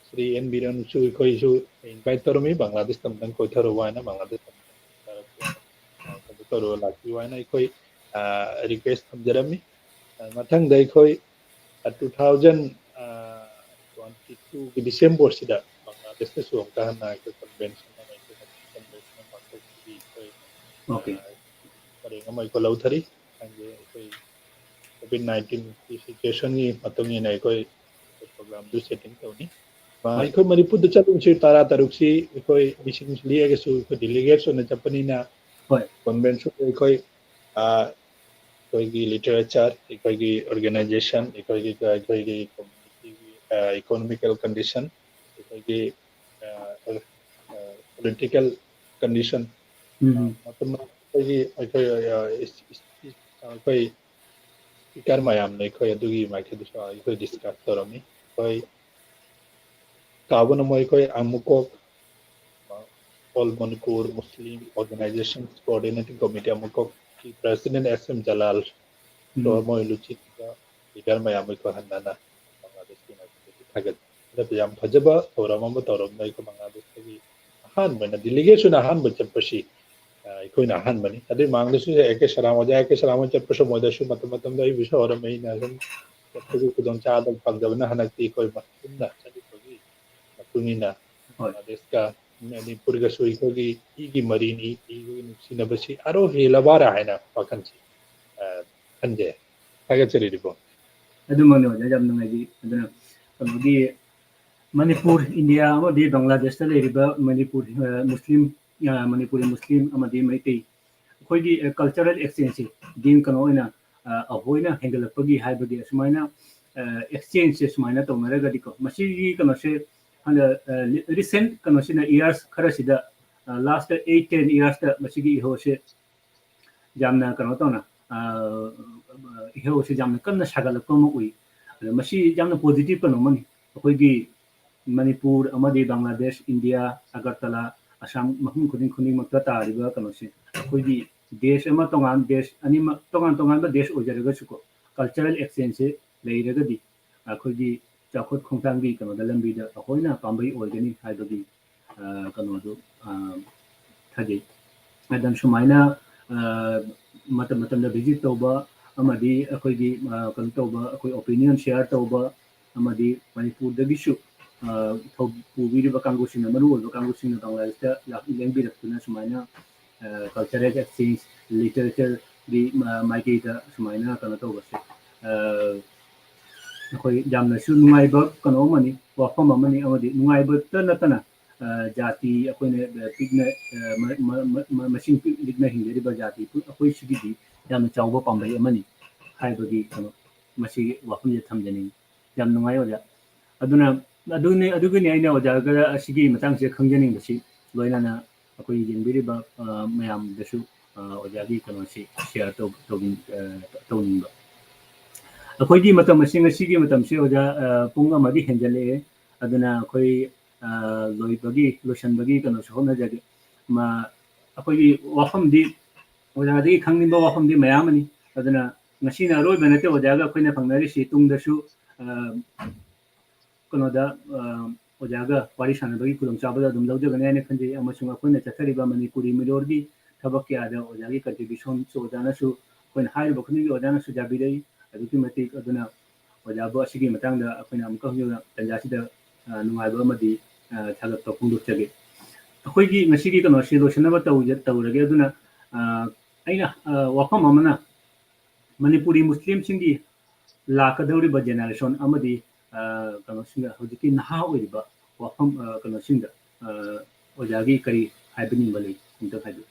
ꯁ꯭ꯔꯤ ꯑꯦꯟ ꯕꯤꯔꯦꯟꯁꯨ ꯑꯩꯈꯣꯏꯁꯨ invite ꯇꯧꯔꯝꯃꯤ, ꯕꯪꯒ꯭ꯂꯥꯗꯦꯁ ꯑꯃꯇꯪ ꯀꯣꯏꯊꯔꯨꯕ ꯍꯥꯏꯅ ꯕꯪꯒ꯭ꯂꯥꯗꯦꯁ ꯀꯩꯅꯣ ꯇꯧꯔꯒ ꯂꯥꯛꯄꯤꯌꯨ ꯍꯥꯏꯅ ꯑꯩꯈꯣꯏ request ꯊꯝꯖꯔꯝꯃꯤ꯫ ꯃꯊꯪꯗ ꯑꯩꯈꯣꯏ two thousand twenty twoꯒꯤ Decemberꯁꯤꯗ ꯕꯪꯒ꯭ꯂꯥꯗꯦꯁꯇꯁꯨ ꯑꯃꯨꯛꯀ ꯍꯟꯅ ꯑꯩꯈꯣꯏ convention ꯑꯃ, convention ꯑꯃ ꯄꯥꯡꯊꯣꯛꯄꯒꯤ ꯑꯩꯈꯣꯏ Okay꯫ ꯄꯔꯦꯡ ꯑꯃ ꯑꯩꯈꯣꯏ ꯂꯧꯊꯔꯤ꯫ ꯍꯥꯏꯗꯤ ꯑꯩꯈꯣꯏ COVID nineteenꯒꯤ situationꯒꯤ ꯃꯇꯨꯡ ꯏꯟꯅ ꯑꯩꯈꯣꯏ program ꯄ꯭ꯔꯣꯒ꯭ꯔꯥꯝꯗꯨ ꯁꯦꯇꯤꯡ ꯇꯧꯅꯤ꯫ ꯑꯩꯈꯣꯏ ꯃꯅꯤꯄꯨꯔꯗ ꯆꯠꯂꯨꯕꯁꯤ ꯇꯔꯥ ꯇꯔꯨꯛꯁꯤ ꯑꯩꯈꯣꯏ ꯃꯤꯁꯤꯡ ꯂꯦꯛꯑꯒꯁꯨ ꯑꯩꯈꯣꯏ ꯗꯤꯂꯤꯒꯦꯠꯁ ꯑꯣꯏꯅ ꯆꯠꯄꯅꯤꯅ, ꯍꯣꯏ꯫ ꯀꯣꯟꯚꯦꯟꯁꯟ ꯑꯩꯈꯣꯏ, ꯑ, ꯑꯩꯈꯣꯏꯒꯤ ꯂꯤꯇꯔꯦꯆꯔ, ꯑꯩꯈꯣꯏꯒꯤ ꯑꯣꯔꯒꯅꯥꯏꯖꯦꯁꯟ, ꯑꯩꯈꯣꯏꯒꯤ, ꯑꯩꯈꯣꯏꯒꯤ ꯀꯝꯃ꯭ꯌꯨꯅꯤꯇꯤꯒꯤ, ꯑ, ꯏꯀꯣꯅꯣꯃꯤꯀꯦꯜ ꯀꯟꯗꯤꯁꯟ, ꯑꯩꯈꯣꯏꯒꯤ, ꯑ, ꯑ, ꯄꯣꯂꯤꯇꯤꯀꯦꯜ ꯀꯟꯗꯤꯁꯟ, ꯎꯝ꯫ ꯑ, ꯃꯇꯝ ꯑꯩꯈꯣꯏꯒꯤ, ꯑꯩꯈꯣꯏ, ꯑ, ꯏꯁ-, ꯏꯁ-, ꯏꯁ-, ꯑꯩꯈꯣꯏ ꯁ꯭ꯄꯤꯀꯔ ꯃꯌꯥꯝꯅ ꯑꯩꯈꯣꯏ ꯑꯗꯨꯒꯤ ꯃꯥꯏꯀꯩꯗꯁꯨ ꯑꯩꯈꯣꯏ ꯗꯤꯁꯀꯁ ꯇꯧꯔꯝꯃꯤ꯫ ꯑꯩꯈꯣꯏ ꯀꯥꯎꯕ ꯉꯝꯃꯣꯏ, ꯑꯩꯈꯣꯏ ꯑꯃꯨꯀꯣꯛ, ꯑ, All Manipur Muslim Organizations Coordinating Committee, ꯑꯃꯨꯀꯣꯛꯀꯤ president S M Jalal, um. ꯇꯣꯔꯃꯣꯏ ꯂꯨꯆꯤꯡꯕ ꯂꯤꯗꯔ ꯃꯌꯥꯝ ꯑꯩꯈꯣꯏ ꯍꯟꯅꯅ ꯕꯪꯒ꯭ꯂꯥꯗꯦꯁꯀꯤ ꯃꯥꯏꯀꯩꯗꯒꯤ ꯊꯥꯒꯠꯆꯔꯤ꯫ ꯌꯥꯝ ꯐꯖꯕ ꯊꯧꯔꯝ ꯑꯃ ꯇꯧꯔꯝꯃꯤ꯫ ꯑꯩꯈꯣꯏ ꯕꯪꯒ꯭ꯂꯥꯗꯦꯁꯇꯒꯤ ꯑꯍꯥꯟꯕ ꯑꯣꯏꯅ ꯗꯤꯂꯤꯒꯦꯠꯁ ꯑꯣꯏꯅ ꯑꯍꯥꯟꯕ ꯆꯠꯄꯁꯤ, ꯑ, ꯑꯩꯈꯣꯏꯅ ꯑꯍꯥꯟꯕꯅꯤ꯫ ꯑꯗꯨꯏ ꯃꯃꯥꯡꯗꯁꯨ ꯑꯦ ꯀꯦ ꯁꯔꯥꯝ, ꯑꯣꯖꯥ ꯑꯦ ꯀꯦ ꯁꯔꯥꯝ ꯍꯣꯏ ꯆꯠꯄꯁꯨ ꯃꯣꯏꯗꯁꯨ ꯃꯇꯝ ꯃꯇꯝꯗ ꯑꯩꯕꯨꯁꯨ ꯍꯧꯔꯝꯃꯤ꯫ ꯑꯩꯅ ꯑꯗꯨꯝ ꯆꯠꯄꯒꯤ ꯈꯨꯗꯣꯡꯆꯥꯕ ꯐꯪꯗꯕꯅ ꯍꯟꯗꯛꯇꯤ ꯑꯩꯈꯣꯏ ꯄꯨꯟꯅ ꯆꯠꯂꯨꯕꯒꯤ ꯃꯇꯨꯡ ꯏꯟꯅ ꯍꯣꯏ꯫ ꯕꯪꯒ꯭ꯂꯥꯗꯦꯁꯀ ꯃꯅꯤꯄꯨꯔꯒꯁꯨ ꯑꯩꯈꯣꯏꯒꯤ ꯏꯒꯤ ꯃꯔꯤꯅꯤ, ꯑꯩꯈꯣꯏꯒꯤ ꯅꯨꯡꯁꯤꯅꯕꯁꯤ ꯑꯔꯣ ꯍꯦꯂꯕꯥꯔꯥ ꯍꯥꯏꯅ ꯋꯥꯈꯜꯁꯤ, ꯑ, ꯈꯟꯖꯩ꯫ ꯊꯥꯒꯠꯆꯔꯤ, ꯔꯤꯄꯣꯔꯠ꯫ ꯑꯗꯨꯃꯛꯅꯤ ꯑꯣꯖꯥ, ꯌꯥꯝ ꯅꯨꯡꯉꯥꯏꯖꯩ꯫ ꯑꯗꯨꯅ ꯀꯩꯅꯣꯒꯤ ꯃꯅꯤꯄꯨꯔ, ꯏꯟꯗꯤꯌꯥ ꯑꯃꯗꯤ ꯕꯪꯒ꯭ꯂꯥꯗꯦꯁꯇ ꯂꯩꯔꯤꯕ ꯃꯅꯤꯄꯨꯔ, ꯑ, ꯃꯨꯁꯂꯤꯝ, ꯑ, ꯃꯅꯤꯄꯨꯔꯤ ꯃꯨꯁꯂꯤꯝ ꯑꯃꯗꯤ ꯃꯩꯇꯩ, ꯑꯩꯈꯣꯏꯒꯤ, ꯑ, ꯀꯜꯆꯔꯦꯜ ꯑꯦꯛꯁꯆꯦꯟꯖꯁꯤ ꯗꯤꯟ ꯀꯩꯅꯣ ꯑꯣꯏꯅ, ꯑ, ꯑꯍꯣꯏꯅ ꯍꯦꯟꯒꯠꯂꯛꯄꯒꯤ ꯍꯥꯏꯕꯒꯤ ꯑꯁꯨꯃꯥꯏꯅ, ꯑ, ꯑꯦꯛꯁꯆꯦꯟꯖꯁꯦ ꯁꯨꯃꯥꯏꯅ ꯇꯧꯅꯔꯒꯗꯤꯀꯣ, ꯃꯁꯤꯒꯤ ꯀꯩꯅꯣꯁꯦ ꯍꯟꯗꯛ, ꯑ, ꯔꯤ-, ꯔꯤꯁꯦꯟ ꯀꯩꯅꯣꯁꯤꯅ ꯏꯌꯥꯔꯁ ꯈꯔꯁꯤꯗ, ꯑ, ꯂꯥꯁꯇ ꯑꯩꯠ, ꯇꯦꯟ ꯏꯌꯥꯔꯁꯇ ꯃꯁꯤꯒꯤ ꯏꯍꯧꯁꯦ ꯌꯥꯝꯅ ꯀꯩꯅꯣ ꯇꯧꯅ, ꯑ, ꯏꯍꯧꯁꯦ ꯌꯥꯝꯅ ꯀꯟꯅ ꯁꯥꯒꯠꯂꯛꯄ ꯑꯃ ꯎꯏ꯫ ꯑꯗꯣ ꯃꯁꯤ ꯌꯥꯝꯅ ꯄꯣꯖꯤꯇꯤꯚ ꯀꯩꯅꯣ ꯑꯃꯅꯤ꯫ ꯑꯩꯈꯣꯏꯒꯤ ꯃꯅꯤꯄꯨꯔ ꯑꯃꯗꯤ ꯕꯪꯒ꯭ꯂꯥꯗꯦꯁ, ꯏꯟꯗꯤꯌꯥ, ꯑꯒꯔꯇꯂꯥ, ꯑꯁꯥꯝ, ꯃꯐꯝ ꯈꯨꯗꯤꯡ ꯈꯨꯗꯤꯡꯃꯛꯇ ꯇꯥꯔꯤꯕ ꯀꯩꯅꯣꯁꯦ, ꯑꯩꯈꯣꯏꯒꯤ ꯗꯦꯁ ꯑꯃ ꯇꯣꯉꯥꯟ, ꯗꯦꯁ ꯑꯅꯤꯃꯛ ꯇꯣꯉꯥꯟ ꯇꯣꯉꯥꯟꯕ ꯗꯦꯁ ꯑꯣꯏꯖꯔꯒꯁꯨꯀꯣ, ꯀꯜꯆꯔꯦꯜ ꯑꯦꯛꯁꯆꯦꯟꯖꯁꯦ ꯂꯩꯔꯒꯗꯤ ꯑꯩꯈꯣꯏꯒꯤ ꯆꯥꯎꯈꯠ ꯈꯣꯡꯊꯥꯡꯒꯤ ꯀꯩꯅꯣꯗ ꯂꯝꯕꯤꯗ ꯑꯩꯈꯣꯏꯅ ꯄꯥꯝꯕꯩ ꯑꯣꯏꯒꯅꯤ ꯍꯥꯏꯕꯒꯤ, ꯑ, ꯀꯩꯅꯣꯗꯨ, ꯑ, ꯊꯥꯖꯩ꯫ ꯑꯗꯨꯝ ꯁꯨꯃꯥꯏꯅ, ꯑ, ꯃꯇꯝ ꯃꯇꯝꯗ ꯚꯤꯖꯤꯠ ꯇꯧꯕ ꯑꯃꯗꯤ ꯑꯩꯈꯣꯏꯒꯤ, ꯑ, ꯀꯩꯅꯣ ꯇꯧꯕ, ꯑꯩꯈꯣꯏ ꯑꯣꯄꯤꯅꯤꯌꯟ ꯁꯤꯌꯥꯔ ꯇꯧꯕ ꯑꯃꯗꯤ ꯃꯅꯤꯄꯨꯔꯗꯒꯤꯁꯨ, ꯑ, ꯊꯧ-, ꯄꯨꯕꯤꯔꯤꯕ ꯀꯥꯡꯕꯨꯁꯤꯡꯅ, ꯃꯔꯨꯑꯣꯏꯕ ꯀꯥꯡꯕꯨꯁꯤꯡꯅ ꯕꯪꯒ꯭ꯂꯥꯗꯦꯁꯇ ꯂꯥꯛ-, ꯂꯦꯡꯕꯤꯔꯛꯇꯨꯅ ꯁꯨꯃꯥꯏꯅ, ꯑ, ꯀꯜꯆꯔꯦꯜ ꯑꯦꯛꯁꯆꯦꯟꯖ, ꯂꯤꯇꯔꯦꯆꯔꯒꯤ ꯃ-, ꯃꯥꯏꯀꯩꯗ ꯁꯨꯃꯥꯏꯅ ꯀꯩꯅꯣ ꯇꯧꯕꯁꯦ, ꯑ, ꯑꯩꯈꯣꯏ ꯌꯥꯝꯅꯁꯨ ꯅꯨꯡꯉꯥꯏꯕ ꯀꯩꯅꯣ ꯑꯃꯅꯤ, ꯋꯥꯐꯝ ꯑꯃꯅꯤ꯫ ꯑꯃꯗꯤ ꯅꯨꯡꯉꯥꯏꯕꯇ ꯅꯠꯇꯅ, ꯑ, ꯖꯥꯇꯤ ꯑꯩꯈꯣꯏꯅ, ꯑ, ꯄꯤꯛꯅ, ꯑ, ꯃ-, ꯃ-, ꯃ-, ꯃ-, ꯃꯁꯤꯡ ꯄꯤꯛ ꯂꯤꯛꯅ ꯍꯤꯡꯖꯔꯤꯕ ꯖꯥꯇꯤ ꯄꯨ-, ꯑꯩꯈꯣꯏ ꯁꯤꯒꯤꯗꯤ ꯌꯥꯝꯅ ꯆꯥꯎꯕ ꯄꯥꯝꯕꯩ ꯑꯃꯅꯤ ꯍꯥꯏꯕꯒꯤ ꯀꯩꯅꯣ, ꯃꯁꯤꯒꯤ ꯋꯥꯐꯝꯁꯦ ꯊꯝꯖꯅꯤꯡꯉꯤ꯫ ꯌꯥꯝ ꯅꯨꯡꯉꯥꯏ ꯑꯣꯖꯥ꯫ ꯑꯗꯨꯅ, ꯑꯗꯨꯅꯤ, ꯑꯗꯨꯒꯤꯅꯤ ꯑꯩꯅ ꯑꯣꯖꯥꯒ ꯑꯁꯤꯒꯤ ꯃꯇꯥꯡꯁꯦ ꯈꯪꯖꯅꯤꯡꯕꯁꯤ, ꯂꯣꯏꯅꯅ ꯑꯩꯈꯣꯏ ꯌꯦꯡꯕꯤꯔꯤꯕ, ꯑ, ꯃꯌꯥꯝꯗꯁꯨ, ꯑ, ꯑꯣꯖꯥꯒꯤ ꯀꯩꯅꯣꯁꯤ share ꯇꯧ-, ꯇꯧꯅꯤꯡ-, ꯑ, ꯇꯧꯅꯤꯡꯕ꯫ ꯑꯩꯈꯣꯏꯒꯤ ꯃꯇꯝ ꯑꯁꯤ, ꯉꯁꯤꯒꯤ ꯃꯇꯝꯁꯤ ꯑꯣꯖꯥ, ꯑ, ꯄꯨꯡ ꯑꯃꯗꯤ ꯍꯦꯟꯖꯜꯂꯛꯑꯦ꯫ ꯑꯗꯨꯅ ꯑꯩꯈꯣꯏ, ꯑ, ꯂꯣꯏꯕꯒꯤ, ꯂꯣꯏꯁꯤꯟꯕꯒꯤ ꯀꯩꯅꯣꯁꯨ ꯍꯣꯠꯅꯖꯒꯦ꯫ ꯃ-, ꯑꯩꯈꯣꯏꯒꯤ ꯋꯥꯐꯝꯗꯤ ꯑꯣꯖꯥꯗꯒꯤ ꯈꯪꯅꯤꯡꯕ ꯋꯥꯐꯝꯗꯤ ꯃꯌꯥꯝ ꯑꯃꯅꯤ꯫ ꯑꯗꯨꯅ ꯉꯁꯤꯅ ꯑꯔꯣꯏꯕ ꯅꯠꯇꯦ ꯑꯣꯖꯥꯒ ꯑꯩꯈꯣꯏꯅ ꯐꯪꯅꯔꯤꯁꯤ, ꯇꯨꯡꯗꯁꯨ, ꯑ, ꯀꯩꯅꯣꯗ, ꯑ, ꯑꯣꯖꯥꯒ ꯋꯥꯔꯤ ꯁꯥꯟꯅꯕꯒꯤ ꯈꯨꯗꯣꯡꯆꯥꯕꯗ ꯑꯗꯨꯝ ꯂꯧꯖꯒꯅꯤ ꯍꯥꯏꯅ ꯈꯟꯖꯩ꯫ ꯑꯃꯁꯨꯡ ꯑꯩꯈꯣꯏꯅ ꯆꯠꯊꯔꯤꯕ ꯃꯅꯤꯄꯨꯔꯤ ꯃꯤꯔꯣꯜꯒꯤ ꯊꯕꯛ ꯀꯌꯥꯗ ꯑꯣꯖꯥꯒꯤ contributionꯁꯨ ꯑꯣꯖꯥꯅꯁꯨ, ꯑꯩꯈꯣꯏꯅ ꯍꯥꯏꯔꯤꯕ ꯈꯨꯗꯤꯡꯒꯤ ꯑꯣꯖꯥꯅꯁꯨ ꯌꯥꯕꯤꯔꯛꯏ꯫ ꯑꯗꯨꯛꯀꯤ ꯃꯇꯤꯛ ꯑꯗꯨꯅ ꯑꯣꯖꯥꯕꯨ ꯑꯁꯤꯒꯤ ꯃꯇꯥꯡꯗ ꯑꯩꯈꯣꯏꯅ ꯑꯃꯨꯛꯀ ꯍꯧꯖꯤꯛ ꯇꯥꯟꯖꯥꯁꯤꯗ, ꯑ, ꯅꯨꯡꯉꯥꯏꯕ ꯑꯃꯗꯤ, ꯑ, ꯊꯥꯒꯠꯄ ꯐꯣꯡꯗꯣꯛꯆꯒꯦ꯫ ꯑꯩꯈꯣꯏꯒꯤ ꯉꯁꯤꯒꯤ ꯀꯩꯅꯣꯁꯤ ꯂꯣꯏꯁꯤꯟꯅꯕ ꯇꯧꯖ-, ꯇꯧꯔꯒꯦ꯫ ꯑꯗꯨꯅ, ꯑ, ꯑꯩꯅ, ꯑ, ꯋꯥꯐꯝ ꯑꯃꯅ ꯃꯅꯤꯄꯨꯔꯤ ꯃꯨꯁꯂꯤꯝꯁꯤꯡꯒꯤ ꯂꯥꯛꯀꯗꯧꯔꯤꯕ generation ꯑꯃꯗꯤ, ꯑ, ꯀꯩꯅꯣꯁꯤꯡꯗ, ꯍꯧꯖꯤꯛꯀꯤ ꯅꯍꯥ ꯑꯣꯏꯔꯤꯕ ꯋꯥꯐꯝ, ꯑ, ꯀꯩꯅꯣꯁꯤꯡꯗ, ꯑ, ꯑꯣꯖꯥꯒꯤ ꯀꯔꯤ ꯍꯥꯏꯕꯤꯅꯤꯡꯕ ꯂꯩ? ꯑꯝꯇ ꯍꯥꯏꯕꯤꯌꯨ꯫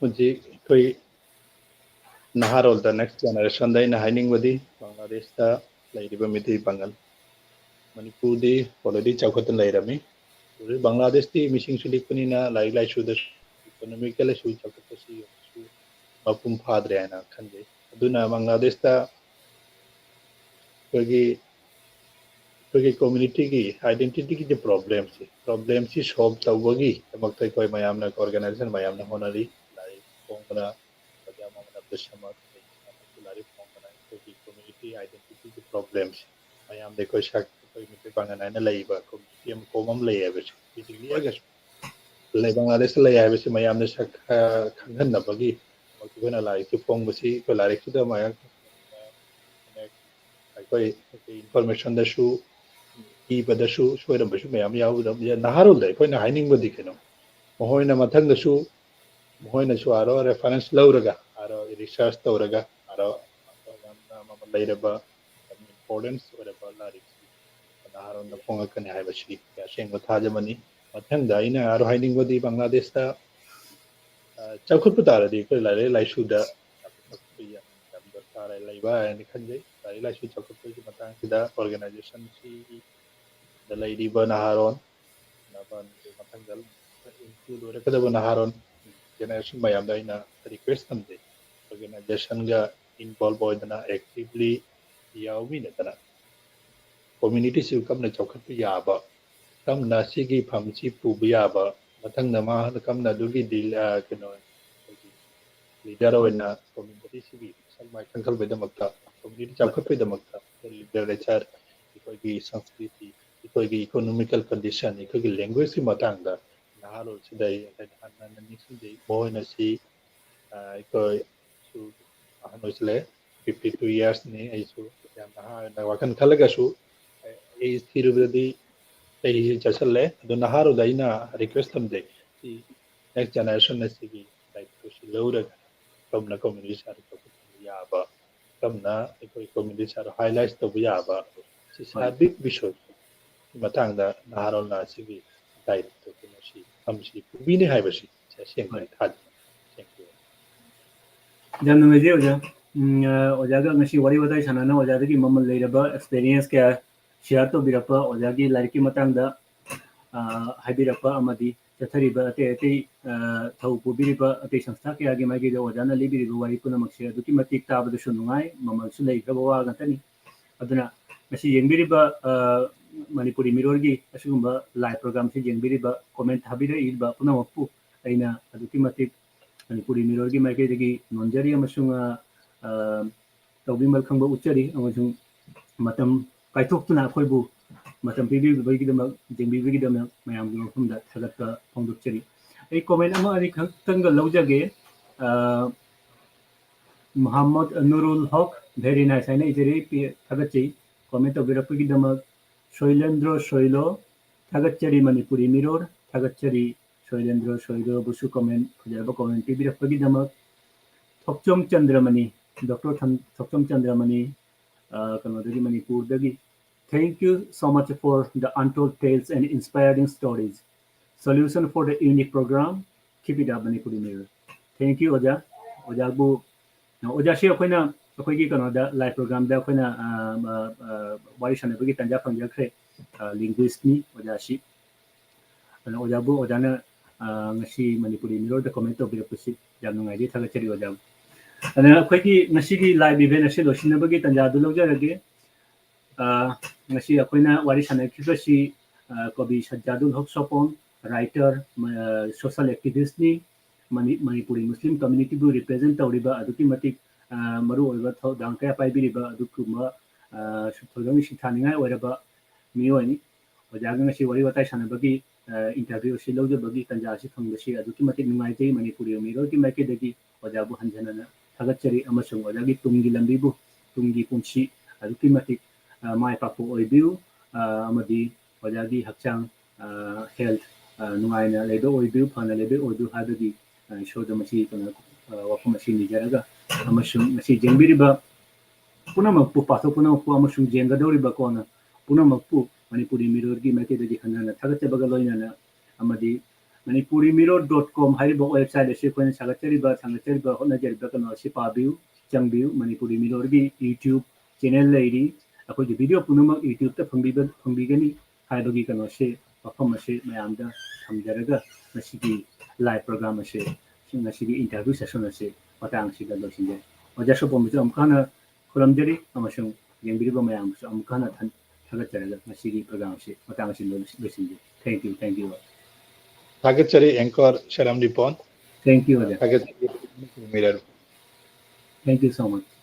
ꯍꯧꯖꯤꯛ ꯑꯩꯈꯣꯏ ꯅꯍꯥꯔꯣꯜꯗ, next generationꯗ ꯑꯩꯅ ꯍꯥꯏꯅꯤꯡꯕꯗꯤ, ꯕꯪꯒ꯭ꯂꯥꯗꯦꯁꯇ ꯂꯩꯔꯤꯕ ꯃꯤꯇꯩ ꯄꯥꯉꯜ, ꯃꯅꯤꯄꯨꯔꯗꯤ already ꯆꯥꯎꯈꯠꯇꯨꯅ ꯂꯩꯔꯝꯃꯤ꯫ ꯍꯧꯖꯤꯛ ꯕꯪꯒ꯭ꯂꯥꯗꯦꯁꯇꯤ ꯃꯤꯁꯤꯡꯁꯨ ꯂꯤꯛꯄꯅꯤꯅ ꯂꯥꯏꯔꯤꯛ ꯂꯥꯏꯁꯨꯗꯁꯨ, economically ꯁꯨ ꯆꯥꯎꯈꯠꯄꯁꯤ ꯃꯄꯨꯡ ꯐꯥꯗ꯭ꯔꯦ ꯍꯥꯏꯅ ꯈꯟꯖꯩ꯫ ꯑꯗꯨꯅ ꯕꯪꯒ꯭ꯂꯥꯗꯦꯁꯇ ꯑꯩꯈꯣꯏꯒꯤ, ꯑꯩꯈꯣꯏꯒꯤ communityꯒꯤ identityꯒꯤ problemꯁꯤ, problemꯁꯤ solve ꯇꯧꯕꯒꯤꯗꯃꯛꯇ ꯑꯩꯈꯣꯏ ꯃꯌꯥꯝꯅ, organization ꯃꯌꯥꯝꯅ ꯍꯣꯠꯅꯔꯤ꯫ ꯂꯥꯏꯔꯤꯛ ꯐꯣꯡꯕꯅ, ꯑꯣꯖꯥ ꯃꯃꯟ ꯑꯕꯗꯨꯜ ꯁꯃꯗ, ꯂꯥꯏꯔꯤꯛ ꯐꯣꯡꯕꯅ ꯑꯩꯈꯣꯏꯒꯤ community identityꯒꯤ problemꯁꯤ, ꯃꯌꯥꯝꯗ ꯑꯩꯈꯣꯏ ꯁꯛ, ꯑꯩꯈꯣꯏ ꯃꯤꯇꯩ ꯄꯥꯉꯜ ꯍꯥꯏꯅ ꯂꯩꯔꯤꯕ community ꯑꯃ ꯀꯣꯝ ꯑꯃ ꯂꯩ ꯍꯥꯏꯕꯁꯤ, ꯄꯤꯛꯂꯤꯛꯑꯒꯁꯨ ꯂꯩ, ꯕꯪꯒ꯭ꯂꯥꯗꯦꯁꯇ ꯂꯩ ꯍꯥꯏꯕꯁꯤ ꯃꯌꯥꯝꯅ ꯁꯛ, ꯑ, ꯈꯪꯍꯟꯅꯕꯒꯤ ꯑꯩꯈꯣꯏꯅ ꯂꯥꯏꯔꯤꯛꯁꯤ ꯐꯣꯡꯕꯁꯤ, ꯑꯩꯈꯣꯏ ꯂꯥꯏꯔꯤꯛꯁꯤꯗ ꯃꯌꯥꯝ, ꯑꯩꯈꯣꯏ, ꯑꯩꯈꯣꯏ informationꯗꯁꯨ, ꯏꯕꯗꯁꯨ ꯁꯣꯏꯔꯝꯕꯁꯨ ꯃꯌꯥꯝ ꯌꯥꯎꯒꯗꯕ꯫ ꯅꯍꯥꯔꯣꯜꯗ ꯑꯩꯈꯣꯏꯅ ꯍꯥꯏꯅꯤꯡꯕꯗꯤ ꯀꯩꯅꯣ, ꯃꯈꯣꯏꯅ ꯃꯊꯪꯗꯁꯨ, ꯃꯈꯣꯏꯅꯁꯨ ꯑꯥꯔꯣ reference ꯂꯧꯔꯒ, ꯑꯥꯔꯣ ꯔꯤꯁꯔꯁ ꯇꯧꯔꯒ ꯑꯥꯔꯣ ꯌꯥꯝꯅ ꯃꯃꯜ ꯂꯩꯔꯕ, ꯌꯥꯝꯅ ꯏꯝꯄꯣꯔꯇꯦꯟꯁ ꯑꯣꯏꯔꯕ ꯂꯥꯏꯔꯤꯛꯁꯤ ꯅꯍꯥꯔꯣꯟꯗ ꯐꯣꯡꯉꯛꯀꯅꯤ ꯍꯥꯏꯕꯁꯤ ꯑꯁꯦꯡꯕ ꯊꯥꯖꯕꯅꯤ꯫ ꯃꯊꯪꯗ ꯑꯩꯅ ꯑꯥꯔꯣ ꯍꯥꯏꯅꯤꯡꯕꯗꯤ ꯕꯪꯒ꯭ꯂꯥꯗꯦꯁꯇ, ꯑ, ꯆꯥꯎꯈꯠꯄ ꯇꯥꯔꯗꯤ ꯑꯩꯈꯣꯏ ꯂꯥꯏꯔꯤꯛ ꯂꯥꯏꯁꯨꯗ ꯆꯥꯎꯈꯠꯄ ꯌꯥꯝ, ꯌꯥꯝ ꯗꯔꯀꯥꯔ ꯂꯩꯕ ꯍꯥꯏꯅ ꯈꯟꯖꯩ꯫ ꯂꯥꯏꯔꯤꯛ ꯂꯥꯏꯁꯨ ꯆꯥꯎꯈꯠꯄꯒꯤ ꯃꯇꯥꯡꯁꯤꯗ ꯑꯣꯔꯒꯅꯥꯏꯖꯦꯁꯟꯁꯤꯗ ꯂꯩꯔꯤꯕ ꯅꯍꯥꯔꯣꯟ, ꯃꯊꯪꯗ ꯏꯟꯀ꯭ꯂꯨꯗ ꯑꯣꯏꯔꯛꯀꯗꯕ ꯅꯍꯥꯔꯣꯟ ꯖꯦꯅꯦꯔꯦꯁꯟ ꯃꯌꯥꯝꯗ ꯑꯩꯅ ꯔꯤꯀ꯭ꯋꯦꯁ ꯊꯝꯖꯩ, ꯑꯣꯔꯒꯅꯥꯏꯖꯦꯁꯟꯒ ꯏꯟꯚꯣꯜꯕ ꯑꯣꯏꯗꯅ, ꯑꯦꯛꯇꯤꯚꯂꯤ ꯌꯥꯎꯃꯤꯟꯅꯗꯅ ꯀꯝꯃ꯭ꯌꯨꯅꯤꯇꯤꯁꯤꯕꯨ ꯀꯝꯅ ꯆꯥꯎꯈꯠꯄ ꯌꯥꯕ, ꯀꯝꯅ ꯁꯤꯒꯤ ꯐꯝꯁꯤ ꯄꯨꯕ ꯌꯥꯕ, ꯃꯊꯪꯗ ꯃꯥ ꯀꯝꯅ ꯑꯗꯨꯒꯤ ꯗꯤꯜ-, ꯑ, ꯀꯩꯅꯣ, ꯑꯩꯈꯣꯏꯒꯤ ꯂꯤꯗꯔ ꯑꯣꯏꯅ ꯀꯝꯃ꯭ꯌꯨꯅꯤꯇꯤꯁꯤꯒꯤ ꯁꯛ ꯃꯥꯏ ꯈꯪꯍꯟꯕꯒꯤꯗꯃꯛꯇ, ꯀꯝꯃ꯭ꯌꯨꯅꯤꯇꯤ ꯆꯥꯎꯈꯠꯄꯒꯤꯗꯃꯛꯇ ꯂꯤꯇꯔꯦꯆꯔ, ꯑꯩꯈꯣꯏꯒꯤ ꯁꯪꯁꯀ꯭ꯔꯤꯇꯤ, ꯑꯩꯈꯣꯏꯒꯤ ꯏꯀꯣꯅꯣꯃꯤꯀꯦꯜ ꯀꯟꯗꯤꯁꯟ, ꯑꯩꯈꯣꯏꯒꯤ ꯂꯦꯡꯒ꯭ꯋꯦꯖꯀꯤ ꯃꯇꯥꯡꯗ ꯅꯍꯥꯔꯣꯜꯁꯤꯗ ꯑꯩ ꯍꯟꯅ ꯍꯟꯅ ꯅꯤꯡꯁꯤꯡꯖꯩ꯫ ꯃꯈꯣꯏꯅ ꯁꯤ, ꯑ, ꯑꯩꯈꯣꯏꯁꯨ ꯑꯍꯟ ꯑꯣꯏꯁꯤꯜꯂꯛꯑꯦ, ꯐꯤꯐꯇꯤ ꯇꯨ ꯏꯌꯥꯔꯁꯅꯤ꯫ ꯑꯩꯁꯨ ꯌꯥꯝ ꯅꯍꯥ ꯑꯣꯏꯅ ꯋꯥꯈꯜ ꯈꯜꯂꯒꯁꯨ ꯑꯩ ꯊꯤꯔꯨꯕꯗꯗꯤ ꯆꯍꯤꯁꯤ ꯆꯠꯁꯤꯜꯂꯦ꯫ ꯑꯗꯣ ꯅꯍꯥꯔꯣꯜꯗ ꯑꯩꯅ ꯔꯤꯀ꯭ꯋꯦꯁ ꯊꯝꯖꯩ, ꯁꯤ ꯅꯦꯛꯁ ꯖꯦꯅꯦꯔꯦꯁꯟ ꯑꯁꯤꯒꯤ ꯗꯥꯏꯇ꯭ꯋꯁꯤ ꯂꯧꯔꯒ ꯀꯝꯅ ꯀꯝꯃ꯭ꯌꯨꯅꯤꯇꯤ ꯁꯥꯔ ꯆꯥꯎꯈꯠꯍꯟꯕ ꯌꯥꯕ, ꯀꯝꯅ ꯑꯩꯈꯣꯏ ꯀꯝꯃ꯭ꯌꯨꯅꯤꯇꯤ ꯁꯥꯔ ꯍꯥꯏꯂꯥꯏꯠ ꯇꯧꯕ ꯌꯥꯕ, ꯁꯤ ꯍꯣꯏ꯫ ꯁꯥꯔꯕꯤꯛ ꯕꯤꯁꯣꯏꯒꯤ ꯃꯇꯥꯡꯗ ꯅꯍꯥꯔꯣꯜꯅ ꯑꯁꯤꯒꯤ ꯗꯥꯏꯇ꯭ꯋ ꯀꯩꯅꯣꯁꯤ, ꯐꯝꯁꯤ ꯄꯨꯕꯤꯅꯤ ꯍꯥꯏꯕꯁꯤ ꯁꯤ ꯑꯁꯦꯡꯕ ꯍꯣꯏ꯫ ꯊꯥꯖꯩ꯫ Thank you꯫ ꯌꯥꯝ ꯅꯨꯡꯉꯥꯏꯖꯩ ꯑꯣꯖꯥ꯫ ꯎꯝ, ꯑ, ꯑꯣꯖꯥꯒ ꯉꯁꯤ ꯋꯥꯔꯤ ꯋꯥꯇꯥꯏ ꯁꯥꯟꯅꯅ ꯑꯣꯖꯥꯗꯒꯤ ꯃꯃꯜ ꯂꯩꯔꯕ ꯑꯦꯛꯁꯄꯤꯔꯤꯌꯦꯟꯁ ꯀꯌꯥ ꯁꯤꯌꯥꯔ ꯇꯧꯕꯤꯔꯛꯄ, ꯑꯣꯖꯥꯒꯤ ꯂꯥꯏꯔꯤꯛꯀꯤ ꯃꯇꯥꯡꯗ, ꯑ, ꯍꯥꯏꯕꯤꯔꯛꯄ ꯑꯃꯗꯤ ꯆꯠꯊꯔꯤꯕ ꯑꯇꯩ ꯑꯇꯩ, ꯑ, ꯊꯧ ꯄꯨꯕꯤꯔꯤꯕ ꯑꯇꯩ ꯁꯪꯁꯊꯥ ꯀꯌꯥꯒꯤ ꯃꯥꯏꯀꯩꯗ ꯑꯣꯖꯥꯅ ꯂꯤꯕꯤꯔꯤꯕ ꯋꯥꯔꯤ ꯄꯨꯝꯅꯃꯛꯁꯦ ꯑꯗꯨꯛꯀꯤ ꯃꯇꯤꯛ ꯇꯥꯕꯗꯁꯨ ꯅꯨꯡꯉꯥꯏ, ꯃꯃꯜꯁꯨ ꯂꯩꯈ꯭ꯔꯕ ꯋꯥ ꯉꯥꯛꯇꯅꯤ꯫ ꯑꯗꯨꯅ ꯉꯁꯤ ꯌꯦꯡꯕꯤꯔꯤꯕ, ꯑ, ꯃꯅꯤꯄꯨꯔꯤ ꯃꯤꯔꯣꯜꯒꯤ ꯑꯁꯤꯒꯨꯝꯕ ꯂꯥꯏꯚ ꯄ꯭ꯔꯣꯒ꯭ꯔꯥꯝꯁꯤ ꯌꯦꯡꯕꯤꯔꯤꯕ, ꯀꯣꯃꯦꯟ ꯊꯥꯕꯤꯔꯛꯏꯕ ꯄꯨꯝꯅꯃꯛꯄꯨ ꯑꯩꯅ ꯑꯗꯨꯛꯀꯤ ꯃꯇꯤꯛ ꯃꯅꯤꯄꯨꯔꯤ ꯃꯤꯔꯣꯜꯒꯤ ꯃꯥꯏꯀꯩꯗꯒꯤ ꯅꯣꯟꯖꯔꯤ ꯑꯃꯁꯨꯡ, ꯑ, ꯑ, ꯇꯧꯕꯤꯃꯜ ꯈꯪꯕ ꯎꯠꯆꯔꯤ, ꯑꯃꯁꯨꯡ ꯃꯇꯝ ꯀꯥꯏꯊꯣꯛꯇꯨꯅ ꯑꯩꯈꯣꯏꯕꯨ ꯃꯇꯝ ꯄꯤꯕꯤꯕꯒꯤꯗꯃꯛ, ꯌꯦꯡꯕꯤꯕꯒꯤꯗꯃꯛ ꯃꯌꯥꯝꯒꯤ ꯃꯐꯝꯗ ꯊꯥꯒꯠꯄ ꯐꯣꯡꯗꯣꯛꯆꯔꯤ꯫ ꯑꯩ ꯀꯣꯃꯦꯟ ꯑꯃ ꯑꯅꯤ ꯈꯛꯇꯪꯒ ꯂꯧꯖꯒꯦ꯫ ꯑ, ꯃꯨꯍꯝꯃꯗ ꯅꯨꯔꯨꯜ ꯍꯛ, very nice ꯍꯥꯏꯅ ꯏꯖꯔꯤ, ꯄꯤ-, ꯊꯥꯒꯠꯆꯩ꯫ ꯀꯣꯃꯦꯟ ꯇꯧꯕꯤꯔꯛꯄꯒꯤꯗꯃꯛ ꯁꯣꯏꯂꯦꯟꯗ꯭ꯔꯣ ꯁꯣꯏꯂꯣ, ꯊꯥꯒꯠꯆꯔꯤ ꯃꯅꯤꯄꯨꯔꯤ ꯃꯤꯔꯣꯜ, ꯊꯥꯒꯠꯆꯔꯤ ꯁꯣꯏꯂꯦꯟꯗ꯭ꯔꯣ ꯁꯣꯏꯂꯣꯕꯨꯁꯨ ꯀꯣꯃꯦꯟ, ꯐꯖꯔꯕ ꯀꯣꯃꯦꯟ ꯄꯤꯕꯤꯔꯛꯄꯒꯤꯗꯃꯛ꯫ ꯊꯣꯛꯆꯣꯝ ꯆꯟꯗ꯭ꯔꯃꯅꯤ, ꯗꯣꯛꯇꯔ ꯊꯝ-, ꯊꯣꯛꯆꯣꯝ ꯆꯟꯗ꯭ꯔꯃꯅꯤ, ꯑ, ꯀꯩꯅꯣꯗꯒꯤ, ꯃꯅꯤꯄꯨꯔꯗꯒꯤ, "Thank you so much for the untold tales and inspiring stories. Solution for the unique program. Keep it up, Manipuri Mirror." Thank you, ꯑꯣꯖꯥ꯫ ꯑꯣꯖꯥꯕꯨ, ꯑꯣꯖꯥꯁꯤ ꯑꯩꯈꯣꯏꯅ, ꯑꯩꯈꯣꯏꯒꯤ ꯀꯩꯅꯣꯗ, live programꯗ ꯑꯩꯈꯣꯏꯅ, ꯑ, ꯑ, ꯑ, ꯋꯥꯔꯤ ꯁꯥꯟꯅꯕꯒꯤ ꯇꯥꯟꯖꯥ ꯐꯪꯖꯈ꯭ꯔꯦ꯫ ꯑ, linguistꯅꯤ ꯑꯣꯖꯥꯁꯤ꯫ ꯑꯗꯨꯅ ꯑꯣꯖꯥꯕꯨ, ꯑꯣꯖꯥꯅ, ꯑ, ꯉꯁꯤ ꯃꯅꯤꯄꯨꯔꯤ Mirrorꯗ comment ꯇꯧꯕꯤꯔꯛꯄꯁꯤ ꯌꯥꯝ ꯅꯨꯡꯉꯥꯏꯖꯩ, ꯊꯥꯒꯠꯆꯔꯤ ꯑꯣꯖꯥꯕꯨ꯫ ꯑꯗꯨꯅ ꯑꯩꯈꯣꯏꯒꯤ ꯉꯁꯤꯒꯤ live event ꯑꯁꯤ ꯂꯣꯏꯁꯤꯟꯅꯕꯒꯤ ꯇꯥꯟꯖꯥꯗꯨ ꯂꯧꯖꯔꯒꯦ꯫ ꯑ, ꯉꯁꯤ ꯑꯩꯈꯣꯏꯅ ꯋꯥꯔꯤ ꯁꯥꯟꯅꯈꯤꯕꯁꯤ, ꯑ, ꯀꯕꯤ ꯁꯖꯥꯗꯨꯜ ꯍꯛ ꯁꯣꯄꯣꯟ, writer, ꯃ-, social activistꯅꯤ꯫ ꯃꯅꯤ-, ꯃꯅꯤꯄꯨꯔꯤ ꯃꯨꯁꯂꯤꯝ communityꯕꯨ represent ꯇꯧꯔꯤꯕ, ꯑꯗꯨꯛꯀꯤ ꯃꯇꯤꯛ, ꯑ, ꯃꯔꯨꯑꯣꯏꯕ ꯊꯧꯗꯥꯡ ꯀꯌꯥ ꯄꯥꯏꯕꯤꯔꯤꯕ ꯑꯗꯨꯒꯨꯝꯕ, ꯑ, ꯊꯣꯏꯗꯣꯛꯅ ꯁꯤꯡꯊꯥꯅꯤꯡꯉꯥꯏ ꯑꯣꯏꯔꯕ ꯃꯤꯑꯣꯏꯅꯤ꯫ ꯑꯣꯖꯥꯒ ꯉꯁꯤ ꯋꯥꯔꯤ ꯋꯥꯇꯥꯏ ꯁꯥꯟꯅꯕꯒꯤ, ꯑ, interview ꯑꯁꯤ ꯂꯧꯖꯕꯒꯤ ꯇꯥꯟꯖꯥ ꯑꯁꯤ ꯐꯪꯕꯁꯤ ꯑꯗꯨꯛꯀꯤ ꯃꯇꯤꯛ ꯅꯨꯡꯉꯥꯏꯖꯩ꯫ ꯃꯅꯤꯄꯨꯔꯤ Mirrorꯒꯤ ꯃꯥꯏꯀꯩꯗꯒꯤ ꯑꯣꯖꯥꯕꯨ ꯍꯟꯖꯟ ꯍꯟꯅ ꯊꯥꯒꯠꯆꯔꯤ, ꯑꯃꯁꯨꯡ ꯑꯣꯖꯥꯒꯤ ꯇꯨꯡꯒꯤ ꯂꯝꯕꯤꯕꯨ, ꯇꯨꯡꯒꯤ ꯄꯨꯟꯁꯤ ꯑꯗꯨꯛꯀꯤ ꯃꯇꯤꯛ, ꯑ, ꯃꯥꯏ ꯄꯥꯛꯄ ꯑꯣꯏꯕꯤꯌꯨ, ꯑ, ꯑꯃꯗꯤ ꯑꯣꯖꯥꯒꯤ ꯍꯛꯆꯥꯡ, ꯑ, health, ꯑ, ꯅꯨꯡꯉꯥꯏꯅ ꯂꯩꯕ ꯑꯣꯏꯕꯤꯌꯨ, ꯐꯅ ꯂꯩꯕ ꯑꯣꯏꯕꯤꯌꯨ ꯍꯥꯏꯕꯒꯤ, ꯑ, ꯏꯁꯣꯔꯗ ꯃꯁꯤ ꯀꯩꯅꯣ, ꯑ, ꯋꯥꯐꯝ ꯑꯁꯤ ꯅꯤꯖꯔꯒ, ꯑꯃꯁꯨꯡ ꯃꯁꯤ ꯌꯦꯡꯕꯤꯔꯤꯕ ꯄꯨꯝꯅꯃꯛꯄꯨ, ꯄꯥꯊꯣꯛ ꯄꯨꯝꯅꯃꯛꯄꯨ ꯑꯃꯁꯨꯡ ꯌꯦꯡꯒꯗꯧꯔꯤꯕ ꯀꯣꯟꯅ ꯄꯨꯝꯅꯃꯛꯄꯨ ꯃꯅꯤꯄꯨꯔꯤ Mirrorꯒꯤ ꯃꯥꯏꯀꯩꯗꯒꯤ ꯍꯟꯅ ꯍꯟꯅ ꯊꯥꯒꯠꯆꯕꯒ ꯂꯣꯏꯅꯅ, ꯑꯃꯗꯤ ꯃꯅꯤꯄꯨꯔꯤ Mirror dot com ꯍꯥꯏꯔꯤꯕ website ꯑꯁꯤ ꯑꯩꯈꯣꯏꯅ ꯁꯥꯒꯠꯆꯔꯤꯕ, ꯊꯥꯡꯒꯠꯆꯔꯤꯕ, ꯍꯣꯠꯅꯖꯔꯤꯕ ꯀꯩꯅꯣ ꯑꯁꯤ ꯄꯥꯕꯤꯌꯨ, ꯆꯪꯕꯤꯌꯨ꯫ ꯃꯅꯤꯄꯨꯔꯤ Mirrorꯒꯤ YouTube channel ꯂꯩꯔꯤ꯫ ꯑꯩꯈꯣꯏꯒꯤ video ꯄꯨꯝꯅꯃꯛ YouTubeꯇ ꯐꯪꯕꯤꯕ, ꯐꯪꯕꯤꯒꯅꯤ ꯍꯥꯏꯕꯒꯤ ꯀꯩꯅꯣꯁꯦ, ꯋꯥꯐꯝ ꯑꯁꯤ ꯃꯌꯥꯝꯗ ꯊꯝꯖꯔꯒ ꯉꯁꯤꯒꯤ live program ꯑꯁꯤ, ꯉꯁꯤꯒꯤ interview session ꯑꯁꯤ ꯃꯇꯥꯡ ꯑꯁꯤꯗ ꯂꯣꯏꯁꯤꯟꯖꯔꯤ꯫ ꯑꯣꯖꯥ ꯁꯣꯄꯣꯝꯕꯨꯁꯨ ꯑꯃꯨꯛꯀ ꯍꯟꯅ ꯈꯨꯔꯨꯝꯖꯔꯤ ꯑꯃꯁꯨꯡ ꯌꯦꯡꯕꯤꯔꯤꯕ ꯃꯌꯥꯝꯕꯨꯁꯨ ꯑꯃꯨꯛꯀ ꯍꯟꯅ ꯊꯥ-, ꯊꯥꯒꯠꯆꯔꯒ ꯉꯁꯤꯒꯤ program ꯑꯁꯤ ꯃꯇꯥꯡ ꯑꯁꯤꯗ ꯂꯣꯏꯁꯤꯟꯖꯔꯤ꯫ Thank you, thank you all. ꯊꯥꯒꯠꯆꯔꯤ anchor ꯁꯔꯝꯗꯤꯄꯣꯟ꯫ Thank you, ꯑꯣꯖꯥ꯫ ꯊꯥꯒꯠꯆꯔꯤ Mirror꯫ Thank you so much.